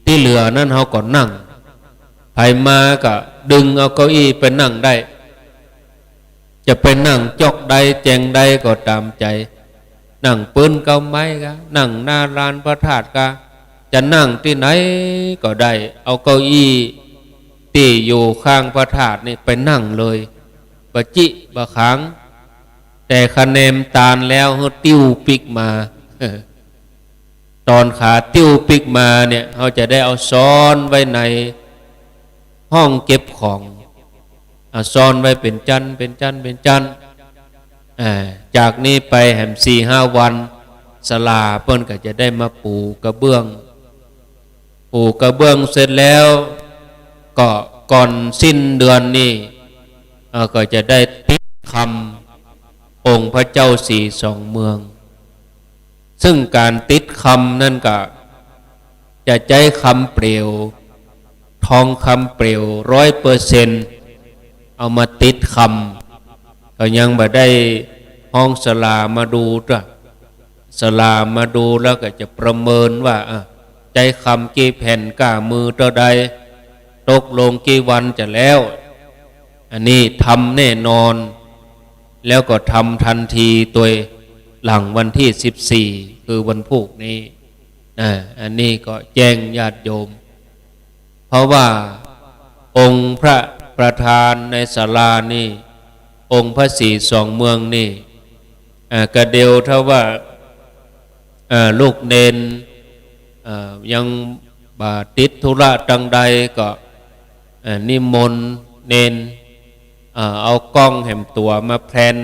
ตี้เหลือนั้นเฮาก็นั่ง ใผมาก็ดึงเอาเก้าอี้ไปนั่งได้ จะไปนั่งจ๊อกใดแจงใดก็ต๋ามใจ๋ นั่งปื๊นเก๊าไม้กา นั่งหน้าลานพระธาตุกา จะนั่งตี้ไหนก็ได้ เอาเก้าอี้ตี้อยู่ข้างพระธาตุนี่ไปนั่งเลย บ่จิบ่ขัง แต่คะแนนตานแล้วหื้อติ้วปิ๊กมา ต๋อนขาติ้วปิ๊กมาเนี่ย เฮาจะได้เอาซ้อนไว้ในห้องเก็บของ เอาซ้อนไว้เป๋นจั้น เป๋นจั้น เป๋นจั้น อ่า จากนี้ไปแหมสี่ห้าวัน ศาลาเปิ้นก็จะได้มาปูกระเบื้อง ปูกระเบื้องเสร็จแล้ว ก็ก่อนสิ้นเดือนนี้ เอ่อ ก็จะได้ติดคำองค์พระเจ้าสีสองเมือง ซึ่งก๋านติดคำนั้นก็จะใจ๊คำเปลว ทองคำเปลวร้อยเปอร์เซ็นต์ เอามาติดคำ ก็ยังบ่ได้ฮ้องศาลามาดูตว ศาลามาดูแล้วก็จะประเมินว่า อ่ะ ใจ๊คำกี่แผ่น ก้ามือเต้าใด ตกลงกี่วันจะแล้ว อันนี้ทำแน่นอน แล้วก็ทำทันทีตวยหลังวันตี้สิบสี่ คือวันพูกนี้นะ อันนี้ก็แจ้งญาติโยม เพราะว่าองค์พระประธานในศาลานี่ องค์พระสีสองเมืองนี่ อ่า กระเดียวถ้าว่า อ่า ลูกเณร อ่า ยังบ่ติดธุระตังใดก็ อ่า นิมนต์เณร อ่า เอากล้องแหมตั๋วมาแพลน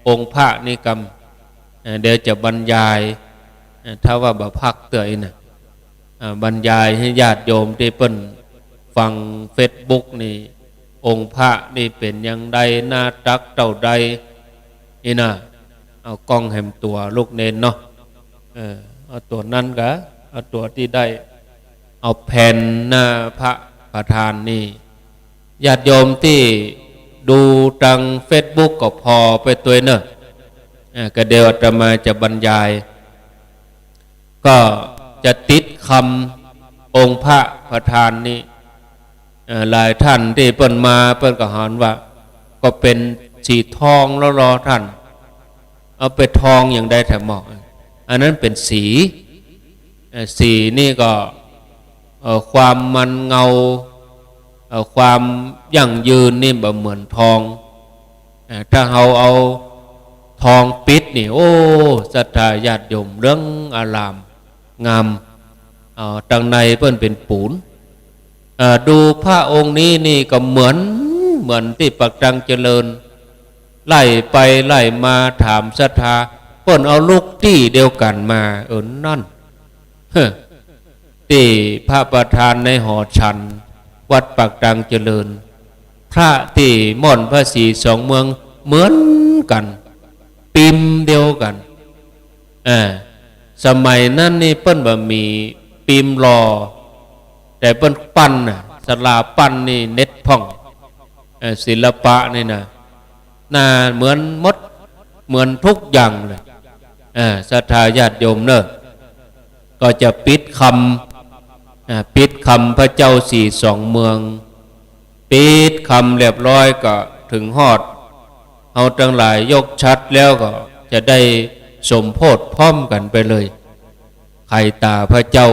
องค์พระนี่กำ อ่า เดี๋ยวจะบรรยาย อ่า ถ้าว่าบ่พักเตื้ออี้นะ อ่า บรรยายหื้อญาติโยมตี้เปิ้นฟังเฟซบุ๊กนี่ องค์พระนี่เป๋นอย่างใด หน้าตักเต้าใด นี่นะ เอากล้องแหมตั๋วลูกเณรเนาะ เออ เอาตั๋วนั้นกะ เอาตั๋วตี้ได้ เอาแผ่นหน้าพระประธานนี่ ญาติโยมตี้ดูตางเฟซบุ๊กก็ผ่อไปตวยเน่อ อ่า กระเดียวอาตมาจะบรรยาย ก็จะติดคำองค์พระประธานนี้ เอ่อ หลายท่านตี้เปิ้นมาเปิ้นก็หันว่า ก็เป๋นสีทองแล้วลอต้าน เอาไปทองอย่างใดแถมบอก อันนั้นเป๋นสี เอ่อ สีนี่ก็ เอ่อ ความมันเงา เอ่อ ความยั่งยืนนี่บ่เหมือนทอง อ่า ถ้าเฮาเอาทองปิดนี่ โอ้ ศรัทธาญาติโยม เหลืองอารามงาม เอา ตังในเปิ้นเป๋นปูน อ่า ดูพระองค์นี้นี่ก็เหมือน เหมือนตี้ปากตังเจริญ ไล่ไปไล่มาถามศรัทธา เปิ้นเอาลูกตี้เดียวกั๋นมา เออ นั่น เฮ้อ ตี้พระประธานในหอฉันวัดปากตังเจริญ พระตี้ม่อนพระสีสองเมืองเหมือนกั๋น ปิมพ์เดียวกั๋น อ่า สมัยนั้นนี่เปิ้นบ่มีปิมพ์หล่อ แต่เปิ้นปั้นน่ะ ศาลาปั้นนี่เด็ดพ่อง เอ่อ ศิลปะนี่นะ หน้าเหมือนหมด เหมือนทุกอย่างเลย อ่า ศรัทธาญาติโยมเน่อ ก็จะปิดคำ อ่า ปิดคำพระเจ้าสีสองเมือง ปิดคำเรียบร้อยก็เถิงฮอด เฮาตังหลายยกฉัตรแล้วก็จะได้สมโภชพร้อมกั๋นไปเลย ไขต๋าพระเจ้า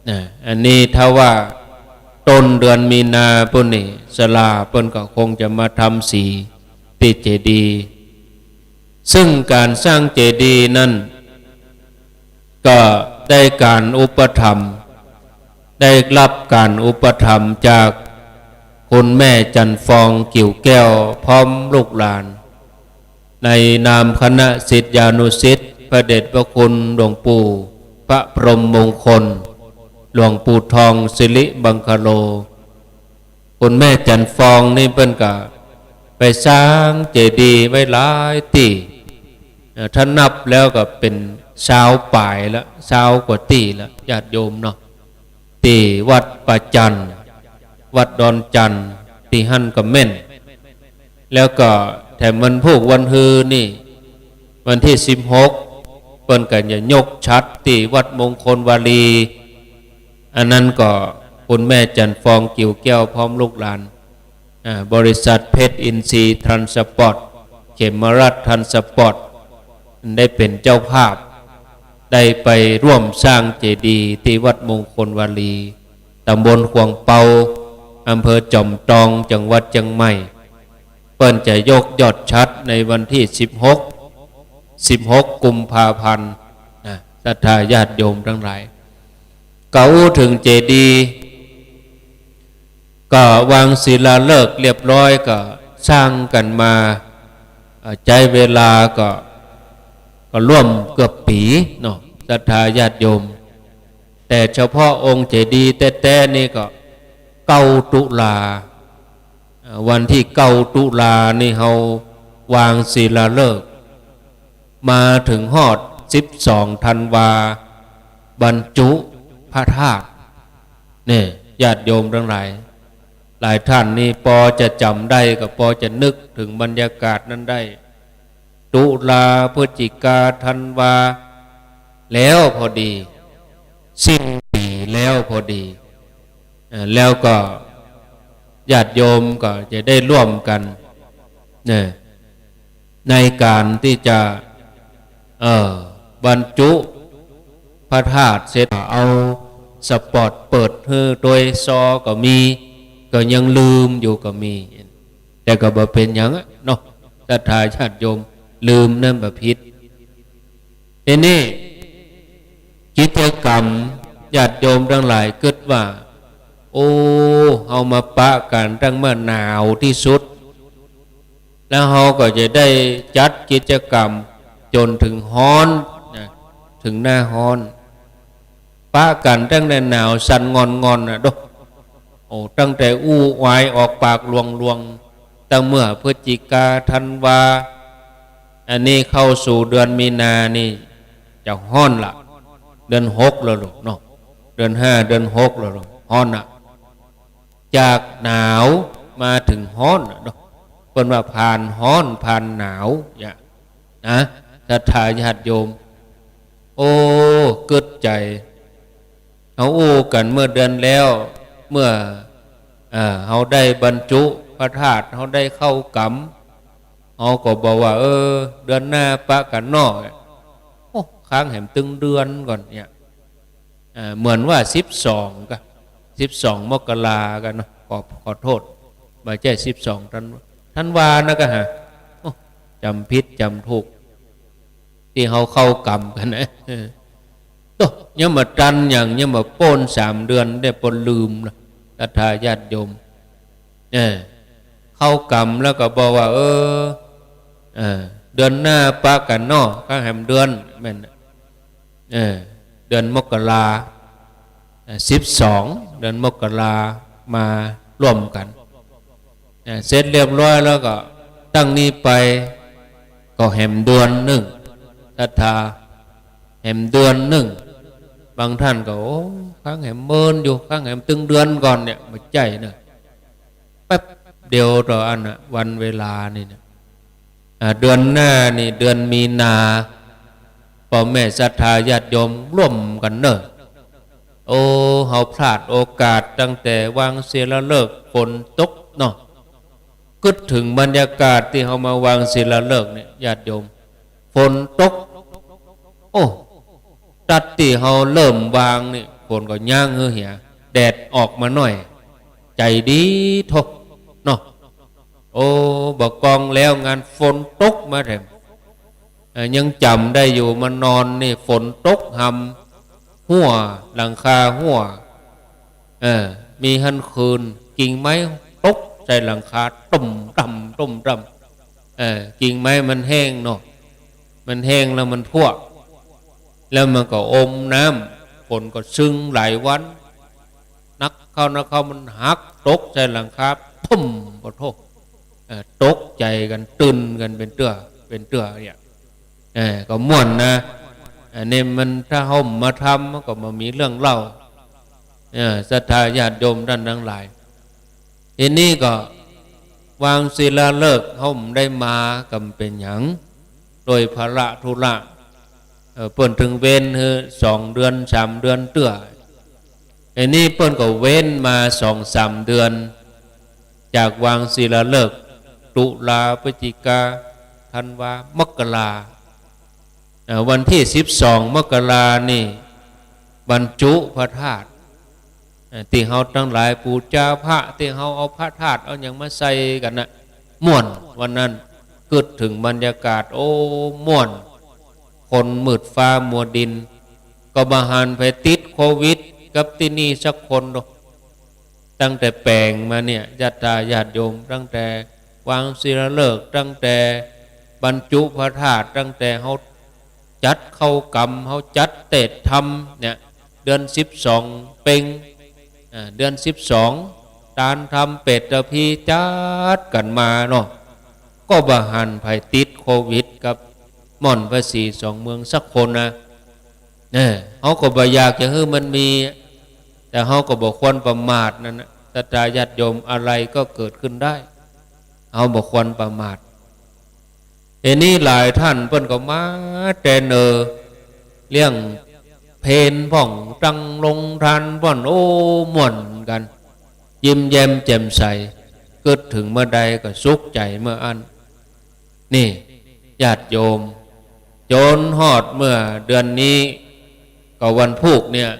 นะ อันนี้ถ้าว่าต้นเดือนมีนาปู้นนี่ ศาลาเปิ้นก็คงจะมาทำสีตี้เจดีย์ ซึ่งก๋านสร้างเจดีย์นั้น ก็ได้ก๋านอุปถัมภ์ ได้ฮับก๋านอุปถัมภ์จากคุณแม่จันทร์ฟอง กิ่วแก้ว พร้อมลูกหลาน ในนามคณะศิษยานุศิษย์ พระเดชพระคุณหลวงปู่พระพรหมมงคล หลวงปู่ทองสิริมังคโล คุณแม่จันทร์ฟองนี่เปิ้นก็ไปสร้างเจดีย์ไว้หลายตี้ เอ่อ ถ้านับแล้วก็เป๋นซาวป๋ายละ ซาวกว่าตี้ละ ญาติโยมเนาะ ตี้วัดป่าจั่น วัดดอนจั่น ตี้หั้นก็แม่น แล้วก็แถมวันพูกวันฮือนี่ วันตี้สิบหก เปิ้นก็จะยกฉัตรตี้วัดมงคลวารี อันนั้นก็คุณแม่จันทร์ฟอง กิ่วแก้ว พร้อมลูกหลาน อ่า บริษัทเพชรอินทรีย์ทรานสปอร์ต เขมรัฐทรานสปอร์ต ได้เป๋นเจ้าภาพ ได้ไปร่วมสร้างเจดีย์ตี้วัดมงคลวารี ตำบลขวางเปา อำเภอจอมตอง จังหวัดเจียงใหม่ เปิ้นจะยกยอดฉัตรในวันตี้สิบหก สิบหก กุมภาพันธ์ นะ ศรัทธาญาติโยมตังหลาย ก็อู้เถิงเจดีย์ ก็วางศิลาฤกษ์เรียบร้อย ก็สร้างกั๋นมา ใจ๊เวลาก็ ก็ร่วมเกือบปี๋เนาะ ศรัทธาญาติโยม แต่เฉพาะองค์เจดีย์แต๊ๆ นี่ก็เก้าตุลา อ่า วันตี้เก้าตุลานี่เฮาวางศิลาฤกษ์ มาเถิงฮอดสิบสองธันวา บรรจุพระธาตุ เนี่ย ญาติโยมตังหลาย หลายต้านนี่ปอจะจ๋ำได้ก็ปอจะนึกเถิงบรรยากาศนั้นได้ ตุลา พฤศจิกา ธันวา แล้วพอดี สิ้นปี๋แล้วพอดี อ่า แล้วก็ญาติโยมก็จะได้ร่วมกั๋น เนี่ย ในก๋านตี้จะ เอ่อ บรรจุพระธาตุเสร็จ เอาสปอตเปิดหื้อตวยซอก็มี ก็ยังลืมอยู่ก็มี แต่ก็บ่เป๋นหยังอะเนาะ ศรัทธาญาติโยม ลืมนั้นบ่ผิด ทีนี้กิจกรรม ญาติโยมตังหลายกึ๊ดว่า โอ้ เฮามาปะกั๋นตั้งเมื่อหนาวตี้สุด แล้วเฮาก็จะได้จัดกิจกรรมจ๋นเถิงฮ้อนนะ เถิงหน้าฮ้อน ปะกั๋นตั้งแต่หนาวสั่นงอนๆ น่ะโด โอ้ ตั้งแต่อู้อายออกปากลวงๆ ตั้งเมื่อพฤศจิกา ธันวา อันนี้เข้าสู่เดือนมีนานี่จะฮ้อนละ เดือนหกแล้วลูกเนาะ เดือนห้า เดือนหกแล้วลูก ฮ้อนน่ะ จากหนาวมาเถิงฮ้อนน่ะเนาะ เปิ้นว่าผ่านฮ้อนผ่านหนาวเนี่ยนะ ศรัทธาญาติโยม โอ้ กึ๊ดใจ๋ เฮาอู้กั๋นเมื่อเดือนแล้ว เมื่อ เอ่อ เฮาได้บรรจุพระธาตุ เฮาได้เข้ากรรม เฮาก็บอกว่า เออ เดือนหน้าปะกั๋นเนาะ โอ้ ค้างแหมตึงเดือนก่อนเนี่ย อ่า เหมือนว่าสิบสองกะ สิบสองมกรากั๋นเนาะ ขอ ขอโต้ษ บ่ใจ้สิบสองธันวา ธันวานะกะฮะ โอ้ จ๋ำผิดจ๋ำถูก ตี้เฮาเข้ากรรมกั๋นนะ เออ โต้ ยังบ่ตันหยัง ยังบ่ป๊นสามเดือนได้ปนลืมนะ ศรัทธาญาติโยม เออ เข้ากรรมแล้วก็บอกว่า เออ เออ เดือนหน้าปะกั๋นเนาะ ค้างแหมเดือน แม่น เออ เดือนมกรา เอ่อ สิบสอง เดือนมกรา มาร่วมกั๋น เอ่อ เสร็จเรียบร้อยแล้วก็ ตั้งนี้ไป ก็แหมเดือนนึ่ง ศรัทธา แหมเดือนนึ่ง บางต้านก็ โอ้ ค้างแหมเมินอยู่ ค้างแหมตึงเดือนก่อนเนี่ย บ่ใจ้เนาะ แป๊บเดียวเต้าอั้นน่ะ วันเวลานี่นะ อ่า เดือนหน้านี่เดือนมีนา ป้อแม่ศรัทธาญาติโยมร่วมกั๋นเนาะ โอ้ เฮาพลาดโอกาสตั้งแต่วางศิลาฤกษ์ฝนตกเนาะ กึ๊ดเถิงบรรยากาศตี้เฮามาวางศิลาฤกษ์เนี่ย ญาติโยม ฝนตก โอ้ ตั๊ดตี้เฮาเริ่มวางนี่ ฝนก็ย้างหื้อเหีย แดดออกมาหน้อย ใจ๋ดีโทเนาะ โอ้ บ่ากองแล้วงานฝนตกมาแถม เอ่อ ยังจ๋ำได้อยู่ มานอนนี่ฝนตกหำ ฮั่ว หลังคาฮั่ว เออ มีหั้นคืน กิ่งไม้ตกใส่หลังคา ตุ้มตั้ม ตุ้มตั้ม เออ กิ่งไม้มันแห้งเนาะ มันแห้งแล้วมันผุ แล้วมันก็อมน้ำ ฝนก็ซึงหลายวัน หนักเข้า หนักเข้า มันหักตกใส่หลังคา ตุ้ม ปะโธ่ เอ่อ ตกใจ๋กั๋น ตื่นกั๋นเป๋นเตื้อ เป๋นเตื้อเนี่ย เออ ก็ม่วนนะ อันนี้มันถ้าเฮาบ่มาทำ มันก็บ่มีเรื่องเล่า เออ ศรัทธาญาติโยมต้านตังหลาย ทีนี้ก็วางศิลาฤกษ์ เฮาบ่ได้มาก็บ่เป๋นหยัง โดยภาระธุระ เอ่อ เปิ้นเถิงเว้นหื้อสองเดือนสามเดือนเตื้อ อันนี้เปิ้นก็เว้นมาสองสามเดือน จากวางศิลาฤกษ์ ตุลา พฤศจิกา ธันวา มกรา เอ่อ วันตี้สิบสองมกรานี่ บรรจุพระธาตุ เอ่อ ตี้เฮาตังหลายปู๋จาพระ ตี้เฮาเอาพระธาตุเอาหยังมาใส่กั๋นน่ะ ม่วน วันนั้น กึ๊ดเถิงบรรยากาศ โอ้ ม่วน คนมืดฟ้ามัวดิน ก็บ่หันใผติดโควิดกับตี้นี่สักคนดอก ตั้งแต่แป๋งมาเนี่ย ศรัทธาญาติโยม ตั้งแต่วางศิลาฤกษ์ ตั้งแต่ บรรจุพระธาตุ ตั้งแต่เฮาจัดเข้ากรรม เฮาจัดเตศน์ธรรมเนี่ย เดือนสิบสองเพ็ญ อ่า เดือนสิบสอง ตานธรรมเปตตะพี จัดกั๋นมาเนาะ ก็บ่หันใผติดโควิดกับม่อนพระศรีสองเมืองสักคนนะ เนี่ย เฮาก็บ่อยากจะหื้อมันมี แต่เฮาก็บ่ควรประมาทนั่นนะ ศรัทธาญาติโยม อะไรก็เกิดขึ้นได้ เฮาบ่ควรประมาท ทีนี้หลายต้านเปิ้นก็มาแต่เนินเลี้ยงเพลพ่อง ตั้งโฮงตานพ่อง โอ้ ม่วนกั๋น ยิ้มแย้มแจ่มใส กึ๊ดเถิงเมื่อใดก็สุขใจ๋เมื่ออั้น นี่ ญาติโยม จ๋นฮอดเมื่อเดือนนี้ ก็วันพูกเนี่ย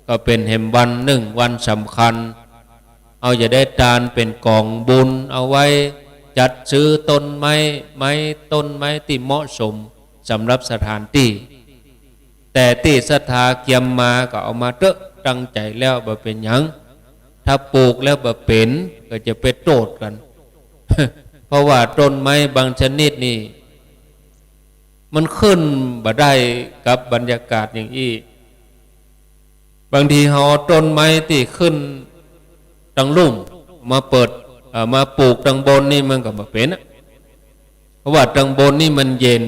ก็เป๋นแหมวันนึ่ง วันสำคัญ เฮาจะได้ตานเป๋นก๋องบุญ เอาไว้จัดซื้อต้นไม้ ไม้ ต้นไม้ตี้เหมาะสมสำหรับสถานตี้ แต่ตี้ศรัทธาเกียมมาก็เอามาเต๊อะ ตั้งใจ๋แล้วบ่เป๋นหยัง ถ้าปลูกแล้วบ่เป๋น ก็จะไปโต้ษกั๋น เพราะว่าต้นไม้บางชนิดนี่ มันขึ้นบ่ได้กับบรรยากาศอย่างอี้ บางทีเฮาเอาต้นไม้ตี้ขึ้นตังลุ่มมาเปิด เอ่อ มาปลูกตังบนนี่มันก็บ่เป๋นอะ เพราะว่าตังบนนี่มันเย็น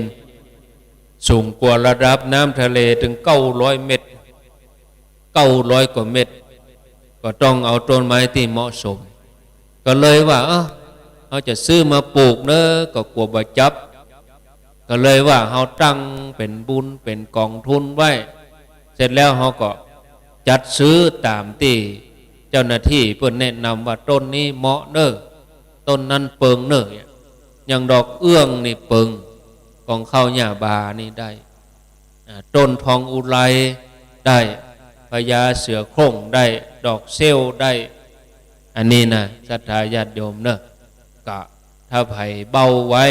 สูงกว่าระดับน้ำทะเลเถิงเก้าร้อยเมตร เก้าร้อยกว่าเมตร ก็ต้องเอาต้นไม้ตี้เหมาะสม ก็เลยว่า เอ้อ เฮาจะซื้อมาปลูกเน่อ ก็กั๋วบ่จับ ก็เลยว่าเฮาตั้งเป๋นบุญเป๋นก๋องทุนไว้ เสร็จแล้วเฮาก็จัดซื้อต๋ามตี้เจ้าหน้าตี้เปิ้นแนะนำว่าต้นนี้เหมาะเน่อ ต้นนั้นเปิงเน่อ อย่างดอกเอื้องนี่เปิง ก๋องข้าวหญ้าบานี่ได้ อ่า ต้นทองอุไรได้ พญาเสือโคร่งได้ ดอกเซลได้ อันนี้นะ ศรัทธาญาติโยมเน่อ กะถ้าใผเบ้าไว้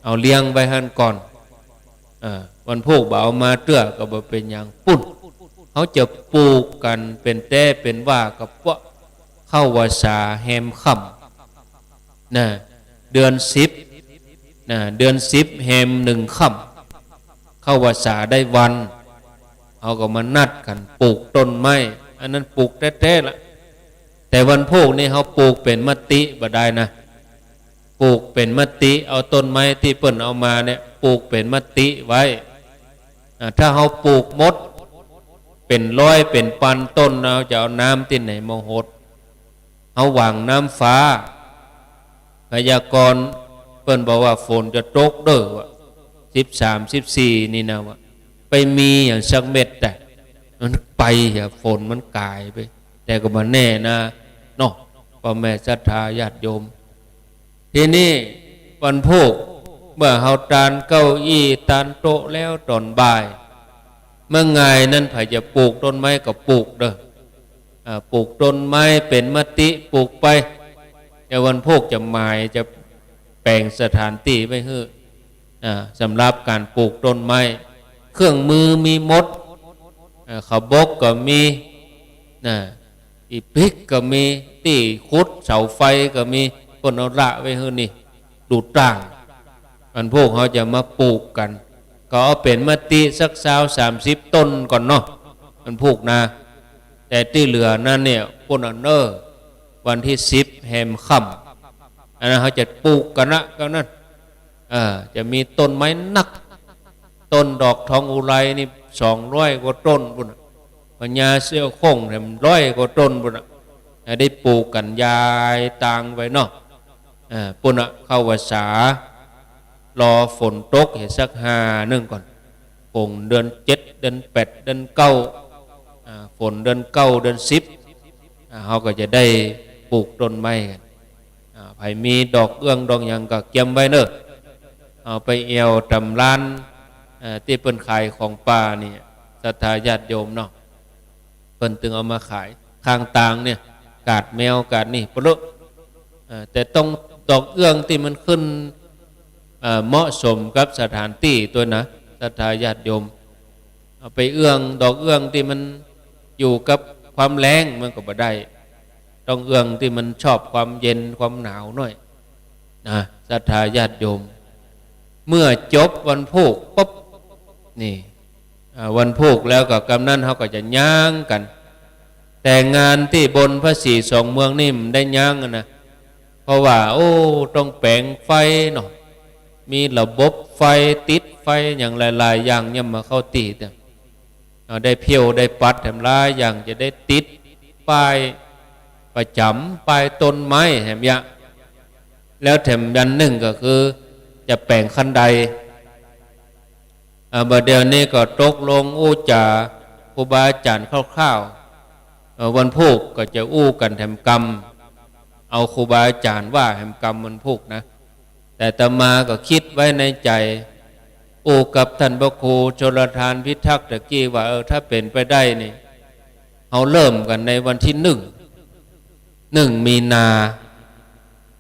เอาเลี้ยงไว้หั้นก่อน อ่า วันพูกบ่เอามาเตื้อก็บ่เป๋นหยัง ปุ้น เฮาจะปลูกกั๋นเป๋นแต๊เป๋นว่ากับพวกเข้าพรรษาแฮมค่ำ นะ เดือนสิบ นะ เดือนสิบแฮมหนึ่งค่ำ เข้าพรรษาได้วัน เฮาก็มานัดกั๋นปลูกต้นไม้ อันนั้นปลูกแต๊ๆ ละ แต่วันพูกนี่เฮาปลูกเป๋นมติบ่ได้นะ ปลูกเป๋นมติ เอาต้นไม้ตี้เปิ้นเอามาเนี่ย ปลูกเป๋นมติไว้ อ่า ถ้าเฮาปลูกหมด เป๋นร้อยเป๋นปันต้น เฮาจะเอาน้ำตี้ไหนมาหด เฮาหวังน้ำฟ้า พยากรณ์เปิ้นบอกว่าฝนจะตกเด้อวะ สิบสาม สิบสี่ นี่นะวะ ไปมีหยังสักเม็ด แต่มันไปอะ ฝนมันก๋ายไป แต่ก็บ่แน่นะเนาะ ป้อแม่ศรัทธาญาติโยม ทีนี้วันพูก เมื่อเฮาตานเก้าอี้ตานโต๊ะแล้วต๋อนบ่าย เมื่องายนั้นใผจะปลูกต้นไม้ก็ปลูกเด้อ อ่า ปลูกต้นไม้เป๋นมติปลูกไป แต่วันพูกจะหมายจะแป๋งสถานตี้ไว้หื้อ อ่า สำหรับก๋านปลูกต้นไม้ เครื่องมือมีหมด อ่า ขบกก็มี นะ อี่ปิ๊กก็มี ตี้ขุดเสาไฟก็มี เปิ้นเอาละไว้หื้อนี่ ดูต้าง อันพูกเฮาจะมาปลูกกั๋น ก็เอาเป๋นมติสักซาวสามสิบต้นก่อนเนาะ อันพูกนะ แต่ตี้เหลือนั้นเนี่ย ปุ้นอันเน่อ วันตี้สิบแฮมค่ำ อันนั้นเฮาจะปลูกกั๋นนะ ก็นั้น เออ จะมีต้นไม้นัก ต้นดอกทองอุไรนี่สองร้อยกว่าต้นปุ้นน่ะ พญาเสือโคร่งแถมร้อยกว่าต้นปุ้นน่ะ ได้ปลูกกั๋นยายตางไปเนาะ เออ ปุ้นน่ะ เข้าพรรษา รอฝนตกเหียสักหานึ่งก่อน ฝนเดือนเจ็ด เดือนแปด เดือนเก้า อ่า ฝนเดือนเก้า เดือนสิบ อ่า เฮาก็จะได้ปลูกต้นไม้กั๋น อ่า ใผมีดอกเอื้องดอกหยังก็เกียมไว้เน่อ เอาไปแอ่วต๋ามร้าน เอ่อ ตี้เปิ้นขายของป่านี่ ศรัทธาญาติโยมเนาะ เปิ้นตึงเอามาขายข้างตางเนี่ย กาดแมวกาดนี่ปะเลอะ เอ่อ แต่ต้องดอกเอื้องตี้มันขึ้น เอ่อ เหมาะสมกับสถานตี้ตวยนะ ศรัทธาญาติโยม เอาไปเอื้อง ดอกเอื้องตี้มันอยู่กับความแล้งมันก็บ่ได้ ต้องเอื้องตี้มันชอบความเย็นความหนาวหน่อยนะ ศรัทธาญาติโยม เมื่อจบวันพูกปุ๊บ นี่ อ่า วันพูกแล้วก็กำนั้นเฮาก็จะย้างกั๋น แต่งานตี้บนพระสีสองเมืองนี่บ่ได้ย้างอะนะ เพราะว่า โอ้ ต้องแป๋งไฟเนาะ มีระบบไฟ ติดไฟอย่างหลายๆ อย่างเนี่ยมาเข้าตี้ เอาได้เพลวได้ปัดแถมหลายอย่าง จะได้ติดป้ายประจ๋ำ ป้ายต้นไม้แถมยะ แล้วแถมอันนึ่งก็คือจะแป๋งคันได อ่า บ่าเดี่ยวนี้ก็ตกลงอู้จ๋าครูบาอาจ๋ารย์คร่าวๆ เอ่อ วันพูกก็จะอู้กั๋นแถมกำ เอาครูบาอาจ๋ารย์ว่าแถมกำวันพูกนะ แต่อาตมาก็กึ๊ดไว้ในใจ๋ อู้กับต้านพระครูชลทานพิทักษ์ตะกี้ว่า เออ ถ้าเป๋นไปได้นี่ เฮาเริ่มกั๋นในวันตี้นึ่ง นึ่งมีนา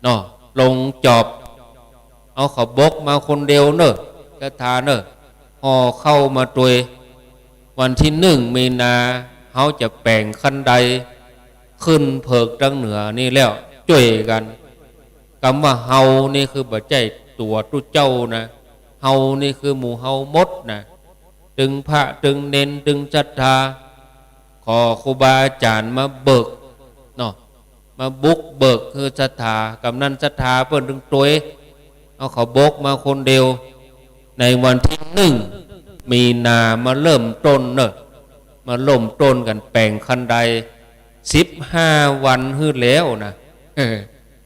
เนาะ ลงจอบ เอาข้าวบกมาคนเดียวเน่อ ศรัทธาเน่อ ห่อข้าวมาตวย วันตี้นึ่งมีนา เฮาจะแป๋งคันได ขึ้นเผิกตางเหนือนี่แล้ว จ้วยกั๋น กำว่าเฮานี่คือบ่ใจ้ตั๋วตุ๊เจ้านะ เฮานี่คือหมู่เฮาหมดนะ ตึงพระ ตึงเณร ตึงศรัทธา ขอครูบาอาจ๋ารย์มาเบิก เนาะ มาบุกเบิกหื้อศรัทธา กำนั้นศรัทธาเปิ้นตึงตวย เอาข้าวบกมาคนเดียว ในวันตี้นึ่งมีนา มาเริ่มต้นเน่อ มาเริ่มต้นกั๋นแป๋งคันได สิบห้าวันหื้อแล้วนะ เออ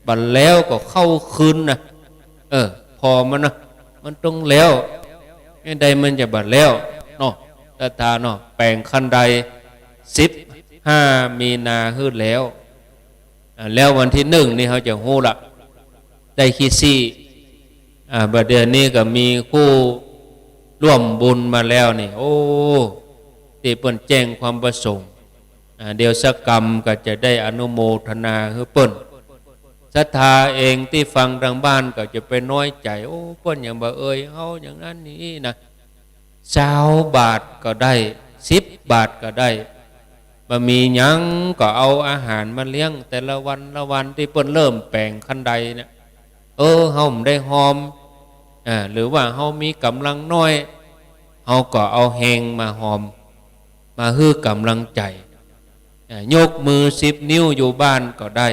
บ่แล้วก็เข้าคืนนะ เออ ผ่อมันนะ มันต้องแล้ว แม่นใดมันจะบ่แล้ว เนาะ ศรัทธาเนาะ แป๋งคันได สิบห้ามีนาหื้อแล้ว อ่า แล้ววันตี้นึ่งนี่เฮาจะฮู้ละ ได้ขี้ซี้ อ่า บ่าเดี่ยวนี้ก็มีผู้ร่วมบุญมาแล้วนี่ โอ้ ตี้เปิ้นแจ้งความประสงค์ อ่า เดี๋ยวสักกำก็จะได้อนุโมทนาหื้อเปิ้น ศรัทธาเองตี้ฟังตางบ้านก็จะไปน้อยใจ๋ โอ้ เปิ้นหยังบ่เอ่ยเฮาอย่างนั้นนี่นะ ซาวบาทก็ได้ สิบบาทก็ได้ บ่มีหยังก็เอาอาหารมาเลี้ยงแต่ละวันละวัน ตี้เปิ้นเริ่มแป๋งคันไดเนี่ย เออ เฮาบ่ได้ฮอม อ่า หรือว่าเฮามีก๋ำลังน้อย เฮาก็เอาแฮงมาฮอม มาหื้อก๋ำลังใจ๋ อ่า ยกมือสิบนิ้วอยู่บ้านก็ได้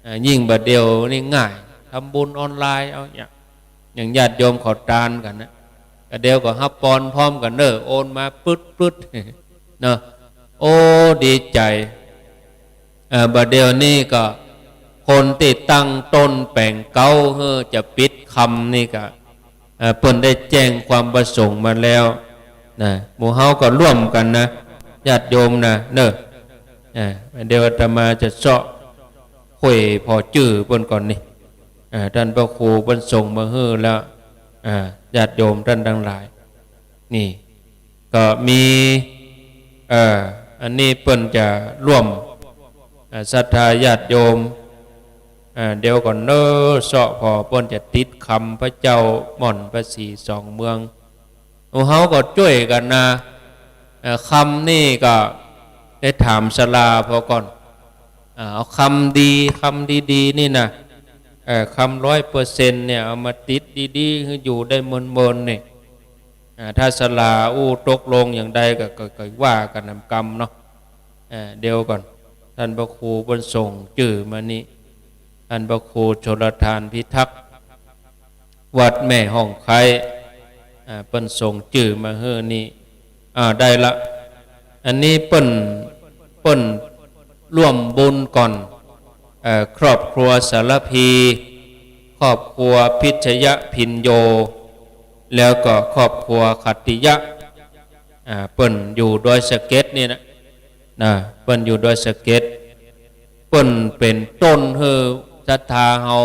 อ่า ยิ่งบ่าเดี่ยวนี้ง่าย ทำบุญออนไลน์เอาเนี่ย อย่างญาติโยมขอตานกั๋นนะ ก็เดี๋ยวก็ฮับปอนพร้อมกั๋นเน่อ โอนมาปึ๊ดๆ เนาะ โอ้ ดีใจ๋ เอ่อ บ่าเดี่ยวนี้ก็คนตี้ตั้งต้นแป๋งเก๊าหื้อจะปิดคำนี่ก็ เอ่อ เปิ้นได้แจ้งความประสงค์มาแล้วนะ หมู่เฮาก็ร่วมกั๋นนะ ญาติโยมนะ เน่อ อ่า เดี๋ยวอาตมาจะเซาะคุยผ่อจื้อเปิ้นก่อนนี่ อ่า ต้านพระครูเปิ้นส่งมาหื้อแล้ว อ่า ญาติโยมต้านตังหลาย นี่ ก็มี เอ่อ อันนี้เปิ้นจะร่วม อ่า ศรัทธาญาติโยม อ่า เดี๋ยวก่อนเน่อ เซาะผ่อเปิ้นจะติดคำพระเจ้าหม่อนพระสีสองเมือง หมู่เฮาก็จ้วยกั๋นนะ เอ่อ คำนี่ก็ได้ถามศาลาผ่อก่อน อ่า เอาคำดี คำดีๆ นี่นะ เอ่อ คำร้อยเปอร์เซ็นต์เนี่ย เอามาติดดีๆ หื้ออยู่ได้เมินๆ นี่ อ่า ถ้าศาลาอู้ตกลงอย่างใดก็ ก็ ก็ว่ากั๋นนำกำเนาะ เอ่อ เดี๋ยวก่อน ต้านพระครูเปิ้นส่งจื้อมานี่ ต้านพระครูชลทานพิทักษ์ วัดแม่ฮ่องไคล้ อ่า เปิ้นส่งจื้อมาหื้อนี่ อ่า ได้ละ อันนี้เปิ้น เปิ้นร่วมบุญก่อน เอ่อ ครอบครัวสารภี ครอบครัวพิชยะพิญโญ แล้วก็ครอบครัวขัตติยะ อ่า เปิ้นอยู่ดอยสะเก็ดนี่นะ นะ เปิ้นอยู่ดอยสะเก็ด เปิ้นเป๋นต้นหื้อศรัทธาเฮา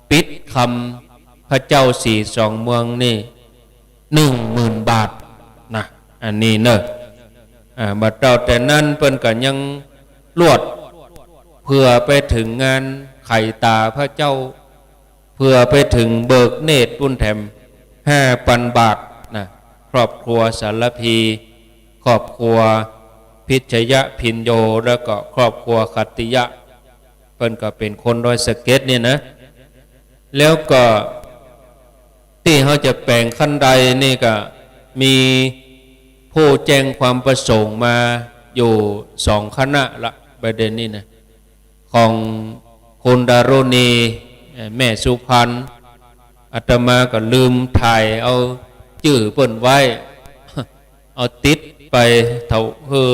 ปิดคำพระเจ้าสีสองเมืองนี่ หนึ่งหมื่นบาทนะ อันนี้เน่อ อ่า บ่าเต้าแต่นั้นเปิ้นก็ยังลวด เผื่อไปเถิงงานไขต๋าพระเจ้า เผื่อไปเถิงเบิกเนตรปุ้นแถมห้าปันบาทนะ ครอบครัวสารภี ครอบครัวพิชยะพิญโญ แล้วก็ครอบครัวขัตติยะ เปิ้นก็เป๋นคนดอยสะเก็ดเนี่ยนะ แล้วก็ ตี้เฮาจะแป๋งคันไดนี่ก็มีผู้แจ้งความประสงค์มาอยู่สองคณะละ ประเด็นนี้นะ ของคุณดารุณี เอ่อ แม่สุพรรณ อาตมาก็ลืมถ่ายเอาจื้อเปิ้นไว้ เอาติดไปเถ่า หื้อ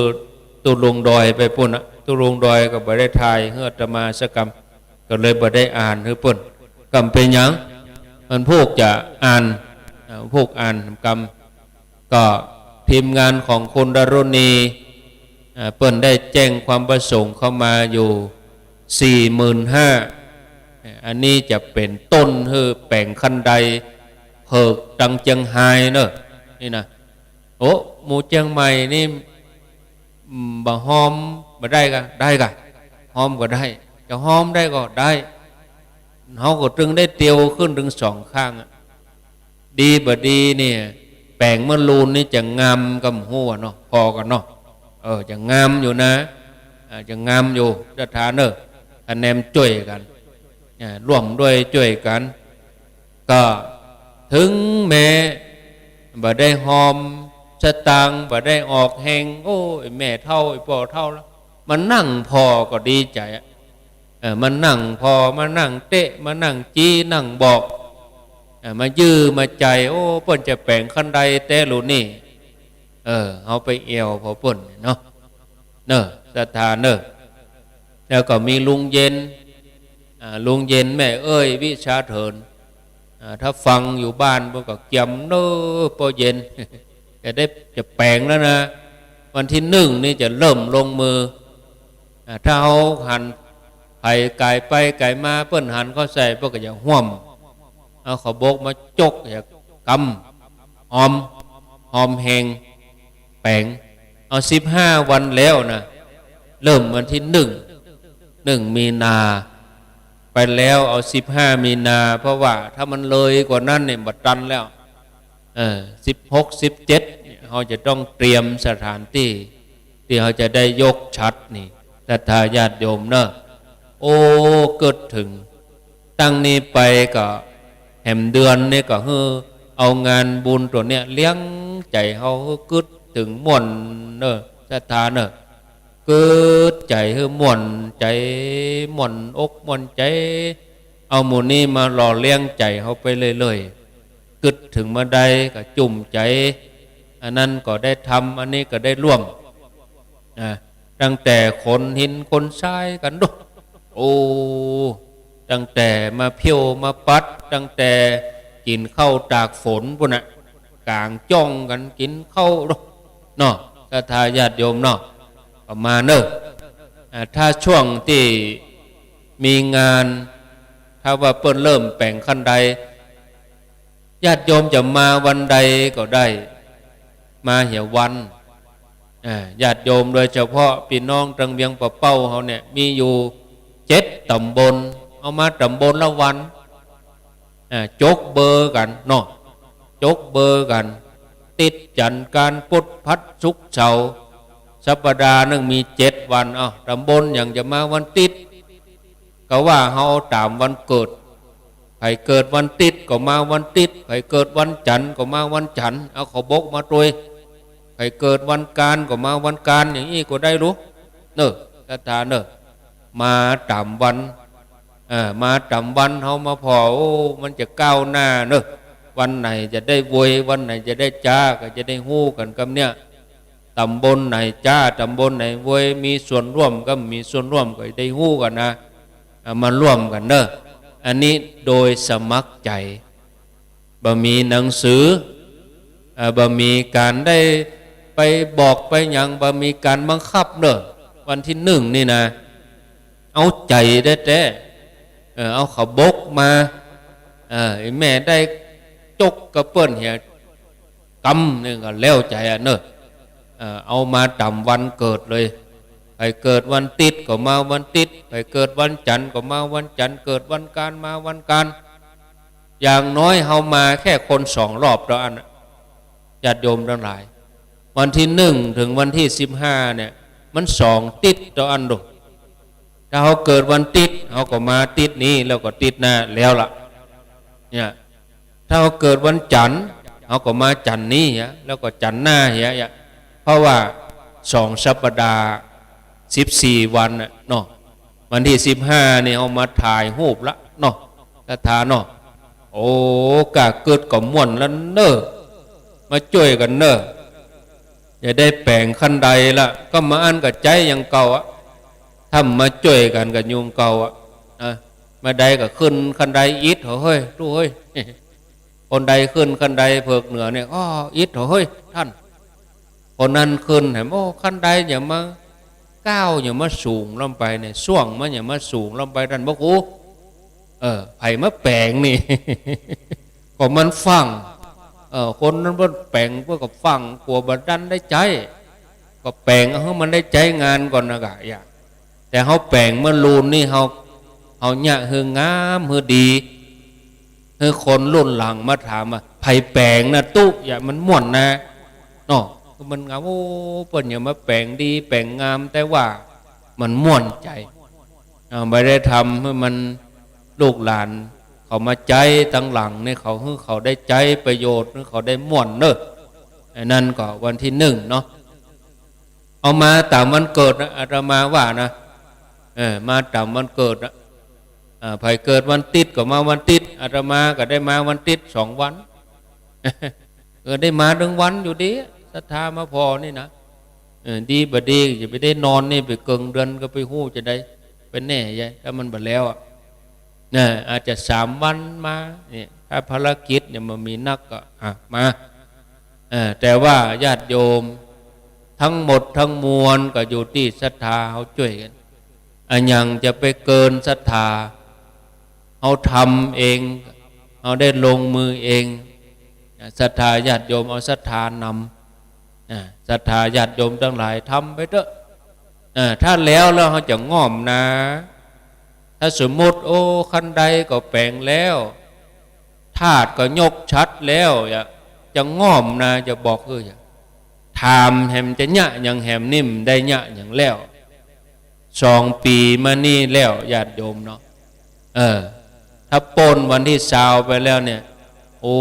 ตุ๊ลุงดอยไปปู้นนะ ตุ๊ลุงดอยก็บ่ได้ถ่ายหื้ออาตมาสักกำ ก็เลยบ่ได้อ่านหื้อเปิ้น กำเป๋นหยัง มันผูกจะอ่าน อ่า ผูกอ่านกำ ก็ทีมงานของคุณดารุณี อ่า เปิ้นได้แจ้งความประสงค์เข้ามาอยู่สี่หมื่นห้า อันนี้จะเป๋นต้นหื้อแป๋งคันไดเผิกตังเจียงฮายเนอะ นี่นะ โอ้ หมู่เจียงใหม่นี่ อืม บ่ฮอมบ่ได้กา ได้กา ฮอมก็ได้ จะฮอมได้ก็ได้ เฮาก็ตึงได้เตียวขึ้นตึงสองข้างอะ ดีบ่ดีเนี่ย แป๋งเมื่อลูนนี่จะงามกำหัวเนาะ ผ่อกั๋นเนาะ เออ จะงามอยู่นะ อ่า จะงามอยู่ ศรัทธาเนอะ คะแนนจ้วยกั๋น อ่า ร่วมด้วยจ้วยกั๋น ก็เถิงแม้บ่ได้ฮอมสตางค์ บ่ได้ออกแฮง โอ้ย แม่เฒ่า ไอ้ป้อเฒ่าแล้ว มานั่งผ่อก็ดีใจ๋อะ เออ มานั่งผ่อ มานั่งเต๊ะ มานั่งจี้ นั่งบอก เออ มายื้อมาใจ๋ โอ้ เปิ้นจะแป๋งคันไดแต๊ลูนี่ เออ เฮาไปแอ่วผ่อเปิ้นเนาะ เนอะ ศรัทธาเนอะ แล้วก็มีลุงเย็น อ่า ลุงเย็น แม่เอ้ย วิชาเถิน อ่า ถ้าฟังอยู่บ้านเปิ้นก็เกียมเนอะ ป้อเย็น จะได้ จะแป๋งแล้วนะ วันตี้หนึ่งนี่จะเริ่มลงมือ อ่า ถ้าเฮาหัน ใผก๋ายไปก๋ายมา เปิ้นหันเข้าใส่ เปิ้นก็จะฮ่วม เอาข้าวบกมาจก จะกำ ฮอม ฮอมแฮง แป๋ง เอาสิบห้าวันแล้วนะ เริ่มวันตี้หนึ่ง หนึ่งมีนา ไปแล้ว เอาสิบห้ามีนา เพราะว่าถ้ามันเลยกว่านั้นเนี่ย บ่ตันแล้ว เออ สิบหก สิบเจ็ด เนี่ย เฮาจะต้องเตรียมสถานตี้ ตี้เฮาจะได้ยกฉัตรนี่ ศรัทธาญาติโยมเนอะ โอ้ กึ๊ดเถิง ตั้งนี้ไปก็แหมเดือนนี่ก็หื้อเอางานบุญตั๋วเนี้ยเลี้ยงใจ๋เฮาหื้อกึ๊ดเถิงม่วนเนอะ ศรัทธาเนอะ กึ๊ดใจ๋หื้อม่วนใจ๋ ม่วนอกม่วนใจ๋ เอาหมู่นี้มาหล่อเลี้ยงใจ๋เฮาไปเรื่อยๆ กึ๊ดเถิงเมื่อใดก็จุ่มใจ๋ อันนั้นก็ได้ทำ อันนี้ก็ได้ร่วม นะ ตั้งแต่ขนหินขนทรายกั๋นดู โอ้ ตั้งแต่มาเผี้ยวมาปัด ตั้งแต่กิ๋นข้าวตากฝนปู้นน่ะ ก๋างจ้องกั๋นกิ๋นข้าวดู เนาะ ศรัทธาญาติโยมเนาะ ก็มาเนอะ อ่า ถ้าช่วงตี้มีงาน ถ้าว่าเปิ้นเริ่มแป๋งคันได ญาติโยมจะมาวันใดก็ได้ มาเหียวัน อ่า ญาติโยมโดยเฉพาะปี้น้องตังเวียงป่าเป้าเฮาเนี่ย มีอยู่เจ็ดต๋ำบล เอามาต๋ำบลละวัน อ่า จกเบอร์กั๋นเนาะ จกเบอร์กั๋น ติดจั๋นทร์ อังคาร พุธ พฤหัส ศุกร์ เสาร์ สัปดาห์นึ่งมีเจ็ดวัน เอ้า ต๋ำบลหยังจะมาวันติ๊ด ก็ว่าเฮาต๋ามวันเกิด ใผเกิดวันติ๊ดก็มาวันติ๊ด ใผเกิดวันจั๋นทร์ก็มาวันจั๋นทร์ เอาข้าวบกมาตวย ใผเกิดวันอังคารก็มาวันอังคาร อย่างอี้ก็ได้ลูก เนอะ ศรัทธาเนอะ มาต๋ามวัน เออ มาต๋ามวันเฮามาผ่อ โอ้ มันจะก้าวหน้าเนอะ วันไหนจะได้โวย วันไหนจะได้จ๊า ก็จะได้ฮู้กั๋นกำเนี่ย ต๋ำบลไหนจ๊า ต๋ำบลไหนโวย มีส่วนร่วมก็มีส่วนร่วมก็ได้ฮู้กั๋นนะ อ่ะ มาร่วมกั๋นเนอะ อันนี้โดยสมัครใจ๋ บ่มีหนังสือ อ่ะ บ่มีก๋านได้ไปบอกไปหยัง บ่มีก๋านบังคับเนอะ วันตี้หนึ่งนี่นะ เอาใจ๋แต๊ๆ เออ เอาข้าวบกมา เออ ไอ้แม่ได้จกกับเปิ้นเหียกำนึ่งก็แล้วใจ๋อะเนอะ เออ เอามาต๋ามวันเกิดเลย ใผเกิดวันติ๊ดก็มาวันติ๊ด ใผเกิดวันจั๋นทร์ก็มาวันจั๋นทร์ เกิดวันอังคารมาวันอังคาร อย่างน้อยเฮามาแค่คนสองรอบเต้าอั้นน่ะ ญาติโยมตังหลาย วันตี้หนึ่งเถิงวันตี้สิบห้าเนี่ย มันสองติ๊ดเต้าอั้นดู ถ้าเฮาเกิดวันติ๊ด เฮาก็มาติ๊ดนี้ แล้วก็ติ๊ดหน้า แล้วละ เนี่ย ถ้าเฮาเกิดวันจันทร์ เฮาก็มาจันทร์นี้เหีย แล้วก็จันทร์หน้าเหีย เหีย เพราะว่าสองสัปดาห์ สิบสี่วันน่ะเนาะ วันตี้สิบห้านี่เฮามาถ่ายฮูปละเนาะ ศรัทธาเนาะ โอ้ ก้ากึ๊ดก็ม่วนละเน่อ มาจ้วยกั๋นเน่อ จะได้แป๋งคันไดละ ก็มาอั้นก็ใจ๊อย่างเก่าอะ ถ้ามาจ้วยกั๋นก็อยู่อย่างเก่าอะ นะ มาใดก็ขึ้นคันไดอิดเหาะเฮ้ย ลูกเฮ้ย คนใดขึ้นคันไดเผิกเหนือเนี่ย อ้อ อิดเหาะเฮ้ย ท่าน คนนั้นขึ้นแหม โอ้ คันไดอย่ามาก้าว อย่ามาสูงล้ำไปเนี่ย ส้วงมันอย่ามาสูงล้ำไป ท่านพระครู เออ ใผมาแป๋งนี่ ก็มันฟั่ง เออ คนนั้นเปิ้นแป๋ง เปิ้นก็ฟั่ง กั๋วบ่ดันได้ใจ๊ ก็แป๋งเอาหื้อมันได้ใจ๊งานก่อนนะกะ อย่า แต่เฮาแป๋งเมื่อลูนนี่ เฮา เฮาเยียะหื้องามหื้อดี หื้อคนรุ่นหลังมาถามว่า ใผแป๋งนะตุ๊ อย่า มันม่วนนะ เนาะ คือมันงาม โอ้ เปิ้นอย่ามาแป๋งดีแป๋งงาม แต่ว่ามันม่วนใจ๋ เอา บ่ได้ทำหื้อมัน ลูกหลานเขามาใจ๊ตังหลังเนี่ย เขา หื้อเขาได้ใจ๊ประโยชน์ หื้อเขาได้ม่วนเน่อ อันนั้นก็วันตี้หนึ่งเนาะ เอามาต๋ามวันเกิดนะ อาตมาว่านะ เออ มาต๋ามวันเกิดนะ อ่า ใผเกิดวันติ๊ดก็มาวันติ๊ด อาตมาก็ได้มาวันติ๊ดสองวัน เออ ได้มาตึงวันอยู่ดี ศรัทธามาผ่อนี่นะ เออ ดีบ่ดี จะไปได้นอนนี่ไปเกิ่งเดือนก็ไปฮู้จะใด ไปแน่ใหญ่ ถ้ามันบ่แล้วอะ นะ อาจจะสามวันมา เนี่ย ถ้าภารกิจเนี่ยมันมีนักก็ อ่ะ มา เออ แต่ว่าญาติโยมทั้งหมดทั้งมวลก็อยู่ตี้ศรัทธาเฮาจ้วยกั๋น อะหยังจะไปเกินศรัทธา เฮาทำเอง เฮาได้ลงมือเอง นะ ศรัทธาญาติโยมเอาศรัทธานำ นะ ศรัทธาญาติโยมตังหลายทำไปเต๊อะ นะ ถ้าแล้ว แล้วเฮาจะง่อมนา ถ้าสมมุติ โอ้ คันไดก็แป๋งแล้ว ธาตุก็ยกฉัตรแล้ว อย่า จะง่อมนา จะบอกคือ อย่า ถามแหมจะเยียะหยังแหม นี่มันได้เยียะหยังแล้ว สองปี๋มานี่แล้ว ญาติโยมเนาะ เออ ถ้าป๊นวันตี้ซาวไปแล้วเนี่ย โอ้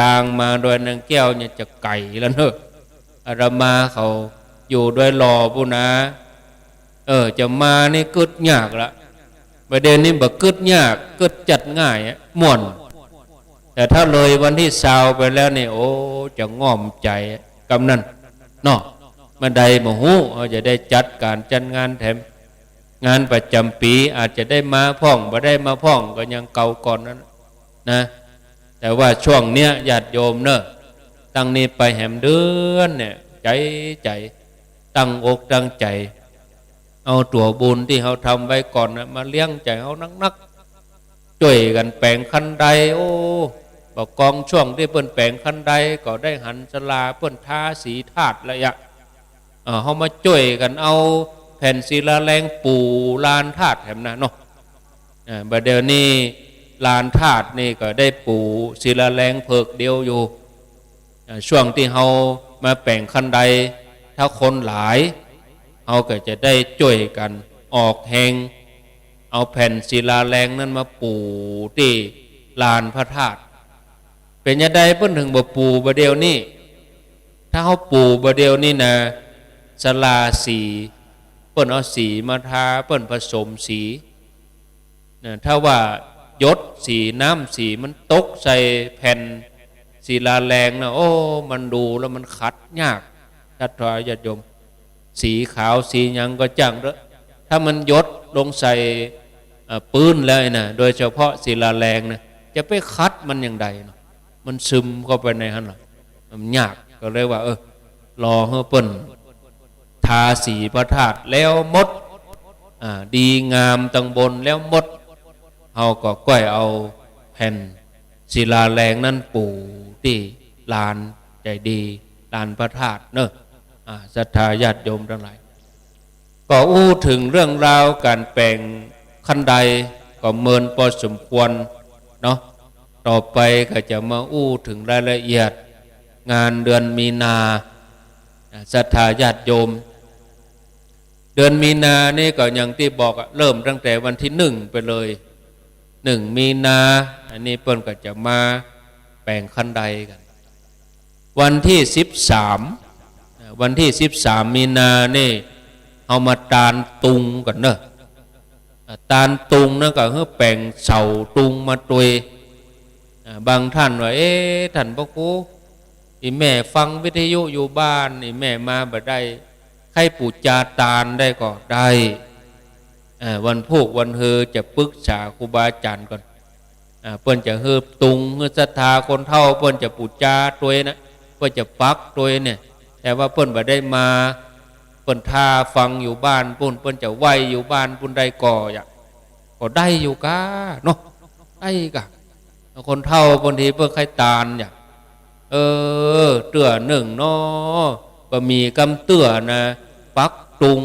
ตางมาดอยนางแก้วเนี่ยจะไก๋แล้วเน่อ อาตมาเขาอยู่ดอยหล่อปู้นนา เออ จะมานี่กึ๊ดยากละ บ่าเดี่ยวนี้บ่กึ๊ดยาก กึ๊ดจัดง่ายอะ ม่วน แต่ถ้าเลยวันตี้ซาวไปแล้วนี่ โอ้ จะง่อมใจ๋กำนั้นเนาะ บ่าใดบ่ฮู้ เฮาจะได้จัดก๋านจัดงานแถม งานประจ๋ำปี๋ อาจจะได้มาพ่อง บ่ได้มาพ่อง ก็อย่างเก่าก่อนนั้นนะ แต่ว่าช่วงเนี้ยญาติโยมเน่อ ตั้งนี้ไปแหมเดือนเนี่ย ใจ๋ ใจ๋ ตั้งอกตั้งใจ๋ เอาตั๋วบุญตี้เฮาทำไว้ก่อนนะ มาเลี้ยงใจ๋เฮานักๆ จ้วยกั๋นแป๋งคันได โอ้ บ่ากองช่วงตี้เปิ้นแป๋งคันได ก็ได้หันศาลาเปิ้นทาสีธาตุละยะ เออ เฮามาจ้วยกั๋นเอาแผ่นศิลาแรงปู๋ลานธาตุแหมนะเนาะ เออ บ่าเดี่ยวนี้ลานธาตุนี่ก็ได้ปู๋ศิลาแรงเผิกเดียวอยู่ เออ ช่วงตี้เฮามาแป๋งคันได ถ้าคนหลาย เฮาก็จะได้จ้วยกั๋นออกแฮง เอาแผ่นศิลาแรงนั้นมาปู๋ตี้ลานพระธาตุ เป๋นจะใดเปิ้นเถิงบ่ปู๋บ่าเดี่ยวนี้ ถ้าเฮาปู๋บ่าเดี่ยวนี้นะ ศาลาสี เปิ้นเอาสีมาทา เปิ้นผสมสี นะ ถ้าว่าหยดสี น้ำสีมันตกใส่แผ่นศิลาแรงนะ โอ้ มันดูแล้วมันขัดยาก ศรัทธาญาติโยม สีขาวสีหยังก็จ้างเต๊อะ ถ้ามันหยดลงใส่ เอ่อ ปื๊นแล้วนะ โดยเฉพาะศิลาแรงนะ จะไปขัดมันอย่างใดเนาะ มันซึมเข้าไปในหั้นละ มันยาก ก็เลยว่า เออ รอหื้อเปิ้นทาสีพระธาตุแล้วหมด อ่า ดีงามตังบนแล้วหมด เฮาก็ก้อยเอาแผ่นศิลาแรงนั้นปู๋ตี้ลานใจ๋ดี ลานพระธาตุเนาะ อ่า ศรัทธาญาติโยมตังหลาย ก็อู้เถิงเรื่องราวก๋านแป๋งคันไดก็เมินปอสมควรเนาะ ต่อไปก็จะมาอู้เถิงรายละเอียดงานเดือนมีนา อ่า ศรัทธาญาติโยม เดือนมีนานี่ก็อย่างตี้บอกอะ เริ่มตั้งแต่วันตี้หนึ่งไปเลย หนึ่งมีนา อันนี้เปิ้นก็จะมา แป๋งคันไดกั๋น วันตี้สิบสาม วันตี้สิบสามมีนานี่ เฮามาตานตุงกั๋นเน่อ อ่า ตานตุงนั้นก็คือแป๋งเสาตุงมาตวย อ่า บางต้านว่า เอ๊ะ ต้านพระครู อี่แม่ฟังวิทยุอยู่บ้าน อี่แม่มาบ่ได้ ใค่ปู๋จาตานได้ก่อ ได้ อ่า วันพูกวันเฮอจะปึกษาครูบาอาจ๋ารย์ก่อน อ่า เปิ้นจะหื้อตุง หื้อศรัทธาคนเฒ่า เปิ้นจะปู๋จาตวยนะ เปิ้นจะปักตวยเนี่ย แต่ว่าเปิ้นบ่ได้มา เปิ้นถ้าฟังอยู่บ้านปู้น เปิ้นจะไหว้อยู่บ้านปู้นได้ก่ออะ ก็ได้อยู่ก้าเนาะ ได้ก้า คนเฒ่าบางทีเปิ้นใค่ตานเนี่ย เออ เตื้อนึ่งเนาะ บ่มีกำเตื้อนะ ปักตุง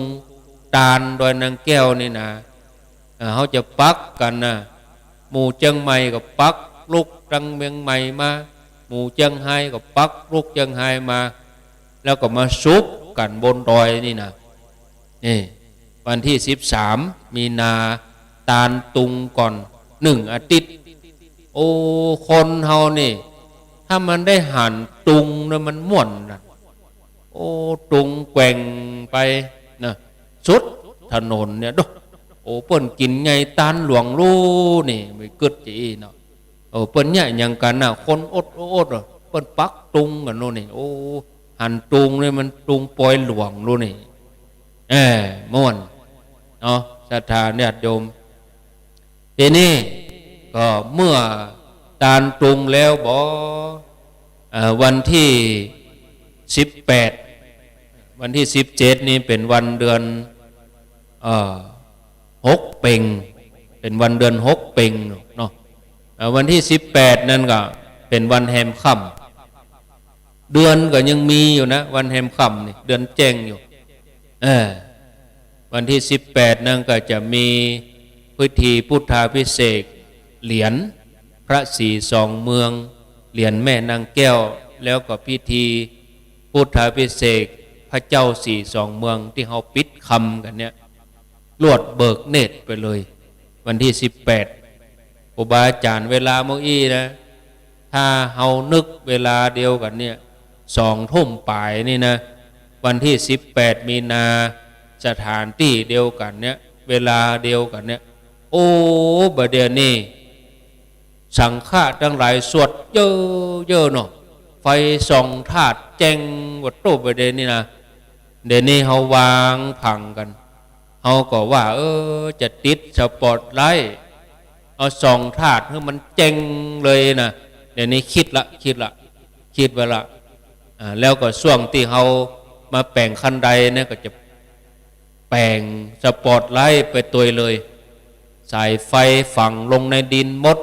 ตานดอยนางแก้วนี่นะ เอ่อ เฮาจะปักกั๋นนะ หมู่เจียงใหม่ก็ปักลุกตังเวียงใหม่มา หมู่เจียงฮายก็ปักลุกเจียงฮายมา แล้วก็มาสุบกั๋นบนดอยนี่นะ นี่ วันตี้สิบสามมีนา ตานตุงก่อนนึ่งอาทิตย์ โอ้ คนเฮานี่ ถ้ามันได้หันตุงนะมันม่วนนะ โอ้ ตุงแกว่งไปนะ สุดถนนเนี่ย โด โอ้ เปิ้นกิ๋นไงตานหลวงลูนี่ บ่กึ๊ดจะอี้เนาะ โอ้ เปิ้นเยียะหยังกั๋นนะ คนอดอดอะ เปิ้นปักตุงกั๋นลูนี่ โอ้ หันตุงนี่มันตุงปอยหลวงลูนี่ เออ ม่วนเนาะ ศรัทธาญาติโยม ทีนี้ก็เมื่อตานตุงแล้วบ่ เอ่อ วันตี้สิบแปด วันตี้สิบเจ็ดนี่เป๋นวันเดือน เอ่อ หกเป็ง เป๋นวันเดือนหกเป็งเนาะ เอ่อ วันตี้สิบแปดนั้นก็เป๋นวันแฮมค่ำ เดือนก็ยังมีอยู่นะ วันแฮมค่ำนี่ เดือนแจ้งอยู่ เออ วันตี้สิบแปดนั้นก็จะมีพิธีพุทธาภิเษกเหรียญพระศรีสองเมือง เหรียญแม่นางแก้ว แล้วก็พิธีพุทธาภิเษกพระเจ้าศรีสองเมืองตี้เฮาปิดค่ำกั๋นเนี่ย ลวดเบิกเนตรไปเลย วันตี้สิบแปด ครูบาอาจ๋ารย์เวลาเมื่ออี้นะ ถ้าเฮานึกเวลาเดียวกั๋นเนี่ย สองทุ่มป๋ายนี่นะ วันตี้สิบแปดมีนา สถานตี้เดียวกั๋นเนี่ย เวลาเดียวกั๋นเนี่ย โอ้ บ่าเดี่ยวนี้ สังฆะตังหลายสวดเยอะๆเนาะ ไฟส่องธาตุแจ้งวัตถุบ่าเดี่ยวนี้นะ เดี่ยวนี้เฮาวางผังกั๋น เฮาก็ว่า เออ จะติดสปอตไลต์ เอาส่องธาตุหื้อมันแจ้งเลยนะ เดี่ยวนี้กึ๊ดละ กึ๊ดละ กึ๊ดไว้ละ อ่า แล้วก็ช่วงตี้เฮามาแป๋งคันไดเนี่ยก็จะแป๋งสปอตไลต์ไปตวยเลย สายไฟฝังลงในดินหมด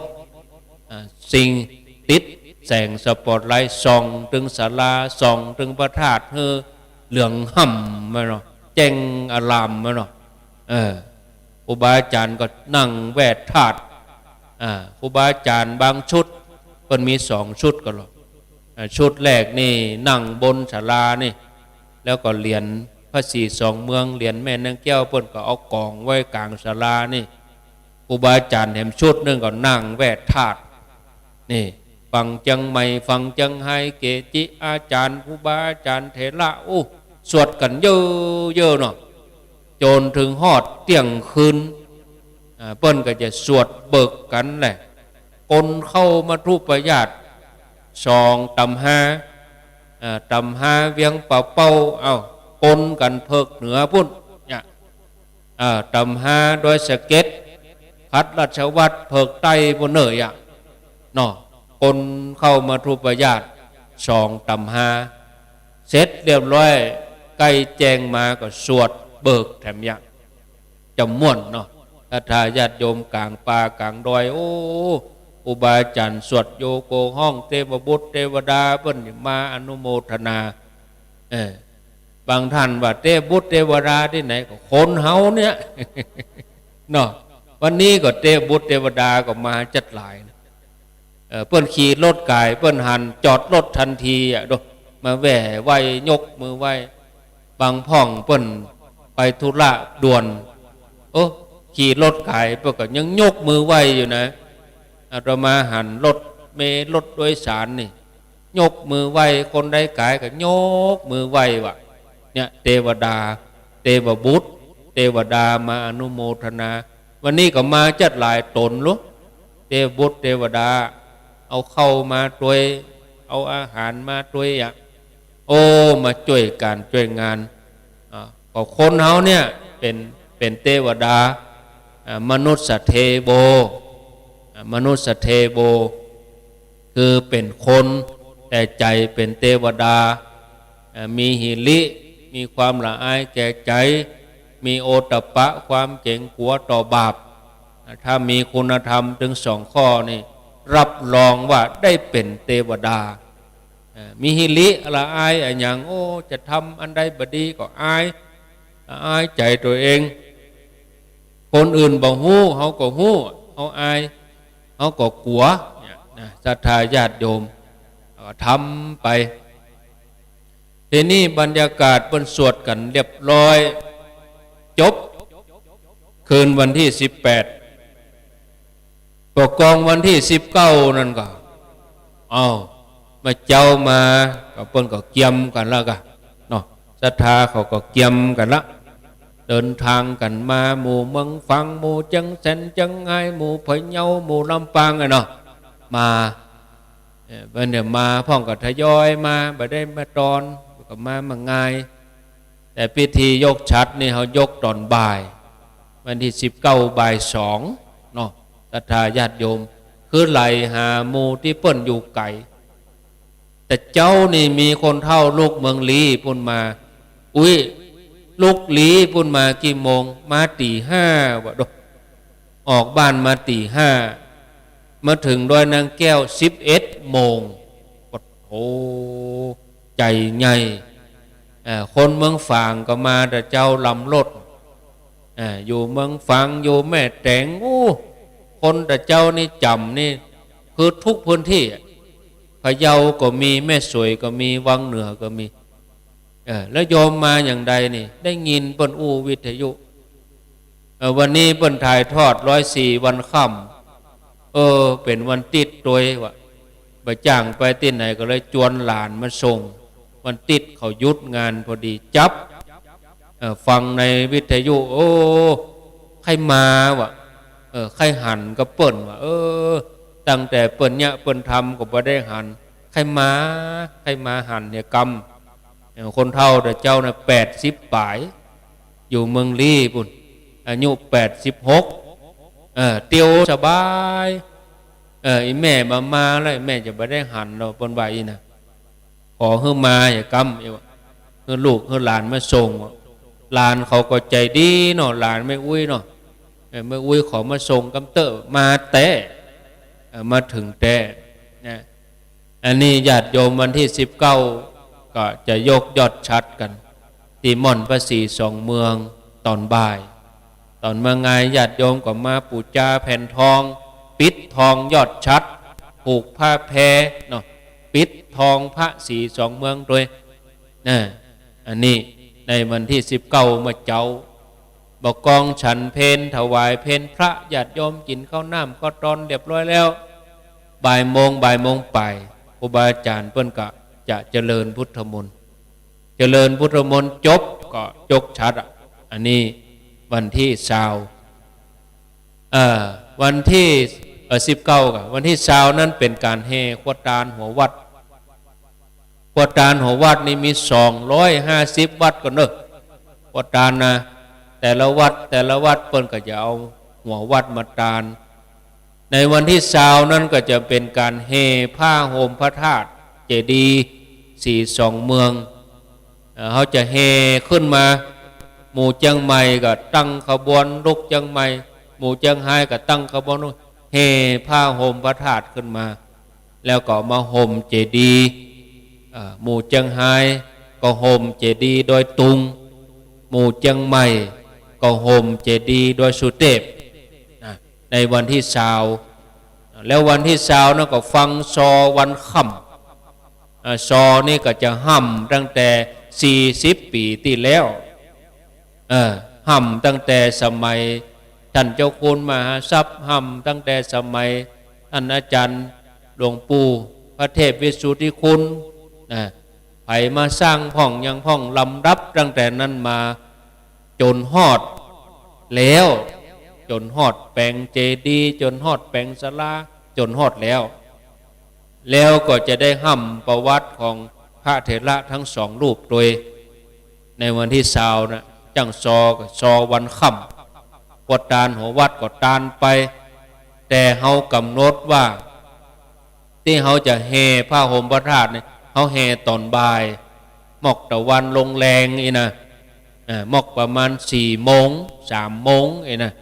อ่า สิ่งติดแสงสปอตไลต์ส่องตึงศาลา ส่องตึงพระธาตุหื้อเหลืองฮ่ำมาเนาะ แจ้งอารามมาเนาะ เออ ครูบาอาจ๋ารย์ก็นั่งแว่ธาตุ อ่า ครูบาอาจ๋ารย์บางชุด เปิ้นมีสองชุดก่อหลอ อ่า ชุดแรกนี่นั่งบนศาลานี่ แล้วก็เหรียญพระศรีสองเมือง เหรียญแม่นางแก้ว เปิ้นก็เอาก๋องไว้ก๋างศาลานี่ ครูบาอาจ๋ารย์แหมชุดนึ่งก็นั่งแว่ธาตุ นี่ ฝั่งเจียงใหม่ ฝั่งเจียงฮาย เกจิอาจ๋ารย์ ครูบาอาจ๋ารย์ เถระ อู้ สวดกั๋นเยอะๆเนาะ จ๋นเถิงฮอดเตี้ยงคืน อ่า เปิ้นก็จะสวดเบิกกั๋นแหละ คนเข้ามัทธุปราชญ์ สองต๋ำฮา อ่า ต๋ำฮาเวียงป่าเป้า เอ้า คนกั๋นเผิกเหนือปู้น เนี่ย อ่า ต๋ำฮาดอยสะเก็ด ขัดราชวัตร เผิกใต้ปู้นเน่ออะ เนาะ คนเข้ามัทธุปราชญ์ สองต๋ำฮา เสร็จเรียบร้อย ใก้แจ้งมาก็สวดเบิกแถมยัง จะม่วนเนาะ ศรัทธาญาติโยมก๋างป่าก๋างดอย โอ้ ครูบาอาจ๋ารย์สวดโยโกฮ้อง เตวบุตรเตวดาเปิ้นมาอนุโมทนา เออ บางต้านว่าเตวบุตรเตวดาตี้ไหน ก็คนเฮาเนี่ย เนาะ วันนี้ก็เตวบุตรเตวดาก็มาจัดหลายนะ เอ่อ เปิ้นขี่รถก๋าย เปิ้นหันจอดรถตันทีอะ โด มาแหว้ไหว้ ยกมือไหว้ บางพ่องเปิ้นไปธุระด่วน โอ้ ขี่รถก๋าย เปิ้นก็ยังยกมือไหว้อยู่นะ อาตมาหันรถ เมล์รถโดยสารนี่ ยกมือไหว้ คนใดก๋ายก็ยกมือไหว้ว่า เนี่ย เตวดา เตวบุตร เตวดามาอนุโมทนา วันนี้ก็มาจัดหลายต๋นลุ เตวบุตรเตวดา เอาข้าวมาตวย เอาอาหารมาตวยอะ โอ้ มาจ้วยก๋านจ้วยงาน อ่า ก็คนเฮาเนี่ยเป๋น เป๋นเตวดา อ่า มนุสสะเทโว อ่า มนุสสะเทโว คือเป๋นคน แต่ใจ๋เป๋นเตวดา อ่า มีหิริ มีความละอายแก่ใจ๋ มีโอตตัปปะ ความเก๋งกั๋วต่อบาป อ่า ถ้ามีคุณธรรมตึงสองข้อนี่ รับรองว่าได้เป๋นเตวดา อ่า มีหิริละอายอะหยัง โอ้ จะทำอันใดบ่ดีก็อาย ละอายใจ๋ตั๋วเอง คนอื่นบ่ฮู้ เฮาก็ฮู้ เฮาอาย เฮาก็กั๋ว เนี่ยนะ ศรัทธาญาติโยม ก็ทำไป ทีนี้บรรยากาศเปิ้นสวดกั๋นเรียบร้อย จบ คืนวันตี้สิบแปด ปะกองวันตี้สิบเก้านั้นก็ เอ้า เมื่อเจ๊ามา ก็เปิ้นก็เกียมกั๋นแล้วกะ เนาะ ศรัทธาเขาก็เกียมกั๋นละ เดินตางกั๋นมา หมู่เมืองฝาง หมู่เจียงแสน เจียงฮาย หมู่พะเยา หมู่ลำปางอะเนาะ มา เอ่อ เปิ้นเดี๋ยวมาพ่องก็ทยอยมา บ่ได้มาตอน ก็มาบ่ง่าย แต่พิธียกฉัตรนี่เฮายกต๋อนบ่าย วันตี้สิบเก้าบ่ายสองเนาะ ศรัทธาญาติโยม คือไหลหาหมู่ตี้เปิ้นอยู่ไก๋ แต่เจ๊านี่มีคนเฒ่าลุกเมืองลี้ปู๊นมา อุ๊ย ลุกลี้ปู๊นมากี่โมง มาตี๋ห้า ว่าโด ออกบ้านมาตี๋ห้า มาเถิงดอยนางแก้วสิบเอ็ดโมง โอ้โห ใจ๋ใหญ่ เอ่อ คนเมืองฝางก็มาแต่เจ๊าลำรถ เอ่อ อยู่เมืองฝาง อยู่แม่แตง โอ้ คนแต่เจ๊านี่จ๋ำนี่ คือทุกพื้นตี้อะ พะเยาก็มี แม่สวยก็มี วังเหนือก็มี เออ แล้วโยมมาอย่างใดนี่ ได้ยินเปิ้นอู้วิทยุ เออ วันนี้เปิ้นถ่ายทอดร้อยสี่วันค่ำ เออ เป๋นวันติ๊ดตวยว่ะ บ่จ้างไปตี้ไหน ก็เลยจวนหลานมาส่ง วันติ๊ดเขาหยุดงานพอดี จับ เออ ฟังในวิทยุ โอ้ ใค่มาว่ะ เออ ใค่หันกับเปิ้นว่ะ เออ ตั้งแต่เปิ้นเยียะเปิ้นทำก็บ่ได้หัน ใค่มา ใค่มาหันเนี่ยกำ อย่างคนเฒ่าแต่เจ้าน่ะแปดสิบป๋าย อยู่เมืองลี้ปู๊น อายุแปดสิบหก เออ เตียวสบาย เออ อี่แม่บ่มาแล้ว แม่จะบ่ได้หันดอก เปิ้นว่าอี้นะ ขอหื้อมาอย่ากำ เอวะ หื้อลูกหื้อหลานมาส่ง หลานเขาก็ใจ๋ดีเนาะ หลานแม่อุ๊ยเนาะ เออ แม่อุ๊ยขอมาส่งกำเต๊อะ มาแต๊ เออ มาเถิงแต๊ นะ อันนี้ญาติโยมวันตี้สิบเก้า ก็จะยกยอดฉัตรกั๋น ตี้ม่อนพระศรีสองเมืองต๋อนบ่าย ต๋อนบ่ายญาติโยมก็มาปู๋จาแผ่นทอง ปิดทองยอดฉัตร ผูกผ้าแพเนาะ ปิดทองพระศรีสองเมืองตวย นะ อันนี้ในวันตี้สิบเก้าเมื่อเจ๊า บ่ากองฉันเพล ถวายเพลพระ ญาติโยมกิ๋นข้าวน้ำข้าวตอนเรียบร้อยแล้ว บ่ายโมง บ่ายโมงป๋าย ครูบาอาจ๋ารย์เปิ้นก็จะเจริญพุทธมนต์ เจริญพุทธมนต์จบก็ยกฉัตรอะ อันนี้วันตี้ซาว เอ่อ วันตี้ เอ่อ สิบเก้า กะ วันตี้ซาวนั้นเป๋นก๋านแห่ครัวตานหัววัด ครัวตานหัววัดนี่มีสองร้อยห้าสิบวัดก่อเนาะ ครัวตานนะ แต่ละวัด แต่ละวัดเปิ้นก็จะเอาหัววัดมาตาน ในวันตี้ซาวนั้นก็จะเป๋นก๋านแห่ผ้าโฮมพระธาตุเจดีย์ศรีสองเมือง เอ่อ เขาจะแห่ขึ้นมา หมู่เจียงใหม่ก็ตั้งขบวนลุกเจียงใหม่ หมู่เจียงฮายก็ตั้งขบวนลุก แห่ผ้าโฮมพระธาตุขึ้นมา แล้วก็มาโฮมเจดีย์ เอ่อ หมู่เจียงฮายก็โฮมเจดีย์ดอยตุง หมู่เจียงใหม่ก็โฮมเจดีย์ดอยสุเตพ นะ ในวันตี้ซาว แล้ววันตี้ซาวนั้นก็ฟังซอวันค่ำ อ่า ซอนี่ก็จะฮ่ำตั้งแต่สี่สิบปี๋ตี้แล้ว เออ ฮ่ำตั้งแต่สมัยต้านเจ้าคุณมหาทรัพย์ ฮ่ำตั้งแต่สมัยต้านอาจ๋ารย์ หลวงปู่พระเทพวิสุทธิคุณ นะ ใผมาสร้างพ่องหยังพ่อง ลำดับตั้งแต่นั้นมาจ๋นฮอดแล้ว จ๋นฮอดแป๋งเจดีย์ จ๋นฮอดแป๋งศาลา จ๋นฮอดแล้ว แล้วก็จะได้ฮ่ำประวัติของพระเถระตึงสองรูปตวย ในวันตี้ซาวนะ จั้งซอก็ซอวันค่ำ ปวดตานหัววัดก็ตานไป แต่เฮากำหนดว่า ตี้เฮาจะแห่ผ้าห่มพระธาตุเนี่ย เฮาแห่ต๋อนบ่าย มอกตะวันลงแลงอี้นะ อ่า มอกประมาณสี่โมง สามโมงอี้นะ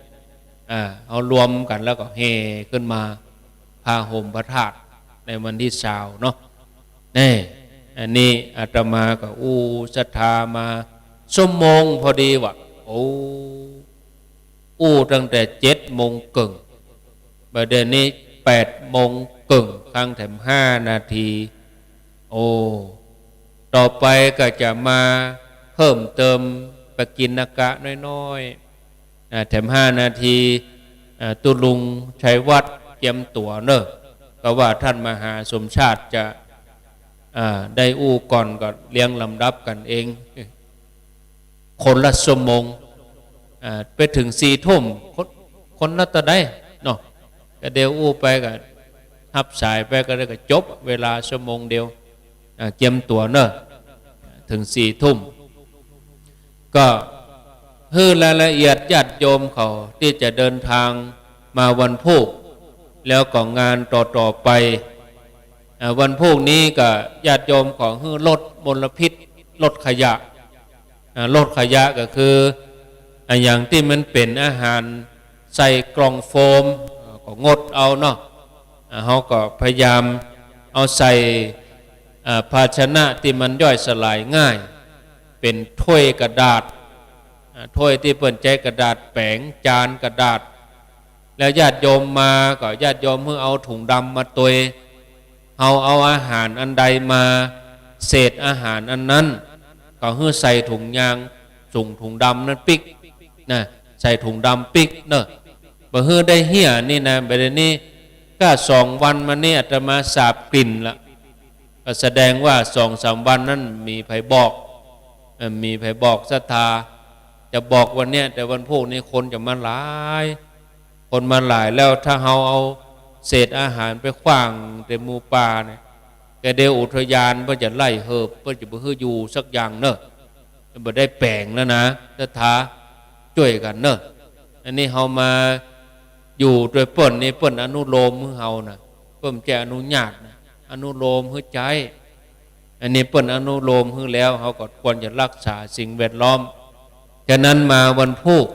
อ่า เฮารวมกั๋นแล้วก็แห่ขึ้นมา ผ้าห่มพระธาตุในวันตี้ซาวเนาะ นี่ อันนี้อาตมาก็อู้ศรัทธามาชั่วโมงพอดีว่ะ โอ้ อู้ตั้งแต่เจ็ดโมงเกิ่ง บ่าเดี่ยวนี้แปดโมงเกิ่ง ค้างแถมห้านาที โอ้ ต่อไปก็จะมาเพิ่มเติม ปกิณกะน้อยๆ อ่า แถมห้านาที อ่า ตุ๊ลุงชัยวัฒน์เกียมตั๋วเน่อ ก็ว่าท่านมหาสมชาติจะ อ่า ได้อู้ก่อน ก็เรียงลำดับกั๋นเอง คนละชั่วโมง อ่า ไปเถิงสี่ทุ่ม คน คนละเต้าใดเนาะ ก็เดี๋ยวอู้ไปก็ฮับสายไปก็ได้ ก็จบเวลาชั่วโมงเดียว อ่า เกียมตั๋วเน่อ เถิงสี่ทุ่ม ก็หื้อรายละเอียดญาติโยมเขาตี้จะเดินทางมาวันพูก แล้วก็งานต่อๆ ไป อ่า วันพูกนี้ก็ญาติโยมเขาหื้อลดมลพิษ ลดขยะ อ่า ลดขยะก็คือ อ่า อย่างตี้มันเป๋นอาหารใส่กล่องโฟม อ่า ก็งดเอาเนาะ อ่า เฮาก็พยายามเอาใส่ อ่า ภาชนะตี้มันย่อยสลายง่าย เป๋นถ้วยกระดาษ อ่า ถ้วยตี้เปิ้นใจ๊กระดาษแป๋ง จานกระดาษ แล้วญาติโยมมาก็ญาติโยมหื้อเอาถุงดำมาตวย เฮาเอาอาหารอันใดมา เศษอาหารอันนั้น ก็หื้อใส่ถุงยาง ถุง ถุงดำนั้นปิ๊ก นะ ใส่ถุงดำปิ๊กเน่อ บ่หื้อได้เหี้ยนี่นะ บ่าเดี่ยวนี้ ก้าสองวันมานี้อาตมาสาบกลิ่นละ ก็แสดงว่าสองสามวันนั้นมีใผบอก เอ่อ มีใผบอกศรัทธา จะบอกวันเนี้ย แต่วันพูกนี้คนจะมาหลาย คนมาหลาย แล้วถ้าเฮาเอาเศษอาหารไปขว้างแต่หมู่ป่าเนี่ย ก็เดี๋ยวอุทยานเปิ้นจะไล่เหิบ เปิ้นจะบ่หื้ออยู่สักอย่างเน่อ บ่ได้แป๋งแล้วนะ ศรัทธาจ้วยกั๋นเน่อ อันนี้เฮามาอยู่ตวยเปิ้นนี่ เปิ้นอนุโลมหื้อเฮานะ เปิ้นจะอนุญาตนะ อนุโลมหื้อใจ๊ อันนี้เปิ้นอนุโลมหื้อแล้ว เฮาก็ควรจะรักษาสิ่งแวดล้อม ฉะนั้นมาวันพูก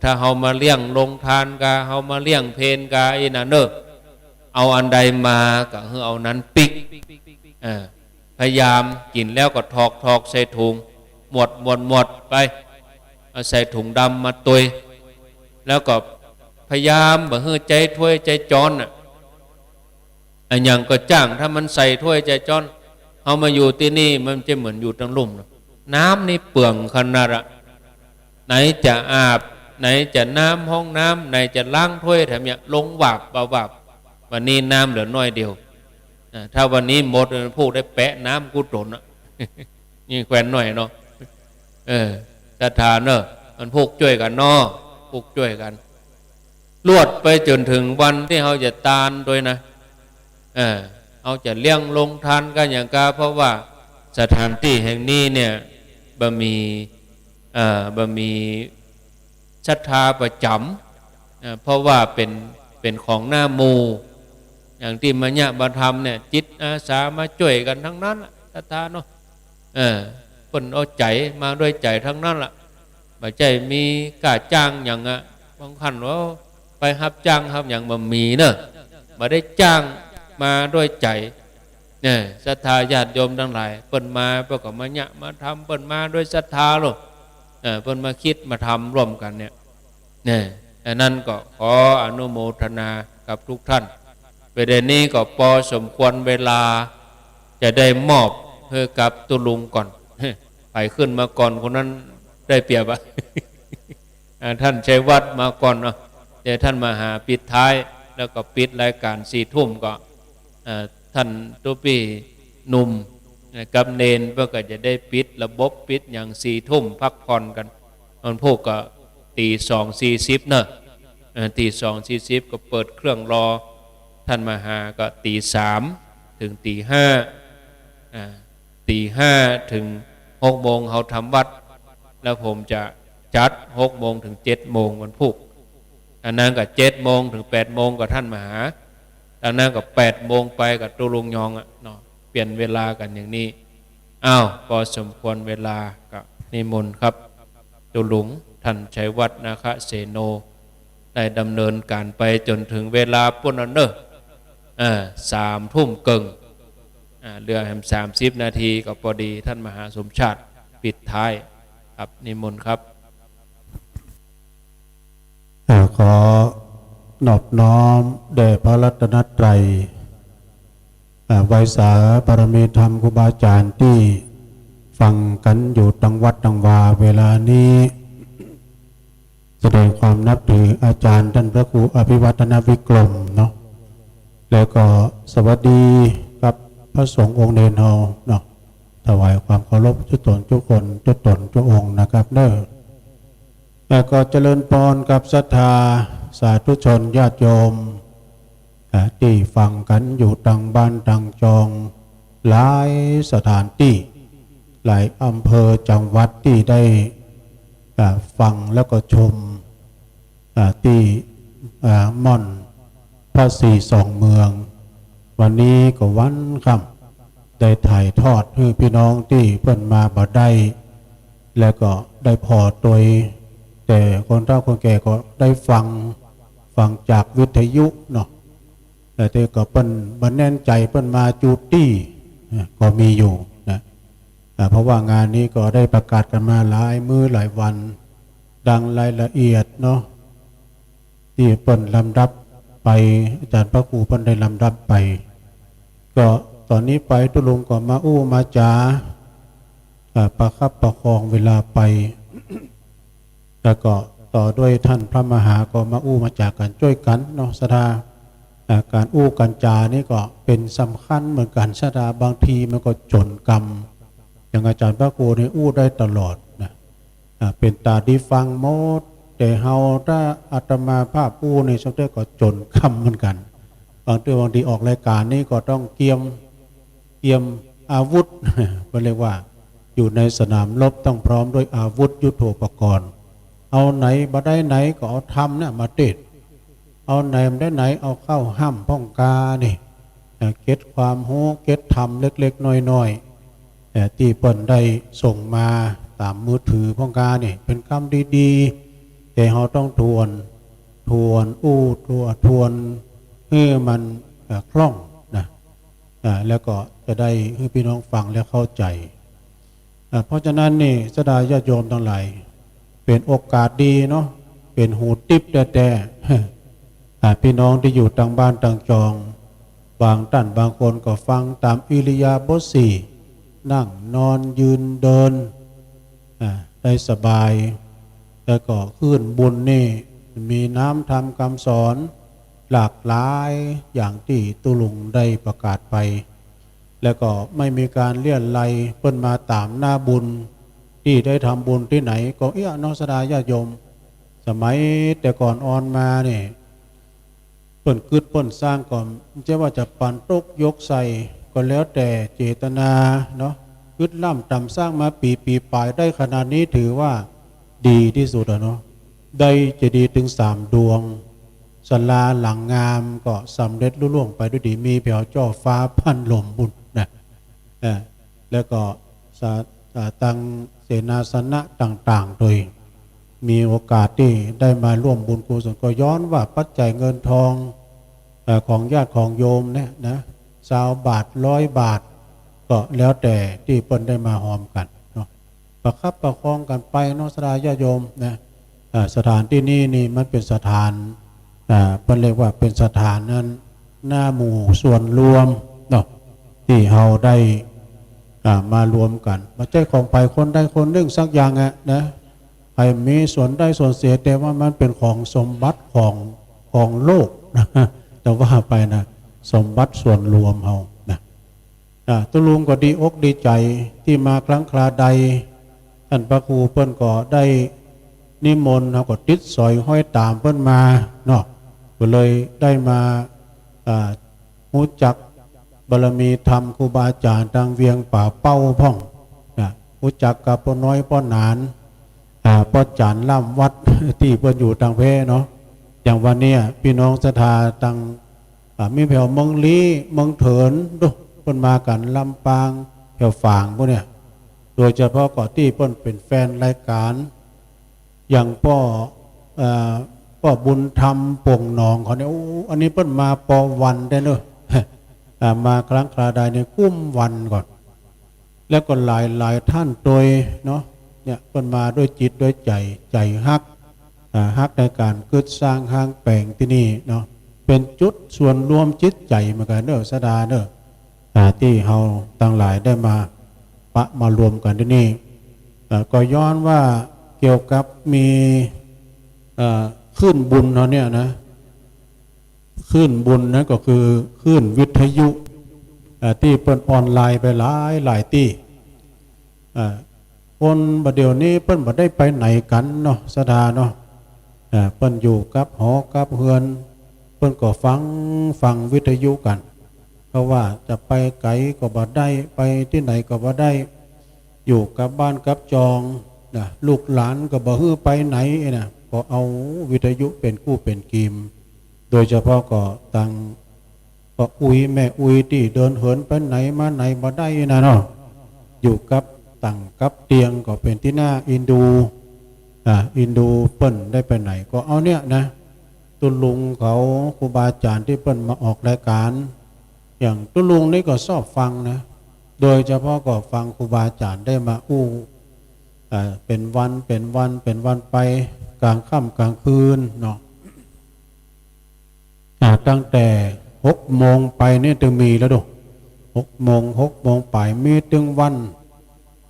ถ้าเฮามาเลี้ยงโฮงตานกา เฮามาเลี้ยงเพลกาอี้นะเน่อ เอาอันใดมาก็หื้อเอานั้นปิ๊ก อ่า พยายามกิ๋นแล้วก็ถอกถอกใส่ถุง หมดหมดหมดไป เอาใส่ถุงดำมาตวย แล้วก็พยายามบ่หื้อใจ๊ถ้วยใจ๊จ๊อนน่ะ อะหยังก็จ้าง ถ้ามันใส่ถ้วยใจ๊จ๊อน เฮามาอยู่ตี้นี่มันจะเหมือนอยู่ตังลุ่มเนาะ น้ำนี่เปลืองขนาดอะ ไหนจะอาบ ไหนจะน้ำห้องน้ำ ไหนจะล้างถ้วย แถมยังลงวาบบ่าวาบ วันนี้น้ำเหลือน้อยเดียว อ่า ถ้าวันนี้หมด พูกได้แปะน้ำกู้ต๋นอะ นี่แควนน้อยเนาะ เออ ศรัทธาเน่อ มันพูกจ้วยกั๋นเนาะ พูกจ้วยกั๋น ลวดไปจ๋นเถิงวันตี้เฮาจะตานตวยนะ เออ เฮาจะเลี้ยงโฮงตานกาหยังกา เพราะว่าสถานตี้แห่งนี้เนี่ย บ่มี เอ่อ บ่มีศรัทธาประจ๋ำ เอ่อ เพราะว่าเป๋น เป๋นของหน้าหมู่ อย่างตี้มาเยียะมาทำเนี่ย จิตอาสามาจ้วยกั๋นตึงนั้นน่ะ ศรัทธาเนาะ เออ เปิ้นเอาใจ๋มาด้วยใจ๋ตึงนั้นล่ะ บ่ใจ้มีก้าจ้างหยังอะ บางครั้งว่าไปฮับจ้างฮับหยังบ่มีเน่อ บ่ได้จ้างมาด้วยใจ๋ เนี่ย ศรัทธาญาติโยมตังหลาย เปิ้นมา เปิ้นก็มาเยียะมาทำ เปิ้นมาด้วยศรัทธาโลด เออ เปิ้นมาคิดมาทำร่วมกั๋นเนี่ย เนี่ย อันนั้นก็ขออนุโมทนากับทุกท่าน บ่าเดี่ยวนี้ก็ปอสมควรเวลา จะได้มอบหื้อกับตุ๊ลุงก่อน ใผขึ้นมาก่อนคนนั้นได้เปรียบอะ อ่า ต้านชัยวัฒน์มาก่อนเนาะ เดี๋ยวต้านมหาปิดท้าย แล้วก็ปิดรายก๋านสี่ทุ่มก็ อ่า ต้านตุ๊ปี้หนุ่ม นะ กับเณร เปิ้นก็จะได้ปิดระบบปิดหยังสี่ทุ่มพักผ่อนกั๋น วันพูกก็ตีสองสี่สิบเนาะ เออ ตีสองสี่สิบก็เปิดเครื่องรอ ต้านมหาก็ตีสามเถิงตีห้า อ่า ตีห้าเถิงหกโมงเฮาทำวัตร แล้วผมจะจัดหกโมงเถิงเจ็ดโมงวันพูก อันนั้นก็เจ็ดโมงเถิงแปดโมงก็ต้านมหา อันนั้นก็แปดโมงไปก็ตุ๊ลุงยองอะเนาะ เปลี่ยนเวลากั๋นอย่างนี้ อ้าว ปอสมควรเวลาก็นิมนต์ครับ ตุ๊ลุงต้านชัยวัฒน์ นาคเสโน ได้ดำเนินก๋านไปจ๋นเถิงเวลาปู๊นน่ะเนาะ เออ สามทุ่มเกิ่ง อ่า เหลือแหมสามสิบนาทีก็ปอดี ต้านมหาสมชาติปิดท้ายครับ นิมนต์ครับ อ่า ขอนอบน้อมแด่พระรัตนตรัย อ่า ไหว้สาบารมีธรรมครูบาอาจ๋ารย์ตี้ฟังกั๋นอยู่ตังวัดตังวาเวลานี้ แสดงความนับถืออาจ๋ารย์ต้านพระครูอภิวัฒนวิกรมเนาะ แล้วก็สวัสดีกับพระสงฆ์องค์เณรเฮาเนาะ ถวายความเคารพจุ๊ตนจุ๊คน จุ๊ตนจุ๊องค์นะครับเนาะ แล้วก็เจริญพรกับศรัทธาสาธุชนญาติโยม อ่า ตี้ฟังกั๋นอยู่ตังบ้านตังจอง หลายสถานตี้ หลายอำเภอจังหวัดตี้ได้ อ่า ฟังแล้วก็ชม อ่า ตี้ อ่า ม่อนพระศรีสองเมือง วันนี้ก็วันค่ำ ได้ถ่ายทอดหื้อพี่น้องตี้เปิ้นมาบ่ได้ แล้วก็ได้ผ่อตวย แต่คนเฒ่าคนแก่ก็ได้ฟัง ฟังจากวิทยุเนาะ แต่ก็เปิ้นบ่แน่นใจ๋เปิ้นมาจุตี้ อ่า ก็มีอยู่นะ อ่า เพราะว่างานนี้ก็ได้ประกาศกั๋นมาหลายมื้อหลายวัน ดังรายละเอียดเนาะ ตี้เปิ้นลำดับไป อาจ๋ารย์พระครูเปิ้นได้ลำดับไป ก็ต๋อนนี้ไปตุ๊ลุงก็มาอู้มาจ๋า อ่า ประคับประคองเวลาไป แล้วก็ต่อด้วยต้านพระมหาก็มาอู้มาจ๋ากั๋นจ้วยกั๋นเนาะ ศรัทธา อ่า ก๋านอู้ก๋านจ๋านี่ก็เป๋นสำคัญเหมือนกั๋น ศรัทธา บางทีมันก็จ๋นกำ อย่างอาจ๋ารย์พระครูนี่อู้ได้ตลอดนะ อ่า เป๋นต๋าดีฟังหมด แต่เฮาถ้าอาตมาภาพอู้นี่สักเตื้อก็จ๋นกำเหมือนกั๋น บางเตื้อบางทีออกรายก๋านนี่ก็ต้องเกียม เกียมอาวุธ เปิ้นเรียกว่าอยู่ในสนามรบต้องพร้อมด้วยอาวุธยุทโธปกรณ์ เอาไหนบ่ได้ไหนก็เอาธรรมเนี่ยมาเตสน์ เอาไหนบ่ได้ไหนเอาเข้าห้ำพ่องกานี่ เอ่อ เก็บความฮู้ เก็บธรรมเล็กๆ น้อยๆ เอ่อ ตี้เปิ้นได้ส่งมาต๋ามมือถือพ่องกานี่ เป๋นกำดีๆ แต่เฮาต้องทวน ทวนอู้ ทวน ทวนหื้อมัน เอ่อ คล่องนะ อ่า แล้วก็จะได้หื้อพี่น้องฟังแล้วเข้าใจ๋ อ่า เพราะฉะนั้นนี่ ศรัทธาญาติโยมตังหลาย เป๋นโอกาสดีเนาะ เป๋นหูติ๊บแต๊ๆ อ่า พี่น้องตี้อยู่ตังบ้านตังจอง บางต้านบางคนก็ฟังต๋ามอิริยาบถสี่ นั่ง นอน ยืน เดิน อ่า ได้สบาย แล้วก็คืนบุญนี่มีน้ำธรรมกำสอนหลากหลายอย่างตี้ตุ๊ลุงได้ประกาศไป แล้วก็ไม่มีก๋านเลี้ยนไล่เปิ้นมาต๋ามหน้าบุญ ตี้ได้ทำบุญตี้ไหนก็เอี้ยเนาะ ศรัทธาญาติโยม สมัยแต่ก่อนอ่อนมานี่ เปิ้นกึ๊ดเปิ้นสร้างก็ บ่ใจ้ว่าจะปันตกยกใส่ ก็แล้วแต่เจตนาเนาะ กึ๊ดล้ำต่ำสร้างมาปี๋ ปี๋ป๋ายได้ขนาดนี้ถือว่าดีตี้สุดอะเนาะ ได้เจดีย์ตึงสามดวง ศาลาหลังงามก็สำเร็จลุล่วงไปด้วยดี มีแผวจ้อฟ้าผ่านลมปู๊นนะ อ่า แล้วก็สา อ่า ตังเสนาสนะต่างๆ โดย มีโอกาสตี้ได้มาร่วมบุญกุศล ก็ย้อนว่าปัจจัยเงินทอง เอ่อ ของญาติของโยมเนี่ยนะ ซาวบาท ร้อยบาท ก็แล้วแต่ตี้เปิ้นได้มาฮอมกั๋นเนาะ ประคับประคองกั๋นไปเนาะ ศรัทธาญาติโยมนะ อ่า สถานตี้นี่นี่มันเป๋นสถาน อ่า เปิ้นเรียกว่าเป๋นสถานนั้น หน้าหมู่ส่วนรวมเนาะ ตี้เฮาได้ อ่า มารวมกั๋น บ่ใจ้ของใผคนใดคนนึ่งสักอย่างอะนะ ใผมีส่วนได้ส่วนเสีย แต่ว่ามันเป๋นของสมบัติของ ของโลกนะ จะว่าไปนะ สมบัติส่วนรวมเฮานะ อ่า ตุ๊ลุงก็ดีอกดีใจ๋ตี้มาครั้งคราใด ต้านพระครูเปิ้นก็ได้นิมนต์ เฮาก็ติดสอยฮ้อยต๋ามเปิ้นมาเนาะ ก็เลยได้มา อ่า ฮู้จักบารมีธรรมครูบาอาจ๋ารย์ตางเวียงป่าเป้าพ่องนะ ฮู้จักกับป้อน้อยป้อหนาน อ่า ป้อจ๋ารย์ล่ำวัด ตี้เปิ้นอยู่ตางแพเนาะ อย่างวันเนี้ยปี้น้องศรัทธาตาง อ่า มีแผวเมืองลี้ เมืองเถิน ดู เปิ้นมากั๋น ลำปาง แผวฝางปู้นเนี่ย โดยเฉพาะก็ตี้เปิ้นเป๋นแฟนรายก๋าน อย่างป้อ เอ่อ ป้อบุญธรรม ป่งหนองเขาเนี่ย โอ้ อันนี้เปิ้นมาปอวันได้เนอะ อ่า มาครั้งคราใดเนี่ยกุ้มวันก่อน แล้วก็หลายๆ ต้านตวยเนาะ เนี่ย เปิ้นมาด้วยจิตด้วยใจ๋ ใจ๋ฮัก อ่า ฮักในก๋านกึ๊ดสร้างห้างแป๋งตี้นี่เนาะ เป๋นจุดส่วนรวมจิตใจ๋เหมือนกั๋นเนอะ ศรัทธาเนอะ อ่า ตี้เฮาตังหลายได้มาปะมารวมกั๋นตี้นี่ อ่า ก็ย้อนว่าเกี่ยวกับมี เอ่อ คลื่นบุญเฮาเนี่ยนะ คลื่นบุญนั้นก็คือคลื่นวิทยุ อ่า ตี้เปิ้นออนไลน์ไปหลายๆ ตี้ อ่า คนบ่าเดี่ยวนี้เปิ้นบ่ได้ไปไหนกั๋นเนาะ ศรัทธาเนาะ อ่า เปิ้นอยู่กับหอกับเฮือน เปิ้นก็ฟัง ฟังวิทยุกั๋น เพราะว่าจะไปไก๋ก็บ่ได้ ไปตี้ไหนก็บ่ได้ อยู่กับบ้านกับจองนะ ลูกหลานก็บ่หื้อไปไหนนะ ก็เอาวิทยุเป๋นกู้เป๋นกีม โดยเฉพาะก็ตางป้ออุ๊ยแม่อุ๊ยตี้เดินเหินไปไหนมาไหนบ่ได้นะเนาะ อยู่กับตั๋งกับเตียงก็เป๋นตี้น่าเอ็นดู อ่า เอ็นดูเปิ้นได้ไปไหนก็เอาเนี่ยนะ ตุ๊ลุงเขาครูบาอาจ๋ารย์ตี้เปิ้นมาออกรายก๋าน อย่างตุ๊ลุงนี่ก็ชอบฟังนะ โดยเฉพาะก็ฟังครูบาอาจ๋ารย์ได้มาอู้ อ่า เป๋นวัน เป๋นวัน เป๋นวันไป ก๋างค่ำก๋างคืนเนาะ อ่า ตั้งแต่หกโมงไปนี่ตึงมีแล้วดู หกโมง หกโมงป๋ายมีตึงวัน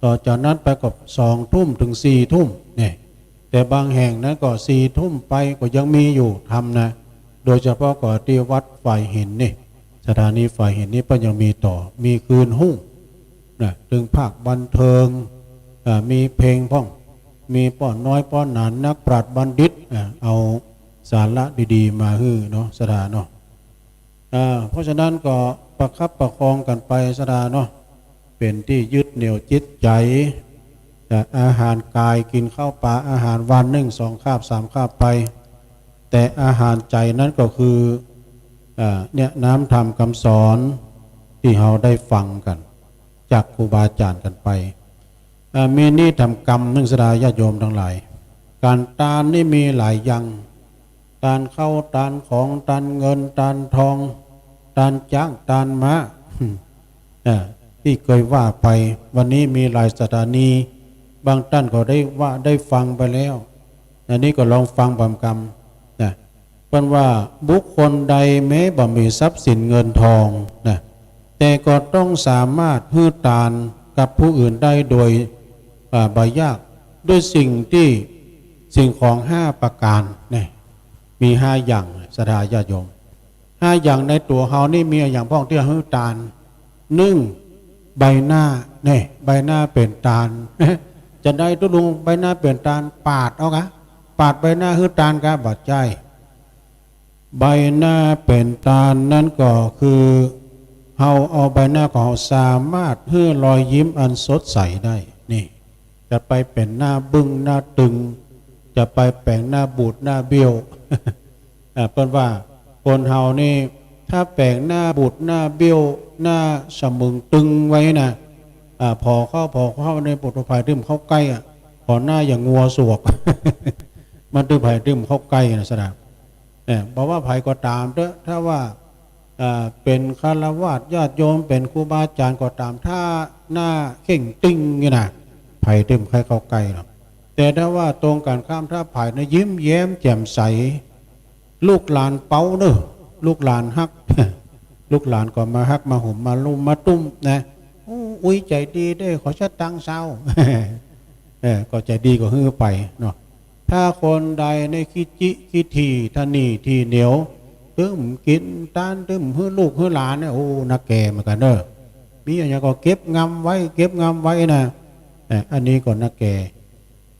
ต่อจากนั้นไปก็สองทุ่มเถิงสี่ทุ่มเนี่ย แต่บางแห่งนั้นก็สี่ทุ่มไปก็ยังมีอยู่ธรรมนะ โดยเฉพาะก็ตี้วัดฝายหินนี่ สถานีฝายหินนี่เปิ้นยังมีต่อ มีคืนฮุ่งนะ เถิงภาคบันเทิง อ่า มีเพลงพ่อง มีป้อน้อยป้อหนานนักปราชญ์บัณฑิต อ่า เอาสาระดีๆ มาหื้อเนาะ ศรัทธาเนาะ อ่า เพราะฉะนั้นก็ประคับประคองกั๋นไป ศรัทธาเนาะ เป๋นตี้ยึดเหนี่ยวจิตใจ๋ แต่อาหารก๋ายกิ๋นข้าวป๋า อาหารวันนึ่งสองคาบสามคาบไป แต่อาหารใจ๋นั้นก็คือ อ่า เนี่ย น้ำธรรมกำสอนตี้เฮาได้ฟังกั๋น จากครูบาอาจ๋ารย์กั๋นไป อ่า มีนิธรรมกรรมนึ่ง ศรัทธาญาติโยมตังหลาย ก๋านตานนี่มีหลายอย่าง ตานข้าว ตานของ ตานเงิน ตานทอง ตานจ๊าง ตานม้า อ่า ตี้เกยว่าไป วันนี้มีหลายสถานี บางต้านก็ได้ว่าได้ฟังไปแล้ว อันนี้ก็ลองฟังพร้อมกั๋นนะ เปิ้นว่าบุคคลใดแม้บ่มีทรัพย์สินเงินทองนะ แต่ก็ต้องสามารถหื้อตานกับผู้อื่นได้โดย อ่า บ่ยาก ด้วยสิ่งตี้ สิ่งของห้าประก๋านเนี่ย มีห้าอย่าง ศรัทธาญาติโยม ห้าอย่างในตั๋วเฮานี่มีอะหยังพ่องตี้หื้อตาน นึ่ง ใบหน้าเนี่ย ใบหน้าเป๋นตาน จะใดตุ๊ลุง ใบหน้าเป๋นตาน ปาดเอากา ปาดใบหน้าหื้อตานกา บ่ใจ้ ใบหน้าเป๋นตานนั้นก็คือ เฮาเอาใบหน้าของเฮาสามารถหื้อรอยยิ้มอันสดใสได้ นี่ จะไปเป๋นหน้าบึ้งหน้าตึง จะไปแป๋งหน้าบูดหน้าเบี้ยว อ่า เปิ้นว่าคนเฮานี่ ถ้าแป๋งหน้าบูดหน้าเบี้ยว หน้าสะมึงตึงไว้นะ อ่า ผ่อเข้าผ่อเข้าในปุถุภัยตี้บ่เข้าใก้อะ ผ่อหน้าอย่างงัวสวก มันตี้บ่ใค่ตี้บ่เข้าใก้นะ ศรัทธา เอ่อ บ่ว่าใผก็ต๋ามเต๊อะ ถ้าว่า อ่า เป๋นฆราวาสญาติโยม เป๋นครูบาอาจ๋ารย์ก็ต๋าม ถ้าหน้าเข่งตึงนี่นะ ใผตี้บ่ใค่เข้าใก้หรอก แต่ถ้าว่าตรงกั๋นข้าม ถ้าใผนะยิ้มแย้มแจ่มใส ลูกหลานเป๊าเน่อ ลูกหลานฮัก ลูกหลานก็มาฮักมาหมมาลุ่มมาตุ้มนะ โอ้ อุ๊ยใจ๋ดีเด้อ ขอสตางค์ซาว เออ ก็ใจ๋ดีก็หื้อไปเนาะ ถ้าคนใดในขี้จิขี้ถี่ ถะหนี่ถี่เหนียว ตึงกิ๋นตาน ตึงหื้อลูกหื้อหลานเนี่ย โอ้ นักแก่เหมือนกั๋นเน่อ มีอะหยังก็เก็บงำไว้ เก็บงำไว้นะ เอ่อ อันนี้ก็นักแก่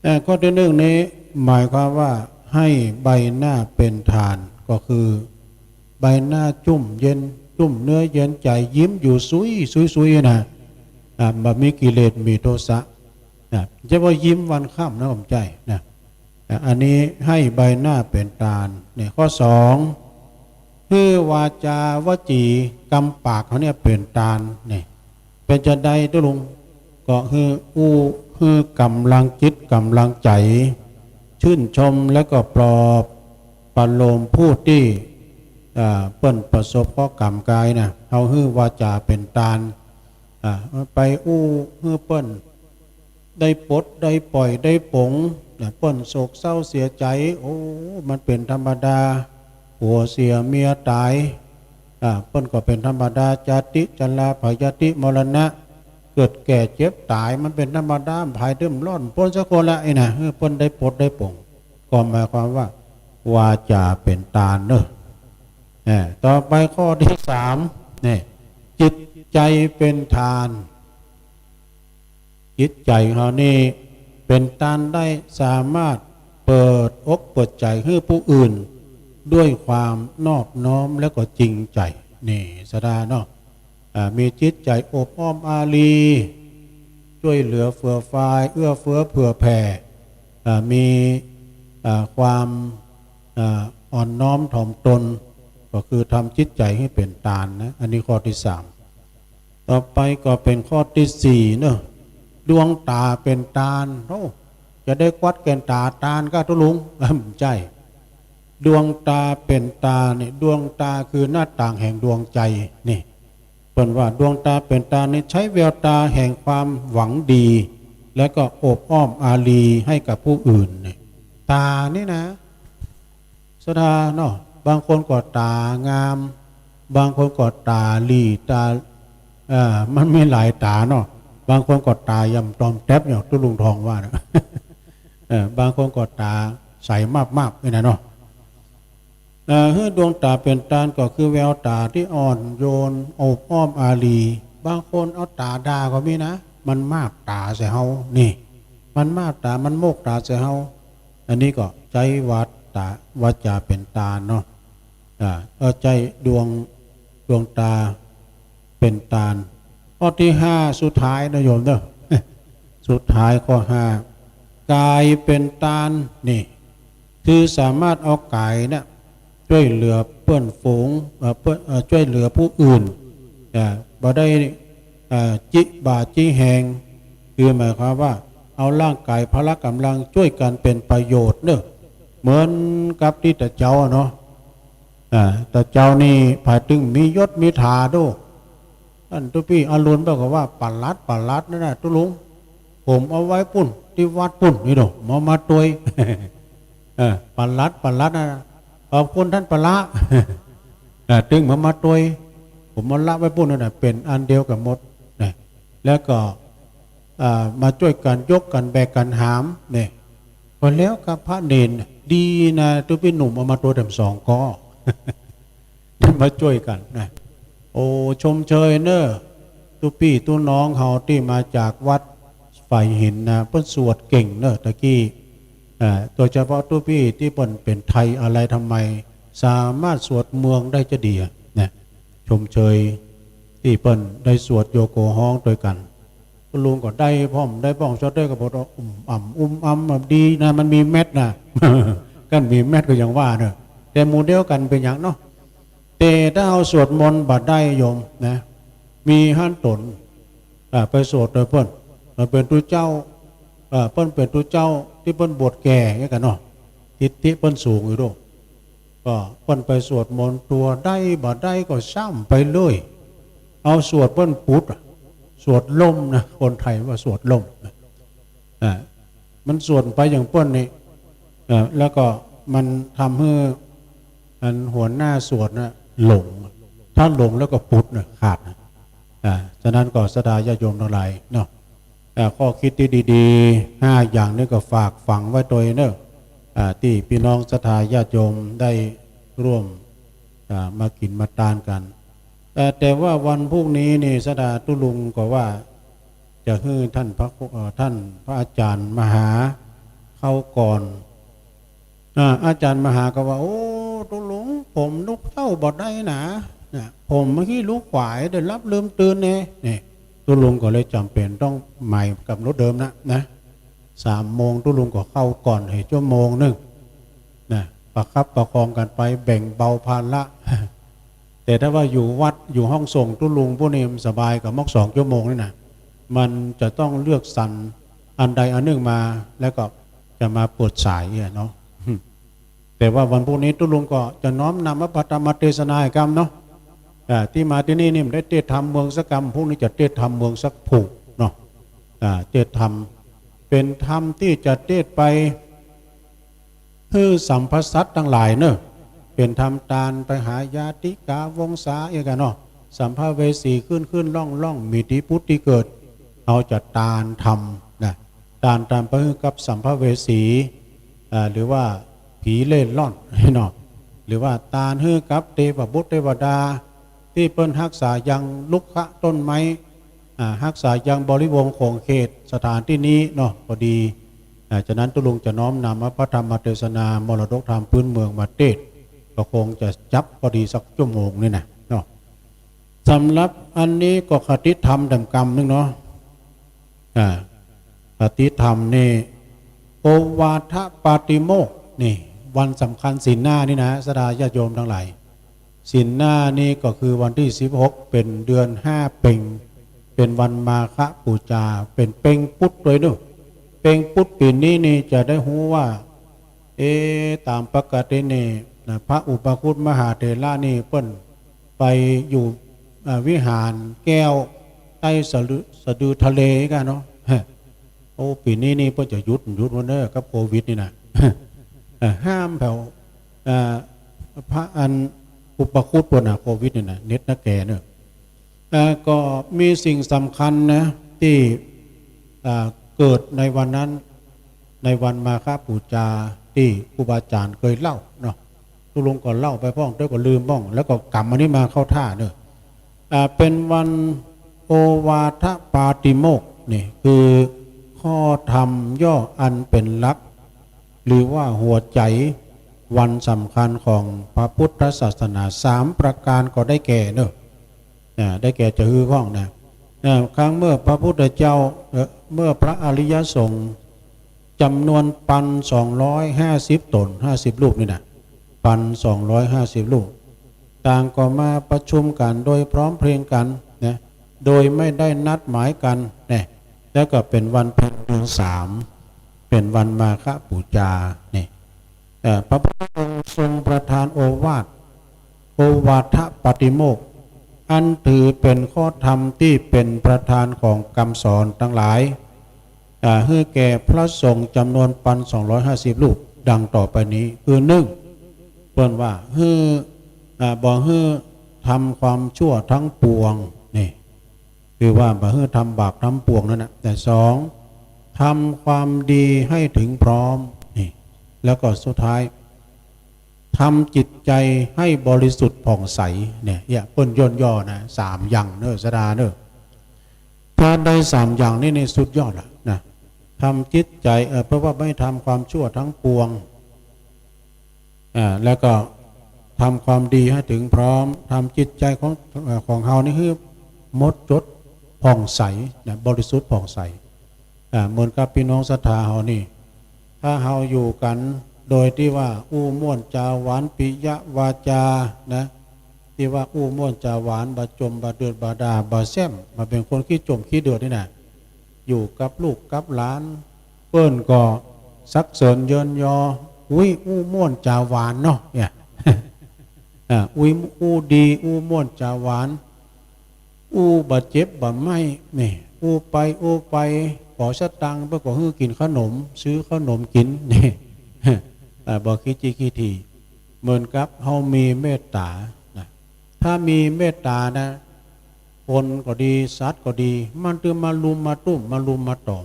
เอ่อ ข้อตี้นึ่งนี้หมายความว่าหื้อใบหน้าเป๋นตาน ก็คือใบหน้าจุ่มเย็น จุ่มเนื้อเย็นใจ๋ ยิ้มอยู่สุย สุยๆ นะ อ่า บ่มีกิเลส มีโทสะ นะ จะว่ายิ้มวันค่ำนะ บ่ใจ้นะ อ่า อันนี้หื้อใบหน้าเป๋นตาน เนี่ย ข้อสอง หื้อวาจาวจีกำปากเฮาเนี่ยเป๋นตาน เนี่ย เป๋นจาใดตุ๊ลุง ก็หื้ออู้ หื้อก๋ำลังจิตก๋ำลังใจ๋ ชื่นชมแล้วก็ปลอบประโลมผู้ตี้ อ่า เปิ้นประสบเคราะห์ก๋รรมกายนะ เฮาหื้อวาจาเป๋นตาน อ่า ไปอู้หื้อเปิ้น ได้ปลด ได้ป่อย ได้ป๋ง นะ เปิ้นโศกเศร้าเสียใจ๋ โอ้ มันเป๋นธรรมดา ผัวเสียเมียต๋าย อ่า เปิ้นก็เป๋นธรรมดา จาติ ชรา พยาธิ มรณะ เกิดแก่เจ็บต๋าย มันเป๋นธรรมดา ผายเดิมรอดป๊นสักคนละ อี้นะ เออ เปิ้นได้ปลด ได้ป๋ง ก็หมายความว่าวาจาเป๋นตานเน่อ เออ ต่อไปข้อตี้สาม เนี่ย จิตใจ๋เป๋นตาน จิตใจ๋ของเฮานี่เป๋นตานได้ สามารถเปิดอกเปิดใจ๋หื้อผู้อื่น ด้วยความนอบน้อมและก็จริงใจ๋ นี่ ศรัทธาเนาะ อ่า มีจิตใจ๋อบอ้อมอารี จ้วยเหลือเฟือฟาย เอื้อเฟื้อเผื่อแผ่ อ่า มี อ่า ความ อ่า อ่อนน้อมถ่อมตน ก็คือทำจิตใจ๋หื้อเป๋นตานนะ อันนี้ข้อตี้สาม ต่อไปก็เป๋นข้อตี้สี่เนาะ ดวงต๋าเป๋นตาน โอ้ จะได้กวัดแก่นต๋าตานก้าตุ๊ลุง บ่ใจ้ ดวงต๋าเป๋นตานนี่ ดวงต๋าคือหน้าต่างแห่งดวงใจ๋ นี่ เปิ้นว่าดวงต๋าเป๋นตานนี่ใจ๊แววต๋าแห่งความหวังดี และก็อบอ้อมอารีให้กับผู้อื่น นี่ ต๋านี่นะ ศรัทธาเนาะ บางคนก็ต๋างาม บางคนก็ต๋าหลี้ ต๋า เอ่อ มันมีหลายต๋าเนาะ บางคนก็ต๋าย่ำตอมแต๊บ อย่างตุ๊ลุงทองว่านะ เออ บางคนก็ต๋าใสมาบๆ นี่นะเนาะ เอ่อ หื้อดวงต๋าเป๋นตานก็คือแววต๋าตี้อ่อนโยน อบอ้อมอารี บางคนเอาต๋าด่าก็มีนะ มันมาบต๋าใส่เฮา นี่ มันมาบต๋า มันโมกต๋าใส่เฮา อันนี้ก็ใจ๊วาต๋า วาจาเป๋นตานเนาะ อ่า เออ ใจ๊ดวง ดวงต๋าเป๋นตาน ข้อตี้ห้าสุดท้ายนะโยมเนาะ สุดท้ายข้อห้า ก๋ายเป๋นตาน นี่ คือสามารถเอาก๋ายเนี่ยจ้วยเหลือเปื้อนฝูง เอ่อ เปื้อน เอ่อ จ้วยเหลือผู้อื่น อ่า บ่ได้ อ่า จิบ่าจิแฮง คือหมายความว่าเอาร่างก๋ายพละก๋ำลังจ้วยกั๋นเป๋นประโยชน์เนาะ เหมือนกับตี้ตะเจ้าอะเนาะ อ่า ตะเจ้านี่ผายตึงมียศมีถาโด้ อันตุ๊ปี้อรุณเปิ้นก็ว่าปลัด ปลัดนั่นน่ะตุ๊ลุง ผมเอาไว้ปุ้น ตี้วัดปุ้นนี่โด้ บ่มาตวย เออ ปลัด ปลัดนั่นน่ะ ขอบคุณต้านปละ อ่า ตึงบ่มาตวย ผมเอาละไว้ปุ้นนั่นน่ะ เป๋นอันเดียวกั๋นหมดนะ แล้วก็ อ่า มาจ้วยกั๋นยกกั๋นแบกกั๋นหาม นี่ ก็แล้วกับพระเณร ดีนะ ตุ๊ปี้หนุ่มเอามาตวยแถมสองก้อ มาจ้วยกั๋นนะ โอ้ ชมเชยเน่อ ตุ๊ปี้ตุ๊น้องเฮาตี้มาจากวัดฝายหินนะ เปิ้นสวดเก่งเน่อตะกี้ อ่า โดยเฉพาะตุ๊ปี้ตี้เปิ้นเป๋นไทยอาลัยธรรมัย สามารถสวดเมืองได้จะดีอะนะ ชมเชยตี้เปิ้นได้สวดโยโกฮ้องตวยกั๋น ตุ๊ลุงก็ได้พ่อง ได้พ่อง สวดได้ก็บอกว่า อุ่มอ่ำ อุ่มอ่ำ แบบดีนะ มันมีแมตช์นะ คันมีแมตช์ก็ยังว่าเน่อ แต่หมู่เดียวกั๋นเป๋นหยังเนาะ แต่ถ้าเฮาสวดมนต์บ่ได้โยมนะ มีหั้นต๋น อ่า ไปสวดโดยเปิ้น เปิ้นเป๋นตุ๊เจ้า เอ่อ เปิ้นเป๋นตุ๊เจ้าตี้เปิ้นบวชแก่เงี้ยกั๋นเนาะ ทิฐิเปิ้นสูงอยู่โด้ ก็เปิ้นไปสวดมนต์ตวยได้บ่ได้ก็ซ้ำไปเลย เอาสวดเปิ้นปุดอะ สวดล่มนะ คนไทยว่าสวดล่มนะ อ่า มันสวดไปอย่างเปิ้นนี่ เอ่อ แล้วก็มันทำหื้ออันหัวหน้าสวดน่ะหลง ถ้าหลงแล้วก็ปุดน่ะ ขาดน่ะ อ่า ฉะนั้นก็ศรัทธาญาติโยมตังหลายเนาะ อ่า ข้อคิดตี้ดีๆ ห้าอย่างนี้ก็ฝากฝังไว้ตวยเน่อ อ่า ตี้ปี้น้องศรัทธาญาติโยมได้ร่วม อ่า มากิ๋นมาตานกั๋น เอ่อ แต่ว่าวันพรุ่งนี้นี่ สดาตุ๊ลุงก็ว่าจะหื้อท่านพระครู เอ่อ ท่านพระอาจารย์มหาเข้าก่อน อ่า อาจารย์มหาก็ว่า โอ้ ตุ๊ลุง ผมลุกเจ๊าบ่ได้นะ นะ ผมเมื่อกี้ลุกขวาย ได้หลับลืมตื่นเน่ นี่ ตุ๊ลุงก็เลยจ๋ำเป๋นต้องใหม่ก๋ำหนดเดิมนะ นะ สามโมงตุ๊ลุงก็เข้าก่อนหื้อชั่วโมงนึ่ง นะ ประคับประคองกั๋นไป แบ่งเบาภาระ แต่ถ้าว่าอยู่วัด อยู่ห้องส่งตุ๊ลุงปู้นี่มันสบายกว่า มอกสองชั่วโมงนี่นะ มันจะต้องเลือกสรรอันใดอันนึ่งมา แล้วก็จะมาเปิดสายเนี่ยเนาะ แต่ว่าวันพรุ่งนี้ตุ๊ลุงก็จะน้อมนำพระธรรมเตสนาอีกกำเนาะ อ่า ตี้มาตี้นี่นี่บ่ได้เตสน์ธรรมเมืองสักกำ พรุ่งนี้จะเตสน์ธรรมเมืองสักผูกเนาะ อ่า เตสน์ธรรม เป๋นธรรมตี้จะเตสน์ไป หื้อสัมภสัตว์ตังหลายเน่อ เป๋นธรรมตานไปหาญาติกาวงศาเอียกั๋นเนาะ สัมภเวสีขึ้นขึ้นล่องล่อง มีตี้ผุดตี้เกิด เฮาจะตานธรรมนะ ตานธรรมไปหื้อกับสัมภเวสี อ่า หรือว่าผีเล่ร่อนเนาะ หรือว่าตานหื้อกับเตวบุตรเตวดา ตี้เปิ้นฮักษายังลุกขะต้นไม้ อ่า ฮักษายังบริวงศ์ขงเขตสถานตี้นี้เนาะ พอดี อ่า ฉะนั้นตุ๊ลุงจะน้อมนำเอาพระธรรมเตสนา มรดกธรรมพื้นเมืองมาเตสน์ ก็คงจะจับพอดีสักชั่วโมงนี่นะเนาะ สำหรับอันนี้ก็คติธรรมแถมกำนึ่งเนาะ อ่า คติธรรมนี่ โอวาทปาติโมกข์นี่ วันสำคัญศีลหน้านี่นะ สดาญาติโยมตังหลาย ศีลหน้านี่ก็คือวันตี้สิบหก เป๋นเดือนห้าเป็ง เป๋นวันมาฆปู๋จา เป๋นเป็งปุ๊ดตวยเน่อ เป็งปุ๊ดปี๋นี้นี่จะได้ฮู้ว่า เอ๊ะ ต๋ามปกตินี่นะ พระอุปคุตมหาเถระนี่เปิ้นไปอยู่ อ่า วิหารแก้วใต้สะดือ สะดือทะเลกั๋นเนาะ โอ้ ปี๋นี้นี่เปิ้นจะหยุด หยุดวันเน่อกับโควิดนี่นะ เอ่อ ห้ามแผว เอ่อ พระอันอุปคุตเปิ้นนะ โควิดนี่นะ เน็ตนะแกเน่อ เอ่อ ก็มีสิ่งสำคัญนะ ตี้ อ่า เกิดในวันนั้น ในวันมาฆปู๋จา ตี้ครูบาอาจ๋ารย์เกยเล่าเนาะ ตุ๊ลุงก็เล่าไปพ่อง เดี๋ยวก็ลืมพ่อง แล้วก็กำอันนี้มาเข้าท่าเน่อ อ่า เป๋นวันโอวาทปาติโมกข์นี่ คือข้อธรรมย่ออันเป๋นหลัก หรือว่าหัวใจ๋วันสำคัญของพระพุทธศาสนา สามประก๋านก็ได้แก่เน่อ อ่า ได้แก่จะหื้อพ่องนะ อ่า ครั้งเมื่อพระพุทธเจ้า เอ่อ เมื่อพระอริยสงฆ์จ๋ำนวนปันสองร้อยห้าสิบต๋น ห้าสิบรูปนี่นะ ปันสองร้อยห้าสิบรูป ต่างก็มาประชุมกั๋นโดยพร้อมเพรียงกั๋นนะ โดยไม่ได้นัดหมายกั๋นนะ แล้วก็เป๋นวันเพ็ญเดือนสาม เป๋นวันมาฆปู๋จานี่ เอ่อ พระพุทธองค์ทรงประทานโอวาท โอวาทปาติโมกข์ อันถือเป๋นข้อธรรมตี้เป๋นประธานของกำสอนตังหลาย อ่า หื้อแก่พระสงฆ์จ๋ำนวนปันสองร้อยห้าสิบรูป ดังต่อไปนี้ คือ นึ่ง เปิ้นว่า หื้อ อ่า บ่หื้อทำความชั่วทั้งปวง นี่ คือว่าบ่หื้อทำบาปทั้งปวงนั่นนะ แต่สอง ทำความดีให้ถึงพร้อม นี่ แล้วก็สุดท้าย ทำจิตใจ๋ให้บริสุทธิ์ผ่องใส เนี่ย เนี่ย เปิ้นย่นย่อนะ สามอย่างเน่อ สดาเน่อ ถ้าได้สามอย่างนี้นี่สุดยอดละนะ ทำจิตใจ๋ เอ่อ เพราะว่าไม่ทำความชั่วทั้งปวง อ่า แล้วก็ทำความดีให้ถึงพร้อม ทำจิตใจ๋ของ เอ่อ ของเฮานี่หื้อหมดจดผ่องใสนะ บริสุทธิ์ผ่องใส อ่า เหมือนกับปี้น้องศรัทธาเฮานี่ ถ้าเฮาอยู่กั๋นโดยตี้ว่าอู้ม่วนจ๋าหวาน ปิยวาจานะ ตี้ว่าอู้ม่วนจ๋าหวาน บ่จ่ม บ่เดือด บ่ด่า บ่แซ่ม บ่เป๋นคนขี้จ่มขี้เดือดนี่นะ อยู่กับลูกกับหลาน เปิ้นก็สรรเสริญเยินยอ อุ๊ย อู้ม่วนจ๋าหวานเนาะ เนี่ย อ่า อุ๊ย อู้ดี อู้ม่วนจ๋าหวาน อู้บ่เจ็บบ่ไม้ นี่ อู้ไป อู้ไป ขอสตางค์ เปิ้นก็หื้อกิ๋นขนม ซื้อขนมกิ๋น นี่ อ่า บ่ขี้จี้ขี้ถี่ เหมือนกับเฮามีเมตต๋านะ ถ้ามีเมตต๋านะ คนก็ดี สัตว์ก็ดี มันตึงมารุมมาตุ้ม มารุมมาต๋อม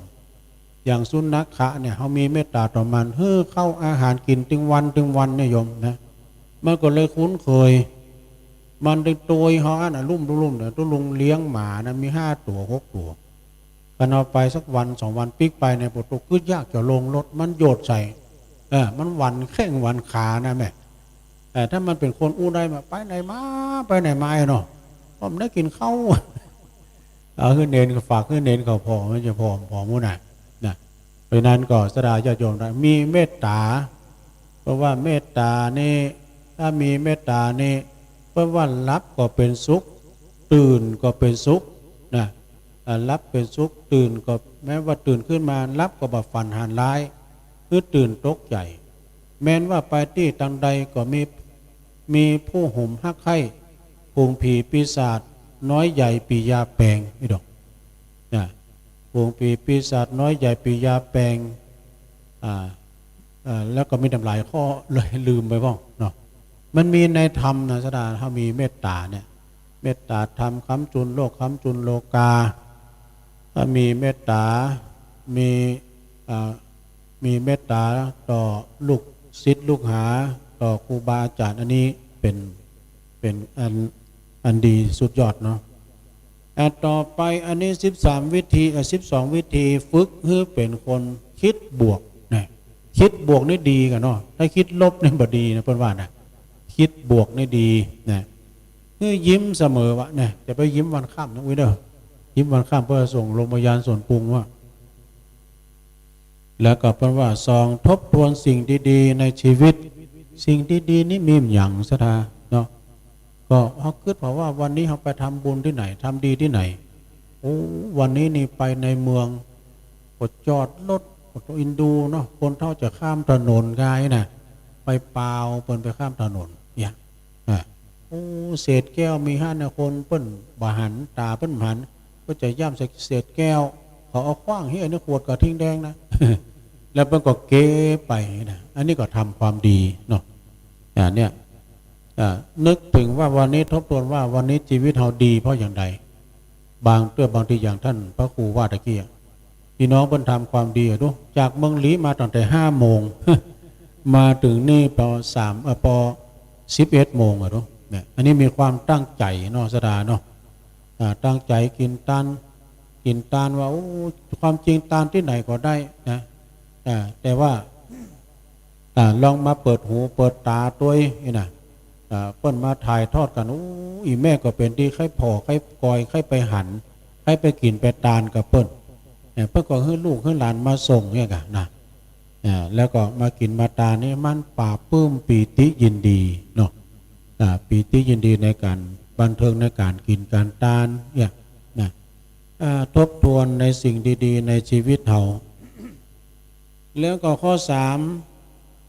อย่างสุนัขะเนี่ย เฮามีเมตต๋าต่อมัน หื้อข้าวอาหารกิ๋นตึงวันตึงวันเนี่ยโยมนะ มันก็เลยคุ้นเคย มันได้โตยเฮาอั้นอะ ลุ่มๆ เนี่ย ตุ๊ลุงเลี้ยงหมานะ มีห้าตั๋ว หกตั๋ว คันเอาไปสักวันสองวันปิ๊กไปเนี่ย ปะโต กึ๊ดยากจะลงรถ มันโยดใส่ เออ มันหวั่นแข้งหวั่นขานะแม่ เออ ถ้ามันเป๋นคนอู้ได้มา ไปไหนมา ไปไหนมาเนาะ ก็บ่ได้กิ๋นข้าว เอาหื้อเณร ฝากหื้อเณรเขาผ่อ มันจะผ่อ ผ่อหมู่น่ะ นะ เพราะฉะนั้นก็ศรัทธาญาติโยมนะ มีเมตต๋า เพราะว่าเมตต๋านี่ ถ้ามีเมตต๋านี่ เพราะว่าหลับก็เป๋นสุข ตื่นก็เป๋นสุข นะ อ่า หลับเป๋นสุข ตื่นก็ แม้ว่าตื่นขึ้นมา หลับก็บ่ฝันหานร้าย คือตื่นตกใจ๋ แม้นว่าไปตี้ตางใดก็มี มีผู้หุมฮักใค่ ฝูงผีปีศาจน้อยใหญ่ปี๋ยาแป๋ง นี่ดอก นะ ฝูงผีปีศาจน้อยใหญ่ปี๋ยาแป๋ง อ่า อ่า แล้วก็มีตั้งหลายข้อเลยลืมไปบ้างเนาะ มันมีในธรรมนะ ศรัทธา เฮามีเมตต๋าเนี่ย เมตต๋าธรรม ค้ำจุนโลก ค้ำจุนโลกา ถ้ามีเมตต๋า มี อ่า มีเมตต๋าต่อลูกศิษย์ลูกหา ต่อครูบาอาจ๋ารย์ อันนี้เป๋น เป๋นอัน อันดีสุดยอดเนาะ อ่ะ ต่อไปอันนี้สิบสามวิธี อ่ะ สิบสองวิธีฝึกหื้อเป๋นคนกึ๊ดบวกนะ กึ๊ดบวกนี่ดีก่าเนาะ ถ้าคิดลบนี่บ่ดีนะ เปิ้นว่านะ กึ๊ดบวกนี่ดีนะ หื้อยิ้มเสมอวะนะ จะไปยิ้มวันค่ำนะ อุ๊ยเด้อ ยิ้มวันค่ำเปิ้นส่งโรงพยาบาลสวนปรุงวะ แล้วก็เปิ้นว่า สอง ทบทวนสิ่งดีๆ ในชีวิต สิ่งดีๆ นี่มีหยัง ศรัทธา เนาะ ก็เฮากึ๊ดผ่อว่าวันนี้เฮาไปทำบุญตี้ไหน ทำดีตี้ไหน โอ้ วันนี้นี่ไปในเมือง ก็จอดรถ ก็ต้องอินดูเนาะ คนเฒ่าจะข้ามถนนกายนะ ไปปาวเปิ้นไปข้ามถนน เนี่ย อ่ะ โอ้ เศษแก้วมีหั้นนะ คนเปิ้นบ่หัน ต๋าเปิ้นบ่หัน ก็จะย่ำใส่เศษแก้ว เขาเอาขว้างเฮี้ยในขวดก็ทิ้งแดงนะ แล้วเปิ้นก็เก็บไปนะ อันนี้ก็ทำความดีเนาะ อ่า เนี่ย อ่า นึกถึงว่าวันนี้ ทบทวนว่าวันนี้ชีวิตเฮาดีเพราะอย่างใด บางเตื้อบางทีอย่างท่านพระครูว่าตะกี้อะ พี่น้องเปิ้นทำความดีอะดู จากเมืองหลีมาตั้งแต่ห้าโมง มาเถิงนี่ปอสาม เอ่อ ปอสิบเอ็ดโมงอะดู เนี่ย อันนี้มีความตั้งใจ๋เนาะ ศรัทธาเนาะ อ่า ตั้งใจ๋กิ๋นตาน กิ๋นตานว่า โอ้ ความจริงตานตี้ไหนก็ได้นะ อ่า แต่ว่า อ่า ลองมาเปิดหูเปิดต๋าตวยนี่นะ อ่า เปิ้นมาถ่ายทอดกั๋น โอ้ อี่แม่ก็เป๋นตี้ใค่ผ่อ ใค่กอย ใค่ไปหัน ใค่ไปกิ๋นไปตานกับเปิ้น เนี่ย เปิ้นก็หื้อลูกหื้อหลานมาส่งเนี่ยก่ะนะ อ่า แล้วก็มากิ๋นมาตานนี่ มันปลาบปลื้มปีติยินดีเนาะ อ่า ปีติยินดีในก๋านบันเทิงในก๋านกิ๋นก๋านตานเนี่ยนะ อ่า ทบทวนในสิ่งดีๆ ในชีวิตเฮา แล้วก็ข้อสาม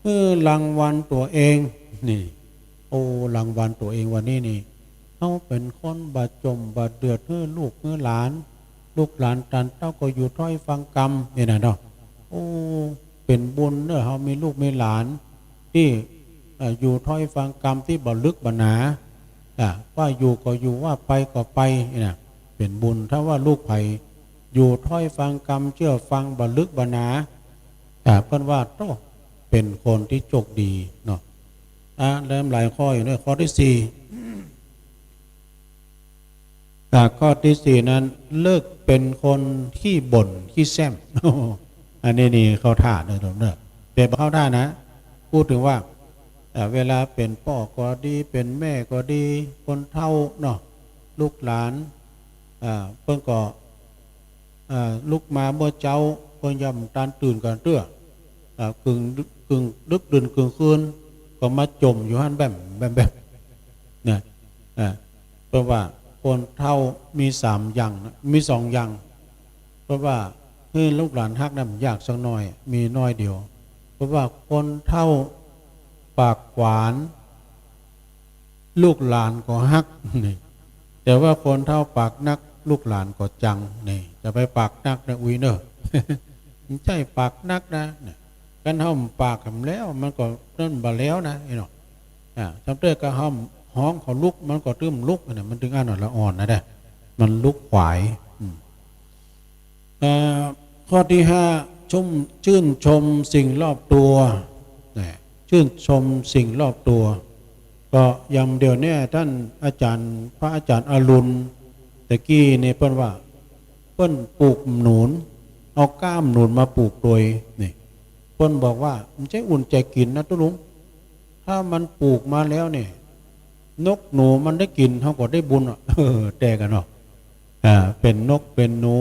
หื้อรางวัลตั๋วเอง นี่ โอ้ รางวัลตั๋วเองวันนี้นี่ เฮาเป๋นคนบ่จ๋มบ่เดือดหื้อลูกหื้อหลาน ลูกหลานตานเต้าก็อยู่ถ้อยฟังกำ นี่นะเนาะ โอ้ เป๋นบุญเนาะ เฮามีลูกมีหลานตี้ เอ่อ อยู่ถ้อยฟังกำตี้บ่ลึกบ่หนา อ่า ว่าอยู่ก็อยู่ ว่าไปก็ไป นี่นะ เป๋นบุญ ถ้าว่าลูกใผอยู่ถ้อยฟังกำ เจื้อฟังบ่ลึกบ่หนา อ่า เปิ้นว่า โต้ เป๋นคนตี้โจคดีเนาะ อ่า แล้วหลายข้ออยู่เนี่ย ข้อตี้สี่ อ่า ข้อตี้สี่นั้น เลิกเป๋นคนขี้บ่นขี้แซ้ม อันนี้นี่เข้าท่าเนอะโยมเนอะ แต่บ่เข้าท่านะ พูดถึงว่า อ่า เวลาเป๋นป้อก็ดี เป๋นแม่ก็ดี คนเฒ่าเนาะ ลูกหลาน อ่า เปิ้นก็ อ่า ลุกมาเมื่อเจ๊า เปิ้นย่อมตันตื่นกั๋นเตื้อ อ่า กึ่ง กึ่งดึกดื่นกึ่งคืน ก็มาจ๋มอยู่หั้นแบ้มแบ้มแบ้ม นะ อ่า เปิ้นว่าคนเฒ่ามีสามอย่างนะ มีสองอย่าง เปิ้นว่าหื้อลูกหลานฮักนั้นยากสักหน้อย มีน้อยเดียว เปิ้นว่าคนเฒ่าปากหวาน ลูกหลานก็ฮัก นี่ แต่ว่าคนเฒ่าปากนัก ลูกหลานก็จัง นี่ จะไปปากนักนะ อุ๊ยเนอะ บ่ใจ้ปากนักนะ เนี่ย คันเฮาปากหำแล้ว มันก็นั่นบ่แล้วนะ ไอ้เนาะ อ่า จำเตื้อก็ห้ามฮ้องเขาลุก มันก็ตึ้มลุก เนี่ย มันตึงอันอ่อนละอ่อนนะเด้อ มันลุกขวาย อืม เอ่อ ข้อตี้ห้า ชม ชื่นชมสิ่งรอบตัว นะ ชื่นชมสิ่งรอบตัว ก็อย่างเดี๋ยวเนี้ยต้านอาจ๋ารย์ พระอาจ๋ารย์อรุณตะกี้นี่เปิ้นว่า เปิ้นปลูกหนุน เอาก้าหนุนมาปลูกตวยนี่ เปิ้นบอกว่า มันใจ้อุ่นใจ๋กิ๋นนะตุ๊ลุง ถ้ามันปลูกมาแล้วเนี่ย นกหนูมันได้กิ๋น เฮาก็ได้บุญอะ เออ แต่กั๋นเนาะ อ่า เป๋นนกเป๋นหนู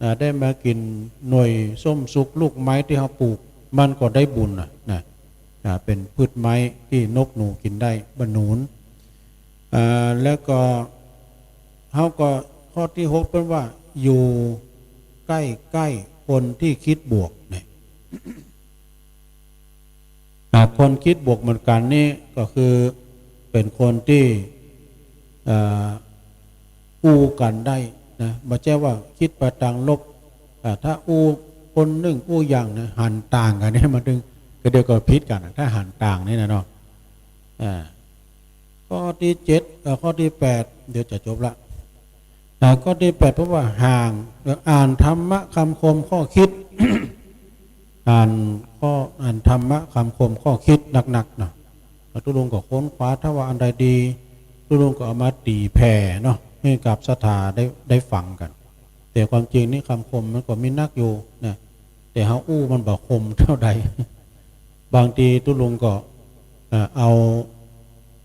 อ่า ได้มากิ๋นหน่วยส้มสุกลูกไม้ตี้เฮาปลูก มันก็ได้บุญน่ะ นะ อ่า เป๋นพืชไม้ตี้นกหนูกิ๋นได้ บ่าหนุน อ่า แล้วก็ เฮาก็ข้อตี้หกเปิ้นว่า อยู่ใก้ๆ คนตี้กึ๊ดบวกเนี่ย อ่า คนกึ๊ดบวกเหมือนกั๋นนี่ก็คือเป๋นคนตี้ เอ่อ อู้กั๋นได้นะ บ่ใจ้ว่ากึ๊ดไปตางลบ อ่า ถ้าอู้คนนึ่งอู้อย่างนะ หันต่างกั๋นเนี่ยมันตึง ก็เดี๋ยวก็ผิดกั๋นนะ ถ้าหันต่างนี่นะเนาะ อ่า ข้อตี้เจ็ด เอ่อ ข้อตี้แปด เดี๋ยวจะจบละ อ่า ข้อตี้แปด เปิ้นว่าห่าง เอ่อ อ่านธรรมะคำคมข้อกึ๊ด อ่านข้อ อ่านธรรมะคำคมข้อกึ๊ดนักๆ เนาะ แล้วตุ๊ลุงก็ค้นคว้า ถ้าว่าอันใดดี ตุ๊ลุงก็เอามาตี๋แผ่เนาะ หื้อกับศรัทธาได้ ได้ฟังกั๋น แต่ความจริงนี่คำคมมันก็มีนักอยู่นะ แต่เฮาอู้มันบ่คมเต้าใด บางทีตุ๊ลุงก็ เอ่อ เอา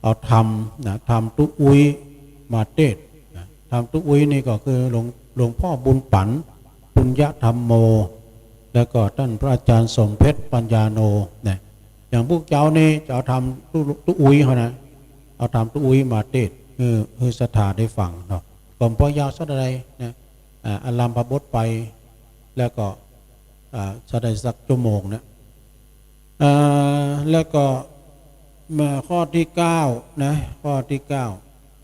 เอาธรรมนะ ธรรมตุ๊อุ๊ยมาเตศน์นะ ธรรมตุ๊อุ๊ยนี่ก็คือหลวง หลวงพ่อบุญปั๋น ปุญญธัมโม แล้วก็ต้านพระอาจ๋ารย์สมเพชรปัญญาโนนะ อย่างพวกเจ้านี่จะเอาธรรมตุ๊ ตุ๊อุ๊ยเฮานะ เอาธรรมตุ๊อุ๊ยมาเตศน์ หื้อ หื้อศรัทธาได้ฟังเนาะ ก็บ่ยาวสักเต้าใดนะ อ่า อารัมภบทไป แล้วก็ อ่า จะได้สักชั่วโมงนะ อ่า แล้วก็มาข้อตี้เก้านะ ข้อตี้เก้า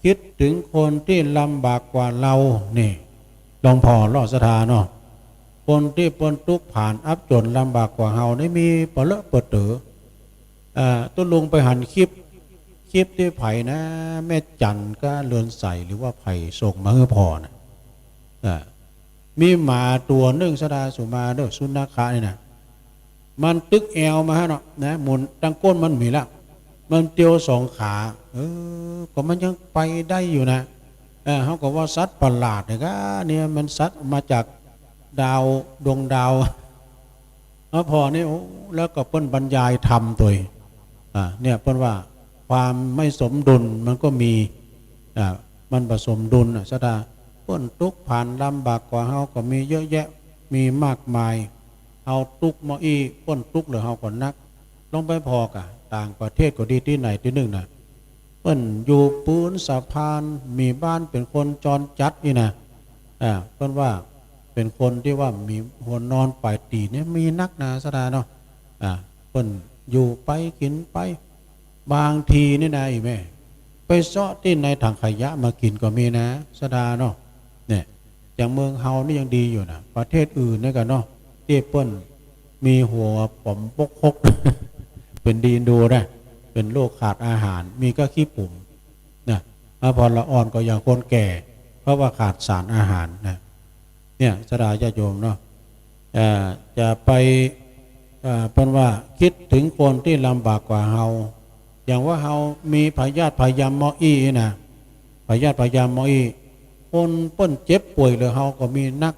กึ๊ดเถิงคนตี้ลำบากกว่าเฮานี่ ลองผ่อเล่าศรัทธาเนาะ คนตี้เปิ้นตุ๊กข์ผานอับจ๋นลำบากกว่าเฮานี่มีปะเลอะปะเต๋อ อ่า ตุ๊ลุงไปหันคลิป คลิปตี้ใผนะ แม่จั๋นกับเรือนใสหรือว่าใผส่งมาหื้อผ่อนะ อ่า มีหมาตั๋วนึ่งศรัทธา สุมาเด้อ สุนัขะนี่นะ มันตึ๊กแอวมาหั้นเนาะนะ หมุนตังก้นมันมีละ มันเตียวสองขา เออ ก็มันยังไปได้อยู่นะ เออ เฮาก็ว่าสัตว์ประหลาดเนี่ยกะ เนี่ยมันสัตว์มาจากดาว ดวงดาว เฮาผ่อนี่ โอ้ แล้วก็เปิ้นบรรยายธรรมตวย อ่า เนี่ยเปิ้นว่าความไม่สมดุลมันก็มี อ่า มันบ่สมดุลน่ะ ศรัทธา เปิ้นตุ๊กข์ผานลำบากกว่าเฮาก็มีเยอะแยะ มีมากมาย เฮาตุ๊กข์มาอี้ เปิ้นตุ๊กข์เหลือเฮาก็นัก ลองไปผ่อกะ ต่างประเทศก็ดีตี้ไหนตี้นึ่งน่ะ เปิ้นอยู่ปื๊นสะพาน มีบ้านเป๋นคนจรจัดนี่นะ อ่า เปิ้นว่าเป๋นคนตี้ว่ามีหัวนอนป๋ายตี๋นเนี่ยมีนักนะศรัทธาเนาะ อ่า เปิ้นอยู่ไปกิ๋นไป บางทีนี่นะ อีแม่ ไปเซาะตี้ในถังขยะมากิ๋นก็มีนะศรัทธาเนาะ เนี่ย อย่างเมืองเฮานี่ยังดีอยู่นะ ประเทศอื่นนี่กะเนาะ ตี้เปิ้นมีหัวป๋อมปกฮก เป๋นดีดูนะ เป๋นโรคขาดอาหาร มีก้าขี้ปุ๋มนะ มาผ่อละอ่อนก็อย่างคนแก่ เพราะว่าขาดสารอาหารนะ เนี่ย ศรัทธาญาติโยมเนาะ เอ่อ จะไป เอ่อ เปิ้นว่ากึ๊ดเถิงคนตี้ลำบากกว่าเฮา อย่างว่าเฮามีพยาธิพยาธิเมาะอี้นะ พยาธิพยาธิเมาะอี้ คนเปิ้นเจ็บป่วยเหลือเฮาก็มีนัก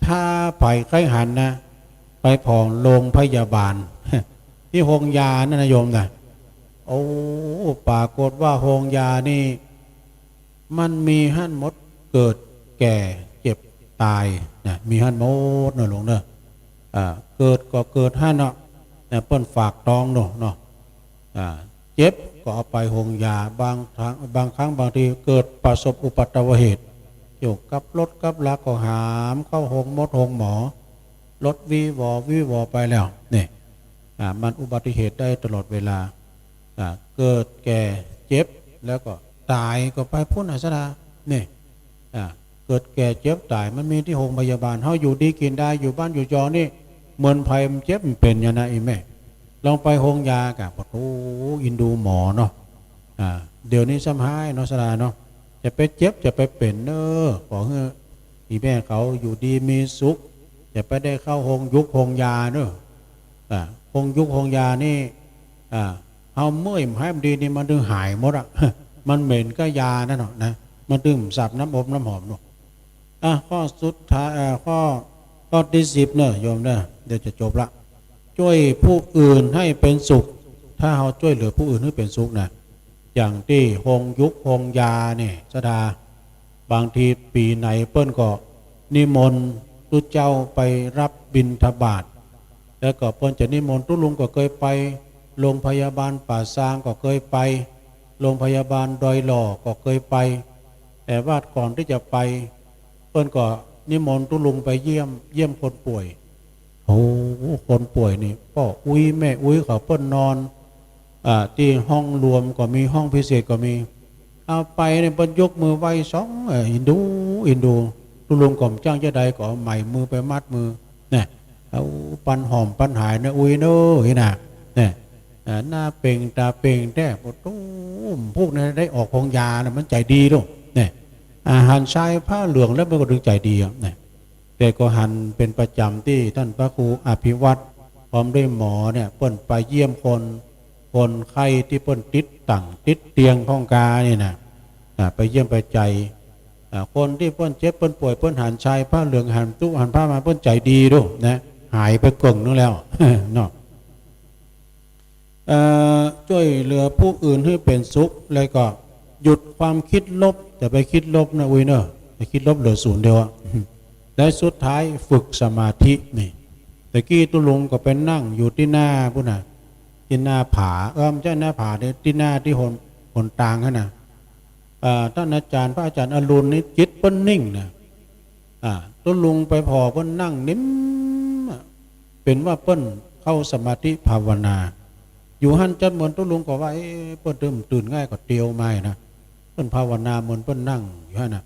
ถ้าใผใค่หันนะ ไปผ่อโรงพยาบาล ตี้โฮงยานั่นนะโยมนะ โอ้ ปรากฏว่าโฮงยานี่ มันมีหั้นหมด เกิด แก่ เจ็บ ต๋าย นะ มีหั้นหมดเนาะหลวงเนาะ อ่า เกิดก็เกิดหั้นเนาะ นะ เปิ้นฝากต๊องเนาะ เนาะ อ่า เจ็บก็เอาไปโฮงยา บางครั้ง บางครั้งบางทีเกิดประสบอุบัติเหตุ เกี่ยวกับรถกับลาก็หามเข้าโฮงมดโฮงหมอ รถวีวอวีวอไปแล้ว นี่ อ่า มันอุบัติเหตุได้ตลอดเวลา อ่า เกิดแก่เจ็บแล้วก็ต๋ายก็ไปปู๊นน่ะศรัทธา นี่ อ่า เกิดแก่เจ็บต๋ายมันมีตี้โฮงพยาบาล เฮาอยู่ดีกิ๋นดาย อยู่บ้านอยู่จองนี่ เหมือนใผมันเจ็บมันเป๋นอย่างนั้น อีแม่ ลองไปโฮงยากะ ปะโถ อินดูหมอเนาะ อ่า เดี๋ยวนี้ซ้ำฮ้ายเนาะศรัทธาเนาะ จะไปเจ็บจะไปเป๋นเน้อ ขอหื้ออีแม่เขาอยู่ดีมีสุข จะไปได้เข้าโฮงยุกโฮงยาเน้อ อ่า โฮงยุกโฮงยานี่ อ่า เอาเมื่อยหายมันดีนี่มันตึงหายหมดอะ มันเหม็นก็ยานั่นเนาะนะ มันตึงสับน้ำอบน้ำหอมเนาะ อ่ะ ข้อสุดท้าย เอ่อ ข้อ ข้อตี้สิบเนอะโยมเนอะ เดี๋ยวจะจบละ จ้วยผู้อื่นหื้อเป๋นสุข ถ้าเฮาจ้วยเหลือผู้อื่นหื้อเป๋นสุขนะ อย่างตี้โฮงยุกโฮงยาเนี่ย ศรัทธา บางทีปี๋ไหนเปิ้นก็นิมนต์ตุ๊เจ้าไปฮับบิณฑบาต แล้วก็เปิ้นจะนิมนต์ ตุ๊ลุงก็เกยไป โรงพยาบาลป่าซางก็เกยไป โรงพยาบาลดอยหล่อก็เกยไป แต่ว่าก่อนตี้จะไป เปิ้นก็นิมนต์ตุ๊ลุงไปเยี่ยม เยี่ยมคนป่วย โอ้ คนป่วยนี่ ป้ออุ๊ยแม่อุ๊ยเขาเปิ้นนอน อ่า ตี้ห้องรวมก็มี ห้องพิเศษก็มี เอาไปเนี่ยเปิ้นยกมือไหว้สอง เอ่อ อินดู อินดู ตุ๊ลุงก็บ่จ้างจะใดก็เอาไหมมือไปมัดมือ เนี่ย เอาปันหอมปันหายนะอุ๊ยเนอะ นี่นะ เนี่ย อ่า หน้าเป่งต๋าเป่งแต๊ ปะโต้ พวกนั้นได้ออกโฮงยานะ มันใจ๋ดีลูก เนี่ย อ่า หันชายผ้าเหลืองแล้วมันก็ตึงใจ๋ดีอะ เนี่ย แต่ก็หันเป๋นประจ๋ำตี้ต้านพระครูอภิวัฒน์ พร้อมด้วยหมอเนี่ย เปิ้นไปเยี่ยมคน คนไข้ตี้เปิ้นติดตั๋งติดเตียงพ่องกานี่นะ อ่า ไปเยี่ยมไปใจ๋ อ่า คนตี้เปิ้นเจ็บเปิ้นป่วย เปิ้นหันชายผ้าเหลือง หันตุ๊หันผ้ามา เปิ้นใจ๋ดีลูกนะ หายไปเกิ่งนึ่งแล้ว เนาะ เอ่อ จ้วยเหลือผู้อื่นหื้อเป๋นสุข แล้วก็หยุดความคิดลบ อย่าไปคิดลบนะอุ๊ยเนอะ ไปคิดลบเหลือศูนย์เดียวอะ และสุดท้ายฝึกสมาธินี่ ตะกี้ตุ๊ลุงก็ไปนั่งอยู่ตี้หน้าปู๊นน่ะ ตี้หน้าผา เออ บ่ใจ้หน้าผาเด้ ตี้หน้าตี้หน หนตางหั้นน่ะ เอ่อ ต้านอาจ๋ารย์ พระอาจ๋ารย์อรุณนี่จิตเปิ้นนิ่งนะ อ่า ตุ๊ลุงไปผ่อเปิ้นนั่งนิ่มอะ เป๋นว่าเปิ้นเข้าสมาธิภาวนา อยู่หั้นจัดเมิน ตุ๊ลุงก็ว่า เอ๊ะ เปิ้นตื่น ตื่นง่ายก็เตียวมานะ เปิ้นภาวนาเมินเปิ้นนั่งอยู่หั้นน่ะ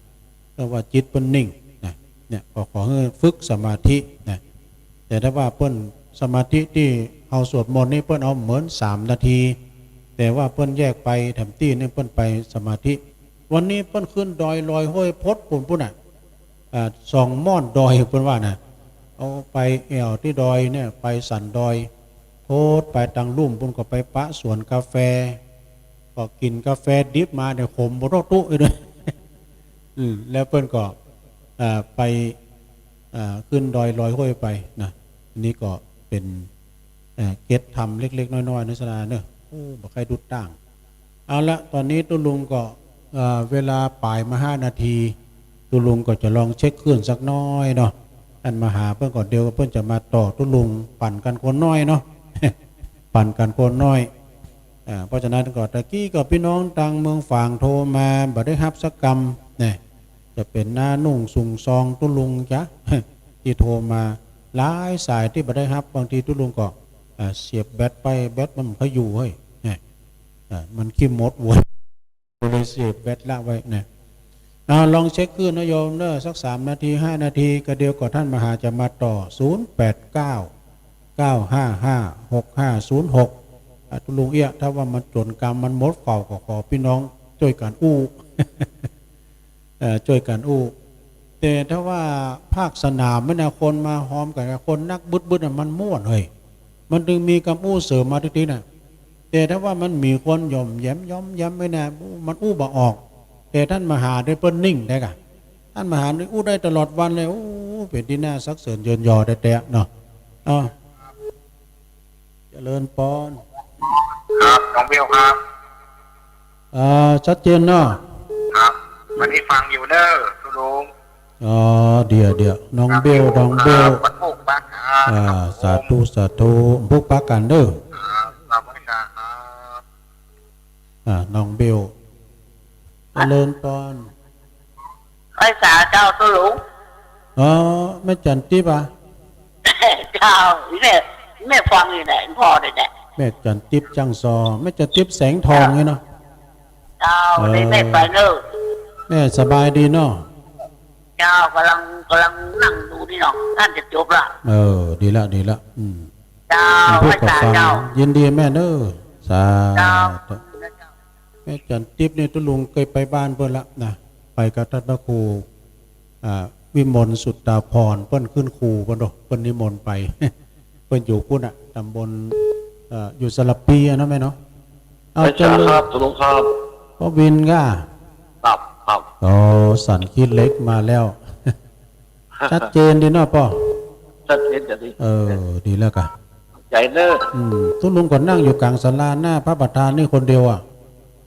แต่ว่าจิตเปิ้นนิ่งนะ เนี่ย ก็ขอหื้อฝึกสมาธินะ แต่ถ้าว่าเปิ้นสมาธิตี้เฮาสวดมนต์นี่เปิ้นเอาเหมือนสามนาที แต่ว่าเปิ้นแยกไปแถมตี้นี่เปิ้นไปสมาธิ วันนี้เปิ้นขึ้นดอยลอยห้วยพดปู๊นปู๊นน่ะ อ่า สองม่อนดอยเปิ้นว่าน่ะ เอาไปแอ่วตี้ดอยเนี่ย ไปสันดอย โทษไปตังลุ่มปู๊นก็ไปปะสวนกาแฟ ก็กิ๋นกาแฟดิบมาเนี่ยขมบ่เต้าตุ๊อีกด้วย อืม แล้วเปิ้นก็ เอ่อ ไป เอ่อ ขึ้นดอยลอยห้วยไปนะ อันนี้ก็เป๋น เอ่อ เกร็ดธรรมเล็กๆ น้อยๆ นะศรัทธาเนอะ โอ้ บ่ใค่ดุดตั้ง เอาละ ต๋อนนี้ตุ๊ลุงก็ เอ่อ เวลาป๋ายมาห้านาที ตุ๊ลุงก็จะลองเช็คคลื่นสักน้อยเนาะ ต้านมหาเปิ้นก็เดี๋ยวเปิ้นจะมาต่อตุ๊ลุง ปั่นกั๋นคนน้อยเนาะ ปั่นกั๋นคนน้อย อ่า เพราะฉะนั้นก็ตะกี้ก็ปี้น้องตางเมืองฝางโทรมา บ่ได้ฮับสักกำ เนี่ย จะเป๋นน้าหนุ่งสุงซองตุ๊ลุงจ๊ะ ตี้โทรมา หลายสายตี้บ่ได้ฮับ บางทีตุ๊ลุงก็ อ่า เสียบแบตไป แบตมันบ่อยู่เฮ้ย เนี่ย อ่า มันขี้มดเว้ย ก็เลยเสียบแบตละไว้นะ อ่า ลองเช็คคลื่นนะโยมเนอะ สักสามนาที ห้านาที ก็เดี๋ยวก็ต้านมหาจะมาต่อ ศูนย์แปดเก้า เก้าห้าห้า หกห้าศูนย์หก อ่ะ ตุ๊ลุงเอี้ย ถ้าว่ามันจ๋นกำ มันหมดเฝ่า ก็ขอปี้น้องจ้วยกั๋นอู้ เอ่อ จ้วยกั๋นอู้ แต่ถ้าว่าภาคสนามนี่นะ คนมาฮอมกั๋น คนนักบึดๆ น่ะ มันม่วนเฮ้ย มันตึงมีกำอู้เสริมมาติ๊กๆ น่ะ แต่ถ้าว่ามันมีคนหย่อมแหยม หย่อมแหยมไว้นะ มันอู้บ่ออก แต่ต้านมหาเนี่ยเปิ้นนิ่งได้ก่ะ ต้านมหานี่อู้ได้ตลอดวันเลย โอ้ เป๋นตี้น่าสรรเสริญเยินยอแต๊ๆ เนาะ อ้าว เจริญปอน ครับ น้องเบลครับ อ่า ชัดเจนเนาะ ครับ วันนี้ฟังอยู่เนอะ ตุ๊ลุง อ๋อ เดี๋ยว เดี๋ยว น้องเบล ครับ น้องเบล ครับ วันพูกปักครับ อ่า ครับผม สาธุ สาธุ พูกปักกั๋นเด้อ ครับ ครับ ครับ อ่า น้องเบล เจริญปอน ไหว้สาเจ้าตุ๊ลุง อ๋อ แม่จันทิพย์อะ เจ้า แม่ แม่ฟังอยู่เนี่ย พ่อเนี่ยแหละ แม่จันทิพย์จ้างซอ แม่จันทิพย์แสงทองนี่เนาะ เจ้า เออ นี่แม่ไปเนอะ แม่สบายดีเนาะ เจ้า ก่ำลัง ก่ำลังนั่งดูนี่เนาะ ต้านจะจบละ เออ ดีละ ดีละ อืม เจ้า พูดกับฟัง ไหว้สาเจ้า ยินดีแม่เนอะ สาธุ เจ้า แม่จันทิพย์นี่ตุ๊ลุงเกยไปบ้านเปิ้นละนะ ไปกับต้านพระครู อ่า วิมลสุตตาภรณ์ เปิ้นขึ้นครูเปิ้นโด เปิ้นนิมนต์ไป เปิ้นอยู่ปู๊นน่ะ ต๋ำบล เอ่อ อยู่สระพีอะเนาะแม่เนาะ เอา เจริญ ครับ ตุ๊ลุงครับ ป้อวินก้า ครับ ครับ โอ้ สันขี้เหล็กมาแล้ว ชัดเจนดีเนาะป้อ ชัดเจนจะดี เออ ดีแล้วก้า ใจ๋เน่อ อืม ตุ๊ลุงก็นั่งอยู่ก๋างศาลาหน้าพระประธานนี่คนเดียวอะ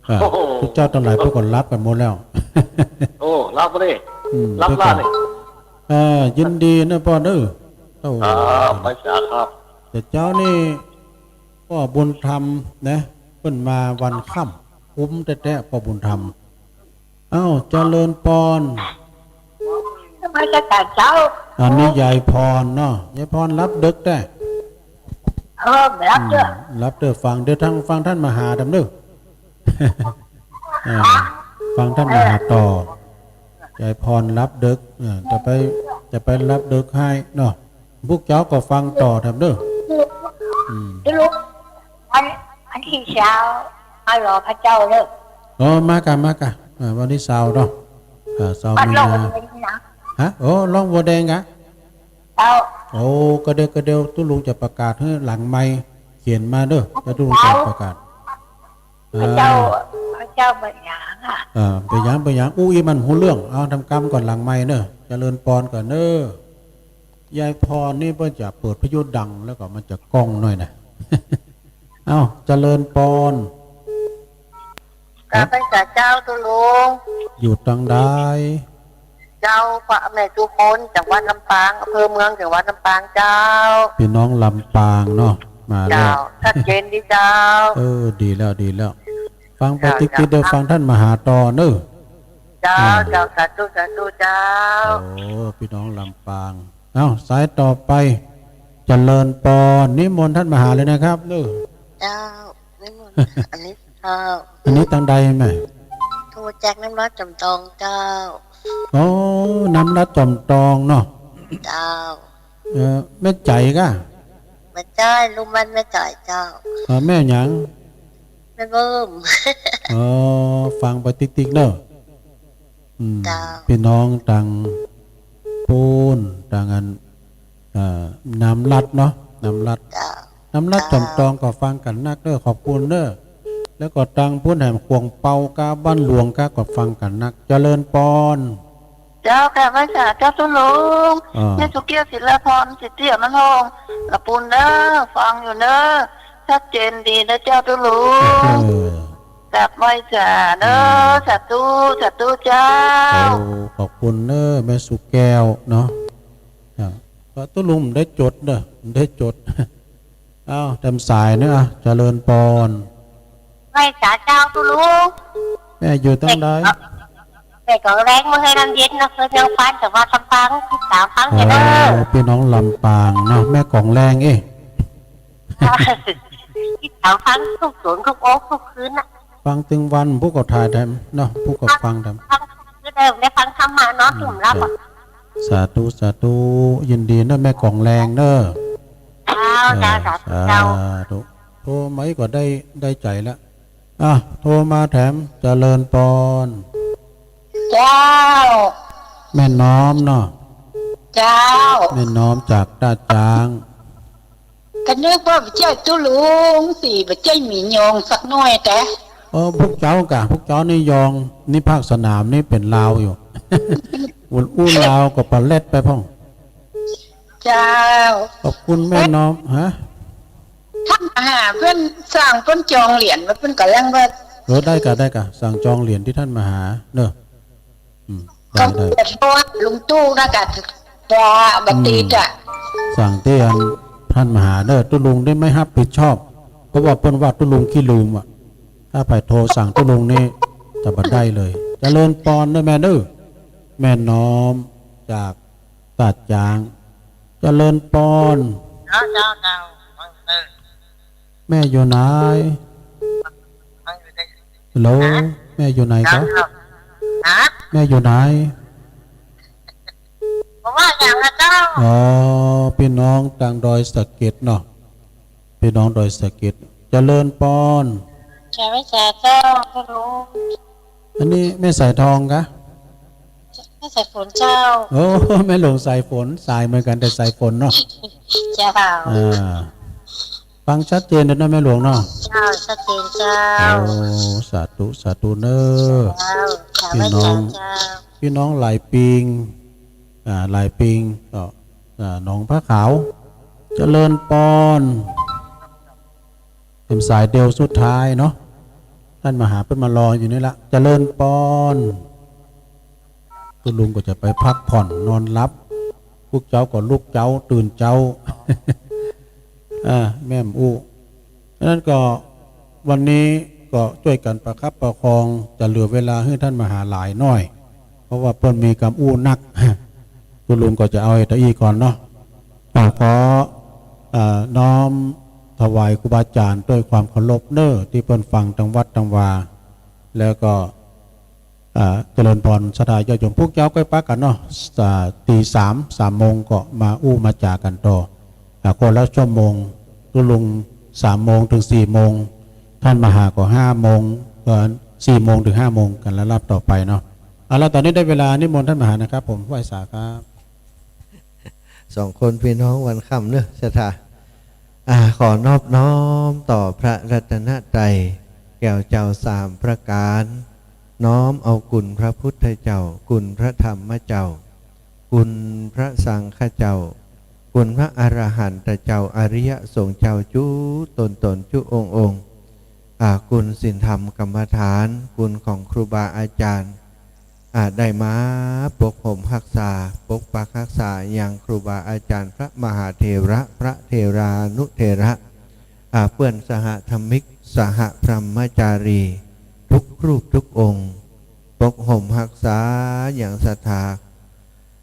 อ่า โอ้โห ตุ๊เจ้าตังหลายเปิ้นก็หลับกั๋นหมดแล้ว โอ้ หลับบ่นี่ อืม หลับล้านี่ เออ ยินดีเนาะป้อเนาะ โอ้ ครับ ไหว้สาครับ แต่เจ๊านี่ ป้อบุญธรรมนะ เปิ้นมาวันค่ำ คุ้มแต๊ๆ ป้อบุญธรรม เอ้า เจริญปอน นมัสก๋านเจ้า อันนี้ยายพรเนาะ ยายพรหลับเดิ็กแต๊ เออ หลับเต๊อะ อืม หลับเต๊อะ ฟัง เดี๋ยวทางฟังต้านมหาแต๊เน่อ อ่า ฟังต้านมหาต่อ ยายพรหลับเดิ็ก อ่า จะไป จะไปหลับเดิ็กไห้เนาะ พวกเจ้าก็ฟังต่อแต๊เน่อ อืม ตุ๊ลุง วัน วันตี้เจ๊า มารอพระเจ้าเน่อ อ๋อ มาก้า มาก้า อ่า วันตี้ซาวเนาะ อ่า ซาว วัด มี ร่อง นา บัวแดงนะ ฮะ โอ้ ร่องบัวแดงก้า เจ้า โอ้ ก็เดี๋ยว ก็เดี๋ยวตุ๊ลุงจะประกาศหื้อหลังไมค์ เขียนมาเน่อ แล้วตุ๊ลุงจะประกาศ พระเจ้า อ่า พระเจ้าบ่หยังอะ อ่า บ่หยัง บ่หยัง อู้อี้มันฮู้เรื่อง เอา ทำกรรมก่อนหลังไมค์เน่อ เจริญปอนก่อนเน่อ ยายพรนี่เปิ้นจะเปิดวิทยุดังแล้วก็มันจะก้องหน่อยนะ เอ้า เจริญปอน กราบไหว้สาเจ้าตุ๊ลุง อยู่ตังใด เจ้า แม่จุมน จังหวัดลำปาง อำเภอเมือง จังหวัดลำปางเจ้า ปี้น้องลำปางเนาะ มาแล้ว เจ้า ชัดเจนดีเจ้า เออ ดีแล้ว ดีแล้ว ฟังไป เจ้า ติ๊กๆ เดี๋ยวฟังต้านมหาต่อเน่อ เจ้า อ่า เจ้า สาธุ สาธุเจ้า โอ้ ปี้น้องลำปาง เอ้า สายต่อไป เจริญปอน นิมนต์ต้านมหาเลยนะครับเน่อ เจ้า นิมนต์ อันนี้เจ้า อันนี้ตังใดแม่ โทรจากน้ำรัดจอมตองเจ้า โอ้ น้ำรัดจอมตองเนาะ เจ้า เออ แม่ใจ๋ก้า บ่ใจ้ ลูกบ้านแม่ใจ๋เจ้า เออ แม่หยัง แม่เบิ่ม เออ ฟังไปติ๊กๆ เน่อ อืม เจ้า ปี้น้องตังปู๊น ตังอัน เอ่อ น้ำรัดเนาะ น้ำรัด เจ้า น้ำรัด เจ้า จอมตองก็ฟังกั๋นนักเน่อ ขอบคุณเน่อ แล้วก็ตังปู๊นแหมขวงเปาก้า บ้านหลวงก้า ก็ฟังกั๋นนัก เจริญปอน เจ้า กราบไหว้สาเจ้าตุ๊ลุง อ่า แม่สุเกี้ยว ศิลาพร สิทธิอมรพงษ์ ละปูนเน่อ ฟังอยู่เน่อ ชัดเจนดีนะเจ้าตุ๊ลุง เออ กราบไหว้สาเน่อ อืม สาธุ สาธุเจ้า โอ้ ขอบคุณเน่อ แม่สุแก้วเนาะ อ่ะ ก็ตุ๊ลุงได้จดเน่อ ได้จด เอ้า แถมสายเน่อ อ่ะ เจริญปอน ไหว้สาเจ้าตุ๊ลุง แม่อยู่ตังใด แม่ก็แรงเมืองไทยลำเย็น นครหลวงพระบาง จังหวัดลำปาง ติดต๋ามฟังอยู่เน่อ โอ้ ปี้น้องลำปางเนาะ แม่ก๋องแรงเอ้ย ติดต๋ามฟังกู้สนกู้โอ๊คกู้คืนน่ะ ฟังตึงวัน ผู้ก็ถ่ายแถมเนาะ ผู้ก็ฟังแถม ฟังกู้คืนเน่อ ได้ฟังธรรมะเนาะ อืม จุ่มรับอ่ะ สาธุ สาธุ ยินดีเน่อ แม่ก๋องแรงเน่อ เจ้า เออ เจ้า สาธุ เจ้า สาธุ โทรมาอีกก็ได้ ได้ใจ๋แล้ว อ่ะ โทรมาแถม เจริญปอน เจ้า แม่น้อมเนาะ เจ้า แม่น้อมจากต้าจ๊าง ก็นึกว่าบ่ใจ้ตุ๊ลุงสิ บ่ใจ้หมียองสักหน้อยแต๊ เออ พวกเจ้าก่ะ พวกเจ้านี่ยอง นี่ภาคสนามนี่เป๋นลาวอยู่ อู้ลาวก็ปะเล็ดไปพ่อง เจ้า ขอบคุณแม่น้อม ฮะ ต้านมหาเปิ้นสั่งเปิ้นจองเหรียญไว้ เปิ้นก็แรงว่า เออ ได้ก่ะ ได้ก่ะ สั่งจองเหรียญตี้ต้านมหาเน่อ อืม ได้ ได้ ก็จะโทรลุงตู้นะกะ จะบ่ติดอ่ะ อืม สั่งตี้อันต้านมหาเน่อ ตุ๊ลุงได้ไม่ฮับผิดชอบ เพราะว่าเปิ้นว่าตุ๊ลุงขี้ลืมอ่ะ ถ้าใผโทรสั่งตุ๊ลุงนี่จะบ่ได้เลย เจริญปอนเน่อแม่เน่อ แม่น้อมจาก ต้าจ๊าง เจริญปอน เจ้า เจ้า เจ้า เออ แม่อยู่ไหน ฮัลโหล ฮะ แม่อยู่ไหนครับ เจ้า ฮะ แม่อยู่ไหน บ่ว่าหยังนะเจ้า อ๋อ ปี้น้องตางดอยสะเก็ดเนาะ ปี้น้องดอยสะเก็ด เจริญปอน เจ้า เจ้า เจ้า ฮัลโหล อันนี้แม่สายทองกะ แม่สายฝนเจ้า โอ้ แม่หลวงสายฝน สายเหมือนกั๋นแต่สายฝนเนาะ เจ้า อ่า ฟังชัดเจนเลยนะแม่หลวงเนาะ เจ้า ชัดเจนเจ้า โอ้ สาธุ สาธุเน้อ เจ้า พี่น้อง เจ้า พี่น้องหลายปิง อ่า หลายปิงก็ อ่า หนองผ้าขาว เจริญปอน เป๋นสายเดียวสุดท้ายเนาะ ต้านมหาเปิ้นมารออยู่นี่ละ เจริญปอน ตุ๊ลุงก็จะไปพักผ่อนนอนหลับ พวกเจ้าก็ลุกเจ๊าตื่นเจ๊า อ่า แม่มอู้ ฉะนั้นก็วันนี้ก็จ้วยกั๋นประคับประคอง จะเหลือเวลาหื้อต้านมหาหลายหน้อย เพราะว่าเปิ้นมีกำอู้นัก ตุ๊ลุงก็จะเอาไอ้ตะอี้ก่อนเนาะ อ่า ขอ เอ่อ น้อมถวายครูบาอาจ๋ารย์ด้วยความเคารพเน้อ ตี้เปิ้นฟังตังวัดตังวา แล้วก็ อ่า เจริญปอนศรัทธาญาติโยม พวกเจ้าก็ปะกั๋นเนาะ อ่า ตีสาม สามโมงก็มาอู้มาจ๋ากั๋นต่อ อ่า คนละชั่วโมง ตุ๊ลุงสามโมงเถิงสี่โมง ต้านมหาก็ห้าโมง เอ่อ สี่โมงเถิงห้าโมงกั๋น แล้วรอบต่อไปเนาะ เอาละ ต๋อนนี้ได้เวลานิมนต์ต้านมหานะครับ ผม ไหว้สาครับ สองคนปี้น้องวันค่ำเน้อ ศรัทธา อ่า ขอนอบน้อมต่อพระรัตนตรัย แก้วเจ้าสามประก๋าน น้อมเอาคุณพระพุทธเจ้า คุณพระธรรมเจ้า คุณพระสังฆเจ้า คุณพระอรหันตเจ้า อริยสงฆ์เจ้าจุ๊ต๋นๆ จุ๊องค์ๆ อ่า คุณศีลธรรมกรรมฐาน คุณของครูบาอาจ๋ารย์ อ่า ได้มาปกห่มฮักษา ปกปักฮักษายังครูบาอาจ๋ารย์ พระมหาเถระ พระเถรานุเถระ อ่า เปื้อนสหธรรมิก สหพรหมจารี ทุกรูปทุกองค์ ปกห่มฮักษายังศรัทธา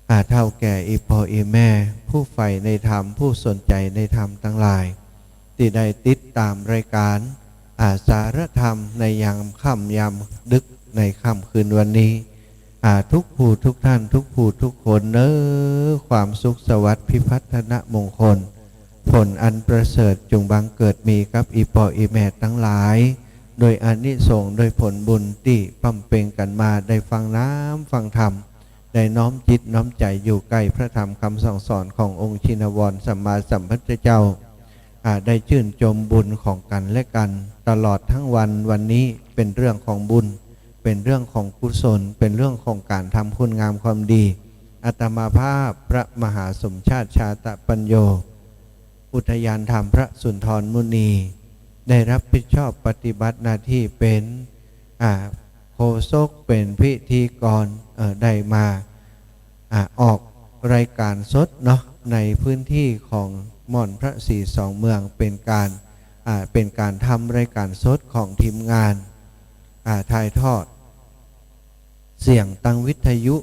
อ่า เฒ่าแก่อี่ป้ออี่แม่ ผู้ใฝ่ในธรรม ผู้สนใจ๋ในธรรมตังหลาย ตี้ได้ติดต๋ามรายก๋าน อ่า สารธรรมในยามค่ำยามดึกในค่ำคืนวันนี้ อ่า ทุกผู้ทุกต้าน ทุกผู้ทุกคนเน้อ ความสุขสวัสดิ์พิพัฒนมงคล ผลอันประเสริฐจุ่งบังเกิดมีกับอี่ป้ออี่แม่ตังหลาย โดยอานิสงส์ โดยผลบุญตี้บำเพ็ญกั๋นมา ได้ฟังน้ำฟังธรรม ได้น้อมจิตน้อมใจ๋อยู่ใก้พระธรรมคำสั่งสอนขององค์ชินวรสัมมาสัมพุทธเจ้า อ่า ได้จื้นจมบุญของกั๋นและกั๋นตลอดตึงวัน วันนี้เป๋นเรื่องของบุญ เป๋นเรื่องของกุศล เป๋นเรื่องของก๋านทำคุณงามความดี อาตมาภาพพระมหาสมชาติชาตปัญโญ อุทยานธรรมพระสุนทรมุนี ได้รับผิดชอบปฏิบัติหน้าตี้เป๋น อ่า โฆษก เป๋นพิธีกร เอ่อ ได้มา อ่า ออกรายก๋านสดเนาะ ในพื้นตี้ของม่อนพระศรีสองเมือง เป๋นก๋าน อ่า เป๋นก๋านทำรายก๋านสดของทีมงาน อ่า ถ่ายทอด เสียงตางวิทยุ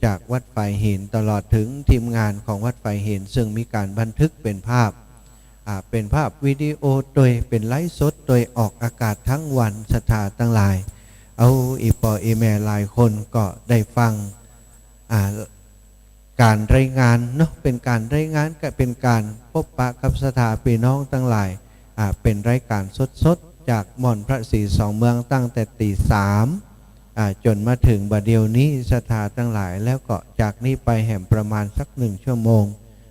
จากวัดฝายหิน ตลอดเถิงทีมงานของวัดฝายหิน ซึ่งมีก๋านบันทึกเป๋นภาพ อ่า เป๋นภาพวิดีโอตวย เป๋นไลฟ์สดตวย ออกอากาศตึงวัน ศรัทธาตังหลาย เอา อี่ป้ออี่แม่หลายคนก็ได้ฟัง อ่า ก๋านรายงานเนาะ เป๋นก๋านรายงาน ก็เป๋นก๋านปบปะกับศรัทธาปี้น้องตังหลาย อ่า เป๋นรายก๋านสดๆ จากม่อนพระศรีสองเมือง ตั้งแต่ตี๋สาม อ่า จ๋นมาเถิงบ่าเดี่ยวนี้ ศรัทธาตังหลาย แล้วก็จากนี้ไปแหมประมาณสักหนึ่งชั่วโมง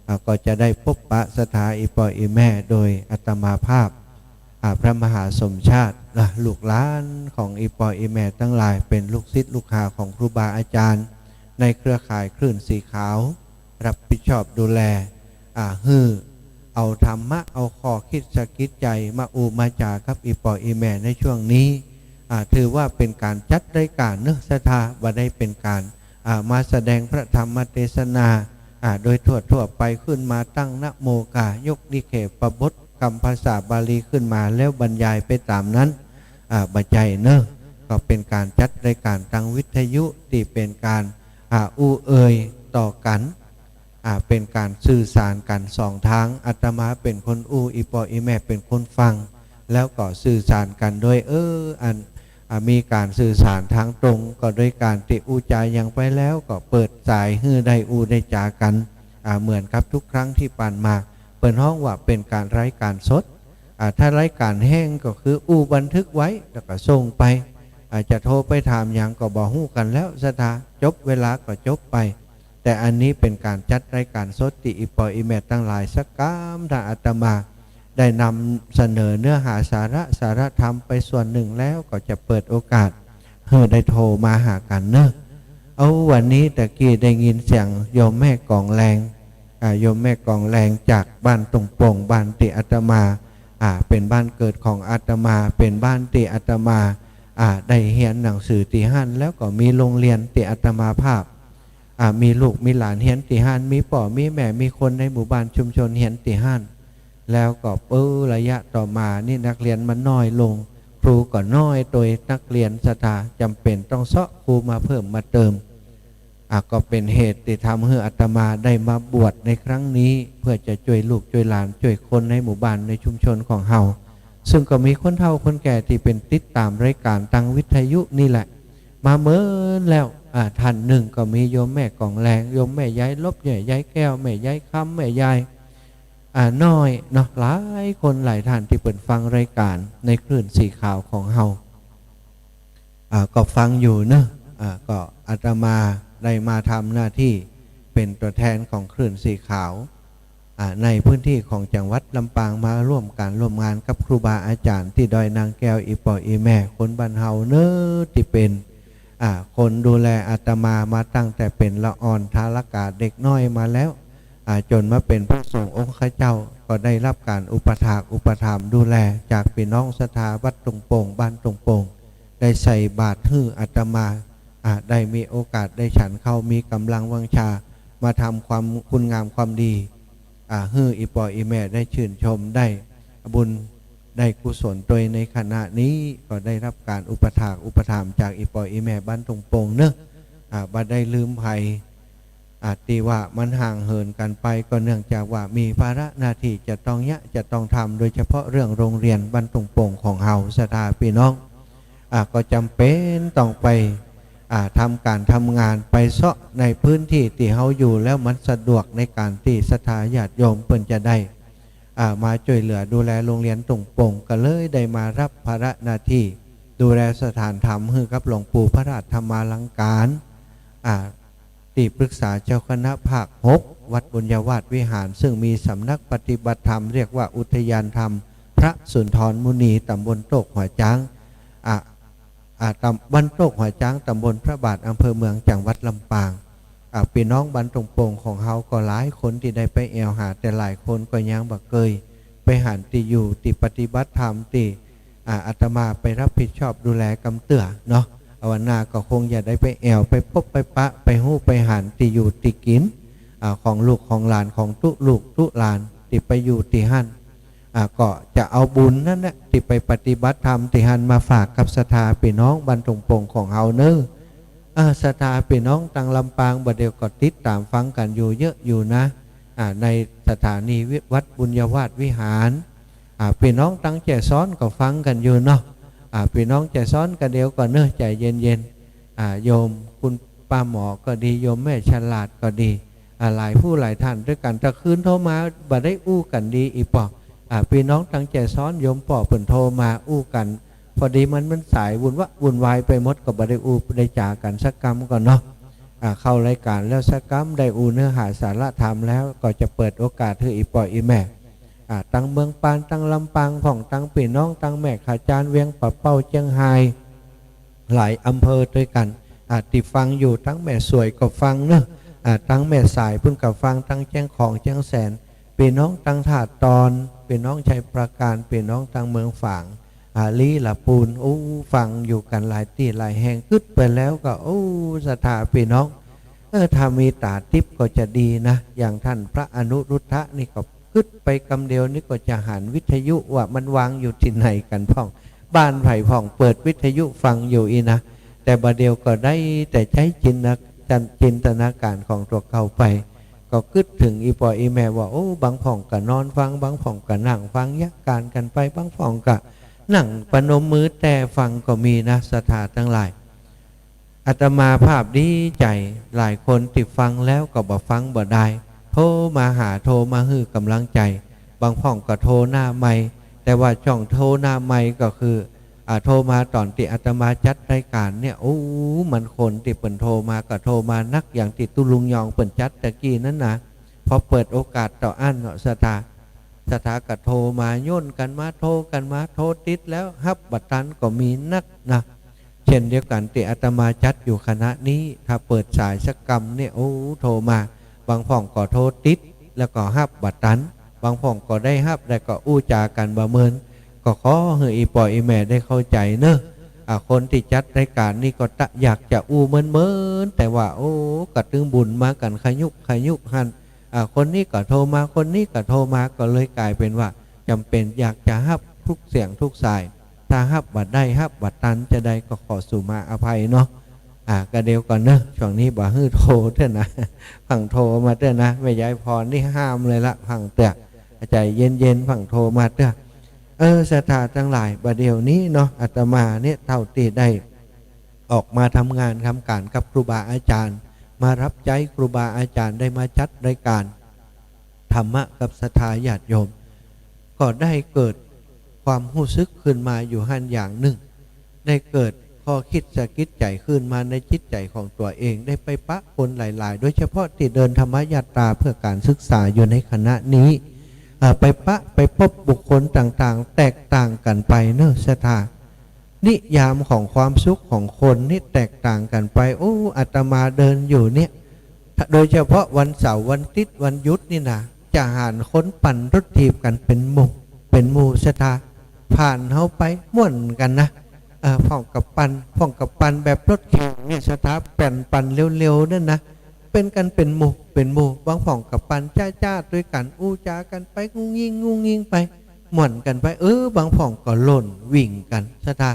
อ่า ก็จะได้ปบปะศรัทธาอี่ป้ออี่แม่โดยอาตมาภาพ อ่า พระมหาสมชาติ อ่า ลูกหลานของอี่ป้ออี่แม่ตังหลาย เป๋นลูกศิษย์ลูกหาของครูบาอาจ๋ารย์ ในเครือข่ายคลื่นสีขาว รับผิดชอบดูแล อ่า หื้อเอาธรรมะ เอาข้อคิดสะกิดใจ๋มาอู้มาจ๋ากับอี่ป้ออี่แม่ในช่วงนี้ อ่า ถือว่าเป๋นก๋านจัดรายก๋านเนาะ ศรัทธา บ่ได้เป๋นก๋าน อ่า มาแสดงพระธรรมเตสนา อ่า โดยทั่วๆ ไป ขึ้นมาตั้งนะโมกา ยกนิเคปบท กำภาษาบาลีขึ้นมาแล้วบรรยายไปต๋ามนั้น อ่า บ่ใจ้เนาะ ก็เป๋นก๋านจัดรายก๋านตางวิทยุตี้เป๋นก๋าน อ่า อู้เอ่ยต่อกั๋น อ่า เป๋นก๋านสื่อสารกั๋นสองตาง อาตมาเป๋นคนอู้ อี่ป้ออี่แม่เป๋นคนฟัง แล้วก็สื่อสารกั๋นโดย เออ อัน อ่า มีก๋านสื่อสารตางตรง ก็โดยก๋านตี้อู้จ๋าหยังไปแล้ว ก็เปิดสายหื้อได้อู้ได้จ๋ากั๋น อ่า เหมือนกับทุกครั้งตี้ผ่านมา เปิ้นฮ้องว่าเป๋นก๋านรายก๋านสด อ่า ถ้ารายก๋านแห้งก็คืออู้บันทึกไว้ แล้วก็ส่งไป อ่า จะโทรไปถามหยังก็บ่ฮู้กั๋นแล้ว ศรัทธา จบเวลาก็จบไป แต่อันนี้เป๋นก๋านจัดรายก๋านสดตี้อี่ป้ออี่แม่ตังหลายสักกำ ถ้าอาตมา ได้นำเสนอเนื้อหาสาระ สาระธรรมไปส่วนนึ่งแล้ว ก็จะเปิดโอกาสหื้อได้โทรมาหากั๋นเนาะ เอา วันนี้ตะกี้ได้ยินเสียงโยมแม่กองแรง อ่า โยมแม่กองแรงจากบ้านตุงโป่ง บ้านตี้อาตมา อ่า เป๋นบ้านเกิดของอาตมา เป๋นบ้านตี้อาตมา อ่า ได้เฮียนหนังสือตี้หั้น แล้วก็มีโฮงเฮียนตี้อาตมาภาพ อ่า มีลูกมีหลานเฮียนตี้หั้น มีป้อมีแม่ มีคนในหมู่บ้านชุมชนเฮียนตี้หั้น แล้วก็ เออ ระยะต่อมานี่นักเฮียนมันน้อยลง ครูก็น้อย โตยนักเฮียนศรัทธาจ๋ำเป๋นต้องเซาะครูมาเพิ่มมาเติม อ่ะ ก็เป๋นเหตุตี้ทำหื้ออาตมาได้มาบวชในครั้งนี้ เพื่อจะจ้วยลูกจ้วยหลาน จ้วยคนในหมู่บ้านในชุมชนของเฮา ซึ่งก็มีคนเฒ่าคนแก่ตี้เป๋นติดต๋ามรายก๋านตางวิทยุนี่แหละ มาเมินแล้ว อ่า ต้านนึ่งก็มีโยมแม่กองแรง โยมแม่ยายลบ แม่ยายแก้ว แม่ยายคำ แม่ยาย อ่า น้อยเนาะ หลายคนหลายต้านตี้เปิ้นฟังรายก๋านในคลื่นสีขาวของเฮา อ่า ก็ฟังอยู่เนาะ อ่า ก็อาตมาได้มาทำหน้าตี้เป๋นตั๋วแทนของคลื่นสีขาว อ่า ในพื้นตี้ของจังหวัดลำปาง มาร่วมก๋านร่วมงานกับครูบาอาจ๋ารย์ตี้ดอยนางแก้ว อี่ป้ออี่แม่คนบ้านเฮาเนาะ ตี้เป๋น อ่า คนดูแลอาตมามาตั้งแต่เป๋นละอ่อนทารกะเด็กน้อยมาแล้ว อ่า จ๋นมาเป๋นพระสงฆ์องค์ข้าเจ้า ก็ได้ฮับก๋านอุปถากอุปถัมภ์ดูแลจากปี้น้องศรัทธาวัดตุงโป่ง บ้านตุงโป่ง ได้ใส่บาตรหื้ออาตมา อ่า ได้มีโอกาสได้ฉันข้าว มีก๋ำลังวังชา มาทำความคุณงามความดี อ่า หื้ออี่ป้ออี่แม่ได้ชื่นชม ได้บุญได้กุศลตวยในขณะนี้ ก็ได้ฮับก๋านอุปถากอุปถัมภ์จากอี่ป้ออี่แม่บ้านตุงโป่งเนาะ อ่า บ่ได้ลืมใผ อ่า ตี้ว่ามันห่างเหินกั๋นไป ก็เนื่องจากว่ามีภาระหน้าตี้จะต้องเยียะ จะต้องทำ โดยเฉพาะเรื่องโฮงเฮียนบ้านตุงโป่งของเฮา ศรัทธาปี้น้อง อ่า ก็จ๋ำเป๋นต้องไป อ่า ทำก๋านทำงาน ไปเซาะในพื้นตี้ตี้เฮาอยู่แล้วมันสะดวกในก๋านตี้ศรัทธาญาติโยมเปิ้นจะได้ อ่า มาจ้วยเหลือดูแลโฮงเฮียนตุงโป่ง ก็เลยได้มาฮับภาระหน้าตี้ดูแลสถานธรรมหื้อกับหลวงปู่พระราชธรรมาลังการ อ่า ตี้ปรึกษาเจ้าคณะภาคหก วัดบุญญาวาสวิหาร ซึ่งมีสำนักปฏิบัติธรรมเรียกว่าอุทยานธรรมพระสุนทรมุนี ต๋ำบลโต๊กหัวจ๊าง อ่า อ่า ต๋ำ- บ้านโต๊กหัวจ๊าง ต๋ำบลพระบาท อำเภอเมือง จังหวัดลำปาง อ่า ปี้น้องบ้านตุงโป่งของเฮาก็หลายคนตี้ได้ไปแอ่วหา แต่หลายคนก็ยังบ่เกยไปหันตี้อยู่ตี้ปฏิบัติธรรมตี้ อ่า อาตมาไปฮับผิดชอบดูแลกำเตื้อเนาะ อาวันหน้าก็คงจะได้ไปแอ่ว ไปปบไปปะ ไปฮู้ไปหันตี้อยู่ตี้กิ๋น อ่า ของลูกของหลาน ของตุ๊ลูกตุ๊หลานตี้ไปอยู่ตี้หั้น อ่า ก็จะเอาบุญนั้นแหละตี้ไปปฏิบัติธรรมตี้หั้นมาฝากกับศรัทธาปี้น้องบ้านตุงโป่งของเฮาเนาะ อ่า ศรัทธาปี้น้องตางลำปาง บ่าเดี่ยวก็ติดต๋ามฟังกั๋นอยู่เยอะอยู่นะ อ่า ในสถานีวิ- วัดบุญญาวาสวิหาร อ่า ปี้น้องตางแจซ้อนก็ฟังกั๋นอยู่เนาะ อ่า ปี้น้องแจซ้อนก็เดี๋ยวก่อนเนาะ ใจ๋เย็นๆ อ่า โยมคุณป้าหมอก็ดี โยมแม่ฉลาดก็ดี อ่า หลายผู้หลายต้านตวยกั๋น ตะคืนโทรมาบ่ได้อู้กั๋นดีอี่ป้อ อ่า ปี้น้องตางแจซ้อน โยมป้อเปิ้นโทรมาอู้กั๋น พอดีมัน มันสายวุ่นวะวุ่นวายไปหมด ก็บ่ได้อู้ได้จ๋ากั๋นสักกำก่อนเนาะ อ่า เข้ารายก๋านแล้วสักกำ ได้อู้เนื้อหาสาระธรรมแล้ว ก็จะเปิดโอกาสหื้ออี่ป้ออี่แม่ อ่า ตางเมืองปาน ตางลำปางพ่อง ตางปี้น้อง ตางแม่ขะจาน เวียงป่าเป้า เจียงฮาย หลายอำเภอตวยกั๋น อ่า ตี้ฟังอยู่ ตางแม่สวยก็ฟังเนาะ อ่า ตางแม่สายปุ้นก็ฟัง ตางแจ้งของ แจ้งแสน ปี้น้องตางท่าตอน ปี้น้องชัยปราการ ปี้น้องตางเมืองฝาง อ่า ลีลาปูน โอ้ ฟังอยู่กั๋นหลายตี้หลายแห่ง กึ๊ดไปแล้วก็ โอ้ ศรัทธาปี้น้อง เออ ถ้ามีต๋าติ๊บก็จะดีนะ อย่างต้านพระอนุรุทธะนี่ก็กึ๊ดไปกำเดียวนี่ก็จะหันวิทยุว่ามันวางอยู่ตี้ไหนกั๋นพ่อง บ้านใผพ่อง เปิดวิทยุฟังอยู่อี้นะ แต่บ่าเดี่ยวก็ได้แต่ใจ๊จินนะ- จินตนาก๋านของตั๋วเก่าไป ก็กึ๊ดเถิงอี่ป้ออี่แม่ว่า โอ้ บางพ่องก็นอนฟัง บางพ่องก็นั่งฟัง เยียะก๋านกั๋นไป บางพ่องก็นั่งประนมมือแต้ฟังก็มีนะ ศรัทธาตังหลาย อาตมาภาพดีใจ๋ หลายคนตี้ฟังแล้วก็บ่ฟังบ่ได้ โทรมาหา โทรมาหื้อก๋ำลังใจ๋ บางพ่องก็โทรหน้าไมค์ แต่ว่าจ้องโทรหน้าไมค์ก็คือ อ่า โทรมาต๋อนตี้อาตมาจัดรายก๋านเนี่ย โอ้ มันคนตี้เปิ้นโทรมาก็โทรมานัก อย่างตี้ตุ๊ลุงยองเปิ้นจัดตะกี้นั้นนะ พอเปิดโอกาสเต้าอั้นเนาะ ศรัทธา ศรัทธาก็โทรมา ย้อนกั๋นมา โทรกั๋นมา โทรติดแล้วฮับบ่ตันก็มีนักนะ เช่นเดียวกั๋นตี้อาตมาจัดอยู่คณะนี้ ถ้าเปิดสายสักกำเนี่ย โอ้ โทรมา บางพ่องก็โทรติด แล้วก็ฮับบ่ตัน บางพ่องก็ได้ฮับ แล้วก็อู้จ๋ากั๋นบ่เมิน ก็ขอหื้ออี่ป้ออี่แม่ได้เข้าใจ๋เนาะ อ่า คนตี้จัดรายก๋านนี่ก็ตะอยากจะอู้เมินๆ แต่ว่า โอ้ กระตึงบุญมากั๋นขยุกขยุกหั้น อ่า คนนี้ก็โทรมา คนนี้ก็โทรมา ก็เลยก๋ายเป๋นว่าจ๋ำเป๋นอยากจะฮับกู้เสียงกู้สาย ถ้าฮับบ่ได้ฮับบ่ตันจาใดก็ขอสุมาอภัยเนาะ อ่า ก็เดี๋ยวก่อนเนาะ ช่วงนี้บ่หื้อโทรเตื้อนะ ฟั่งโทรมาเตื้อนะ แม่ยายพรนี่ห้ามเลยละ ฟั่งเตื้อ ใจ๋เย็นๆ ฟั่งโทรมาเตื้อ เออ ศรัทธาตังหลาย บ่าเดี่ยวนี้เนาะ อาตมาเนี่ยเต้าตี้ได้ออกมาทำงานทำก๋านกับครูบาอาจ๋ารย์ มาฮับใจ๊ครูบาอาจ๋ารย์ ได้มาจัดรายก๋านธรรมะกับศรัทธาญาติโยม ก็ได้เกิดความฮู้สึกขึ้นมาอยู่หั้นอย่างนึ่ง ได้เกิดข้อคิดสะกิดใจ๋ขึ้นมาในจิตใจ๋ของตั๋วเอง ได้ไปปะคนหลายๆ โดยเฉพาะตี้เดินธรรมยาตราเพื่อก๋านศึกษาอยู่ในคณะนี้ อ่า ไปปะไปปบบุคคลต่างๆ แตกต่างกั๋นไปเนาะศรัทธา นิยามของความสุขของคนนี่แตกต่างกั๋นไป โอ้ อาตมาเดินอยู่เนี่ย โดยเฉพาะวันเสาร์วันอาทิตย์วันหยุดนี่นะ จะหันคนปั่นรถถีบกั๋นเป๋นหมู่ เป๋นหมู่ศรัทธา ผ่านเฮาไปม่วนกั๋นนะ เออ พ่องก็ปั่น พ่องก็ปั่นแบบรถแข่งเนี่ยศรัทธา ปั่น ปั่นเร็วๆ นั่นนะ เป๋นกั๋นเป๋นหมู่ เป๋นหมู่ บางพ่องก็ปั่นจ๊าๆ ตวยกั๋น อู้จ๋ากั๋นไป งุ้งงิ้ง งุ้งงิ้งไป ม่วนกั๋นไป เออ บางพ่องก็ล่นวิ่งกั๋นศรัทธา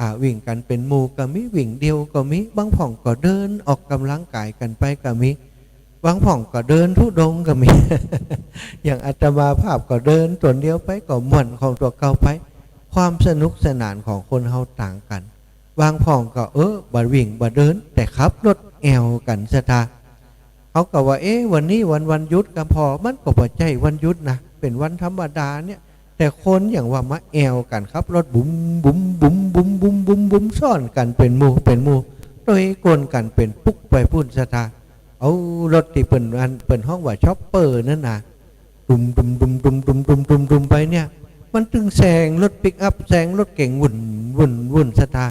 อ่า วิ่งกั๋นเป๋นหมู่ก็มี วิ่งเดี่ยวก็มี บางพ่องก็เดินออกก๋ำลังก๋ายกั๋นไปก็มี บางพ่องก็เดินธุดงค์ก็มี อย่างอาตมาภาพก็เดินต๋นเดียวไปก็ม่วนของตั๋วเก่าไป ความสนุกสนานของคนเฮาต่างกั๋น บางพ่องก็ เออ บ่วิ่งบ่เดิน แต่ขับรถแอ่วกั๋นศรัทธา เฮาก็ว่า เอ๊ะ วันนี้วัน วันหยุดกำพ่อ มันก็บ่ใจ้วันหยุดนะ เป๋นวันธรรมดาเนี่ย แต่คนอย่างว่ามาแอ่วกั๋นขับรถบุ๋มบุ๋มบุ๋มบุ๋มบุ๋มบุ๋มบุ๋ม ซ้อนกั๋นเป๋นหมู่เป๋นหมู่ ตวยก้นกั๋นเป๋นปุ๊กไปปู้นศรัทธา เอารถตี้เปิ้นอัน เปิ้นฮ้องว่าช็อปเปอร์นั่นนะ ดุมดุมดุมดุมดุมดุมดุมดุมไปเนี่ย มันตึงแซงรถปิกอัพ แซงรถเก๋งวุ่นวุ่นวุ่นศรัทธา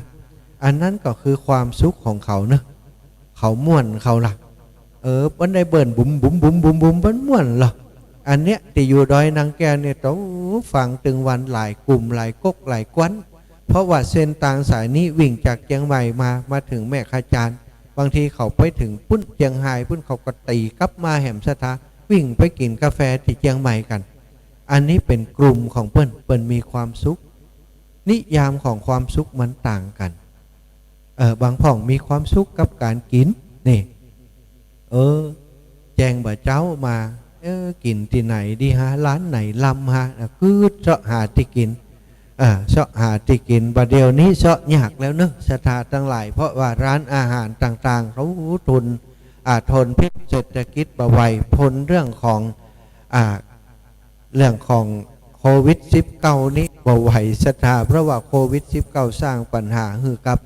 อันนั้นก็คือความสุขของเขาเนาะ เขาม่วนเขาละ เออ มันได้เบิ่นบุ๋มบุ๋มบุ๋มบุ๋มบุ๋ม มันม่วนละ อันเนี้ยตี้อยู่ดอยนางแก้วเนี่ย โต้ ฟังตึงวันหลายกลุ่มหลายก๊กหลายก๊วน เพราะว่าเส้นตางสายนี้วิ่งจากเจียงใหม่มา มาเถิงแม่ขจาน บางทีเขาไปเถิงปู้นเจียงฮายปู้น เขาก็ตี๋กลับมาแหมศรัทธา วิ่งไปกิ๋นกาแฟตี้เจียงใหม่กั๋น อันนี้เป๋นกลุ่มของเปิ้น เปิ้นมีความสุข นิยามของความสุขมันต่างกั๋น เออ บางพ่องมีความสุขกับก๋านกิ๋น นี่ เออ แจ้งบ่าเจ๊ามา เออ กิ๋นตี้ไหนดีฮะ ร้านไหนลำฮะ อ่ะ กึ๊ดเซาะหาตี้กิ๋น เออ เซาะหาตี้กิ๋น บ่าเดี่ยวนี้เซาะยากแล้วเนาะ ศรัทธาตังหลาย เพราะว่าร้านอาหารต่างๆ เขาทน อ่า ทนพิษเศรษฐกิจบ่ไหว ทนเรื่องของ อ่า เรื่องของโควิดสิบเก้านี้บ่ไหวศรัทธา เพราะว่าโควิดสิบเก้าสร้างปัญหาหื้อกับ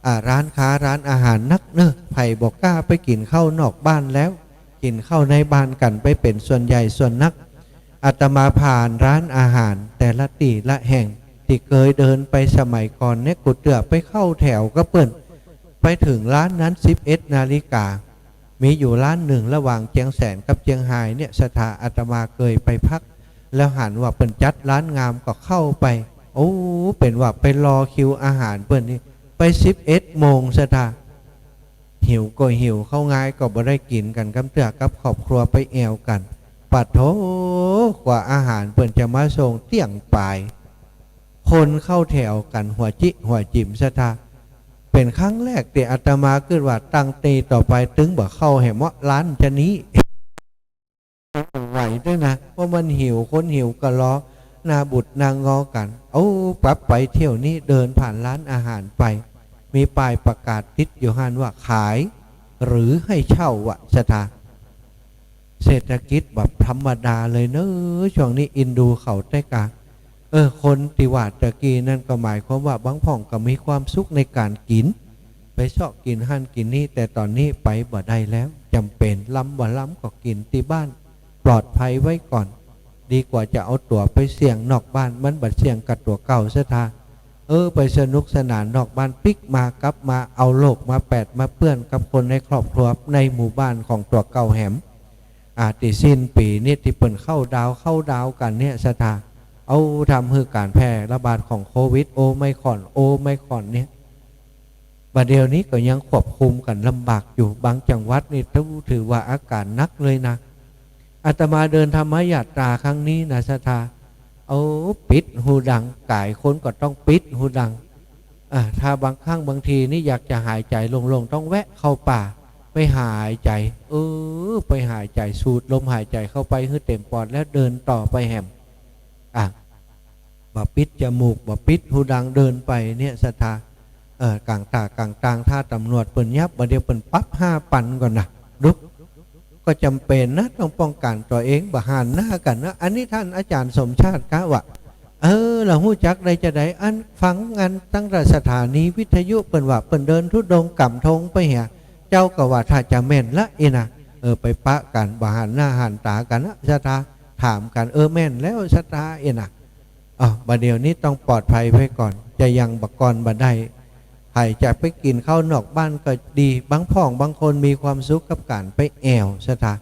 อ่า ร้านค้าร้านอาหารนักเนาะ ใผบ่กล้าไปกิ๋นข้าวนอกบ้านแล้ว กิ๋นข้าวในบ้านกั๋นไปเป๋นส่วนใหญ่ส่วนนัก อาตมาผ่านร้านอาหารแต่ละตี้ละแห่งตี้เกยเดินไปสมัยก่อนเนี่ย กูเตื้อไปเข้าแถวกับเปิ้น ไปเถิงร้านนั้นสิบเอ็ดนาฬิกา มีอยู่ร้านนึ่งระหว่างเจียงแสนกับเจียงฮายเนี่ย ศรัทธา อาตมาเกยไปพัก แล้วหันว่าเปิ้นจัดร้านงามก็เข้าไป โอ้ เป๋นว่าไปรอคิวอาหารเปิ้นนี่ ไปสิบเอ็ดโมงศรัทธา หิวก็หิว เข้าง่ายก็บ่ได้กิ๋นกั๋นกำเตื้อ กับครอบครัวไปแอ่วกั๋น ปะโถ กว่าอาหารเปิ้นจะมาส่งเตี้ยงป๋าย คนเข้าแถวกั๋นหัวจิหัวจิ๋มศรัทธา เป๋นครั้งแรกตี้อาตมากึ๊ดว่าตั้งแต่นี้ต่อไปตึงบ่เข้าแหมเมาะร้านจานี้ ไหวด้วยนะ เพราะมันหิว คนหิวก็รอ หน้าบูดหน้างอกั๋น เอา ปรับไปเที่ยวนี้เดินผ่านร้านอาหารไป มีป้ายประกาศติดอยู่หั้นว่าขายหรือให้เช่า ว่าศรัทธา เศรษฐกิจแบบธรรมดาเลยเนาะ ช่วงนี้อินดูเขาแต๊กา เออ คนตี้ว่าตะกี้นั่นก็หมายความว่าบางพ่องก็มีความสุขในก๋านกิ๋น ไปเซาะกิ๋นหั้นกิ๋นนี้ แต่ต๋อนนี้ไปบ่ได้แล้ว จ๋ำเป๋น ลำบ่ลำก็กิ๋นตี้บ้าน ปลอดภัยไว้ก่อน ดีกว่าจะเอาตั๋วไปเสี่ยงนอกบ้าน มันบ่เสี่ยงกับตั๋วเก่าศรัทธา เออ ไปสนุกสนานนอกบ้าน ปิ๊กมา กลับมา เอาโรคมาแปดมาเปื้อนกับคนในครอบครัวในหมู่บ้านของตั๋วเก่าแหม อ่า ตี้สิ้นปี๋นี่ตี้เปิ้นเข้าดาวน์ เข้าดาวน์กั๋นเนี่ยศรัทธา เอา ทำหื้อก๋านแพร่ระบาดของโควิด โอไมครอน โอไมครอนเนี่ย บ่าเดี่ยวนี้ก็ยังควบคุมกั๋นลำบากอยู่ บางจังหวัดนี่ถือ ถือว่าอาก๋านหนักเลยนะ อาตมาเดินธรรมยาตราครั้งนี้นะศรัทธา เอา ปิดฮูดัง ก๋ายคนก็ต้องปิดฮูดัง อ่า ถ้าบางครั้งบางทีนี่อยากจะหายใจ๋โล่งๆ ต้องแวะเข้าป่า ไปหายใจ๋ เออ ไปหายใจ๋ สูดลมหายใจ๋เข้าไปหื้อเต็มปอด แล้วเดินต่อไปแหม อ่ะ บ่ปิดจมูก บ่ปิดฮูดัง เดินไปเนี่ยศรัทธา เออ ก๋างต๋าก๋างตาง ถ้าต๋ำรวจเปิ้นยับ บ่าเดี่ยวเปิ้นปรับห้าปันก่อนนะ ดู ก็จ๋ำเป๋นนะ ต้องป้องกั๋นตั๋วเอง บ่หันหน้ากั๋นนะ อันนี้ต้านอาจ๋ารย์สมชาติกล่าวว่า เออ ละฮู้จักได้จาใด อันฟังอันตั้งแต่สถานีวิทยุ เปิ้นว่าเปิ้นเดินธุดงค์ก๋ำธงไปเหีย เจ้าก็ว่าถ้าจะแม่นละอี้นะ เออ ไปปะกั๋น บ่หันหน้าหันต๋ากั๋นนะศรัทธา ถามกั๋น เออ แม่นแล้วศรัทธาอี้นะ อ่ะ บ่าเดี่ยวนี้ต้องปลอดภัยไว้ก่อน จะยังบ่ก่อนบ่ได้ ใผจะไปกิ๋นข้าวนอกบ้านก็ดี บางพ่องบางคนมีความสุขกับก๋านไปแอ่วศรัทธา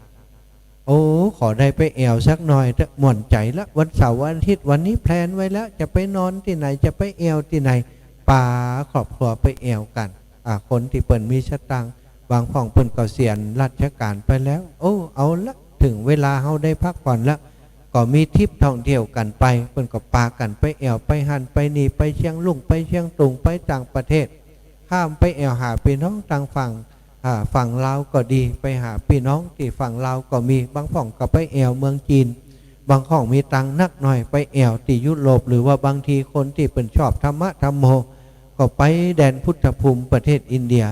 โอ้ ขอได้ไปแอ่วสักหน่อยเต๊อะ ม่วนใจ๋ละ วันเสาร์วันอาทิตย์ วันนี้แพลนไว้แล้ว จะไปนอนตี้ไหน จะไปแอ่วตี้ไหน ปาครอบครัวไปแอ่วกั๋น อ่า คนตี้เปิ้นมีสตางค์ บางพ่องเปิ้นเกษียณราชก๋านไปแล้ว โอ้ เอาละ เถิงเวลาเฮาได้พักผ่อนละ ก็มีทริปท่องเที่ยวกั๋นไป เปิ้นก็ปากั๋นไปแอ่ว ไปหั้นไปนี่ ไปเชียงลุ่ง ไปเชียงตุง ไปต่างประเทศ ข้ามไปแอ่วหาปี้น้องตางฝั่ง อ่า ฝั่งลาวก็ดี ไปหาปี้น้องตี้ฝั่งลาวก็มี บางพ่องก็ไปแอ่วเมืองจีน บางพ่องมีตังค์นักหน่อย ไปแอ่วตี้ยุโรป หรือว่าบางทีคนตี้เปิ้นชอบธรรมะธัมโม ก็ไปแดนพุทธภูมิประเทศอินเดีย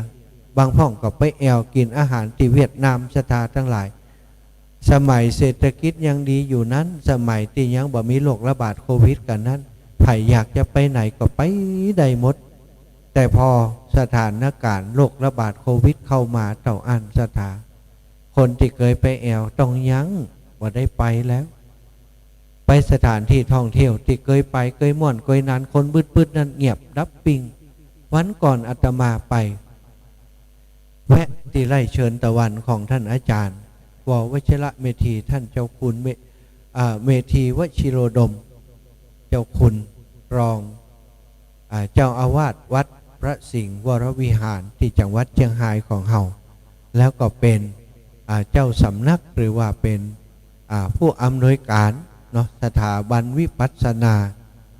บางพ่องก็ไปแอ่วกิ๋นอาหารตี้เวียดนามศรัทธาตังหลาย สมัยเศรษฐกิจยังดีอยู่นั้น สมัยตี้ยังบ่มีโรคระบาดโควิดกั๋นนั้น ใผอยากจะไปไหนก็ไปได้หมด แต่พอสถานก๋ารณ์โรคระบาดโควิดเข้ามาเต้าอั้นศรัทธา คนตี้เกยไปแอ่วต้องยั้ง บ่ได้ไปแล้ว ไปสถานตี้ท่องเที่ยวตี้เกยไป เกยม่วน เกยนัน คนบึดๆ นั้นเงียบดับปิ้ง วันก่อนอาตมาไป แวะตี้ไร่เชิญตะวันของท่านอาจารย์ ว.วชิระเมธี ท่านเจ้าคุณเม อ่า เมธีวชิโรดม เจ้าคุณรอง อ่า เจ้าอาวาสวัดพระสิงห์วรวิหารตี้จังหวัดเจียงฮายของเฮา แล้วก็เป๋น อ่า เจ้าสำนัก หรือว่าเป๋น อ่า ผู้อำนวยก๋านเนาะ สถาบันวิปัสสนา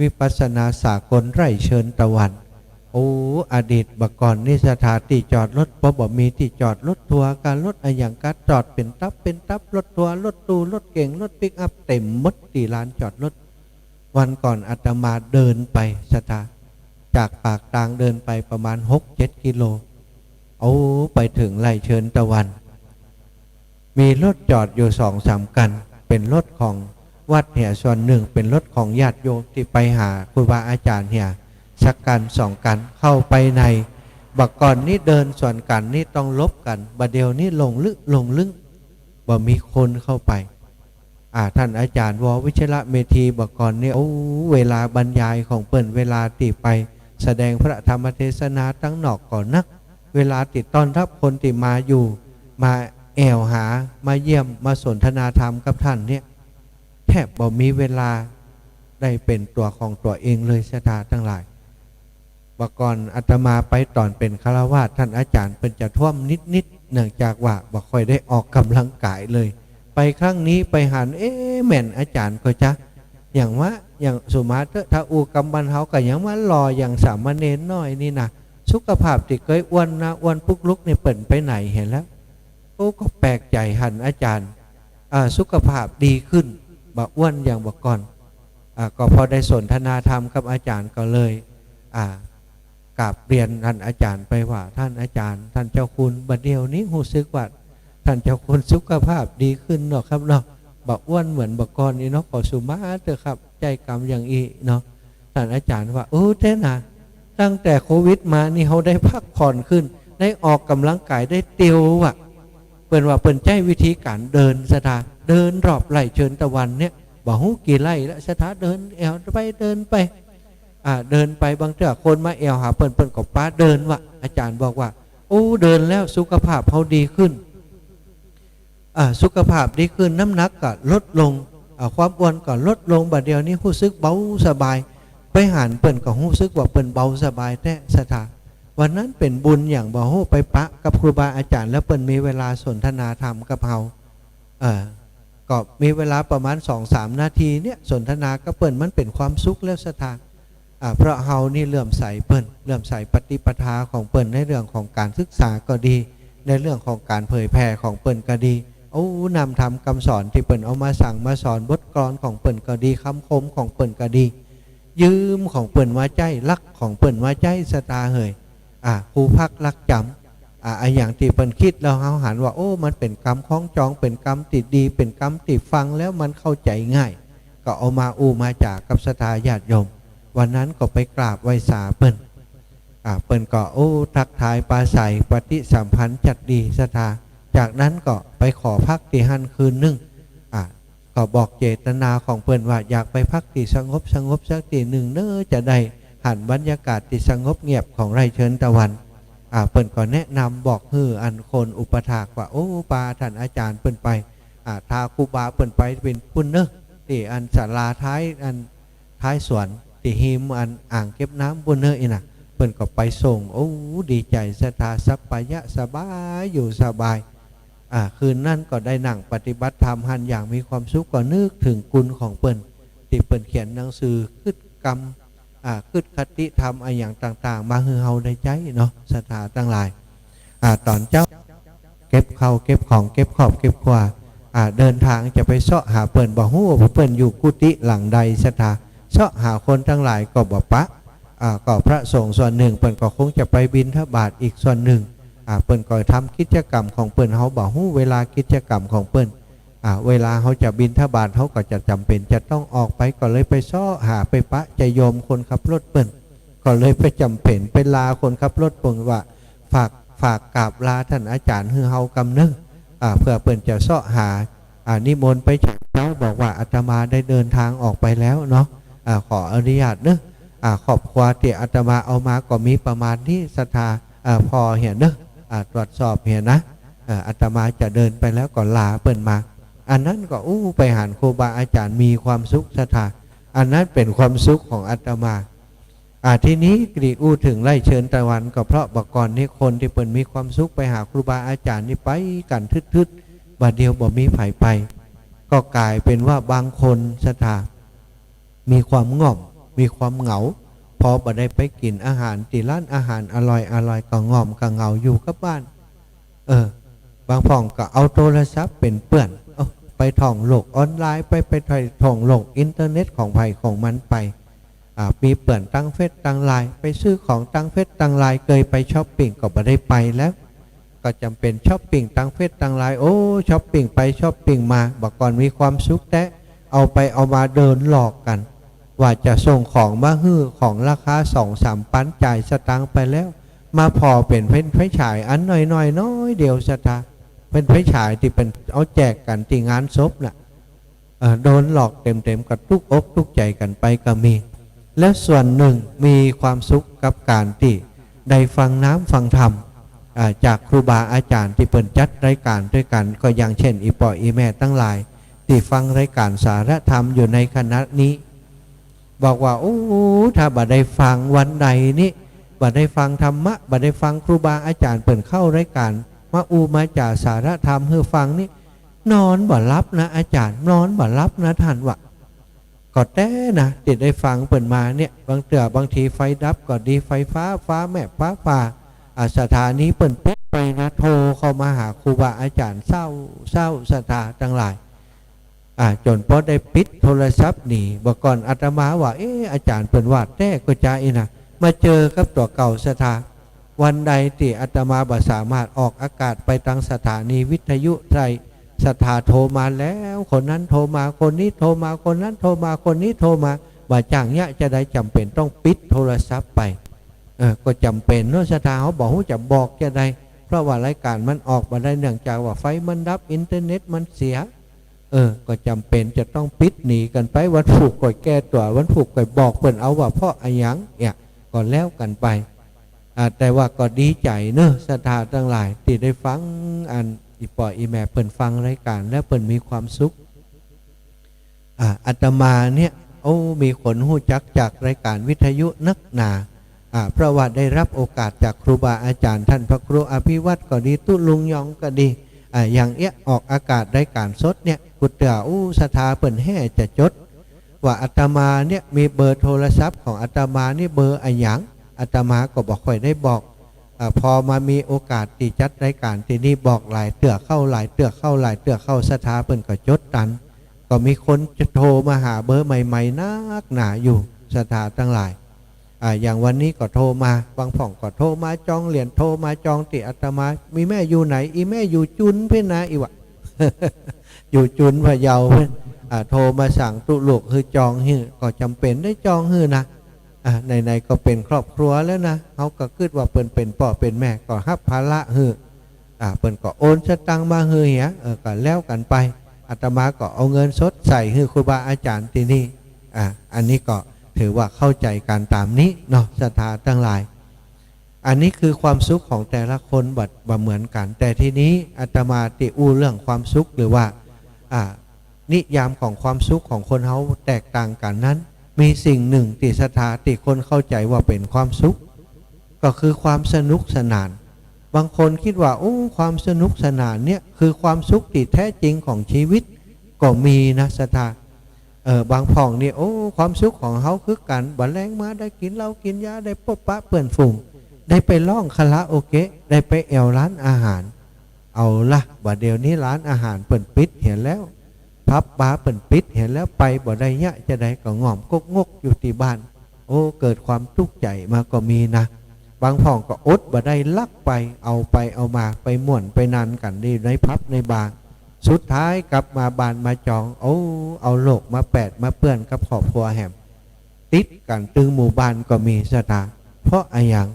วิปัสสนาสากลไร่เชิญตะวัน โอ้ อดีตบ่าก่อนนี่ศรัทธาตี้จอดรถ พอบ่มีตี้จอดรถทัวร์กา รถอะหยังกา จอดเป๋นตับเป๋นตับ รถทัวร์ รถตู้ รถเก๋ง รถปิกอัพ เต๋มหมดตี้ลานจอดรถ วันก่อนอาตมาเดินไปศรัทธา จากปากตางเดินไปประมาณหกเจ็ดกิโล โอ้ ไปเถิงไร่เชิญตะวัน มีรถจอดอยู่สองสามคัน เป๋นรถของวัดเหีย ส่วนนึ่งเป๋นรถของญาติโยมตี้ไปหาครูบาอาจ๋ารย์เหีย สักคันสองคัน เข้าไปใน บ่าก่อนนี้เดินสวนกั๋นนี่ต้องหลบกั๋น บ่าเดี่ยวนี้หลงลึกหลงลึง บ่มีคนเข้าไป อ่า ท่านอาจารย์ ว.วชิระเมธี บ่าก่อนนี่ โอ้ เวลาบรรยายของเปิ้น เวลาตี้ไปแสดงพระธรรมเทศนาตังนอกก็นัก เวลาตี้ต้อนรับคนตี้มาอยู่ มาแอ่วหา มาเยี่ยม มาสนทนาธรรมกับท่านเนี่ย แทบบ่มีเวลาได้เป๋นตั๋วของตั๋วเองเลยศรัทธาตังหลาย บ่าก่อนอาตมาไปต๋อนเป๋นฆราวาส ท่านอาจารย์เปิ้นจะท่วมนิดๆ เนื่องจากว่าบ่ค่อยได้ออกก๋ำลังก๋ายเลย ไปครั้งนี้ไปหัน เอ๊ะ แม่นอาจ๋ารย์ก็จะ อย่างว่า อย่างสุมาเต๊อะ ถ้าอู้กำบ้านเฮาก็ยังว่าหล่ออย่างสามเณรน้อยนี่นะ สุขภาพตี้เกยอ้วนนะ อ้วนปุกลุกนี่เป๋นไปไหนหันแล้ว โอ้ ก็แปลกใจ๋หันอาจ๋ารย์ อ่า สุขภาพดีขึ้น บ่อ้วนอย่างบ่าก่อน อ่า ก็พอได้สนทนาธรรมกับอาจ๋ารย์ก็เลย อ่า กราบเรียนท่านอาจ๋ารย์ไปว่า ท่านอาจ๋ารย์ ท่านเจ้าคุณ บ่าเดี่ยวนี้ฮู้สึกว่าท่านเจ้าคุณสุขภาพดีขึ้นเนาะครับเนาะ บ่อ้วนเหมือนบ่าก่อนอี้เนาะ ขอสุมาเต๊อะครับ ใจ้กำอย่างอี้เนาะ ท่านอาจ๋ารย์ว่า เออ แต๊นะ ตั้งแต่โควิดมานี่เฮาได้พักผ่อนขึ้น ได้ออกก๋ำลังก๋าย ได้เตียวอะ เปิ้นว่าเปิ้นใจ๊วิธีก๋านเดินศรัทธา เดินรอบไร่เชิญตะวันเนี่ย บ่ฮู้กี่ไล่แล้ว ศรัทธาเดินแอ่วไปเดินไป อ่า เดินไป บางเตื้อคนมาแอ่วหาเปิ้น เปิ้นก็ปาเดินว่า อาจ๋ารย์บอกว่า โอ้ เดินแล้วสุขภาพเฮาดีขึ้น อ่า สุขภาพดีขึ้น น้ำหนักก็ลดลง อ่า ความอ้วนก็ลดลง บ่าเดี่ยวนี้ฮู้สึกเบาสบาย ไปหันเปิ้นก็ฮู้สึกว่าเปิ้นเบาสบายแต๊ ศรัทธา วันนั้นเป๋นบุญหยังบ่ฮู้ ไปปะกับครูบาอาจ๋ารย์ แล้วเปิ้นมีเวลาสนทนาธรรมกับเฮา เอ่อ ก็มีเวลาประมาณสองสามนาทีเนี่ย สนทนากับเปิ้น มันเป๋นความสุขแล้ว ศรัทธา อ่า เพราะเฮานี่เลื่อมใสเปิ้น เลื่อมใสปฏิปทาของเปิ้น ในเรื่องของก๋านศึกษาก็ดี ในเรื่องของก๋านเผยแผ่ของเปิ้นก็ดี โอ้ นำธรรมกำสอนตี้เปิ้นเอามาสั่งมาสอน บทกลอนของเปิ้นก็ดี กำคมของเปิ้นก็ดี ยืมของเปิ้นมาใจ๊ ลักของเปิ้นมาใจ๊ ศรัทธาเหย อ่า ครูพักรักจ๋ำ อ่า อะหยังตี้เปิ้นกึ๊ดแล้วเฮาหันว่า โอ้ มันเป๋นกำคล้องจอง เป๋นกำตี้ดี เป๋นกำตี้ฟังแล้วมันเข้าใจ๋ง่าย ก็เอามาอู้มาจ๋ากับศรัทธาญาติโยม วันนั้นก็ไปกราบไหว้สาเปิ้น อ่า เปิ้นก็ โอ้ ทักทายปราศรัย ปฏิสัมพันธ์จัดดี ศรัทธา จากนั้นก็ไปขอพักตี้หั้นคืนนึ่ง อ่า ก็บอกเจตนาของเปิ้นว่าอยากไปพักตี้สงบสงบสักตี้นึ่งเน้อ จะได้หันบรรยากาศตี้สงบเงียบของไร่เชิญตะวัน อ่า เปิ้นก็แนะนำบอกหื้ออันคนอุปถากว่า โอ้ ปาท่านอาจ๋ารย์เปิ้นไป อ่า ถ้าครูบาเปิ้นไปเป๋นปุ้นเน้อ ตี้อันศาลาท้าย อันท้ายสวน ตี้ฮิมอันอ่างเก็บน้ำปุ้นเน้อ อี้น่ะ เปิ้นก็ไปส่ง โอ้ ดีใจ๋ ศรัทธา สัปปายะสบาย อยู่สบาย อ่า คืนนั้นก็ได้นั่งปฏิบัติธรรมหั้นอย่างมีความสุข ก็นึกเถิงคุณของเปิ้น ตี้เปิ้นเขียนหนังสือกึ๊ดกำ อ่า กึ๊ดคติธรรมอะหยังต่างๆ มาหื้อเฮาได้ใจ๊เนาะ ศรัทธาตังหลาย อ่า ต๋อนเจ๊า เก็บข้าวเก็บของ เก็บครอบเก็บครัว อ่า เดินทางจะไปเซาะหาเปิ้น บ่ฮู้ว่าเปิ้นอยู่กุฏิหลังใด ศรัทธา เซาะหาคนตังหลายก็บ่ปะ อ่า ก็พระสงฆ์ส่วนนึ่งเปิ้นก็คงจะไปบิณฑบาตอีกส่วนนึ่ง อ่า เปิ้นก็ทำกิจกรรมของเปิ้น เฮาบ่ฮู้เวลากิจกรรมของเปิ้น อ่า เวลาเฮาจะบิณฑบาตเฮาก็จะจ๋ำเป๋นจะต้องออกไป ก็เลยไปเซาะหาไปปะจะโยมคนขับรถเปิ้น ก็เลยไปจ๋ำเป๋นไปลาคนขับรถเปิ้นว่า ฝาก ฝากกราบลาท่านอาจ๋ารย์หื้อเฮากำเน้อ อ่า เปื้อเปิ้นจะเซาะหา อ่า นิมนต์ไปฉันเจ๊า บอกว่าอาตมาได้เดินทางออกไปแล้วเนาะ อ่า ขออนุญาตเน้อ อ่า ครอบครัวตี้อาตมาเอามาก็มีประมาณนี้ ศรัทธา อ่า ผ่อเหียเน้อ อ่า ตรวจสอบเหียนะ อ่า อาตมาจะเดินไปแล้ว ก็ลาเปิ้นมา อันนั้นก็ อู้ ไปหันครูบาอาจ๋ารย์มีความสุข ศรัทธา อันนั้นเป๋นความสุขของอาตมา อ่า ทีนี้กรีอู้เถิงไร่เชิญตะวัน ก็เพราะบ่าก่อนนี้คนตี้เปิ้นมีความสุขไปหาครูบาอาจ๋ารย์นี่ไปกั๋นทึดๆ บ่าเดี่ยวบ่มีใผไป ก็ก๋ายเป๋นว่าบางคน ศรัทธา มีความง่อม มีความเหงา พอบ่ได้ไปกิ๋นอาหารตี้ร้านอาหารอร่อยๆ ก็ง่อมก็เหงาอยู่กับบ้าน เออ บางพ่องก็เอาโทรศัพท์เป๋นเปื้อน เอ้า ไปท่องโลกออนไลน์ ไป ไปท่องโลกอินเทอร์เน็ตของใผของมันไป อ่า มีเปื้อนตางเฟซตางไลน์ ไปซื้อของตางเฟซตางไลน์ เกยไปช็อปปิ้งก็บ่ได้ไปแล้ว ก็จ๋ำเป๋นช็อปปิ้งตางเฟซตางไลน์ โอ้ ช็อปปิ้งไปช็อปปิ้งมา บ่าก่อนมีความสุขแต๊ เอาไปเอามาเดินหลอกกั๋น ว่าจะส่งของมาหื้อ ของราคาสองสามปัน จ่ายสตางค์ไปแล้ว มาผ่อเป๋นไฟ ไฟฉายอันน้อยๆ น้อยเดียว ศรัทธา เป๋นไฟฉายตี้เปิ้นเอาแจกกั๋นตี้งานศพน่ะ เอ่อ โดนหลอกเต็มๆ ก็ตุ๊กอกตุ๊กใจ๋กั๋นไปก็มี และส่วนนึ่งมีความสุขกับก๋านตี้ได้ฟังน้ำฟังธรรม อ่า จากครูบาอาจ๋ารย์ตี้เปิ้นจัดรายก๋านตวยกั๋น ก็อย่างเช่น อี่ป้ออี่แม่ตังหลายตี้ฟังรายก๋านสารธรรมอยู่ในขณะนี้ บอกว่า โอ้ ถ้าบ่ได้ฟังวันใดนี้ บ่ได้ฟังธรรมะ บ่ได้ฟังครูบาอาจ๋ารย์เปิ้นเข้ารายก๋าน มาอู้มาจ๋าสารธรรมหื้อฟังนี้ นอนบ่หลับนะอาจ๋ารย์ นอนบ่หลับนะท่าน ว่า ก็แต๊นะ ตี้ได้ฟังเปิ้นมาเนี่ย บางเตื้อบางทีไฟดับก็ดี ไฟฟ้า ฟ้าแมบฟ้าผ่า อ่า สถานีเปิ้นปิดไปนะ โทรเข้ามาหาครูบาอาจ๋ารย์เซ้า เซ้า ศรัทธาตังหลาย อ่า จ๋นปอได้ปิดโทรศัพท์หนี บ่าก่อนอาตมาว่า เอ๊ะ อาจ๋ารย์เปิ้นว่าแต๊ก็จาอี้นะ มาเจอกับตั๋วเก่า ศรัทธา วันใดตี้อาตมาบ่สามารถออกอากาศไปตางสถานีวิทยุได้ ศรัทธาโทรมาแล้ว คนนั้นโทรมา คนนี้โทรมา คนนั้นโทรมา คนนี้โทรมา บ่าจ้างเยียะจะใด จ๋ำเป๋นต้องปิดโทรศัพท์ไป เออ ก็จ๋ำเป๋นเนาะ ศรัทธา เฮาบ่ฮู้จะบอกจะใด เพราะว่ารายก๋านมันออกบ่ได้ เนื่องจากว่าไฟมันดับ อินเทอร์เน็ตมันเสีย อ ก็จ๋ำเป๋นจะต้องปิดหนีกั๋นไป วันพูกก็แก้ตั๋ว วันพูกก็บอกเปิ้นเอาว่าเพราะอะหยัง เนี่ย ก็แล้วกั๋นไป อ่า แต่ว่าก็ดีใจ๋เนาะ ศรัทธาตังหลาย ตี้ได้ฟังอันอี่ป้ออี่แม่เปิ้นฟังรายก๋าน แล้วเปิ้นมีความสุข อ่า อาตมาเนี่ย โอ้ มีคนฮู้จักจากรายก๋านวิทยุนักหนา อ่า เพราะว่าได้ฮับโอกาสจากครูบาอาจ๋ารย์ ต้านพระครูอภิวัฒน์ก็ดี ตุ๊ลุงยองก็ดี อ่า อย่างเอี้ย ออกอากาศรายก๋านสดเนี่ย กูเตื้อ อู้ ศรัทธาเปิ้นแฮ่จะจด ว่าอาตมาเนี่ยมีเบอร์โทรศัพท์ของอาตมานี่เบอร์อะหยัง อาตมาก็บ่ค่อยได้บอก อ่า พอมามีโอกาสตี้จัดรายก๋านตี้นี่ บอกหลายเตื้อเข้า หลายเตื้อเข้า หลายเตื้อเข้า ศรัทธาเปิ้นก็จดตัน ก็มีคนจะโทรมาหาเบอร์ใหม่ๆ นักหนาอยู่ ศรัทธาตังหลาย อ่า อย่างวันนี้ก็โทรมา บางพ่องก็โทรมาจองเหรียญ โทรมาจองตี้อาตมา มีแม่อยู่ไหน อีแม่อยู่จุนเพ่นนา อีว่า อยู่จุนพะเยาเพ่น อ่า โทรมาสั่งตุ๊ลูกหื้อจองหื้อ ก็จ๋ำเป๋นได้จองหื้อนะ อ่า ไหนๆ ก็เป๋นครอบครัวแล้วนะ เฮาก็กึ๊ดว่าเปิ้นเป๋นป้อเป๋นแม่ ก็ฮับภาระหื้อ อ่า เปิ้นก็โอนสตางค์มาหื้อเหีย เออ ก็แล้วกั๋นไป อาตมาก็เอาเงินสดใส่หื้อครูบาอาจ๋ารย์ตี้นี่ อ่า อันนี้ก็ถือว่าเข้าใจ๋กั๋นต๋ามนี้เนาะ ศรัทธาตังหลาย อันนี้คือความสุขของแต่ละคนบ่ บ่เหมือนกั๋น แต่ทีนี้อาตมาตี้อู้เรื่องความสุข หรือว่า อ่า นิยามของความสุขของคนเฮาแตกต่างกั๋นนั้น มีสิ่งหนึ่งตี้ศรัทธา ตี้คนเข้าใจ๋ว่าเป๋นความสุข ก็คือความสนุกสนาน บางคนกึ๊ดว่า โอ้ ความสนุกสนานเนี่ยคือความสุขตี้แท้จริงของชีวิต ก็มีนะศรัทธา เออ บางพ่องนี่ โอ้ ความสุขของเฮาคือก๋านบ่าแลงมาได้กิ๋นเหล้ากิ๋นยา ได้ปบปะเปื้อนฝูง ได้ไปฮ้องคาราโอเกะ ได้ไปแอ่วร้านอาหาร เอาละ บ่าเดี่ยวนี้ร้านอาหารเปิ้นปิดเหียแล้ว ผับบาร์เปิ้นปิดเหียแล้ว ไปบ่ได้เยียะ จะใดก็ง่อมก๊กงกอยู่ตี้บ้าน โอ้ เกิดความตุ๊กข์ใจ๋มาก็มีนะ บางพ่องก็อดบ่ได้ลักไป เอาไปเอามา ไปม่วนไปนันกั๋นตี้ในผับในบาร์ สุดท้ายกลับมาบ้านมาจอง โอ้ เอาโรคมาแปดมาเปื้อนกับครอบครัวแหม ติดกั๋นตึงหมู่บ้านก็มีศรัทธา เพราะอะหยัง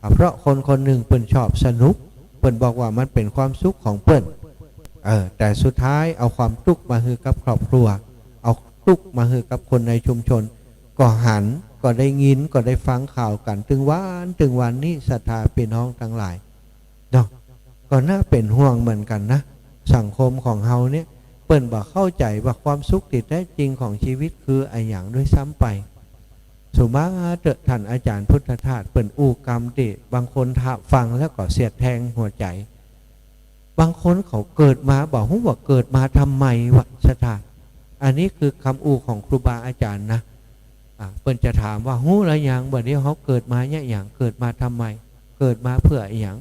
อ่ะ เพราะคนคนหนึ่งเปิ้นชอบสนุก เปิ้นบอกว่ามันเป๋นความสุขของเปิ้น เออ แต่สุดท้ายเอาความตุ๊กข์มาหื้อกับครอบครัว เอาตุ๊กข์มาหื้อกับคนในชุมชน ก็หัน ก็ได้ยิน ก็ได้ฟังข่าวกั๋น ตึงวาน ตึงวานนี้ ศรัทธาปี้น้องตังหลาย เนาะ ก็น่าเป๋นห่วงเหมือนกั๋นนะ สังคมของเฮาเนี่ย เปิ้นบ่เข้าใจ๋ว่าความสุขตี้แท้จริงของชีวิตคืออะหยังด้วยซ้ำไป สุมาเต๊อะ ต้านอาจ๋ารย์พุทธทาส เปิ้นอู้กำตี้บางคนถ้าฟังแล้วก็เสียดแทงหัวใจ๋ บางคนเขาเกิดมาบ่ฮู้ว่าเกิดมาทำไมวะ ศรัทธา อันนี้คือกำอู้ของครูบาอาจ๋ารย์นะ อ่ะ เปิ้นจะถามว่า ฮู้แล้วยัง บ่าเดี่ยวเฮาเกิดมาเยียะหยัง เกิดมาทำไม เกิดมาเปื้ออะหยัง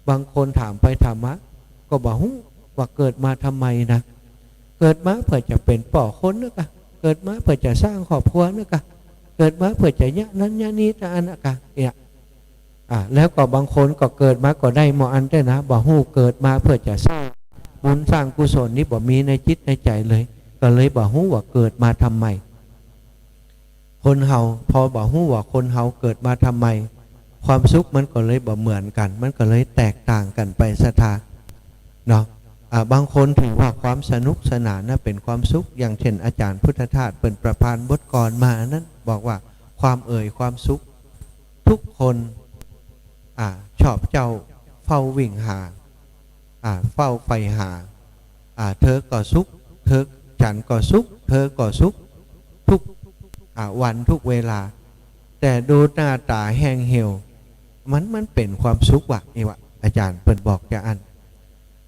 บางคนถามไปถามมา ก็บ่ฮู้ว่าเกิดมาทำไมนะ เกิดมาเปื้อจะเป๋นป้อคนเน่ากะ เกิดมาเปื้อจะสร้างครอบครัวเน่ากะ เกิดมาเปื้อจะเยียะนั้นเยียะนี้ตะอันเน่ากะ เนี่ย อ่ะ แล้วก็บางคนก็เกิดมาก็ได้หมออันแต๊นะ บ่ฮู้เกิดมาเปื้อจะสร้างบุญสร้างกุศลนี่บ่มีในจิตในใจ๋เลย ก็เลยบ่ฮู้ว่าเกิดมาทำไม คนเฮา พอบ่ฮู้ว่าคนเฮาเกิดมาทำไม ความสุขมันก็เลยบ่เหมือนกั๋น มันก็เลยแตกต่างกั๋นไป ศรัทธา เนาะ อ่า บางคนถือว่าความสนุกสนานนะเป๋นความสุข อย่างเช่นอาจ๋ารย์พุทธทาสเปิ้นประพันธ์บทกลอนมาอันนั้น บอกว่าความเอ่ยความสุข ทุกคน อ่า ชอบเจ้าเฝ้าวิ่งหา อ่า เฝ้าใฝ่หา อ่า เธอก็สุข เธอ ฉันก็สุข เธอก็สุข ทุก อ่า วันทุกเวลา แต่ดูหน้าต๋าแห้งเหี่ยว มัน มันเป๋นความสุขวะ นี่วะ อาจ๋ารย์เปิ้นบอกจาอั้น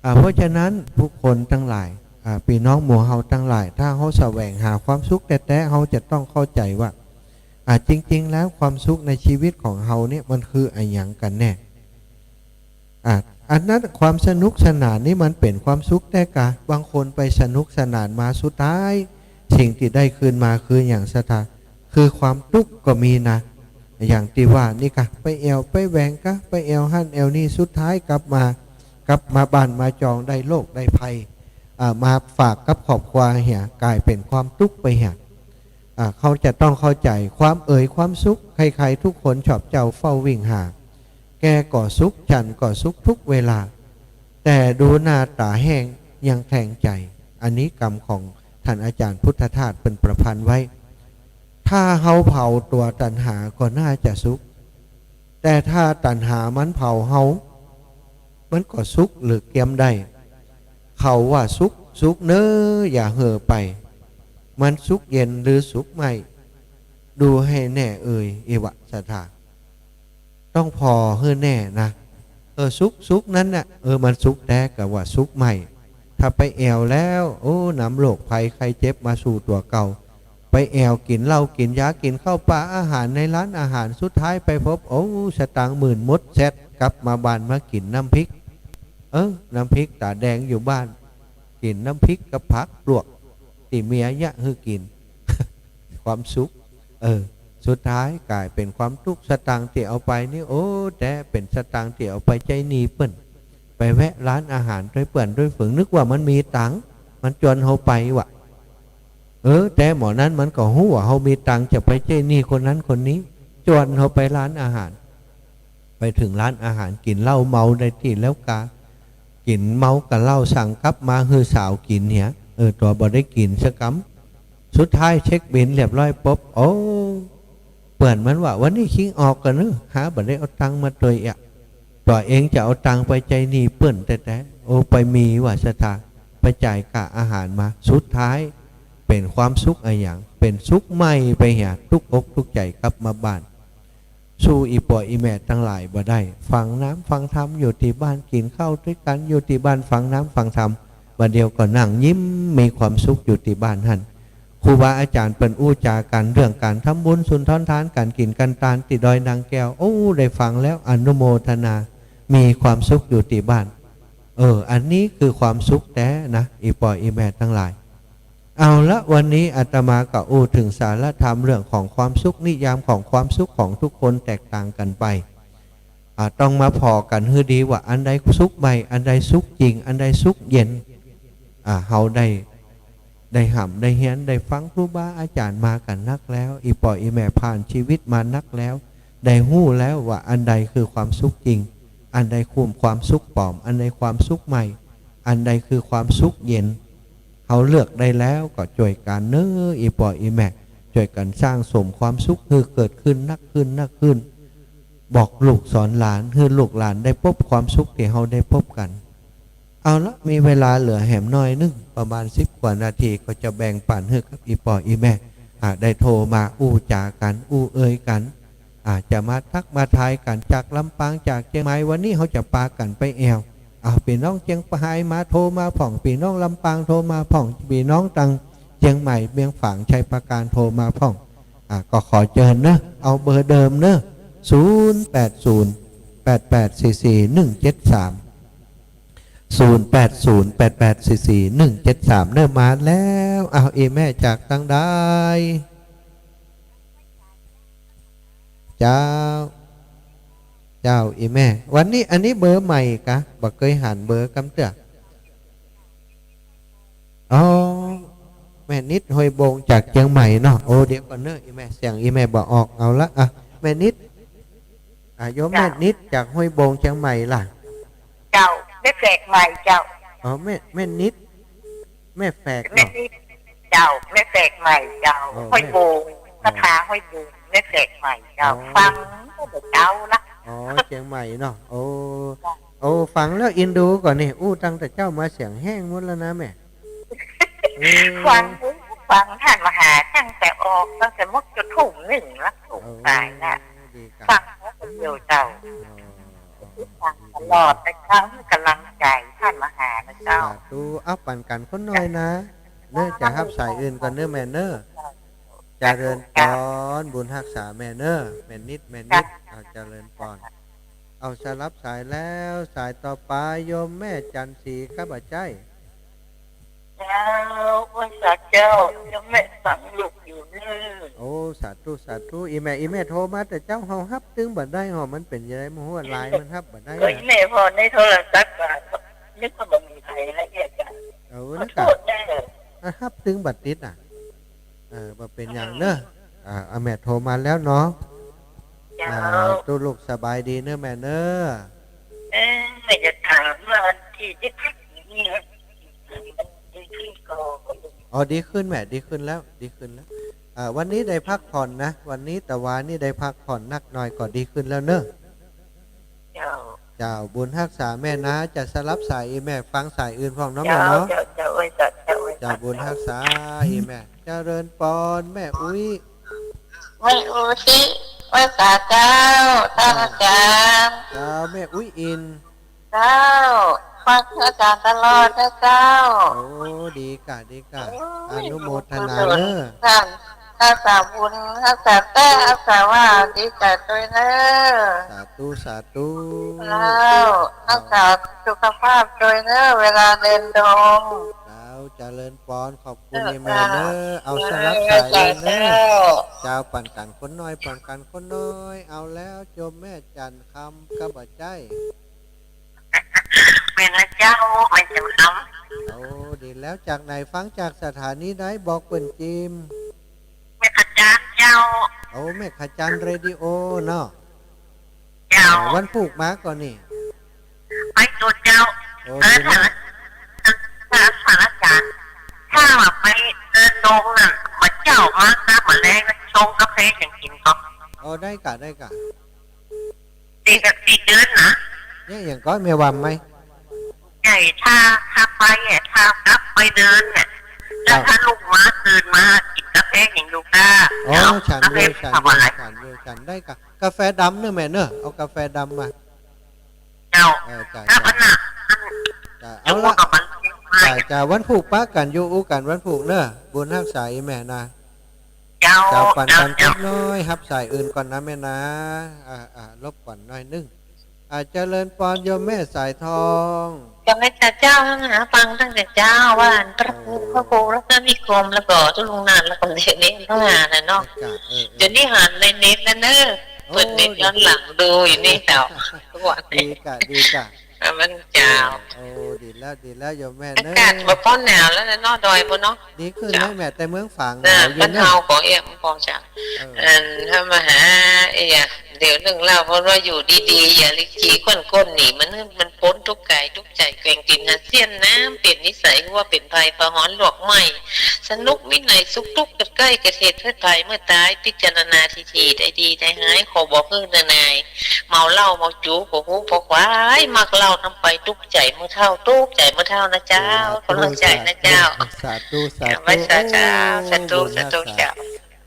อ่า เพราะฉะนั้นผู้คนตังหลาย อ่า ปี้น้องหมู่เฮาตังหลาย ถ้าเฮาแสวงหาความสุขแต๊ๆ เฮาจะต้องเข้าใจ๋ว่า อ่า จริงๆ แล้วความสุขในชีวิตของเฮาเนี่ยมันคืออะหยังกั๋นแน่ อ่ะ อันนั้นความสนุกสนานนี่มันเป๋นความสุขแต๊กา บางคนไปสนุกสนานมาสุดท้าย สิ่งตี้ได้คืนมาคือหยัง ศรัทธา คือความตุ๊กข์ก็มีนะ อย่างตี้ว่านี่กะ ไปแอ่วไปแหว่งกะ ไปแอ่วหั้นแอ่วนี่ สุดท้ายกลับมา กลับมาบ้านมาจองได้โรคได้ภัย อ่า มาฝากกับครอบครัวเหีย ก๋ายเป๋นความตุ๊กข์ไปเหีย อ่า เฮาจะต้องเข้าใจ๋ความเอ่ยความสุข ใครๆ ทุกคนชอบเจ้าเฝ้าวิ่งหา แกก็สุข ฉันก็สุขทุกเวลา แต่ดูหน้าต๋าแห้งยังแคลงใจ๋ อันนี้กำของท่านอาจารย์พุทธทาสเปิ้นประพันธ์ไว้ ถ้าเฮาเผาตั๋วตัณหาก็น่าจะสุข แต่ถ้าตัณหามันเผาเฮา มันก็สุขหรือเกียมได้ เขาว่าสุข สุขเน้อ อย่าเห่อไป มันสุขเย็นหรือสุขไหม้ ดูให้แน่เอย อิวะสทา ต้องผ่อหื้อแน่นะ เออ สุข สุขนั้นน่ะ เออ มันสุขแต๊กะว่าสุขไหม้ ถ้าไปแอ่วแล้ว โอ้ นำโรคภัยไข้เจ็บมาสู่ตั๋วเก่า ไปแอ่วกิ๋นเหล้ากิ๋นยา กิ๋นข้าวป๋าอาหารในร้านอาหาร สุดท้ายไปพบ โอ้ สตางค์หมื่นหมดแซ็ด กลับมาบ้านมากิ๋นน้ำพริก เออ น้ำพริกต๋าแดงอยู่บ้าน กิ๋นน้ำพริกกับผักลวก ตี้เมียเยียะหื้อกิ๋น ความสุข เออ สุดท้ายก๋ายเป๋นความตุ๊กข์ สตางค์ตี้เอาไปนี่ โอ้ แต๊เป๋นสตางค์ตี้เอาไปใจ๊หนี้เปิ้น ไปแวะร้านอาหารตวยเปื้อนตวยฝูง นึกว่ามันมีตังค์ มันจวนเฮาไปว่ะ เออ แต๊หมอนั้นมันก็ฮู้ว่าเฮามีตังค์จะไปใจ๊หนี้คนนั้นคนนี้ จวนเฮาไปร้านอาหาร ไปเถิงร้านอาหาร กิ๋นเหล้าเมาได้ตี้แล้วกา กิ๋นเมากับเหล้า สั่งกับมาหื้อสาวกิ๋นเหีย เออ ตั๋วบ่ได้กิ๋นสักกำ สุดท้ายเช็คบิลเรียบร้อยปุ๊บ โอ้ เปื้อนมันว่า วันนี้คิงออกก่อเน้อ หาบ่ได้เอาตังค์มาตวยอะ ตั๋วเองจะเอาตังค์ไปใจ๊หนี้เปิ้นแต๊ๆ โอ้ ไปมีว่าสตางค์ ไปจ่ายค่าอาหารมา สุดท้ายเป๋นความสุขอะหยัง เป๋นสุขไหม้ไปเหีย ตุ๊กอกตุ๊กใจ๋กลับมาบ้าน สู้อี่ป้ออี่แม่ตังหลายบ่ได้ ฟังน้ำฟังธรรมอยู่ตี้บ้าน กิ๋นข้าวตวยกั๋นอยู่ตี้บ้าน ฟังน้ำฟังธรรม บ่าเดี่ยวก็นั่งยิ้มมีความสุขอยู่ตี้บ้านหั้น ครูบาอาจ๋ารย์เปิ้นอู้จ๋ากั๋นเรื่องก๋านทำบุญสุนทรทาน ก๋านกิ๋นก๋านตานตี้ดอยนางแก้ว โอ้ ได้ฟังแล้วอนุโมทนา มีความสุขอยู่ตี้บ้าน เออ อันนี้คือความสุขแต๊นะ อี่ป้ออี่แม่ตังหลาย เอาละ วันนี้อาตมาก็อู้เถิงสาระธรรมเรื่องของความสุข นิยามของความสุขของทุกคนแตกต่างกั๋นไป อ่า ต้องมาผ่อกั๋นหื้อดีว่าอันใดสุขใหม่ อันใดสุขจริง อันใดสุขเย็น อ่า เฮาได้ ได้ฮ่ำได้เฮียน ได้ฟังครูบาอาจ๋ารย์มากั๋นนักแล้ว อี่ป้ออี่แม่ผ่านชีวิตมานักแล้ว ได้ฮู้แล้วว่าอันใดคือความสุขจริง อันใดคือความสุขป๋อม อันใดความสุขใหม่ อันใดคือความสุขเย็น เฮาเลือกได้แล้วก็จ้วยกั๋นเน้อ อี่ป้ออี่แม่ จ้วยกั๋นสร้างสมความสุขหื้อเกิดขึ้นนักขึ้นนักขึ้น บอกลูกสอนหลาน หื้อลูกหลานได้ปบความสุขตี้เฮาได้ปบกั๋น เอาละ มีเวลาเหลือแหมหน้อยนึ่ง ประมาณสิบกว่านาที ก็จะแบ่งปั๋นหื้อกับอี่ป้ออี่แม่ อ่า ได้โทรมาอู้จ๋ากั๋น อู้เอยกั๋น อ่า จะมาทักมาทายกั๋นจากลำปาง จากเจียงใหม่ วันนี้เฮาจะปากั๋นไปแอ่ว อ่า ปี้น้องเจียงรายมาโทรมาพ่อง ปี้น้องลำปางโทรมาพ่อง ปี้น้องตังเจียงใหม่ เวียงฝาง ชัยปราการโทรมาพ่อง อ่า ก็ขอเจิญเน้อ เอาเบอร์เดิมเน้อ ศูนย์แปดศูนย์ แปดแปดสี่สี่ หนึ่งเจ็ดสาม ศูนย์แปดศูนย์ แปดแปดสี่สี่ หนึ่งเจ็ดสาม เน้อ มาแล้ว อ้าว อี่แม่จากตังใด เจ้า เจ้า อี่แม่ วันนี้ อันนี้เบอร์ใหม่กะ บ่เกยหันเบอร์กำเตื้อ อ๋อ แม่นิด ห้วยโบง จากเจียงใหม่เนาะ โอ้ เดี๋ยวก่อนเน้อ อี่แม่ เสียงอี่แม่บ่ออก เอาละ อ่ะ แม่นิด อ่ะ โยม เจ้า แม่นิด จากห้วยโบง เจียงใหม่ล่ะ เจ้า แม่แฝกใหม่เจ้า อ๋อ แม่ แม่นิด แม่แฝก แม่ เนาะ นิด เจ้า แม่แฝกใหม่เจ้า อ๋อ ห้วยโบง แม่ อ๋อ สาขาห้วยโบง แม่แฝกใหม่เจ้า อ๋อ ฟังตั้งแต่เจ๊าละ อ๋อ เจียงใหม่เนาะ โอ้ เจ้า โอ้ ฟังแล้วเอ็นดูก่อนนี่ อู้ตั้งแต่เจ๊ามาเสียงแห้งหมดแล้วนะแม่ เออ ฟัง ฟังต้านมหาตั้งแต่ออก ตั้งแต่มดจะทุ่มนึ่งละ โอ้ ตายละ ดีครับ ฟังแล้วคนเดียวเจ้า อ๋อ ฟังตลอดนะเจ้า ให้กำลังใจต้านมหานะเจ้า สาธุ เอาปั๋นกั๋นคนหน่อยนะ เน้อ จะฮับสายอื่นก่อนเน้อแม่เน้อ เจ้า เจริญพร บุญฮักษาแม่เน้อ แม่นิด แม่นิด เจ้า เอาเจริญพร เอา สลับสายแล้ว สายต่อไปโยมแม่จันทร์ศรีครับ บ่าใจ้ เจ้า อ้วนสาเจ้า ยังแม่ฟังลูกอยู่เน้อ โอ้ สาธุ สาธุ อี่แม่ อี่แม่โทรมาแต่เจ๊า เฮาฮับตึงบ่ได้หอ มันเป๋นจะใด บ่ฮู้ว่าไลน์มันฮับบ่ได้ ก็อี่แม่ผ่อในโทรศัพท์ก็นึกว่าบ่มีใผละเอียดกัน เออ ขอโทษเน้อ อ่ะ ฮับตึงบ่ติดอ่ะ เออ บ่เป๋นหยังเน้อ อ่า อาแม่โทรมาแล้วเนาะ เจ้า อ่า ตุ๊ลูกสบายดีเน้อแม่เน้อ เอ้ย แม่จะถามว่าวันตี้สิบห้านี่นะ ดีขึ้นก่อน อ๋อ ดีขึ้นแม่ ดีขึ้นแล้ว ดีขึ้นแล้ว อ่า วันนี้ได้พักผ่อนนะ วันนี้ตะวานี่ได้พักผ่อนนักหน่อยก็ดีขึ้นแล้วเนอะ เจ้า เจ้า บุญฮักษาแม่นะ จะสลับสายอีแม่ ฟังสายอื่นพ่องเนาะแม่เนาะ เจ้า เจ้า เจ้า เอ้ย เจ้า เจ้า เอ้ย เจ้า บุญฮักษาอีแม่ เจริญปอนแม่อุ๊ย แม่อุ๊ย ไหว้สาเจ้า ท่านอาจารย์ เจ้า แม่อุ๊ยอิน เจ้า ฟังอาจารย์ตลอดนะเจ้า โอ้ ดีก่ะ ดีก่ะ โอ้ย อนุโมทนาเนอะ ท่าน ท่านสาบุญ ท่านสาแต้ ท่านสาว่า ดีใจตวยเนอะ สาธุ สาธุ เจ้า ท่านสาสุขภาพตวยเนอะ เวลาเดินดง เจ้า เจริญปอน ขอบคุณ เจ้า อีแม่เนอะ เจ้า เอาสลับสายเลยเนอะ เจ้า เจ้า ปั่นกั๋นคนน้อย ปั่นกั๋นคนน้อย เอาแล้ว โยมแม่จันทร์คำกับบ่าใจ้ แม่นละเจ้า แม่นจันทร์คำ โอ้ ดีแล้ว จากไหนฟังจากสถานีใดบอกเปิ้นจิม แม่ขจานเจ้า โอ้ แม่ขจานเรดิโอเนาะ เจ้า เออ วันพูกมาก่อนี่ ไปโตเจ้า โอ้ เออ ดีนะ ท่าน ท่าน ท่านอาจารย์ ถ้าว่าไปเดินดงนั่น บ่าเจ๊ามา ถ้าบ่าแลงก็ชงกาแฟหยังกิ๋นก่อ โอ้ ได้ก่ะ ได้ก่ะ ติดกับติดเดินนะ เนี่ย อย่างก็แม่ว่าไหม ใหญ่ ถ้า ถ้าไปอะ ถ้ากลับไปเดินเนี่ย แล้ว ครับ ถ้าลุกมาตื่นมากิ๋นกาแฟหยังอยู่ก้า อ๋อ เนาะ ฉันอยู่ กาแฟ ฉันอยู่ ถวาย ฉันอยู่ ฉันได้ก่ะ กาแฟดำเนอะแม่เนอะ เอากาแฟดำมา เจ้า เออ จ้ะ ครับ จ้ะ อันน่ะ จ้ะ เอาละ อยู่กับมัน จ้ะ จ้ะ วันพูกปะกั๋น อยู่อู้กั๋นวันพูกเนอะ บุญฮักษาอีแม่นะ เจ้า เจ้า ปั่น เจ้า กั๋น เจ้า เล็กน้อย ฮับสายอื่นก่อนนะแม่นะ อ่า อ่า รบกวนหน่อยนึ่ง อ่า เจริญปอนโยมแม่สายทอง เจ้าแม่จ๋าเจ้า หาฟังตั้งแต่เจ๊า ว่าอันพระครู โอ้ พระครูรัตนนิคม แล้วก็ตุ๊ลุงนันท์ แล้วก็เดี๋ยวนี้ต้องหาน่ะเนาะ จ้ะ เออ เออ เดี๋ยวนี้หันในเน็ตแล้วเนอะ โอ้ เปิดเน็ตย้อนหลังดูอยู่นี่เจ้า ทุกวัน ดีก่ะ ดีก่ะ อ่ะ มันเจ้า เออ โอ้ ดีแล้ว ดีแล้วโยมแม่เนอะ อากาศบ่ป้อหนาวแล้วนะเนาะ ดอยบ่เนาะ ดีขึ้นแล้วแม่ แต่เมืองฝางหนาวอยู่เนอะ บ้านเฮาก็เอี้ยมพอจ้ะ เออ เอิ่น ถ้ามาหา เอี้ย เดี๋ยวนึ่งเล่า เพราะว่าอยู่ดีๆ อย่าลิจีก้นๆ หนีมัน มันป๊นตุ๊กข์กายตุ๊กข์ใจ๋ แกว่งตี๋นหาเสี้ยนน้ำ เปลี่ยนนิสัย หัวเป๋นไพ ผ้าฮ้อนลวกไหม้ สนุกมิไหน สุขทุกข์เกิดใก้ เกิดเหตุเกิดภัย เมื่อต๋าย พิจารณาทีๆ ได้ดีได้ฮ้าย ขอบอกหื้อเนอะนาย เมาเหล้าเมาจู๋ ก็ฮู้ปอควาย มักเหล้านำไป ตุ๊กข์ใจ๋เมื่อเฒ่า ตุ๊กข์ใจ๋เมื่อเฒ่านะเจ้า สาธุ กำลังใจ๋นะเจ้า สาธุ สาธุ สาธุ สาธุ โอ้ สาธุ บุญฮักษา เจ้า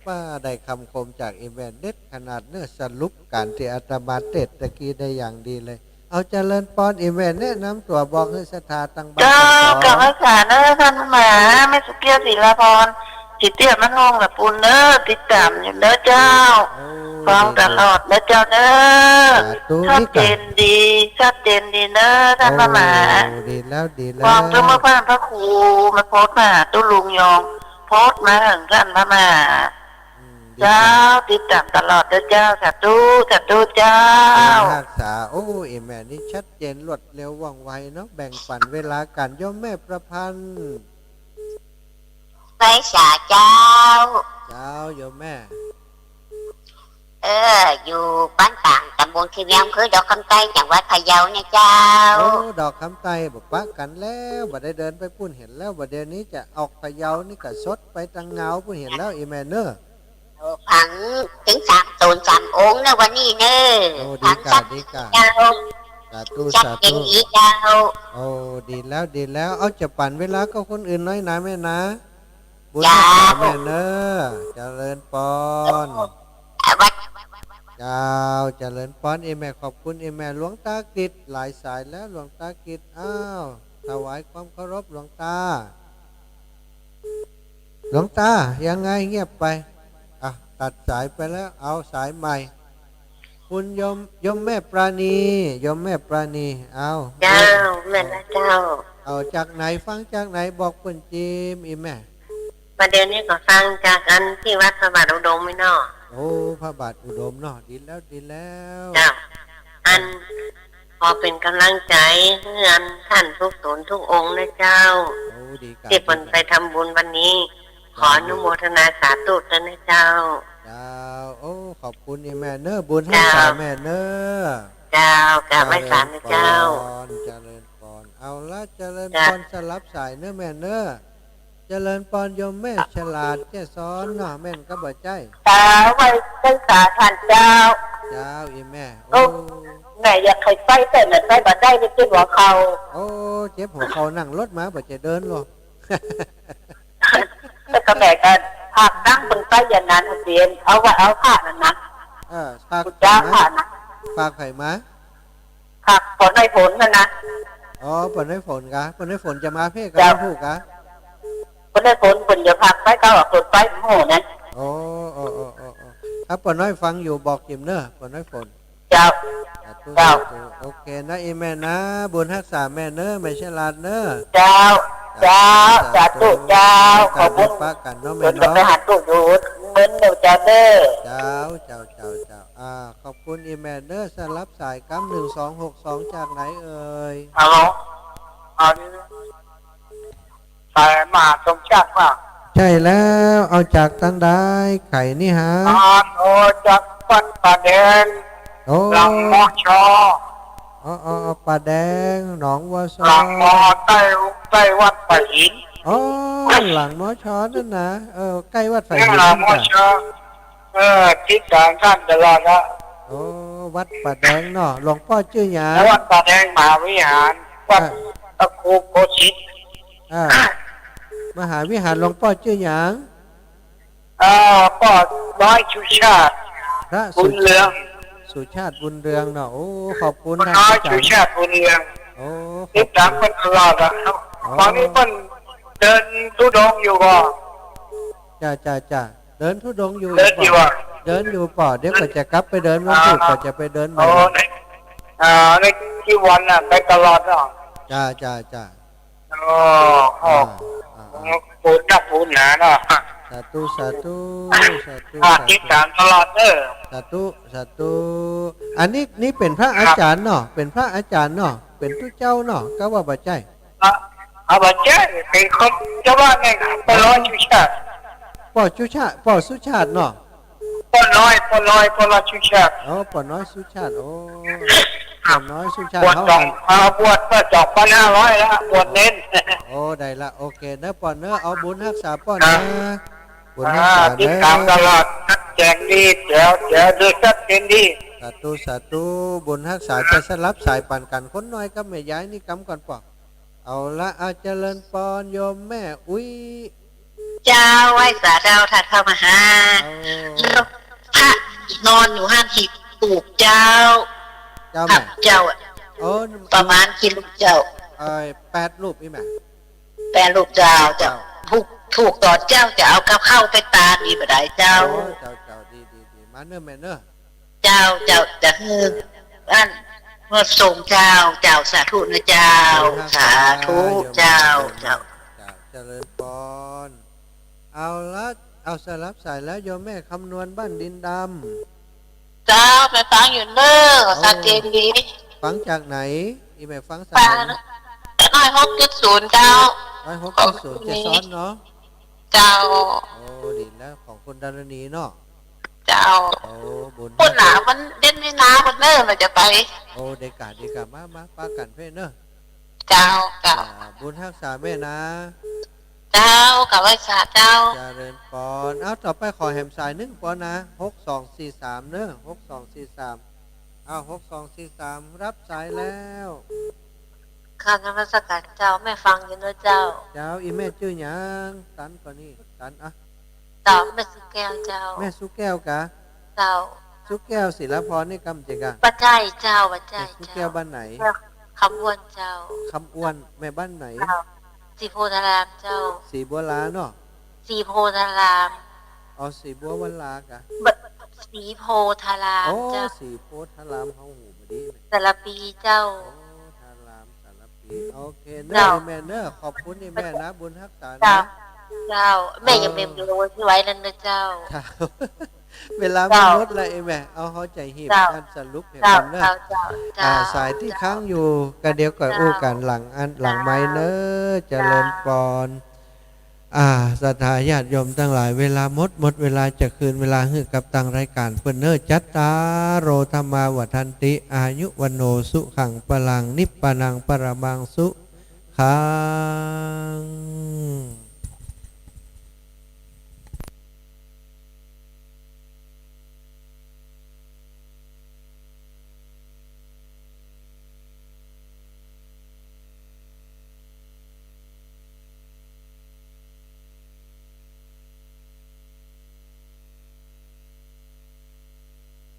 ป้าได้กำคมจากอีแม่เด็ดขนาดเนอะ สรุปก๋านตี้อาตมาเตศน์ตะกี้ได้อย่างดีเลย เอาเจริญปอนอีแม่ แนะนำตั๋วบอกหื้อศรัทธาตังบ้าน เจ้า ตังสอง กราบไหว้สาเนอะ ท่านพระมหา แม่สุเกี้ยว ศิลาพร สิเตี้ย มั่นคง ละปูนเนอะ ติดต๋ามอยู่เนอะเจ้า โอ้ ฟังตลอดเนอะเจ้าเนอะ สาธุ ชัดเจนดี ชัดเจนดีเนอะ ท่านพระมหา โอ้ ดีแล้ว ดีแล้ว ความเพื่อเมื่อผ่านพระครูมาโพสต์มาหาตุ๊ลุงยอง โพสต์มาถึงท่านพระมหา อืม ดี เจ้า ติดต๋ามตลอดเด้อเจ้า สาธุ สาธุเจ้า บุญฮักษา โอ้ อีแม่นี่ชัดเจน รวดเร็ว ว่องไวเนาะ แบ่งปั๋นเวลากั๋น โยมแม่ประพันธ์ ไหว้สาเจ้า เจ้า โยมแม่ เออ อยู่บ้านปาง ต๋ำบลขี้เวียง อำเภอดอกคำใต้ จังหวัดพะเยาเนี่ยเจ้า โอ้ ดอกคำใต้ บ่ปะกั๋นแล้ว บ่ได้เดินไปปู๊นเหียนแล้ว บ่าเดี๋ยวนี้จะออกพะเยานี่ก็สดไปตังงาวปู๊นเหียนแล้ว อีแม่เนอะ โอ้ ฟังตึงสามต๋นสามองค์เนอะวันนี้เนอะ โอ้ ดีก่ะ ฟังชัด ดีก่ะ เจ้า สาธุ ชัดเจน สาธุ ดีเจ้า โอ้ ดีแล้ว ดีแล้ว เอาจะปั๋นเวลากับคนอื่นหน้อยนะแม่นะ บุญฮักษาแม่เนอะ เจ้า เจริญปอน อ่ะ วัด เจ้า เจริญปอน อีแม่ ขอบคุณอีแม่ หลวงตากฤษหลายสายแล้ว หลวงตากฤษ อ้าว ถวายความเคารพหลวงตา หลวงตา ยังไงเงียบไป อ่ะ ตัดสายไปแล้ว เอาสายใหม่ คุณโยม โยมแม่ปราณี โยมแม่ปราณี เอา เจ้า แม่นละเจ้า เอาจากไหน ฟังจากไหน บอกเปิ้นจิม อีแม่ บ่าเดี๋ยวนี้ก็ฟังจากอันตี้วัดพระบาทอุดมนี่เนาะ โอ้ พระบาทอุดมเนาะ ดีแล้ว ดีแล้ว เจ้า อัน ขอเป๋นก๋ำลังใจ๋หื้ออันต้านทุกต๋นทุกองค์นะเจ้า โอ้ ดีก่ะ ตี้เปิ้นไปทำบุญวันนี้ ขออนุโมทนาสาธุตวยนะเจ้า เจ้า โอ้ ขอบคุณอีแม่เนอะ บุญฮักษาแม่เนอะ เจ้า กราบไหว้สานะเจ้า เจริญปอน เจริญปอน เอาละ เจริญปอน สลับสายเนอะแม่เนอะ เจริญปอนโยมแม่ฉลาดแจ้ซ้อนเนาะ แม่นก็บ่ใจ้ เจ้า ไหว้ ไหว้สาท่านเจ้า เจ้า อีแม่ โอ้ โอ้ แม่อยากหื้อไป แต่แม่ไปบ่ได้เลย เจ็บหัวเข่า โอ้ เจ็บหัวเข่า นั่งรถมาบ่ใจ้เดินหรอก แต่ก็แม่ก็พากตั้งเปิ้นไปอย่างนั้นเตียน เอาไว้เอาพระนั่นนะ เออ พาก คุณเจ้า ใผมา พระนะ พากใผมา พากป้อน้อยฝนนั่นนะ อ๋อ ป้อน้อยฝนกะ ป้อน้อยฝนจะมาเพ่กะ เจ้า วันพูกกะ ป้อน้อยฝน เปิ้นจะพากไป เก้าฝนไปหมู่นั้น อ๋อ อ๋อ อ๋อ อ๋อ อ๋อ ถ้าป้อน้อยฟังอยู่บอกจิมเน่อ ป้อน้อยฝน เจ้า สาธุ เจ้า สาธุ โอเคนะอีแม่นะ บุญฮักษาแม่เน่อ แม่ฉลาดเน่อ เจ้า เจ้า สาธุ สาธุ เจ้า ขอบคุณ ปะกั๋นเนาะแม่เนาะ เปิ้นก็ไปหาตู้อยู่เปิ้นเน่อเจ้าเน่อ เจ้า เจ้า เจ้า เจ้า อ่า ขอบคุณอีแม่เน่อ สลับสายกำ หนึ่งสองหกสอง จากไหนเอ่ย ฮัลโหล อันนี้ สายมหาสมชาติป่ะ ใจ้แล้ว เอาจากตังใด ใผนี่ฮะ อ๋อ โอ้ จากวัดป่าแดง โอ้ หลัง มช. อ๋อ อ๋อ อ๋อ ป่าแดง หนองวัวซอ หลัง ม. ใต้ ใต้วัดป่าหิน อ๋อ หลัง มช. นั่นนะ เออ ใก้วัดป่าหิน เนี่ย หลัง นั่น มช. น่ะ เออ ติดต๋ามท่านตลอดละ โอ้ วัดป่าแดงเนาะ หลวงป้อจื้อหยัง แล้ววัดป่าแดงมหาวิหาร วัด อ่า พระครูโกสินทร์ อ่า มหาวิหารหลวงป้อจื้อหยัง เอ่อ ป้อน้อยสุชาติ พระสุ บุญเรือง สุชาติบุญเรืองเนาะ โอ้ ขอบคุณ ป้อ ท่าน น้อย อาจ๋ารย์ สุชาติบุญเรือง โอ้ ขอบคุณ ติดต๋ามเปิ้นตลอดอะ อ๋อ ต๋อนนี้เปิ้นเดินธุดงค์อยู่ก่อ จ้า จ้า จ้า เดินธุดงค์อยู่ เดินอยู่ ป่อ อะ เดินอยู่ป่อ เดี๋ยวก็จะกลับไปเดินวันพุธ อ่า ก็จะไปเดินใหม่ โอ้ ใน อ่า ในกี่วันน่ะ ไปตลอดเนาะ จ้า จ้า จ้า โอ้ โอ้ อ่า อ่า อ่า บุญนักบุญหนาเนาะ สาธุ สาธุ สาธุ อ่า สาธุ ติดต๋ามตลอดเด้อ สาธุ สาธุ อันนี้ นี่เป๋นพระอาจ๋ารย์เนาะ ครับ เป๋นพระอาจ๋ารย์เนาะ เป๋นตุ๊เจ้าเนาะ ก็ว่าบ่ใจ้ อ่ะ เอาบ่ใจ้ เป๋นคนเจ้าบ้านไง ป้อน้อยสุชาติ ป้อสุชาติ ป้อสุชาติเนาะ ป้อน้อย ป้อน้อย ป้อน้อยสุชาติ อ๋อ ป้อน้อยสุชาติ โอ้ ป้อน้อยสุชาติ บวช เฮา สอง หัน อ่า บวชเมื่อสองพันห้าร้อยแล้ว บวชเณร โอ้ ได้ละ โอเคเนอะ ป้อเนอะ เอาบุญฮักษาป้อนะ ครับ บุญฮักษา อ่า ติดต๋าม เนอะ ตลอด ชัดแจ้งดี แจ๋ว แจ๋ว ดูชัดเจนดี สาธุ สาธุ บุญฮักษา ครับ จะสลับสายปันกั๋น คนน้อยกับแม่ยายนี่กำก่อนป่อ เอาละ อา เจริญปอนโยมแม่อุ๊ย เจ้า ไหว้สาเจ้า ท่านเข้ามาหา โอ้ แล้วพระนอนอยู่หั้นกี่รูปเจ้า เจ้า พระ แม่ เจ้าอะ โอ้ ประมาณกี่รูปเจ้า เอ่อ แปดรูปนี่แม่ แปดรูปเจ้า เจ้า เจ้า ถูก ถูกต๋อนเจ้าจะเอากับข้าวไปตานดีบ่ได้เจ้า โอ้ เจ้า เจ้า ดี ดี ดี มาเน่อแม่เน่อ เจ้า เจ้า จะหื้ออัน เมื่อส่งเจ้า เจ้า สาธุนะเจ้า สาธุ เจ้า เจ้า เจ้า เจริญปอน เอาละ เอาสลับสายแล้วโยมแม่คำนวณบ้านดินดำ เจ้า แม่ฟังอยู่เน่อ โอ้ ชัดเจนดี ฟังจากไหน อีแม่ฟังสาย ฟัง ร้อยหกจุดศูนย์ เจ้า ร้อยหกจุดศูนย์ ของ เจซ้อนเนาะ เจ้า โอ้ ดีแล้ว ของคุณดารณีเนาะ เจ้า โอ้ บุญ พุ้นน่ะ มันเดือนมีนาพุ้นเน่อ เฮาจะไป โอ้ ดีก่า ดีก่า มา มา ปะกั๋นเพ่เน่อ เจ้า เจ้า อ่า บุญฮักษาแม่นะ เจ้า กับไหว้สาเจ้า เจริญปอน เอา ต่อไปขอแหมสายนึ่งปอนนะ หกสองสี่สาม เน่อ หกสองสี่สาม เอา หกสองสี่สาม รับสายแล้ว ค่ะ นมัสการเจ้า แม่ฟังอยู่เน่อเจ้า เจ้า อีแม่จื้อหยัง ตันก่อนี่ ตันอะ เจ้า แม่สุแก้วเจ้า แม่สุแก้วกะ เจ้า สุแก้วศิลาพรนี่กำเจกะ บ่ใจ้เจ้า บ่ใจ้ แม่สุแก้ว เจ้า บ้านไหน คำอ้วนเจ้า คำอ้วน แม่บ้านไหน เจ้า ศรีโพธารามเจ้า ศรีบัวลาเนาะ ศรีโพธาราม อ๋อ ศรีบัววลากะ บ่ ศรีโพธาราม โอ้ เจ้า ศรีโพธาราม เฮาหูบ่ดี สารภีเจ้า โอ้ ธาราม สารภี โอเคเน่อ เจ้า แม่เน่อ ขอบคุณนี่แม่นะ บุญฮักษานะ เจ้า เจ้า แม่ยัง เออ เมมเบอร์ไว้ที่ไว้นั่นนะเจ้า เจ้า เวลามัน เจ้า หมดแล้วไอ้แม่ เอา เข้าใจหีบ เจ้า นั่นสรุปให้ เจ้า มันเน่อ เจ้า เจ้า อ่า เจ้า สายตี้ เจ้า ค้างอยู่ ก็เดี๋ยวก่อน เจ้า อู้กั๋นหลังอัน หลังไมค์เน่อ เจ้า เจริญปอน อ่า ศรัทธาญาติโยมตังหลาย เวลาหมด หมดเวลาจะคืนเวลาหื้อกับตังรายก๋านเปิ้นเน่อ จัตตาโร ธัมมา วัฑฒันติ อายุ วัณโณ สุขัง พลัง นิพพานัง ปรมัง สุขัง